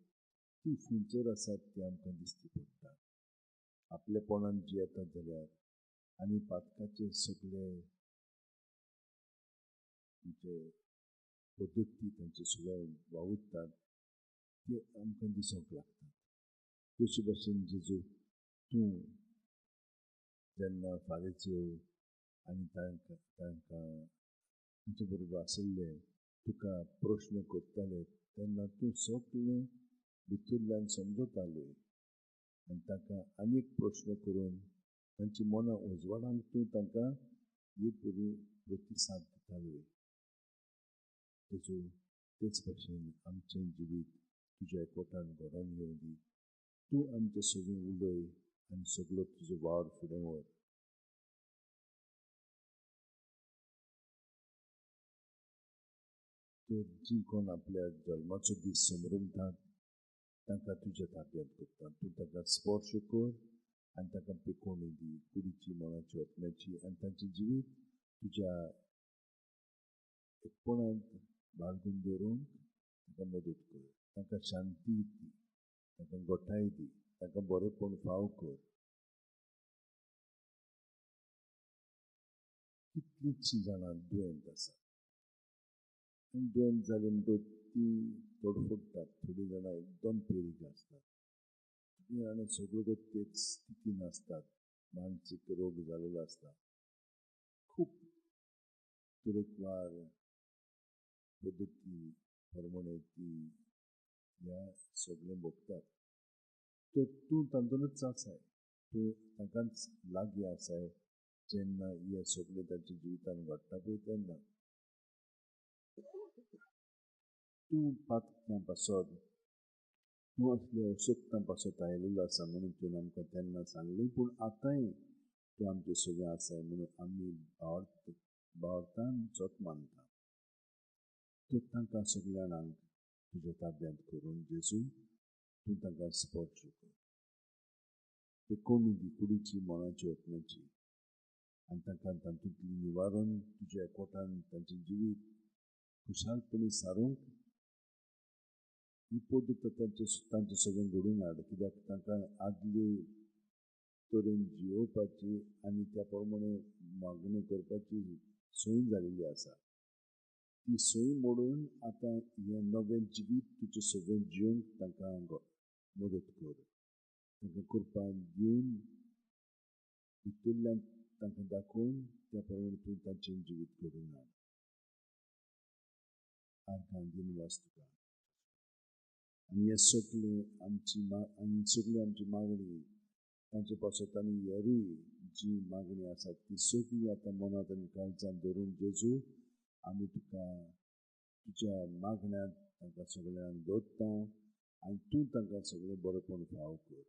ती फुंचर आसात ती आमकां दिसती पडटा. आपलेपणान जियेतात जाल्यार आनी पातकाचे सगळे जे पद्दती तांचे सगळे वावुरतात ते आमकां दिसूंक लागतात. तशे भाशेन जेजू, तूं जेन्ना फारीजयो आनी तांकां तांचे बरोबर आशिल्ले तुका प्रश्न करताले तेन्ना तूं सगळें भितरल्यान समजताले आनी तांकां आनीक प्रश्न करून तांची मनां उजवाडांक तूं तांकां हे परी प्रतिसाद दिताले. तेजो तेच भाशेन आमचें जिवीत तुज्या एकवटान घडोवन येवं दी. तूं आमचें सगळें उलय आनी सगळो तुजो वावर फुडें व्हर. तर जीं कोण आपल्या जल्माचो दीस समरमतात तांकां तुज्या ताब्यांत करता. तूं तांकां स्पर्श कर आनी तांकां पिकोवणी दी, कुडीची, मनाची, आत्म्याची, आनी तांचें जिवीत तुज्या एकपणांत बाळगून दवरूंक तांकां मदत कर. तांकां शांती दी, तांकां गोठाय दी, तांकां बरेंपण फाव कर. कितलींचशीं जाणां दुयेंत आसात आनी दुयेंत जालें म्हणटकच तीं तडफडटात. थोडीं जाणां एकदम पेरीक आसतात, थोडीं जाणां सगळ्यो तेच स्थितीन आसतात, मानसीक रोग जाल्लो आसता. खूब तरेकवार पद्दती प्रमाणे ती ह्या सगळें भोगतात. तर तूं तातूंतच आसाय, तूं तांकांच लागीं आसाय जेन्ना हें सगळें तांच्या जिवितान घडटा पळय तेन्ना. तूं पातक्यां पासत, तूं असल्या अशक्तां पासत आयिल्लो आसा म्हणून तुवें आमकां तेन्ना सांगलें, पूण आतांय तूं आमचें सगळें आसाय म्हणून आमी भावार्थान सत मानता. तर तांकां सगळ्या जाणांक तुज्या ताब्यांत करून जेजू तूं तांकां स्पर्श कर. पेकोवणी दी कुडीची, मनाची, आत्म्याची, आनी तांकां तातूंतली निवारण तुज्या एकवटान तांचें जिवीत खुशालपणी सारूंक ही पद्दत तांचे सगळें घडून हाड. कित्याक तांकां आदले तरेन जियोवपाची आनी त्या प्रमाणे मागणी करपाची सोय जाल्ली आसा. ती सोय मोडून आतां हें नवें जिवीत तुजें सगळें जिवंक तांकां मदत कर. तांकां कृपा दिवन भितरल्यान तांकां दाखोवन त्या प्रमाणे तूं तांचें जिवीत घडोवन हाड. आर्गां दिनवास तुका. आनी हे सगळे आमची आनी सगळी आमची मागणी तांचे पासत आनी हेरूय जी मागणी आसा ती सगळी आतां मनांत आनी काळजांत धरून जेजू आमी तुका तुज्या मागण्यांत तांकां सगळ्यांक दवरता आनी तूं तांकां सगळें बरेंपण फावो कर.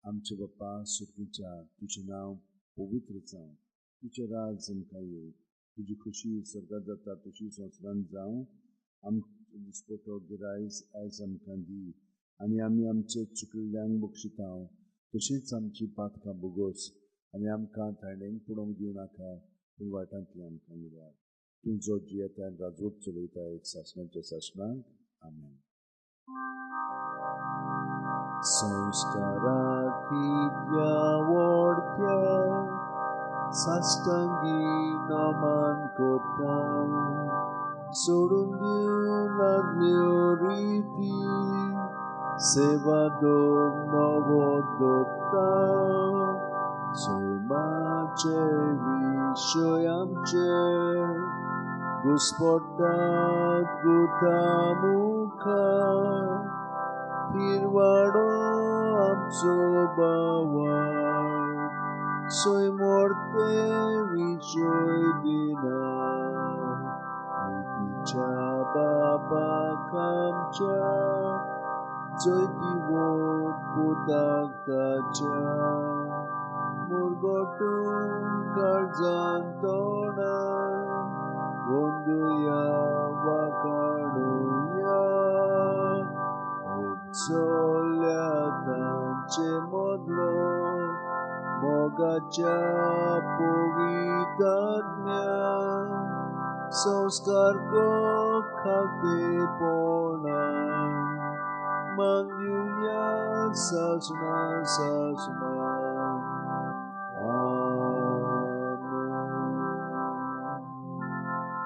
आमचे बाप्पा सुर्गीच्या, तुजें नांव पवित्र जावं, तुजें राज आमकां येवं, तुजी खुशी स्वर्गात जाता तशी संवसारांत जावं. आमचो दिसपटो गिरायस आयज आमकां दी आनी आमी आमचे चुकल्ल्यांक बक्षिता तशेंच आमची पातकां बोगोस आनी आमकां थायणेंक पडोवंक दिवं नाका, पूण वायटांतली आमकां निवार. तूं जो जियेता आनी राजवट चलयता एक सासणाच्या सासणाक. आमेन. संस्कारा कितल्या वोडत्या साश्टांगी नमन कोता, सोडून दिवन लागल्यो रिती, सेवा दोन नवो दोता, सैमाचे विशय आमचे घुस्पटात गुता मुखार, थिरवाडो आमचो बावार, सैमोर्ते विजय दिना, नितीच्या बाबाक आमच्या जैतिवंत पुताक ताच्या, मुरगटून काळजान तोंडान गोंदुया वाखाणुया, चोल्या तांचे मदलो मोगाच्या पवित्रात्म्या, संस्कार खालतेपणा, मागुया सासणा सासणा. आमेन.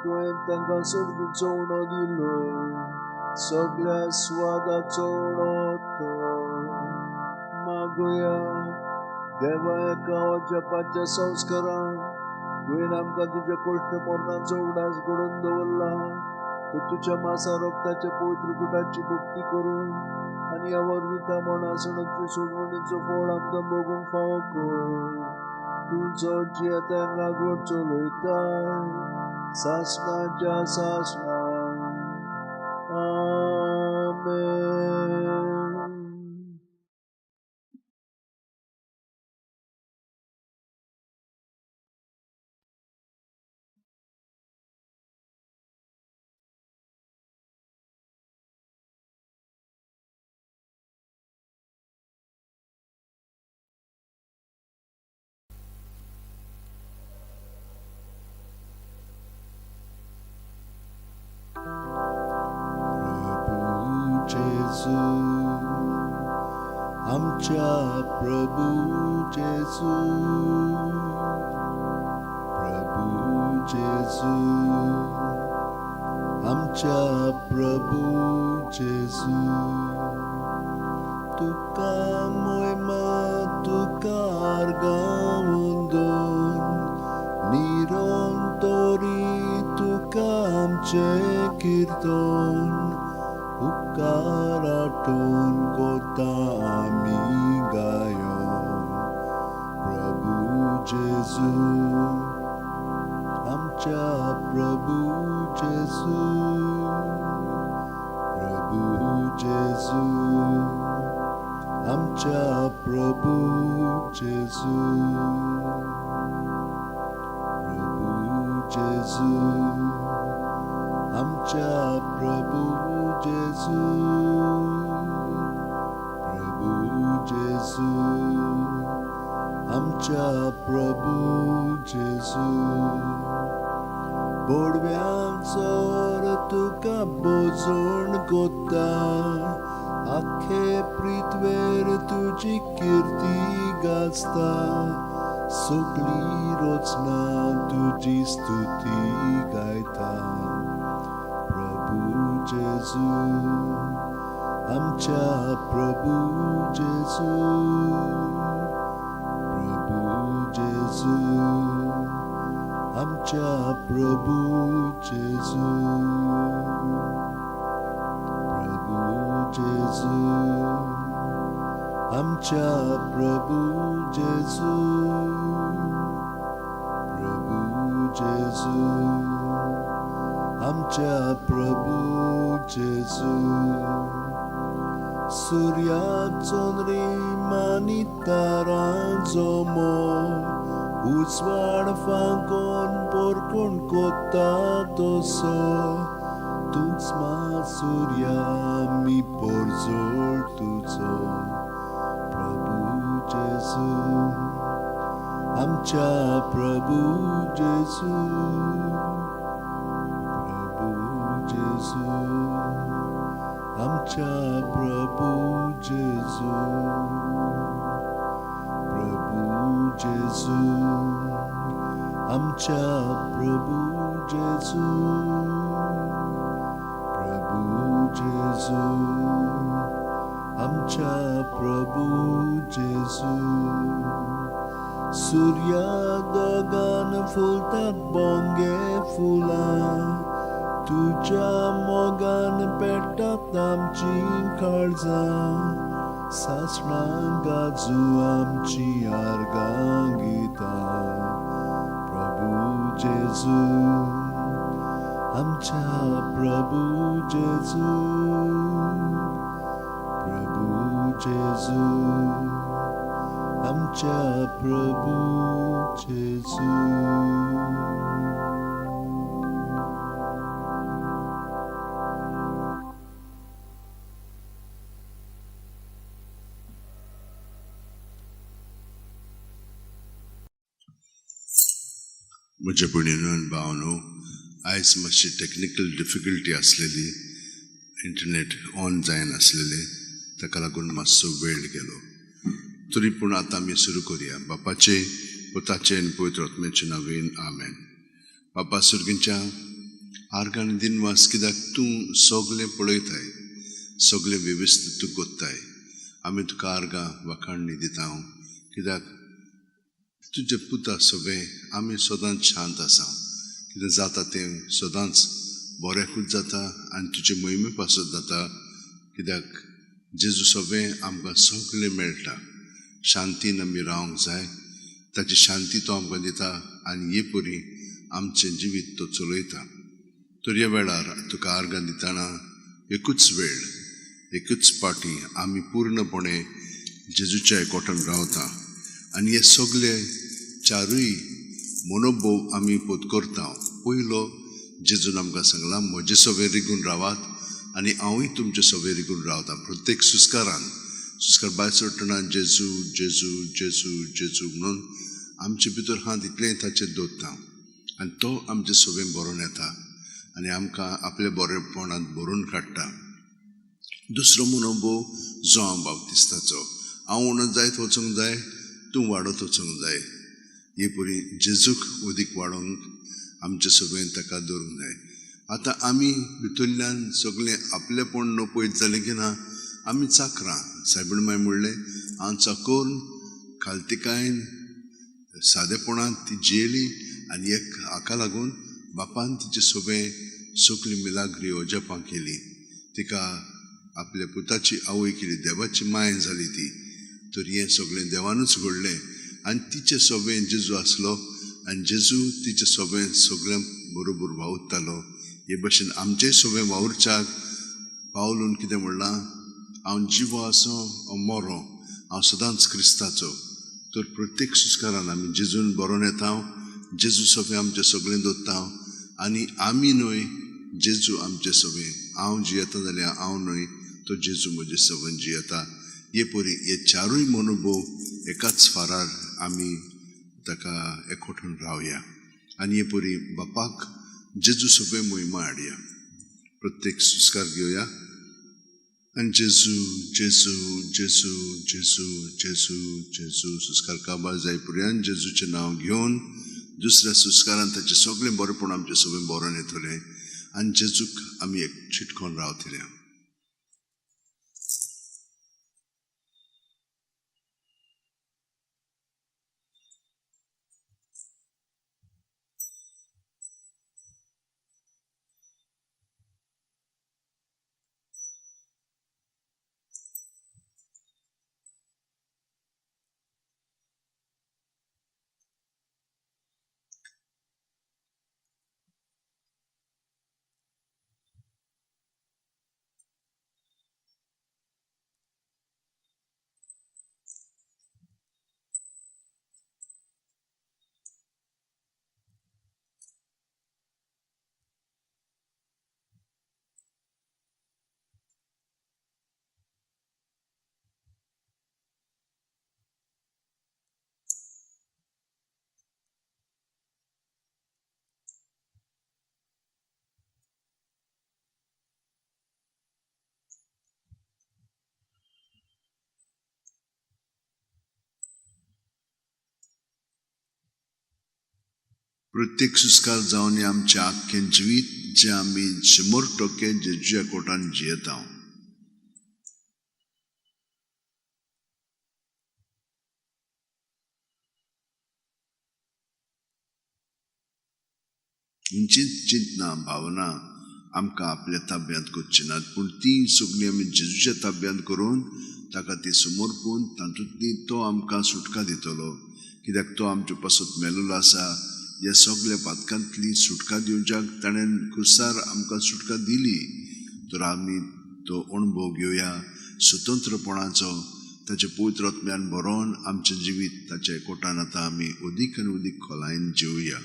तुवें तांकां सर्गीचो उणो दिलो, सगळ्या स्वादाचो उणो तो. मागुया देवा एका जपाच्या संस्कारान तुवें आमकां तुज्या कोश्ट मरणाचो उगडास घडोवन दवरला, तर तुज्या मासा रोगताच्या पवित्र कुटाची भक्ती करून आनी ह्या वरवीं त्या मरणासणाची सोडवणीचो फळ आमकां भोगूंक फावो कर. तूं जो जियेता राजवट चलयताय सासणाच्या सासणाक. आमेन. जेजू आमच्या प्रभू जेजू, प्रभू जेजू आमच्या प्रभू जेजू, तुका मोयमा तुका अर्गावंदन, निरंतरी तुका आमचें किर्तन, उपकार आठोवन कोता आमी गायो. प्रभू जेजू आमच्या प्रभू जेजू, प्रभू जेजू आमच्या प्रभू जेजू, प्रभू जेजू आमच्या प्रभू जेजू, प्रभू जेजू आमच्या प्रभू जेजू. बोडव्यांचोर तुका बोजोण कोता, आखे पृथ्वेर तुजी किर्ती गाजता, सगळी रचना तुजी स्तुती गायता. प्रभू जेजू आमच्या प्रभू जेजू, प्रभू जेजू आमच्या प्रभू जेजू, प्रभू जेजू आमच्या प्रभू जेजू, प्रभू जेजू आमच्या प्रभू जेजू. सूर्या चंद्रीम आनी तारांचो मोग, उजवाड फांकोन पोरकोण कोता तसो, तूंच मा सूर्या मी पोरजोळ तुजो. प्रभू जेजू आमच्या प्रभु जेजू, प्रभु जेजू, आमच्या प्रभु जेजू, प्रभु जेजू, आमच्या प्रभु जेजू, प्रभु जेजू, आमच्या प्रभु जेजू। सूर्या दोगान फुलतात बोंगे फुलां, तुज्या मोगान पेट्टात आमची काळजां, सासणां गाजू आमची आर्गां गितां। प्रभु जेजू, आमच्या प्रभु जेजू, प्रभु जेजू, आमच्या प्रभु जेजू। म्हज्या भयणीनो आनी भावनो, आयज मातशी टॅक्निकल डिफिकल्टी आसलेली, इंटरनेट ऑन जायनासलेलें, ताका लागून मातसो वेळ गेलो। तरी पूण आतां आमी सुरू करुया। बापाचे, पुताचे आनी पवित्र आत्म्याचे नांवेन आमेन। बापा सुर्गींच्या आर्गान दिनवास कित्याक तूं सगलें पळयताय, सगलें वेवस्थीत तूं कोत्ताय। आमी तुका आर्गां वाखाणणी दिता कित्याक तुजे पुता सगळें आमी सदांच शांत आसा। कितें जाता तें सदांच बऱ्याकूच जाता आनी तुजे मोहिमे पासत जाता कित्याक जेजू सगळें आमकां सगळें मेळटा। शांतीन आमी रावंक जाय, ताची शांती तो आमकां दिता आनी हे परी आमचें जिवीत तो चलयता। तर ह्या वेळार तुका आर्गां दितना एकूच वेळ, एकूच पाटी आमी पूर्णपणे जेजूच्या एकवटान रावता आनी हे सगळे चारूय मनोभोव आमी पोत करता। पयलो जेजून आमकां सांगलां, म्हजे सगळे रिगून रावात आनी हांवूय तुमचे सगळे रिगून रावता। प्रत्येक सुस्कारान, सुस्कार भायर सोडटना जेजू जेजू जेजू जेजू म्हणून आमचे भितर हात इतलें ताचेर दवरता आनी तो आमचे सगळें भरून येता आनी आमकां आपल्या बरेपणांत भरून काडटा। दुसरो मनोभोव जो हांव बाप्तिस्ताचो, हांव म्हणून जायत वचूंक जाय, तूं वाडत वचूंक जाय। हे परी जेजूक अदीक वाडोवंक आमचे सगळें ताका दवरूंक जाय। आतां आमी भितरल्यान सगळें आपलेपण न्हू पळयत जालें की ना, आमी चाकरां। सायबीण माय म्हणलें, हांव चाकोर खालतिकायेन सादेपणान ती जियेली आनी एक हाका लागून बापान तिचे सगळें सगळीं मिलाग्री अजापां केली। तिका आपल्या पुताची आवय केली, देवाची माय जाली ती। तर हें सगळें देवानूच घडलें आनी तिचें सगळें जेजू आसलो आनी जेजू तिचें सगळें सगळ्यां बरोबर वावुरतालो। हे भशेन आमचें सगळें वावुरच्याक पावलून कितें म्हणलां, हांव जिवो आसो हांव मरो, हांव सदांच क्रिस्ताचो। तर प्रत्येक सुस्कारान आमी जेजून बरोवन येता, जेजू सगळें आमचें सगळें दवरता आनी आमी न्हय जेजू आमचें सगळें। हांव जियेता जाल्यार हांव न्हय, तो जेजू म्हजें सगळें जियेता। हे परी हे चारूय मनोभोव एकाच फारार आमी ताका एकवटून रावया आनी हे परी बापाक जेजू सगळें मोहिमा हाडया। प्रत्येक सुस्कार घेवया आनी जेजू जेजू जेजू जेजू जेजू जेजू सुस्कार काबार जाय पर्यंत जेजूचें नांव घेवन दुसऱ्या सुस्कारान ताचें सगळें बरेपण आमचें सगळें बरोवन येतलें आनी जेजूक आमी एक चिटकोन रावतले। प्रत्येक सुस्कार जावन आमचें आख्खें जिवीत जें आमी 100% जेजूच्या कोटान जियेता. खंयचीच चिंतना भावना आमकां आपल्या ताब्यांत करची नात, पूण ती सगळीं आमी जेजूच्या ताब्यांत करून ताका ती समर्पून तातूंतली तो आमकां सुटका दितलो, कित्याक तो आमचे पासत मेलोलो आसा. ह्या सगळ्या पातकांतली सुटका दिवच्याक ताणें खुर्सार आमकां सुटका दिली. तर आमी तो अणभव घेवया स्वतंत्रपणाचो, ताचे पवित्र आत्म्यान बरोवन आमचें जिवीत ताच्या एकवटान आतां आमी अदीक आनी अदीक खोलायेन जिवया.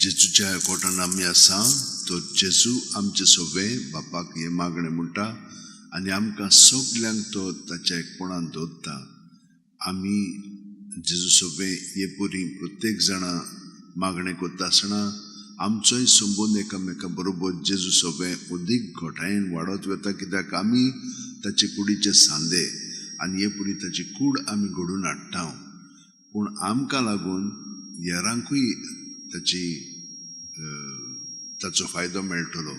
जेजूच्या एकवटान आमी आसा तो जेजू आमचे सवे बापाक हें मागणें म्हणटा आनी आमकां सगल्यांक तो ताच्या एकपणान दवरता. आमी जेजू सवे हे परी प्रत्येक जाणां मागणें करता आसतना आमचोय संबंद एकामेका बरोबर जेजू सवे अदीक घटायेन वाडत वता, कित्याक आमी ताचे कुडीचे सांदे आनी हे परी ताची कूड आमी घडोवन हाडटा. पूण आमकां लागून हेरांकूय ताची ताचो फायदो मेळटलो.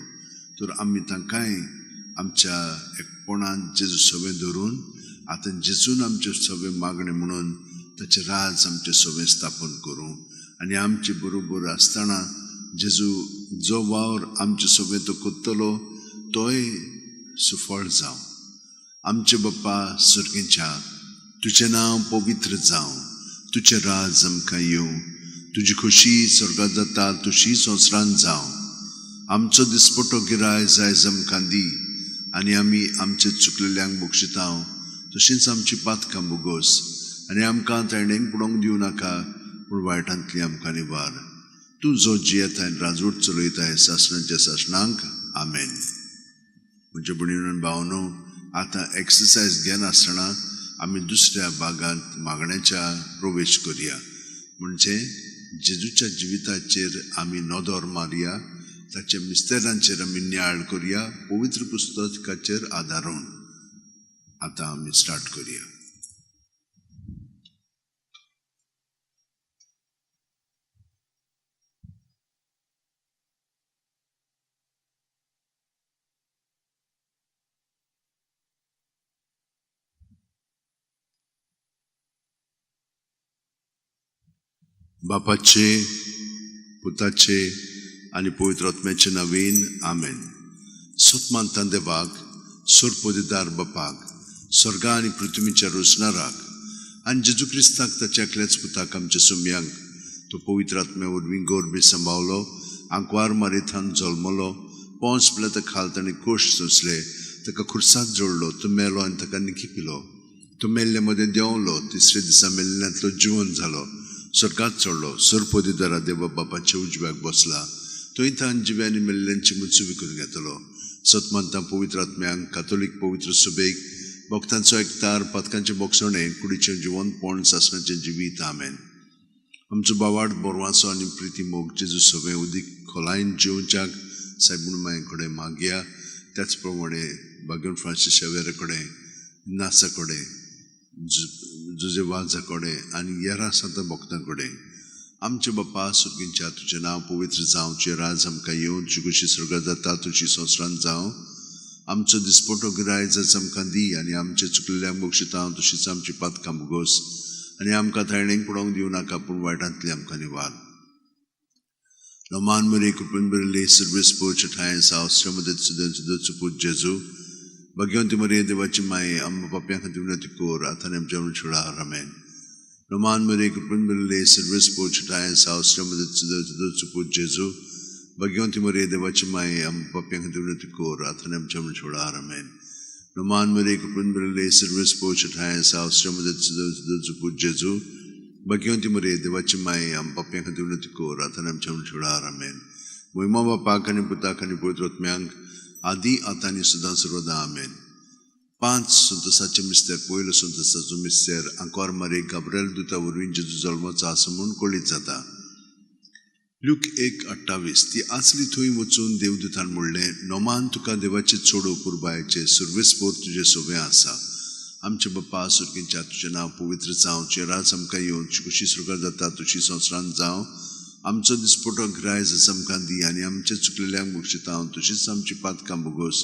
तर आमी तांकांय आमच्या एकपणान जेजू सवे धरून आतां जेजून आमचे सवे मागणें म्हणून ताचें राज आमचें सवे स्थापन करूं आनी आमचे बरोबर आसतना जेजू जो वावर आमचे सवे तो करतलो तोय सुफळ जावं. आमचे बाप्पा सर्गीच्या, तुजें नांव पवित्र जावं, तुजें राज आमकां येवं, तुजी खोशी स्वर्गांत जाता तशी संवसारांत जावं. आमचो दिसपटो गिराय जायज आमकां दी आनी आमी आमचे चुकलेल्यांक बक्षिता तशींच आमची पातकां बोगोस आनी आमकां ताणेंक पडोवंक दिवं नाका, पूण वायटांतली आमकां निवार. तूं जो जियेताय राजवट चलयताय सासणाच्या सासणांक. आमेन. म्हज्या भयणीन भावनो, आतां एक्सरसायज घेनासतना आमी दुसऱ्या भागांत मागण्याच्या प्रवेश करया, म्हणजे जेजूच्या जिविताचेर आमी नदर मारया, ताच्या मिस्तेरांचेर आमी नियाळ करया, पवित्र पुस्तकाचेर आदारून. आतां आमी स्टार्ट करया. बापाचे, पुताचे आनी पवित्र आत्म्याचे नवीन आमेन. सतमानतान देवाक, सोरपोदेदार बापाक, स्वर्गा आनी पृथ्वीच्या रोसणाराक आनी जेजू क्रिस्ताक ताच्या एकल्याच पुताक आमच्या सुम्यांक तो पवित्र आत्म्या वरवीं गोरबी सांबावलो, आंकवार मारिथान जल्मलो, पोंस पिलाता खाल ताणें कोश सोंसले, ताका खुर्साक जोडलो, तो मेलो आनी ताका निखिपिलो, तो मेल्ले मदें देंवलो, तिसरे दिसा मेल्ल्यांतलो जिवन जालो, स्वर्गात चडलो, सोरपोदेदारा देवा बापाच्या उजव्याक बसला, थंय तान जिव्यांनी मेल्ल्यांची मुचुबी करून घेतलो. सतमानता पवित्र आत्म्यांक, कातोलीक पवित्र सुबेक, भक्तांचो एकतार, पातकांचे बोगसणे, कुडीचें जिवनपण, सासणाचें जिवीत. आमेन. आमचो बावाड बोरवाचो आनी प्रिती मोग जेजू सगळें उदीक खोलायेन जिवच्याक सायबूण माये कडेन मागया. त्याच प्रमाणे बागेवन फ्रांसीस शावेरा कडेन, नासा कडेन, जुजे वाजा कडेन आनी येरा सांता भक्तां कडेन. आमचे बापा सुर्गींच्या, तुजें नांव पवित्र जावं, तुजें राज आमकां येवं, तुजी खुशी स्वर्गात जाता तुजी संवसारांत जावं. आमचो दिसपटो गिरायज आमकां दी आनी आमचे चुकलेल्यांक बक्षिता तशीच आमची पातकां भोगोस आनी आमकां ताळणेक पडोवंक दिवं नाका, पूण वायटांतली आमकां निवार. नमान मरे कृपेन भरिल्ले सर्वेस्पोर ठांय सावस्त्र सुद्दां पूत जेजू, भाग्यवंती मरिये देवाची माये, आमकां पापयां खातीर विनंती कर, आतां आनी आमच्या मरणाच्या आमेन. नमान मरिये कृपेन भरिल्ले सर्वेस्पोर ठांय सावस्त्र सुद्दां पूत जेजू, भाग्यवंती मरिये देवाची माये, आमकां पापयां खातीर विनंती कर, आतां आनी आमच्या मरणाच्या आमेन. नमान मरिये कृपेन भरिल्ले सर्वेस्पोर ठांय सावस्त्र सुद्दां पूत जेजू, भाग्यवंती मरिये देवाची माये, आमकां पापयां खातीर विनंती कर, आतां आनी आमच्या मरणाच्या आमेन. मोहिमा बापाक आनी पुताक आनी पवित्र आत्म्यांक, आदी आतां आनी सदां सर्वदा आमेन. 5 संतोसाचे मिस्तेर. पयलो संतोसाचो मिस्तेर आंकोर मारे गाब्रिएल दुता वरवीं जेजू जल्माचो आसा म्हूण कळीत जाता. लूक 1:28. ती आसली थंय वचून देवदूतान म्हणलें, नोमान तुका देवाचे चोडो पुरबायेचे सर्वेस्पोर तुजें सोबें आसा. आमचे बापा सुर्गींच्या, तुजें नांव पवित्र जावं, तुजें राज आमकां येवं, तुजी खुशी स्वर्गात जाता तुजी संवसारांत जावं. आमचो दिसपटो गिरायज आमकां दी आनी आमचे चुकलेल्यांक बक्षिता तशीच आमची पातकां भोगोस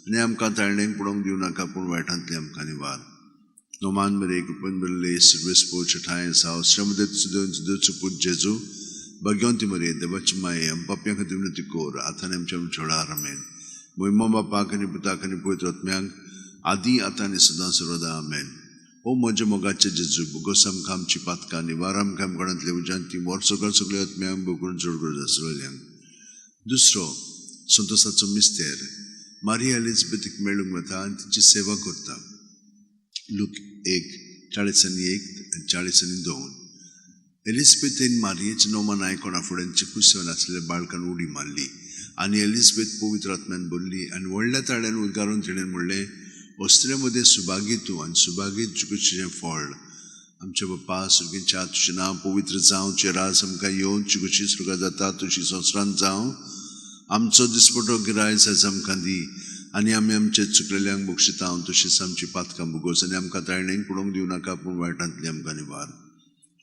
आनी आमकां ताळणेक पडोवंक दिवं नाका, पूण वायटांतली आमकां निवार. नोमान मरे कृपेन भरिल्ले सर्वेस्पोर ठांय सावस्त्र सुद्दां पूत जेजू, भाग्यवंती मरिये देवाची माये, आमकां पापयां खातीर विनंती कर, आतां आनी आमच्या मरणाच्या आमेन. मोहिमा बापाक आनी पुताक आनी पवित्र आत्म्यांक, आदी आतां आनी सदां सर्वदा आमेन. ओ म्हज्या मोगाचे जेजू, भोगोस आमकां आमची पातकां, निवार आमकां आमकां उज्यांत ती वर्स सगळ्या सगळ्या आत्म्यांक भोगून चड गरज आसलेल्यांक. दुसरो संतोसाचो मिस्तेर. मारिया एलिझाबेथीक मेळूंक वता आनी तिची सेवा करता. लूक 1:41 आनी 42. एलिझाबेथीन मारियेचें नोमान आयकोना फुडें खुश आसलेल्या बाळकान उडी मारली आनी एलिझाबेथ पवित्र आत्म्यान भरली आनी व्हडल्या ताळ्यान उद्गारून तिणें म्हणलें, वस्त्रे मदें सुभागी तूं आनी सुभागी तुजें फळ. आमच्या बापा सुर्गींच्या, तुजें नांव पवित्र जावं, तुजें राज आमकां येवं, तुजी खुशी स्वर्गात जाता तुजी संवसारांत जावं. आमचो दिसपटो गिरायज आमकां दी आनी आमी आमचे चुकलेल्यांक बक्षिता तशीच आमची पातकां भोगोस आनी आमकां ताळणेक पडोवंक दिवं नाका, पूण वायटांतली आमकां निवार.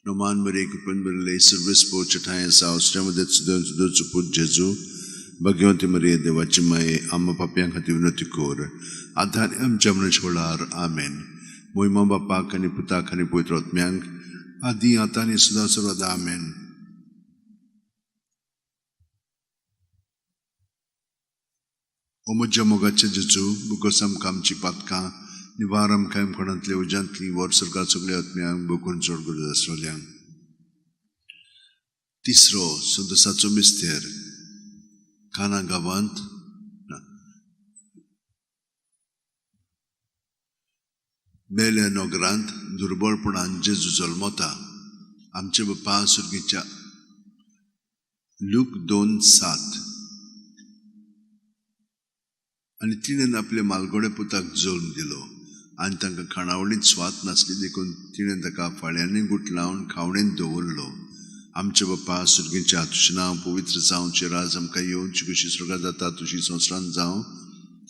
नोमान मरिये कृपेन भरिल्ले सर्वेस्पोर ठांय सावस्त्र सुद्दां पूत जेजू, भाग्यवंती मरिये देवाची माये, आमकां पापयां खातीर विनंती कर, आतां आनी आमच्या मरणाच्या वेळार आमेन. मोहिमा बापाक आनी पुताक आनी पवित्र आत्म्यांक, आदी आतां आनी सदां सर्वदा आमेन. ओ म्हज्या मोगाचे जेजू, भोगोस आमकां आमची पातकां, निवार आमकां आमकां उज्यांतली वर सरकार सगळ्या आत्म्यांक भोगून चड गरज आसलेल्यांक. तिसरो संतोसाचो मिस्तेर. काना गांवांत मेल्या नगरांत दुर्बळपणान जेजू जल्मता. आमचे बापा सुर्गीच्या. लूक 2:7. आनी तिणें आपल्या मालगोडे पुताक जल्म दिलो आनी तांकां खाणावळींत स्वाद नासली देखून तिणें ताका फाळ्यांनी गुठलावन खावणेंत दवरलो. आमचे बापा सुर्गींच्या, तुजें नांव पवित्र जावं, तुजें राज आमकां येवं, तुजी खुशी स्वर्गात जाता तुजी संवसारांत जावं.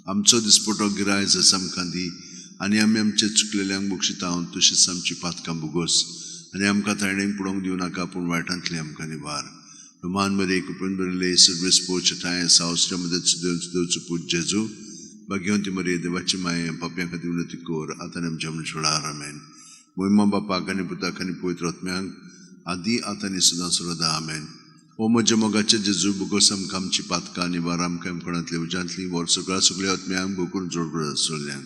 आमचो दिसपटो गिरायज आमकां दी आनी आमी आमचे चुकलेल्यांक बक्षिता तशीच आमची पातकां भोगोस आनी आमकां ताळणेक पडोवंक दिवं नाका, पूण वायटांतली आमकां निवार. नोमान मरिये कृपेन भरिल्ले सर्वेस्पोर ठांय सावस्त्र सुद्दां पूत जेजू, भाग्यवंती मरिये देवाची माये, पापयां खातीर विनंती कर, आतां आनी आमच्या मरणाच्या वेळार आमेन. मोहिमा बापाक आनी पुताक आनी पवित्र आत्म्यांक, आदी आतां आनी सदां सर्वदा आमेन. ओ म्हज्या मोगाचे जेजू, भोगोस आमकां आमची पातकां, निवार आमकां आमकां उज्यांतली वर सगळ्या सगळ्या आत्म्यांक भोगून चड गरज आसलेल्यांक.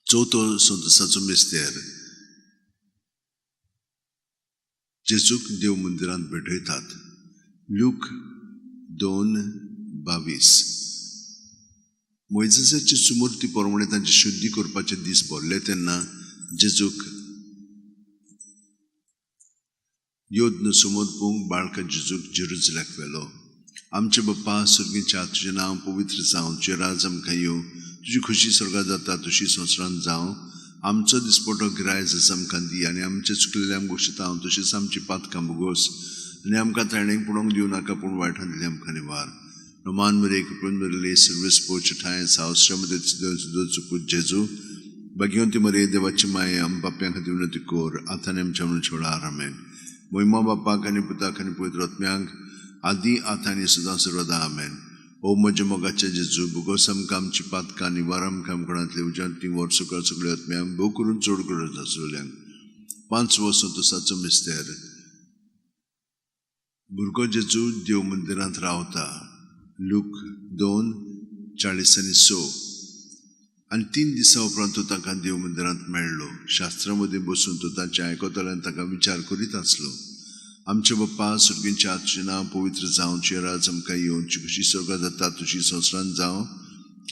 चवथो संतोसाचो मिस्तेर. जेजूक देव मंदिरांत भेटयतात. लूक 2:22. मोयजेसाची सुमूर्ती प्रमाणे तांची शुद्धी करपाचे दीस भरले तेन्ना जेजूक योद्न समर्पूंक बाळका जेजूक जेरुजल्याक व्हेलो. आमचे बाप्पा सुर्गीच्या, तुजें नांव पवित्र जावं, तुजें राज आमकां येवं, तुजी खुशी स्वर्गात जाता तशी संवसारांत जावं. आमचो दिसपटो गिरायज आमकां दी आनी आमचे चुकलेल्यांक बक्षिता तशीच आमची पातकां भोगोस आनी आमकां ताळणेक पडोवंक दिवं नाका, पूण वायटांतली आमकां निवार. नोमान मरिये कृपेन भरिल्ले सर्वेस्पोर ठांय सावस्त्र सुद्दां पूत जेजू, भाग्यवंती मरिये देवाची माये आम पापयां खातीर विनंती कर आतां आनी आमच्या मरणाच्या वेळार आमेन. मोहिमा बापाक आनी पुताक आनी पवित्र आत्म्याक आदी आतां आनी सदां सर्वदा आमेन. ओ म्हज्या मोगाचे जेजू, भोगोस आमकां आमची पातकां निवार आमकां आमकणांतले उज्यांतली वर सकाळ सगळ्या आत्म्यांक भोव करून चड गरज आसलेल्यांक. पांचवो संतोसाचो मिस्तेर. भुरगो जेजू देव मंदिरांत रावता. लूक 2:40 आनी 6. आनी 3 दिसां उपरांत तो तांकां देव मंदिरांत मेळ्ळो. शास्त्रां मदीं बसून तो तांचें आयकतालो आनी तांकां विचार करीत आसलो. आमचे बाप्पा स्वर्गींच्या तुजें नांव पवित्र जावं, तुजें राज आमकां येवं, तुजी स्वर्गांत जाता तुजी संवसारांत जावं.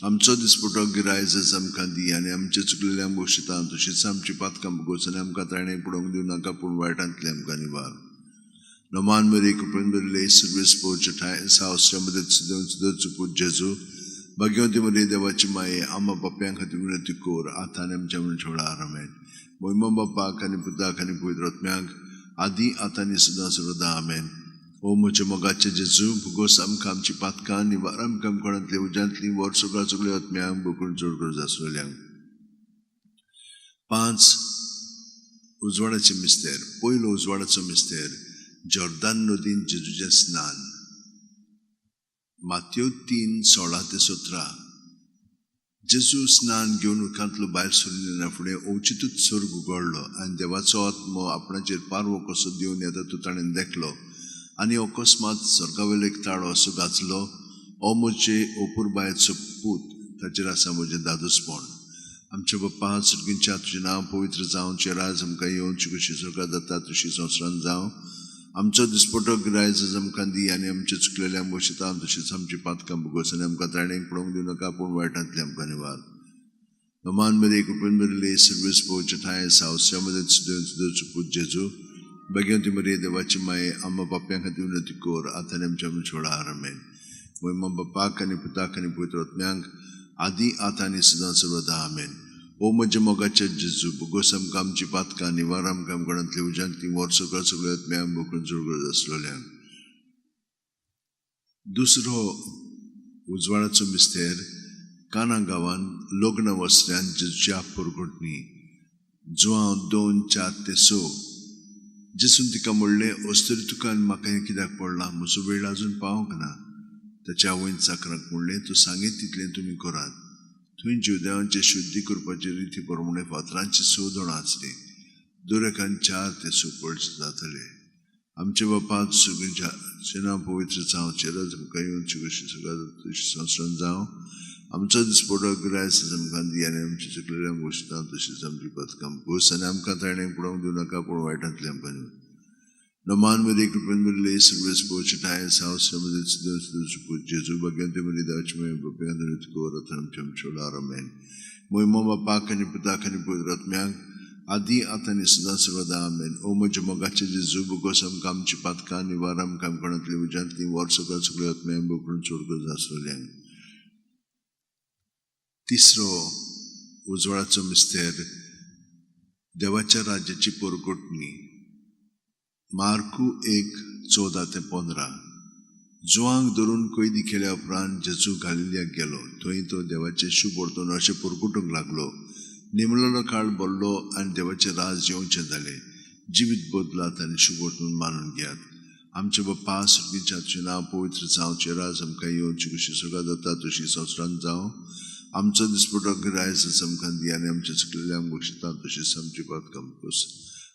आमचो दिसपटो गिरायज आमकां दी आनी आमचे चुकलेल्या बक्षिता तशीच आमची पातकां भोगोस आनी आमकां ताणें पडोवंक दिवं नाका, पूण वायटांतलें आमकां निवार. नमान मरी कृपेन भरिल्ले सर्वेस पोवचे ठांय सावसऱ्या मदत सुदोचो पूत जेजू, भाग्यवंती मरिये देवाची माये आमा पापयां खातीर विनंती कर आतां आनी आमच्या मरणाच्या वेळार आमेन. मोहिमा बापाक आनी पुताक आनी पवित्र आत्म्याक आदी आतां आनी सदां सर्वदा आमेन. ओ म्हज्या मोगाचे जेजू, भोगोस आमकां आमची पातकां निवार आमकां आमकणांतली उज्यांतली वर सगळ्या सगळ्या आत्म्यांक भोगून चड गरज आसलेल्यांक. 5 उजवाडाचे मिस्तेर. पयलो उजवाडाचो मिस्तेर जॉर्दान नदीन जेजूचें स्नान. मात्यो 3:16-17. जेजू स्नान घेवन उदकांतलो भायर सरिना फुडें अवचितूच स्वर्ग उगडलो आनी देवाचो आत्मो आपणाचेर पारवो कसो दिवन येता तो ताणें देखलो. आनी अकस्मात स्वर्गावेलो एक ताळो असो गाजलो, ओ म्हजे अपुरबायेचो पूत, ताचेर आसा म्हजें दादोसपण. आमच्या बाप्पा स्वर्गींच्या तुजें नांव पवित्र जावं, तुजें राज आमकां येवं, तुजी कशी स्वर्गांत जाता तशी संवसारांत जावं. आमचो दिसपटो गिरायज आमकां दी आनी आमचे चुकलेल्या बक्षिता तशीच आमची पातकां भोगोस आनी आमकां ताणें पडोवंक दिवं नाका, पूण वायटांतलें आमकां निवार. नमान मरिये कृपेन भरिल्ले सर्वेस पोवचे ठांय सावसऱ्या मदत सुदोचो पूत जेजू, भाग्यवंती मरिये देवाची माये आमा पापयां खातीर विनंती कर आतां आनी आमच्या मरणाच्या वेळार आमेन. मोहिमा बापाक आनी पुताक आनी पवित्र आत्म्याक आदी आतां आनी सदां सर्वदा आमेन. ओ म्हज्या मोगाचे जेजू, भोगोस आमकां आमची पातकां निवार आमकां आमकणांतली उज्यांतली वर सगळ्या सगळ्या आत्म्यांक भोगून चड गरज आसलेल्यांक. दुसरो उजवाडाचो मिस्तेर. काना गांवांत लग्न वसऱ्यान जेजूच्या परगटणी. जुआंव 2:4-6. जेजून तिका म्हणलें, अस्तुरी तुका आनी म्हाका हें कित्याक पडलां? म्हजो वेळ अजून पावंक ना. ताच्या आवयन चाकराक म्हणलें, तूं सांगीत तितलें तुमी करात. थंय जुदेवांचे शुद्धी करपाचे रिती प्रमाणे फातरांची 6 दोणां आसली. दर एकान 4 ते 6 पळशे जाताले. आमचे बापा सगळ्यांच्या नांव पवित्र जावं, राज आमकां येवं, कशी सगळ्या तशी संवसारांत जावं. आमचो दिसपटो गिरायज आमकां दी आनी आमचे चुकलेल्या बक्षिता तशीच आमची पातकां भोगोस आनी आमकां ताणें पडोवंक दिवं नाका, पूण वायटांतलें आमकां न्हय. नमान मरिये कृपेन भरिल्ले सर्वेस पोवचे ठांय सावसऱ्या मदत सुदोचो पूत जेजू, भाग्यवंती मरिये देवाची माये पापयां खातीर विनंती कर आतां आमच्या मरणाच्या वेळार आमेन. मोहिमा बापाक आनी पुताक आनी पवित्र आत्म्याक आदी आतां आनी सदां सर्वदा आमेन. ओ म्हज्या मोगाचे जेजू, भोगोस आमकां आमची पातकां निवार आमकां आमकणांतली उज्यांतली वर सगळ्या सगळ्या आत्म्यांक भोगून चड गरज आसलेल्यांक. तिसरो उजवाडाचो मिस्तेर. देवाच्या राज्याची परगटणी. मार्कू 1:14-15. जुवांक धरून कैदी केल्या उपरांत जेजू गालिलियाक गेलो. थंय तो देवाचें शुभ वर्तन अशें परगटूंक लागलो. नेमलेलो काळ भरलो आनी देवाचें राज येवचें जालें. जिवीत बदलात आनी शुभ वर्तन मानून घेयात. आमचे बाप्पा स्वर्गींच्या तुजें नांव पवित्र जावं, तुजें राज आमकां येवं, कशी स्वर्गांत जाता तशी संवसारांत जावं. आमचो दिसपटो गिरायज आमकां दी आनी आमचे चुकलेल्या बक्षिता तशीच आमची पातकां भोगोस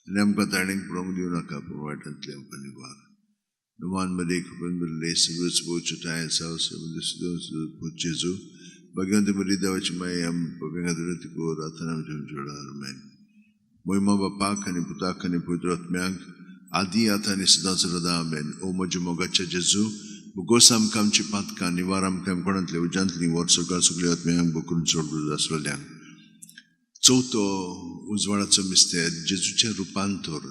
आनी आमकां ताणें पडोवंक दिवं नाका, पूण वायटांतलें आमकां निवार. नमान मरिये कृपेन भरिल्ले सर्वेस पोवचे ठांय सावसऱ्या मदत पूत जेजू, भाग्यवंती मरिये देवाची माये आम पापयां खातीर विनंती कर आतां आनी आमच्या मरणाच्या वेळार आमेन. मोहिमा बापाक आनी पुताक आनी पवित्र आत्म्याक आदी आतां आनी सदां सर्वदा आमेन. ओ म्हज्या मोगाच्या जेजू, भोगोस आमकां आमची पातकां निवार आमकां आमकणांतली उज्यांतली वर सगळ्या सगळ्या आत्म्यांक भोगून चड गरज आसलेल्यांक. चवथो उजवाडाचो मिस्तेर. जेजूचें रुपांतर.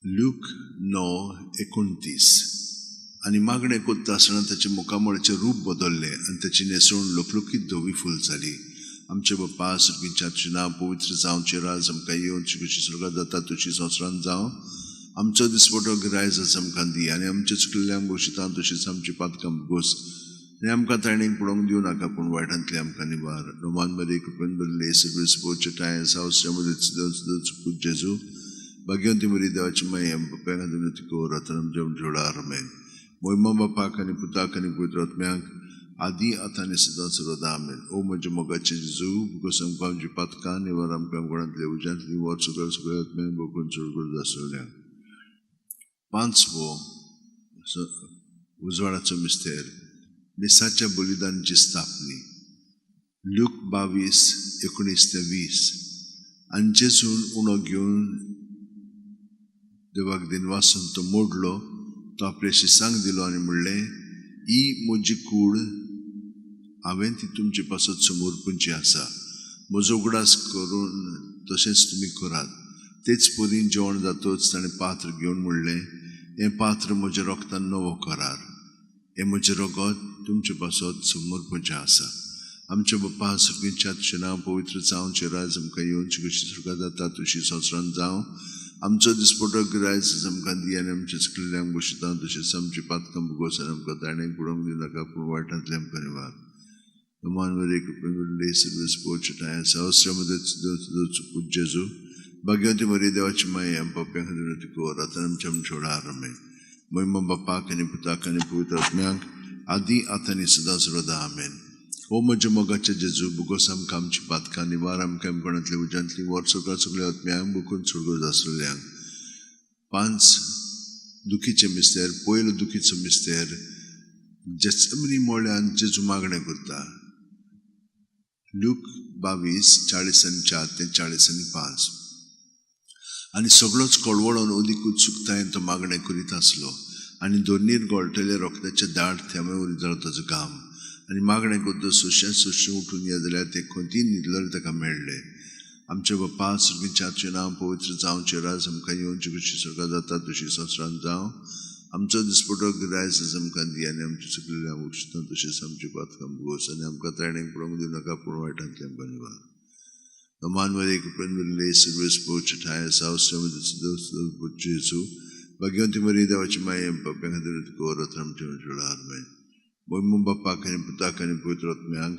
लूक 9:29. आनी मागणें करता आसतना ताचें मुखामळाचें रूप बदल्लें आनी ताची न्हेसवण लखलखीत धवी फूल जाली. आमचे बाप्पा स्वर्गींच्या तुजें नांव पवित्र जावं, तुजें राज आमकां येवं, कशी स्वर्गांत जाता तशी संवसारांत जावं. आमचो दिसपटो गिरायज आमकां दी आनी आमचे चुकलेल्या बक्षिता तशीच आमची पातकां भोगोस आनी आमकां ताणें पळोवंक दिवं नाका, पूण वायटांतली आमकां निवार. रोमान मरे कृपेन भरिल्ले सगळे सपोचे टाय सावस्या जेजू भाग्यवंती मरी देवाची माय बाप्या खातीर तिको रातन आमच्या जोडार मेन. मोहिमा बापाक आनी पुताक आनी पवित्र आत्म्याक आदी आतां आनी सदां सर्वदा आमेन. ओ म्हज्या मोगाचे जेजू, तुका आमकां आमची पातकां निवार, आमकां कोणांतले उज्यांतली वर सगळ्या सगळ्या आत्म्यांक बघून चडगड आसल्या. पांचवो उजवाडाचो मिस्तेर, मिसाच्या बलिदानाची स्थापनी. ल्यूक 22:19-20. आनी जेजून उणो घेवन देवाक दिनवासून तो मोडलो, तो आपल्या शिसांक दिलो आनी म्हणलें, ही म्हजी कूड, हांवें ती तुमचे पासत समर्पणची आसा, म्हजो उगडास करून तशेंच तुमी करात. तेच परी जेवण जातच ताणें पात्र घेवन म्हणलें, हें पात्र म्हज्या रोगतान नवो करार, हें म्हजें रगत तुमचे पासत समर्पणचें आसा. आमच्या बाप्पा सर्गीच्या तुजें नांव पवित्र जावं, राज आमकां येवचें, कशी स्वर्गांत जाता तशी संवसारांत जावं. आमचो दिसपटो गिरायच आमकां दी आनी आमच्या चुकलेल्यांक बसयता तशेंच आमची पातकां भोगोस आनी आमकां ताणें पडोवंक दिवं नाका, पूण वायटांतले आमकां निवार. रोमान मरे कृपेन भरिल्ले सर्व सपोचे सहस्रमध्ये जेजू भाग्यवंती मरी देवाची माय बाप्या खातीर तिको रातन आमच्या जोडार आमेन. मोहिमा बापाक आनी पुताक आनी पवित्र आत्म्याक आदी आतां आनी सदां सर्वदा आमेन. ओ म्हज्या मोगाचे जेजू, बुकोस आमकां आमची पातकां निवार, आमकां कोणांतले उज्यांतली वर सगळ्या सगळ्या आत्म्यांक बुकून सोडगो आसलेल्यांक. 5 दुखीचे मिस्तेर. पयलो दुखीचो मिस्तेर, जेसमनी मोळ्यान जेजू मागणें करता. ल्यूक 22:44-45. आनी सगळोच कळवळोन अदीक उत्सुकतायेन तो मागणें करीत आसलो आनी दोनीर गळटले रोखड्याचे दाट थेंबे वरी जालो ताजो घाम. आनी मागणें करता सोंश्या सोंशें उठून येता जाल्यार ते खंतीन न्हिदलेले ताका मेळ्ळे. आमच्या बाप्पा सर्गीच्या तुजें नांव पवित्र जावचें, राज आमकां येवचें, कशी स्वर्गांत जाता तशी संवसारांत जावं. आमचो दिसपटो गिरायच आमकां दी आनी आमच्या चुकलेल्यांक बक्षिता तशेंच आमची पातकां भोगोस आनी आमकां ताणें पडोवंक दिवं नाका, पूण वायटांतले आमकां निवार. रोमान मरे कृपेन भरिल्ले सर्व सपोचे ठाय सावस्या भाग्यवंती मरी देवाची माय बाप्या खातीर तुका रातन आमच्या जोडार मेन. मोहिमा बापाक आनी पुताक आनी पवित्र आत्म्याक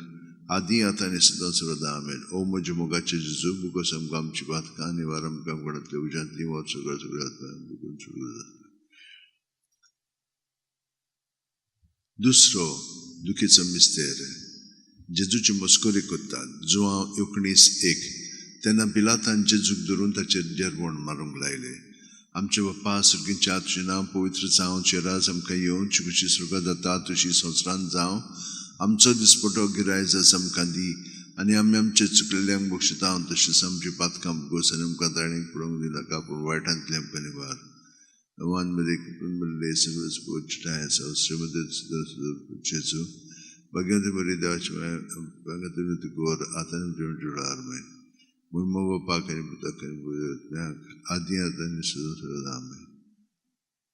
आदी आतां आनी सदां सर्वदा आमेन. ओ म्हज्या मोगाचे जेजू, बुकोस आमकां आमची पातकां निवार, आमकां कोणांतले उज्यांतली वर सगळ्या सगळ्या आत्म्यांक बुकून सगळं जाता. दुसरो दुखीचो मिस्तेर, जेजूची मस्करी करतात. जुवांव 19:1. तेन्ना पिलातान जेजूक धरून ताचेर जेरवण मारूंक लायलें. आमचे बाप्पा सर्गीच्या तुजें नांव पवित्र जावचें, राज आमकां येवचें, कशी स्वर्गांत जाता तशी संवसारांत जावं. आमचो दिसपटो गिरायच आमकां दी आनी आमी आमचे चुकलेल्यांक बक्षिता तशेंच आमची पातकां भोगोस आनी आमकां ताणें पडोवंक दिवं नाका, पूण वायटांतले आमकां निवार. रोमान मरे कृपेन भरिल्ले सर्व सपोचे ठाय जेजू भाग्यवंती मरी देवाची माय खातीर तुका आतां आमच्या जोडार मेन. मोहिमा बापाक आनी पुताक आनी पवित्र आत्म्याक आदी आतां आनी सदां सर्वदा आमेन.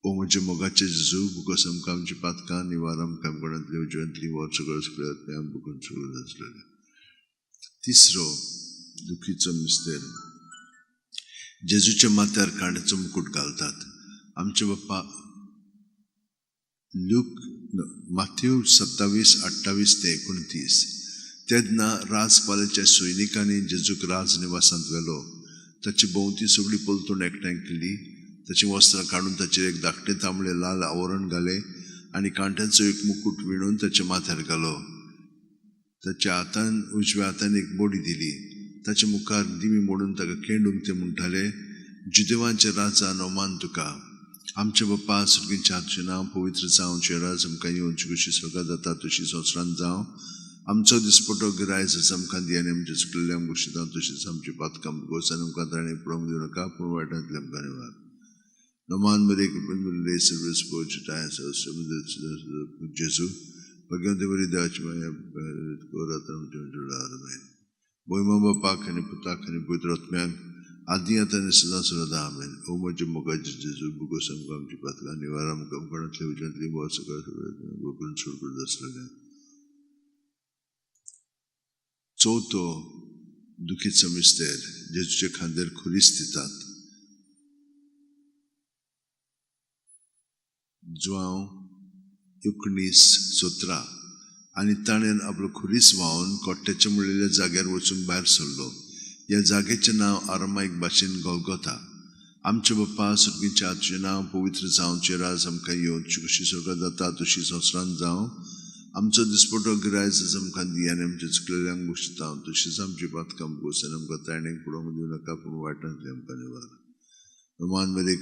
ओ म्हज्या मोगाचे जेजू, बुकोस आमकां आमची पातकां निवार, आमकां कोणांतली उज्यांतली वर सगळ्या सगळ्या आत्म्यांक बुकून सगळं आसलेलें. तिसरो दुखीचो मिस्तेर, जेजूच्या माथ्यार कांड्याचो मुकूट घालतात. आमचे बाप्पा ल्यूक माथेव 27:28-29. तेन्ना राजपालाच्या सैनिकांनी जेजूक राजनिवासांत व्हेलो. ताची भोंवती सगळी पलतूण एकठांय केली. ताचीं वस्त्रां काडून ताचेर एक धाकटें तांबडें लाल आवरण घालें आनी कांट्यांचो एक मुकूट विणून ताच्या माथ्यार घालो. ताच्या हातान उजव्या हातान एक बडी दिली. ताच्या मुखार दिमी मोडून ताका केंडूंक ते म्हणटाले, जुदेवांचे राजा नोमान तुका. आमच्या बाप्पा सर्गीच्या तुजें नांव पवित्र जावचें, राज आमकां येवचें, कशी स्वर्गांत जाता तशी संवसारांत जावं. आमचो दिसपटो गिरायच आमकां दी आनी आमच्या चुकलेल्यांक बक्षिता तशेंच आमची पातकां भोगोस आनी आमकां ताणें पडोवंक दिवं नाका, पूण वायटांतले आमकां निवार. रोमान मरे कृपेन भरिल्ले सर्व सपोचे ठाय जेजू भाग्यवंती मरी देवाची माय रातन आमच्या जोडार मेन. मोहिमा बापाक आनी पुताक आनी पवित्र आत्म्याक आदी आतां आनी सदां सर्वदा आमेन. ओ म्हज्या मोगाचे जेजू, बुकोस आमकां आमची पातकां निवार, आमकां कोणांतले उज्यांतली वर सगळ्या सगळ्या बुकून सोडगड आसलेलें. चवथो दुखीचो मिस्तेर, जेजूच्या खांद्यार खुरीस दितात. जुवांव 19:17. आनी ताणें आपलो खुरीस व्हांवन कोट्ट्याच्या म्हणलेल्या जाग्यार वचून भायर सरलो. ह्या जाग्याचें नांव आरामायक भाशेन गोलगोता. आमचे बाप्पा सुर्गीच्या, तुजें नांव पवित्र जावचें, राज आमकां येवं, तुजी कशी स्वर्गात जाता तशी संवसारांत जावं. आमचो दिसपटो गिरायज आमकां दी आनी आमच्या चुकलेल्यांक बक्षिता तशीच आमची पातकां बोस आनी आमकां ताणें पडोवंक दिवं नाका, पूण वायटांतली आमकां निवार. रोमान मरे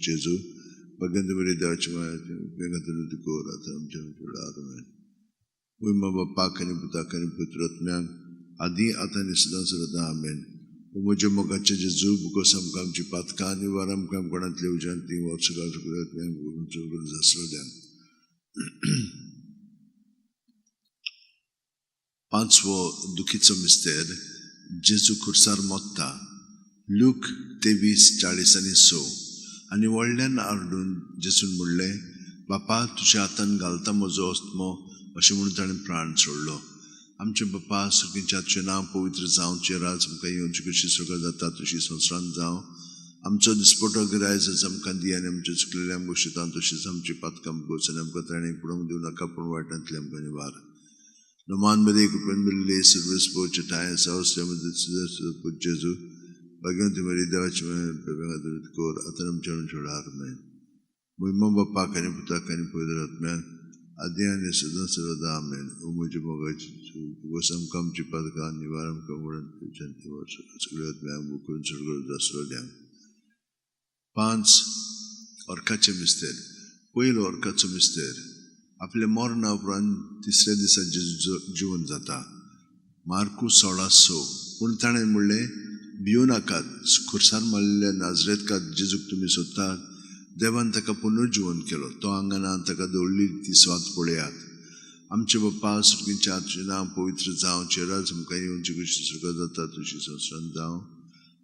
जेजू भगवंत बरी देवाची माया कोर आतां आमच्या आमेन. वय बापाक आनी पुताक आनी पवित्र आदी आतां आनी सदां सर्वदा आमेन. म्हज्या मोगाचे जेजू बुकोस आमकां आमची पातकां आनी वार आमकां कोणांतले उज्यांतली वर्सगाळ जासरोद्यान. पांचवो दुखीचो मिस्तेर, जेजू खुर्सार मोत्ता. लूक 23:40-6. आनी व्हडल्यान आरडून जेजून म्हणलें, बापा तुज्या हातान घालता म्हजो अस्तमो, अशें म्हणून ताणें प्राण सोडलो. आमचे बाप्पा सुर्गीच्या, तुजें नांव पवित्र जावचें, राज आमकां येवचें, कशी स्वर्गात जाता तशी संवसारांत जावं. आमचो दिसपटो गिरायज आमकां दी आनी आमच्या चुकलेल्यांक बक्षिता तशीच आमची पातकां बोस आनी आमकां ताणें पडोवंक दिवं नाका, पूण वायटांतली आमकां निवार. नमान मरे कृपेन मिळिल्ले सर्वेस ठाय जेजू भाग्यवंती मरी देवाची कोर आतां आमच्या वेळार आमेन. म्हयमा बापाक आनी पुताक आनी पवित्र आत्म्याक आदी आनी सदां सर्वदा आमेन. ओ म्हज्या मोगाची बोस आमकां आमची पातकां निवार आमकां म्हणून सगळ्या आत्म्यांक बुकून चड जासरोड्यांक. 5 अर्काचे मिस्तेर. पयलो अर्काचो मिस्तेर, आपल्या मरणा उपरांत तिसऱ्या दिसा जेजू जिवन जाता. मार्कू 16:6. पूण ताणें म्हणलें, भियो नाकात, खुर्सार मारलेल्या नाजरेतकात जेजूक तुमी सोदतात, देवान ताका पुनर्जिवन केलो, तो हांगा ना, ताका दवरली ती स्वात पळयात. आमचे बाप्पा सुर्गीच्या, तुजें नांव पवित्र जावचें, राज आमकां येवचें, कशी स्वर्गात जाता तशी संवसारांत जावं.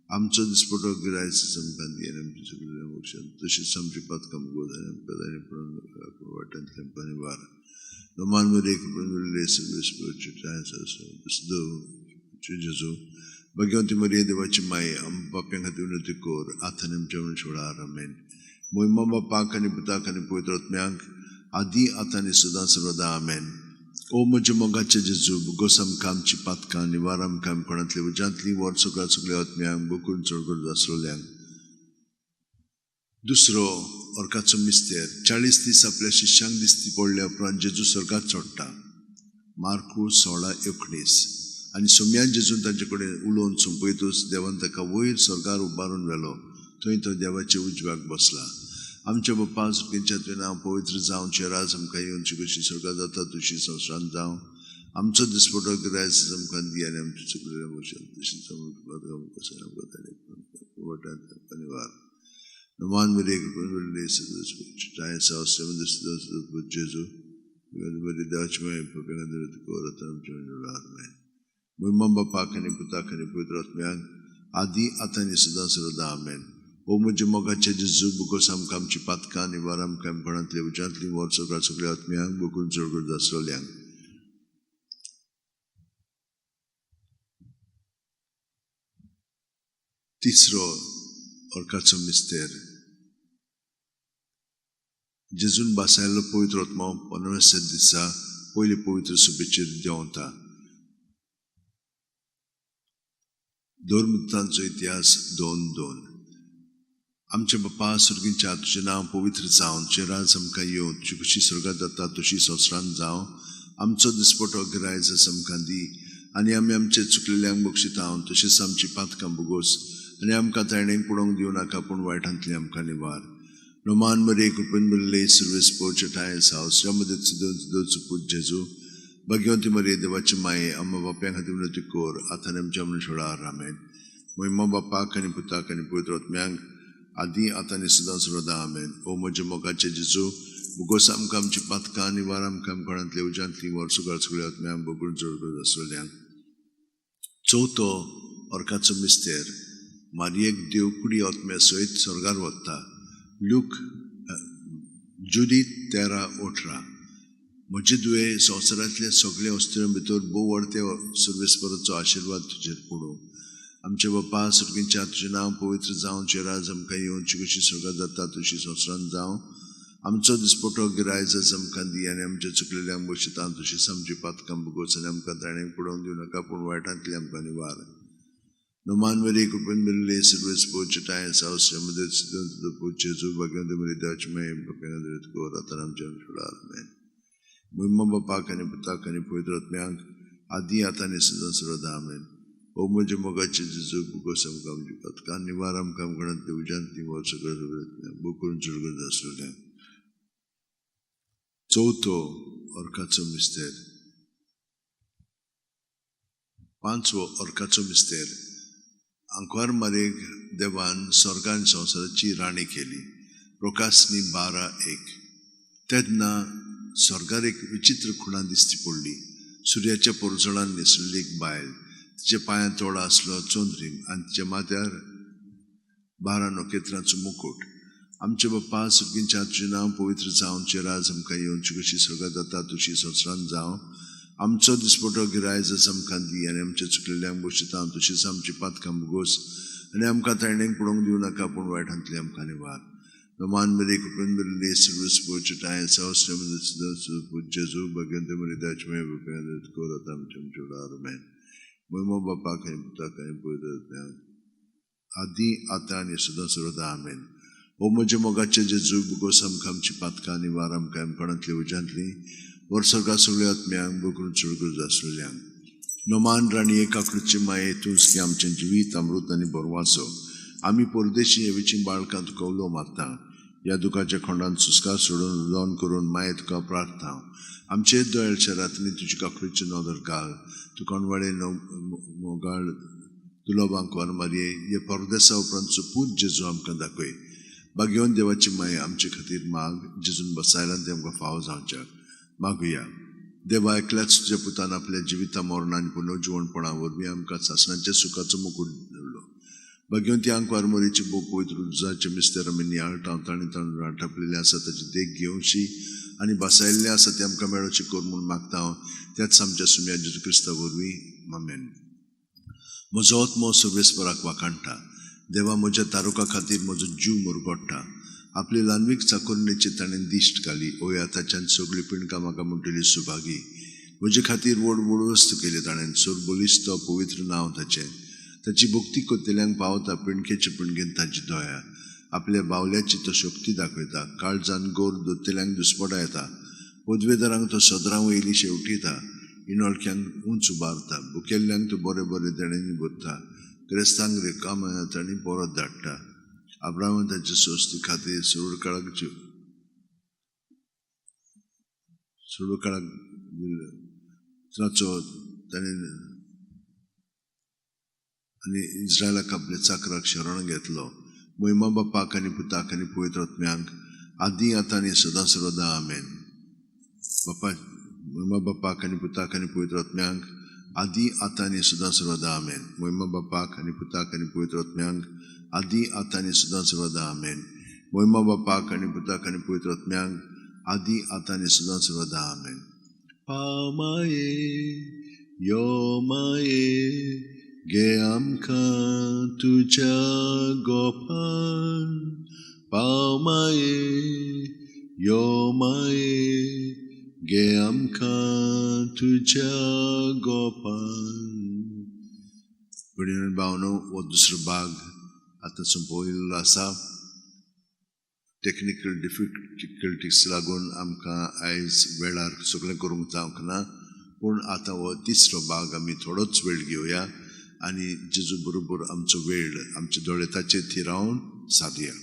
आमचो दिसपटो गिरायज आमकां दी आनी आमच्या सगळ्या बक्षात तशीच आमची पातकां गोद आनी आमकां ताणें पडोवन वायटांतली आमकां निवार. रोमान मरे जेजू भगवंती मरिये देवाची माये आम बाप्यां खातीर विनंती कोर आतां आनी आमच्या वेळार आमेन. म्हयमा बापाक आनी पुताक आनी पवित्र आत्म्याक आदी आतां आनी सदां सर्वदा आमेन. ओ म्हज्या मोगाचे जेजू, बुगोस आमकां आमची पातकां निवार आमकां कोणांतली उज्यांतली वर सगळ्या सगळ्या आत्म्यांक बोकून चड जासरोल्यांक. दुसरो अर्काचो मिस्तेर, 40 दीस आपल्या शिष्यांक दिसती पडल्या उपरांत जेजू स्वर्गात चडटा. मार्कू 16:19. आनी सोम्यान जेजून तांचे कडेन उलोवन सोंपयतूच देवान ताका वयर स्वर्गार उबारून व्हेलो, थंय तो देवाच्या उजव्याक बसला. आमच्या बाप्पा सुर्गीच्या, तुजें नांव पवित्र जावचें, राज आमकां येवचें, कशी स्वर्गात जाता तशी संवसारांत जावं. आमचो दिसपटो गिरायज आमकां दी आनी आमच्या चुकलेल्या तशीच आमकां निवार. नमान मरे जेजू देवाची माये कोर आतां आमच्या वेळार आमेन. म्हयमा बापाक आनी पुताक आनी पवित्र आत्म्याक आदी आतां आनी सदां सर्वदा आमेन. ओ म्हज्या मोगाचे जेजू, बुकोस आमकां आमची पातकां निवार आमकां कोणांतले उज्यांतली वर सगळ्या सगळ्या आत्म्यांक बोकून चड जासरोल्यांक. तिसरो अर्काचो मिस्तेर, जेजून भासायल्लो पवित्र आत्मो 15व्या दिसा पयले पवित्र सभेचेर देंवता. धर्मदूतांचो इतिहास 2:2. आमचे बाप्पा सुर्गीच्या, तुजें नांव पवित्र जावं, तुजें राज आमकां येवं, तुजी कशी स्वर्गात जाता तशी संवसारांत जावं. आमचो दिसपटो गिरायज आमकां दी आनी आमी आमचे चुकलेल्यांक बक्षिता तशीच आमची पातकां बोगोस आनी आमकां ताणें पडोवंक दिवं नाका, पूण वायटांतली आमकां निवार. नोमान मरे कृपेन मिळिल्ले सर्वेस पोवचे ठाय सावसऱ्या मदीं पूत जेजू भाग्यवंती मरे देवाची माये आम्हा बाप्यां खातीर विनंती कोर आतां आनी आमच्या वेळार आमेन. म्हयमा बापाक आनी पुताक आनी पवित्र आत्म्यांक आदी आतां आनी सदां सर्वदा आमेन. ओ म्हज्या मोगाचे जेजू, बुगोस आमकां आमची पातकां निवार आमकां कोणांतले उज्यांतली वर सगळ्या सगळ्या आत्म्यांक बोगून चड आसलेल्यांक. चवथो अर्काचो मिस्तेर, मारयेक देव कुडी आत्म्या सयत स्वर्गार वता. लूक जुदीत 13:18. म्हजे दुये संवसारांतल्या सगळ्या वस्तूं भितर भोव व्हडते सर्वेस्पराचो आशिर्वाद तुजेर पडूं. आमचे बाप्पा सुर्गीच्या, तुजें नांव पवित्र जावं, तुजें राज आमकां येवं, तुजी कशी स्वर्गात जाता तशी संवसारांत जावं. आमचो दिसपटो गिरायज आमकां दी आनी आमच्या चुकलेल्या बशितां तशीच आमची पातकां भोगोस आनी आमकां ताणें पडोवन दिवं नाका पूण वायटांतली आमकां निवार. नोमान मेरी कृपेन मिळिल्ली सर्वेस पोचटाय सावश्य पोचे भाग्यवंत मेरी देवाची माये आतां आमच्या आमेन. महिमा बापाक आनी पुताक आनी पवित्र आत्म्याक आदी आतां आनी सदां सर्वदा आमेन. ओ म्हज्या मोगाचे जेजू भोगोस आमकां आमची पातकां निवार आमकां गणांतली उज्यांतली वर सगळ्या बोकरून चुडगत आसलें. चवथो अर्काचो मिस्तेर. पांचवो अर्काचो मिस्तेर. आंकवार मारेक देवान स्वर्गान संवसाराची राणी केली. प्रकाशनी 12:1. तेन्ना स्वर्गार एक विचित्र खुणा दिसती पडली. सुर्याच्या पोरजळान न्हेसलेली एक बायल, तिच्या पांयांत तोडा आसलो चंद्रीम आनी तिच्या माथ्यार 12 नखेत्रांचो मुकुट. आमचे बाप्पा सुर्गींच्या तुजें नांव पवित्र जावं, तुजें राज आमकां येवचें, कशी स्वर्गांत जाता तशी संवसारांत जावं. आमचो दिसपटो गिरायज आमकां दी आनी आमच्या चुकलेल्यांक बशितां तशीच आमची पातकां भोगोस आनी आमकां ताणें पडोवंक दिवं नाका पूण वायटांतली आमकां निवार. नोमान मेरी कृपेन मिळिल्ली सर्वेस पोचटाय जेजू भाग्यवंत मेरी देवाची माये आतां आमच्या आमेन. महिमा बापाक आनी पुताक आनी पवित्र आत्म्याक आदी आतां आनी सदां सर्वदा आमेन. ओ म्हज्या मोगाचे जेजू भोगोस आमकां आमची पातकां निवार आमकां आमकणांतली उज्यांतली वर स्वर्गा सगळ्या आत्म्यांक बोकरून चुडगुज आसलेल्यांक. नोमान राणी काकडूची माये तूंच की आमचें जिवीत अमृत आनी बरवाचो. आमी परदेशी हेवीची बाळकां तुका उलो मारता. ह्या दुखाच्या खोंडान सुस्कार सोडून रुदन करून माये तुका प्रार्थना. आमचे दोळ्याच्या रातनी तुजी काकडूची नदर घाल. तुका अणवाळे मोगाळ दुलोबांक मारये हे परदेसा उपरांत पूत जेजू आमकां दाखय. भाग्यवंत देवाची माये आमचे खातीर माग, जेजून बसायला ते आमकां फावो जावच्याक. मागुया. देवा एकल्याच तुज्या पुतान आपल्या जिविता मरण आनी पुनर्जिवणपणा वरवीं आमकां सासणाच्या सुखाचो मुकूट दिलो. भाग्यवंती आंकवार मोरीची भोव पवित्र उजाचे मिस्तेर आमी नियाळटा ताणें ताणून आटापलेलें आसा ताची देख घेवची आनी बसायल्लें आसा तें आमकां मेळोवचें कर म्हूण मागता हांव त्याच आमच्या सुम्या जेजू क्रिस्ता वरवीं. आमेन. म्हजो आत्मो सर्वेस्पराक वाखाणटा. देवा म्हज्या तारुका खातीर म्हजो जीव मुरगोडटा. आपली ल्हानवीक चाकोरणेची ताणें दिश्ट घाली. ओया ताच्यान सगळी पिणकां म्हाका म्हणटली सुभागी. म्हजे खातीर व्हड व्हड वस्त केली ताणें. सोरबोलिस्त पवित्र नांव ताचें. ताची भक्ती करतल्यांक पावता. पिणकेचे पिणकेन ताची दया. आपल्या बावल्याची तो शक्ती दाखयता. काळजान गोर दोतल्यांक दुस्पटा येता. पदवेदारांक तो सदरां वयली शेवटिता. इनोळक्यांक उंच उबारता. भुकेल्ल्यांक तो बरे बरे देण्यांनी भरता. क्रिस्तांक रिकाम्या तांणी परत धाडटा. अब्राहमान ताचे सोस्ती खातीर सोड काळाक ताचो ताणें आनी इस्रायलाक आपल्या चाकराक शरण घेतलो. महिमा बापाक आनी पुताक आनी पवित्र आत्म्याक आदी आतां आनी सदां सर्वदा आमेन. बापा महिमा बापाक आनी पुताक आनी पवित्र आत्म्याक आदी आतां आनी सदां सर्वदा आमेन. महिमा बापाक आनी पुताक आनी पवित्र आत्म्याक आदी आतां आनी सदां सर्वदा आमेन. महिमा बापाक आनी पुताक आनी पवित्र आत्म्याक आदी आतां आनी सदां सर्वदा आमेन. पामाये यो माये गे आमकां तुज्या गोपान. पामाये यो माये गे आमकां तुज्या गोपान. भयणी भावनो, हो दुसरो भाग आतां सोंपयल्लो आसा. टेक्निकल डिफिकल्टीस लागून आमकां आयज वेळार सगळें करूंक जावंक ना, पूण आतां हो तिसरो भाग आमी थोडोच वेळ घेवया आनी जेजू बरोबर आमचो वेळ आमचे दोळे ताचेर थिरावन सादया.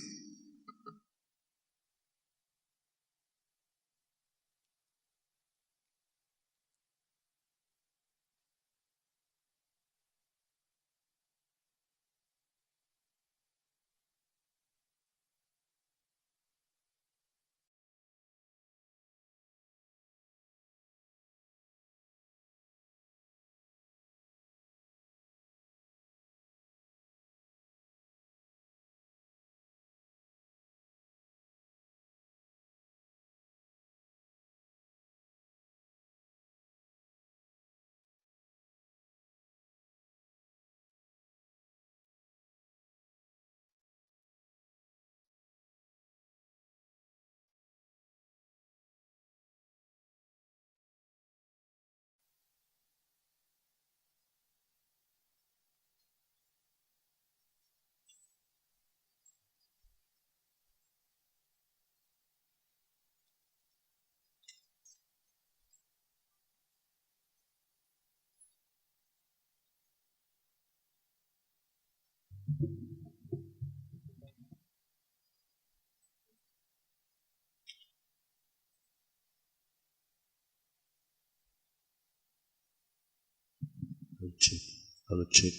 Check. Hello, check.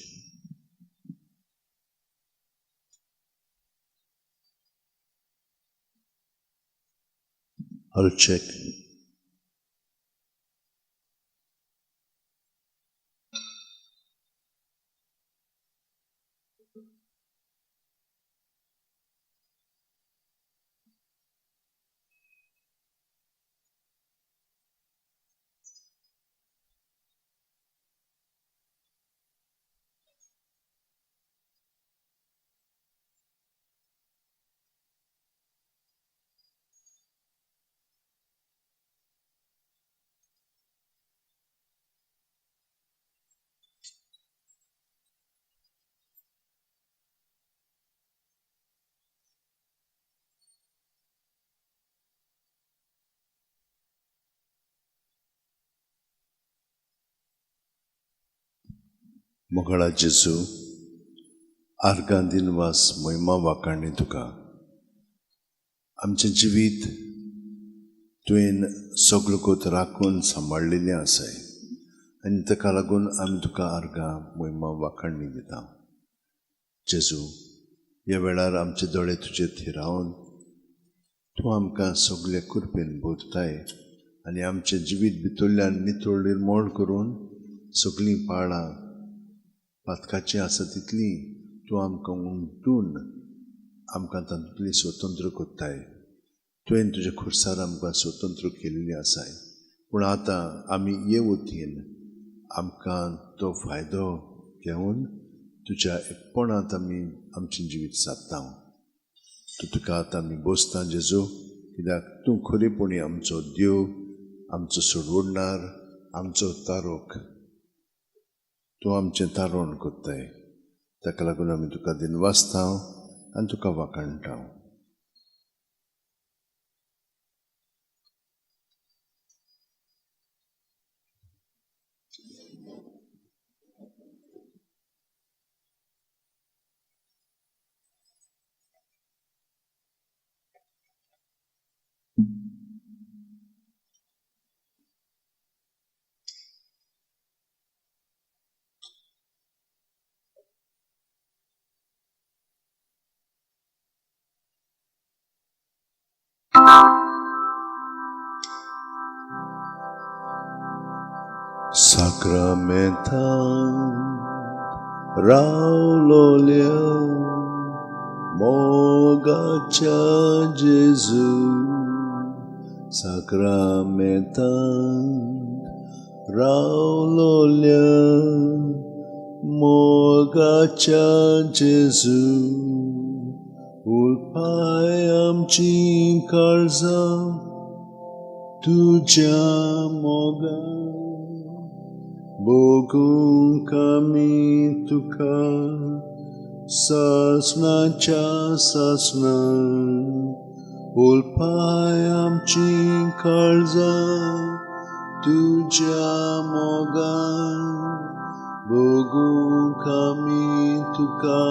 Hello, check. मोगळा जेजू, आर्गां दिनवास मोहिमा वाखाणी तुका. आमचें जिवीत तुवें सगळो कोत राखून सांबाळिल्लें आसाय आनी ताका लागून आमी तुका आर्गां मोहिमा वाखाणी दिता. जेजू, ह्या वेळार आमचे दोळे तुजे थिरावन तूं आमकां सगळे कृपेन भरताय आनी आमचें जिवीत भितरल्यान नितळ निर्मोळ करून सगळीं पाळां पातकाचीं आसा तितलीं तूं आमकां उमटून आमकां तातूंतली स्वतंत्र करताय. तुवें तुज्या खुर्सार आमकां स्वतंत्र केल्ली आसाय, पूण आतां आमी हे वतीन आमकां तो फायदो घेवन तुज्या एकपणांत आमी आमचें जिवीत सादता. तूं तुका आतां आमी बसता जेजू, कित्याक तूं खरेपणी आमचो देव, आमचो सोडवणदार, आमचो तारोक. तूं आमचें तारोण करताय, ताका लागून आमी तुका दिनवासता आनी तुका वाखाणटा. साक्रामेंतांत रावलोल्या मोगाच्या जेजू, साक्रामेंतांत रावलोल्या मोगाच्या जेजू, उलपाय आमची काळजां तुज्या मोगान, भोगूंक आमी तुका सासणाच्या सासणान. उलपाय आमची काळजां तुज्या मोगान, भोगूंक आमी तुका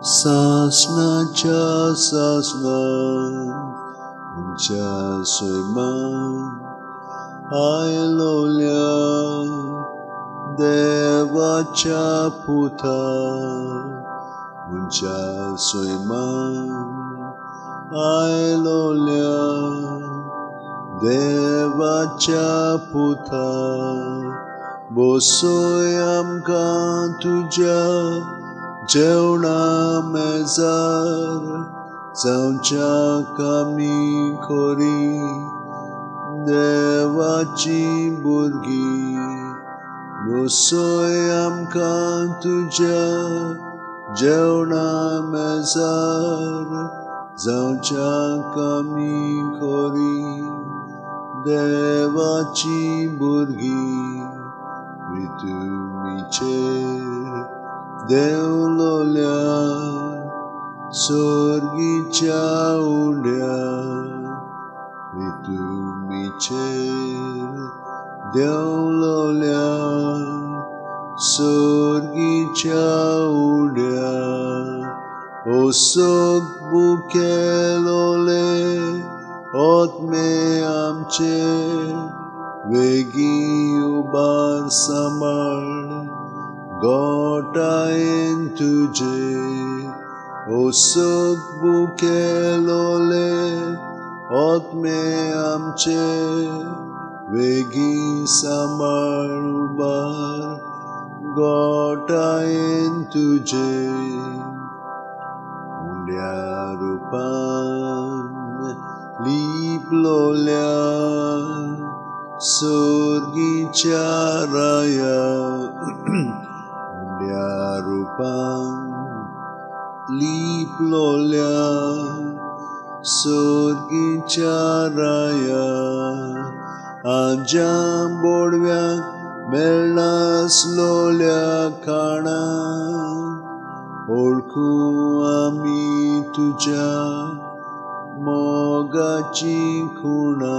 सासणाच्या सासणान. उंच्या सैमान आयलोल्या देवाच्या पुता, उंच्या सैमान आयलोल्या देवाच्या पुता, बसय आमकां तुज्या जेवणा मेजार, जावच्याक आमी खरी देवाची भुरगीं. बसय आमकां तुज्या जेवणा मेजार, जावच्याक आमी खरी देवाची भुरगीं. पृथ्वीचेर देंवलोल्या सर्गीच्या उंड्या, पृथ्वीचेर देंवलोल्या सर्गीच्या उंड्या. ओ सग बुकेलोले आत्मे आमचे वेगीं उबार सांबाळ गोटायेन तुजे ओ सग बुकेलोले आत्मे आमचे वेगीं सांबाळ उबार गोटायेन तुजे उंड्या रुपान लिपलोल्या सोर्गीच्या राया उंड्या रुपान लिपलोल्या सोर्गीच्या राया आज्या बोडव्याक मेळनासलोल्या खाणा ओळखूं आमी तुज्या मोगाची खुणा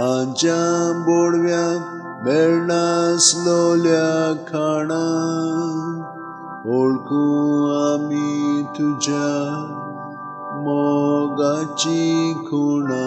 आज्या बोडव्याक मेळनासलोल्या खाणा ओळखूं आमी तुज्या मोगाची खुणा.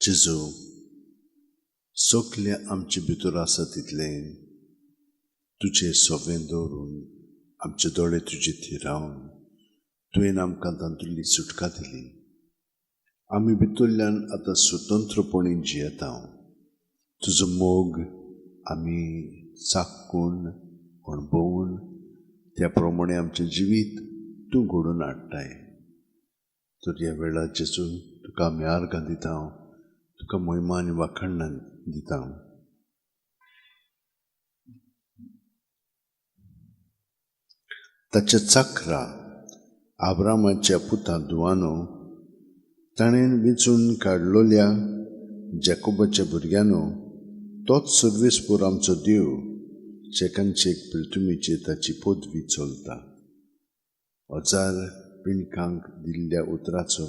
जेजू, सगळें आमचे भितर आसा तितलें तुजें सवें दवरून, आमचे दोळे तुजे थिरावन तुवें आमकां तातूंतली सुटका दिली. आमी भितरल्यान आतां स्वतंत्रपणे जियेता. तुजो मोग आमी चाकून अणभवून त्या प्रमाणे आमचें जिवीत तूं घडोवन हाडटाय. तर ह्या वेळार जेजू तुका आमी आर्गां दिता, तुका मोहिमा आनी वाखाणां दिता. ताच्या चाकरा आब्रामाच्या पुता धुवानो, ताणें विंचून काडलोल्या जॅकोबाच्या भुरग्यांनो, तोच सर्वेस्पोर आमचो देव शेकानशेक पृथ्वीचेर ताची पदवी चलता. हजार पिंडकांक दिल्ल्या उतराचो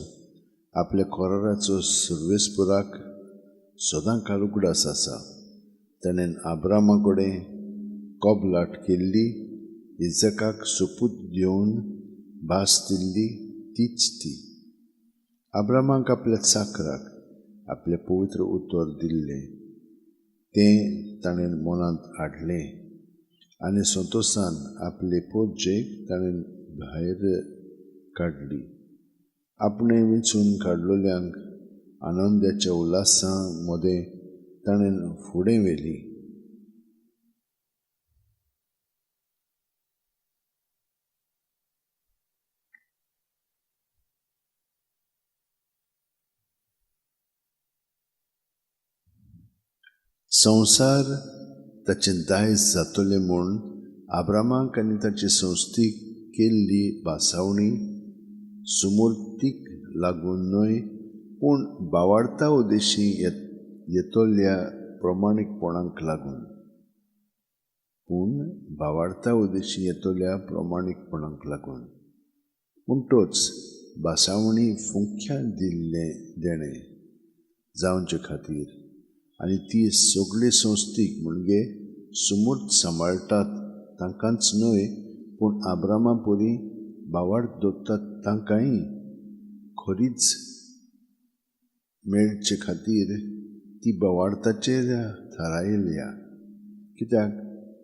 आपल्या कोराराचो सर्वेस्पोराक सदां काळ उगडास आसा. ताणें आब्रामा कडेन कबलाट केल्ली, इजकाक सोपूत घेवन भास दिल्ली तीच ती. आब्रामाक आपल्या चाकराक आपलें पवित्र उतर दिल्लें तें ताणें मनांत हाडलें आनी संतोशान आपले पोटजेक ताणें भायर काडली. आपणें विंचून काडलोल्यांक आनंदाच्या उल्हासा मदें ताणें फुडें व्हेली. संवसार ताचें दायज जातलें म्हूण आब्रामाक आनी ताचे संस्थेक केल्ली भासावणी सुमूर्तीक लागून न्हय, पूण बावार्ता उद्देशी येतल्या प्रमाणीकपणाक लागून, पूण भावार्ता उद्देशी येतल्या प्रमाणीकपणाक लागून. म्हणटोच भासावणी फुंख्या दिल्लें देणें जावचे खातीर आनी ती सगळे संस्थीक म्हणजे सुमूर्त सांबाळटात तांकांच न्हय, पूण आब्रामा परी भावार्थ दवरतात तांकांय खरीच मेळचे खातीर ती भावार्थाचेर थारायल्या. कित्याक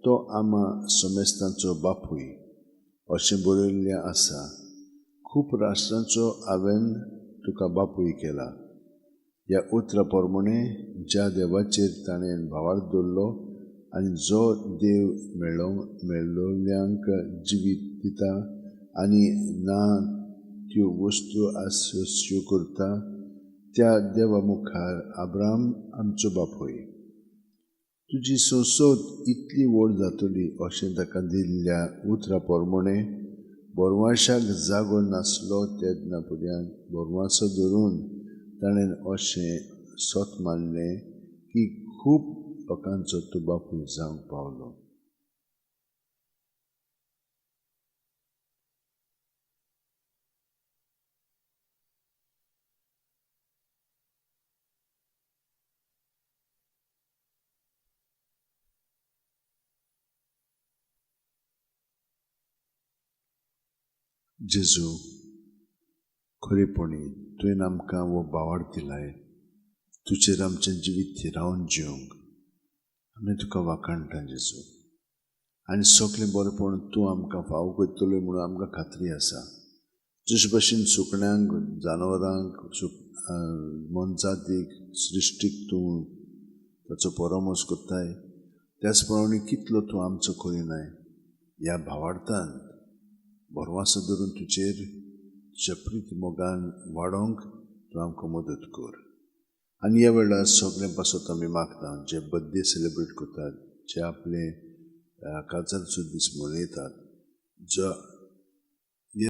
तो आमा समेस्तांचो बापूय अशें बरयल्लें आसा. खूब राष्ट्रांचो हांवें तुका बापूय केला. ह्या उतरा प्रमाणे ज्या देवाचेर ताणें भावार्थ दवरलो आनी जो देव मेळोल्यांक जिवीत दिता आनी ना त्यो वस्तू आसच्यो करता, त्या देवा मुखार आब्राम आमचो बापूय. तुजी संसद इतली व्हड जातली अशें ताका दिल्ल्या उतरा प्रमाणे बोरवाशाक जागो नासलो तेन्ना पर्यंत बोरवासो धरून ताणें अशें सत मानलें की खूब लोकांचो तूं बापूय जावंक पावलो. जेजू, खरेपणी तुवें आमकां हो भावार्थ दिलाय, तुजेर आमचें जिवीत थिरावन जिवंक आमी तुका वाखाणटा जेजू. आनी सगळें बरेपण तूं आमकां फावो करतलो म्हणून आमकां खात्री आसा. जशे भशेन सुकण्यांक, जानवरांक, मनजातीक, सृश्टीक तूं ताचो परामर्श करताय, त्याच प्रमाणे कितलो तूं आमचो करिनाय. ह्या भावार्थान भरवासो धरून तुजेर तुज्या प्रिती मोगान वाडोवंक तूं आमकां मदत कर. आनी ह्या वेळार सगळें पासत आमी मागता जे बर्थडे सेलिब्रेट करतात, जे आपले काजाराचो दीस मनयतात, जो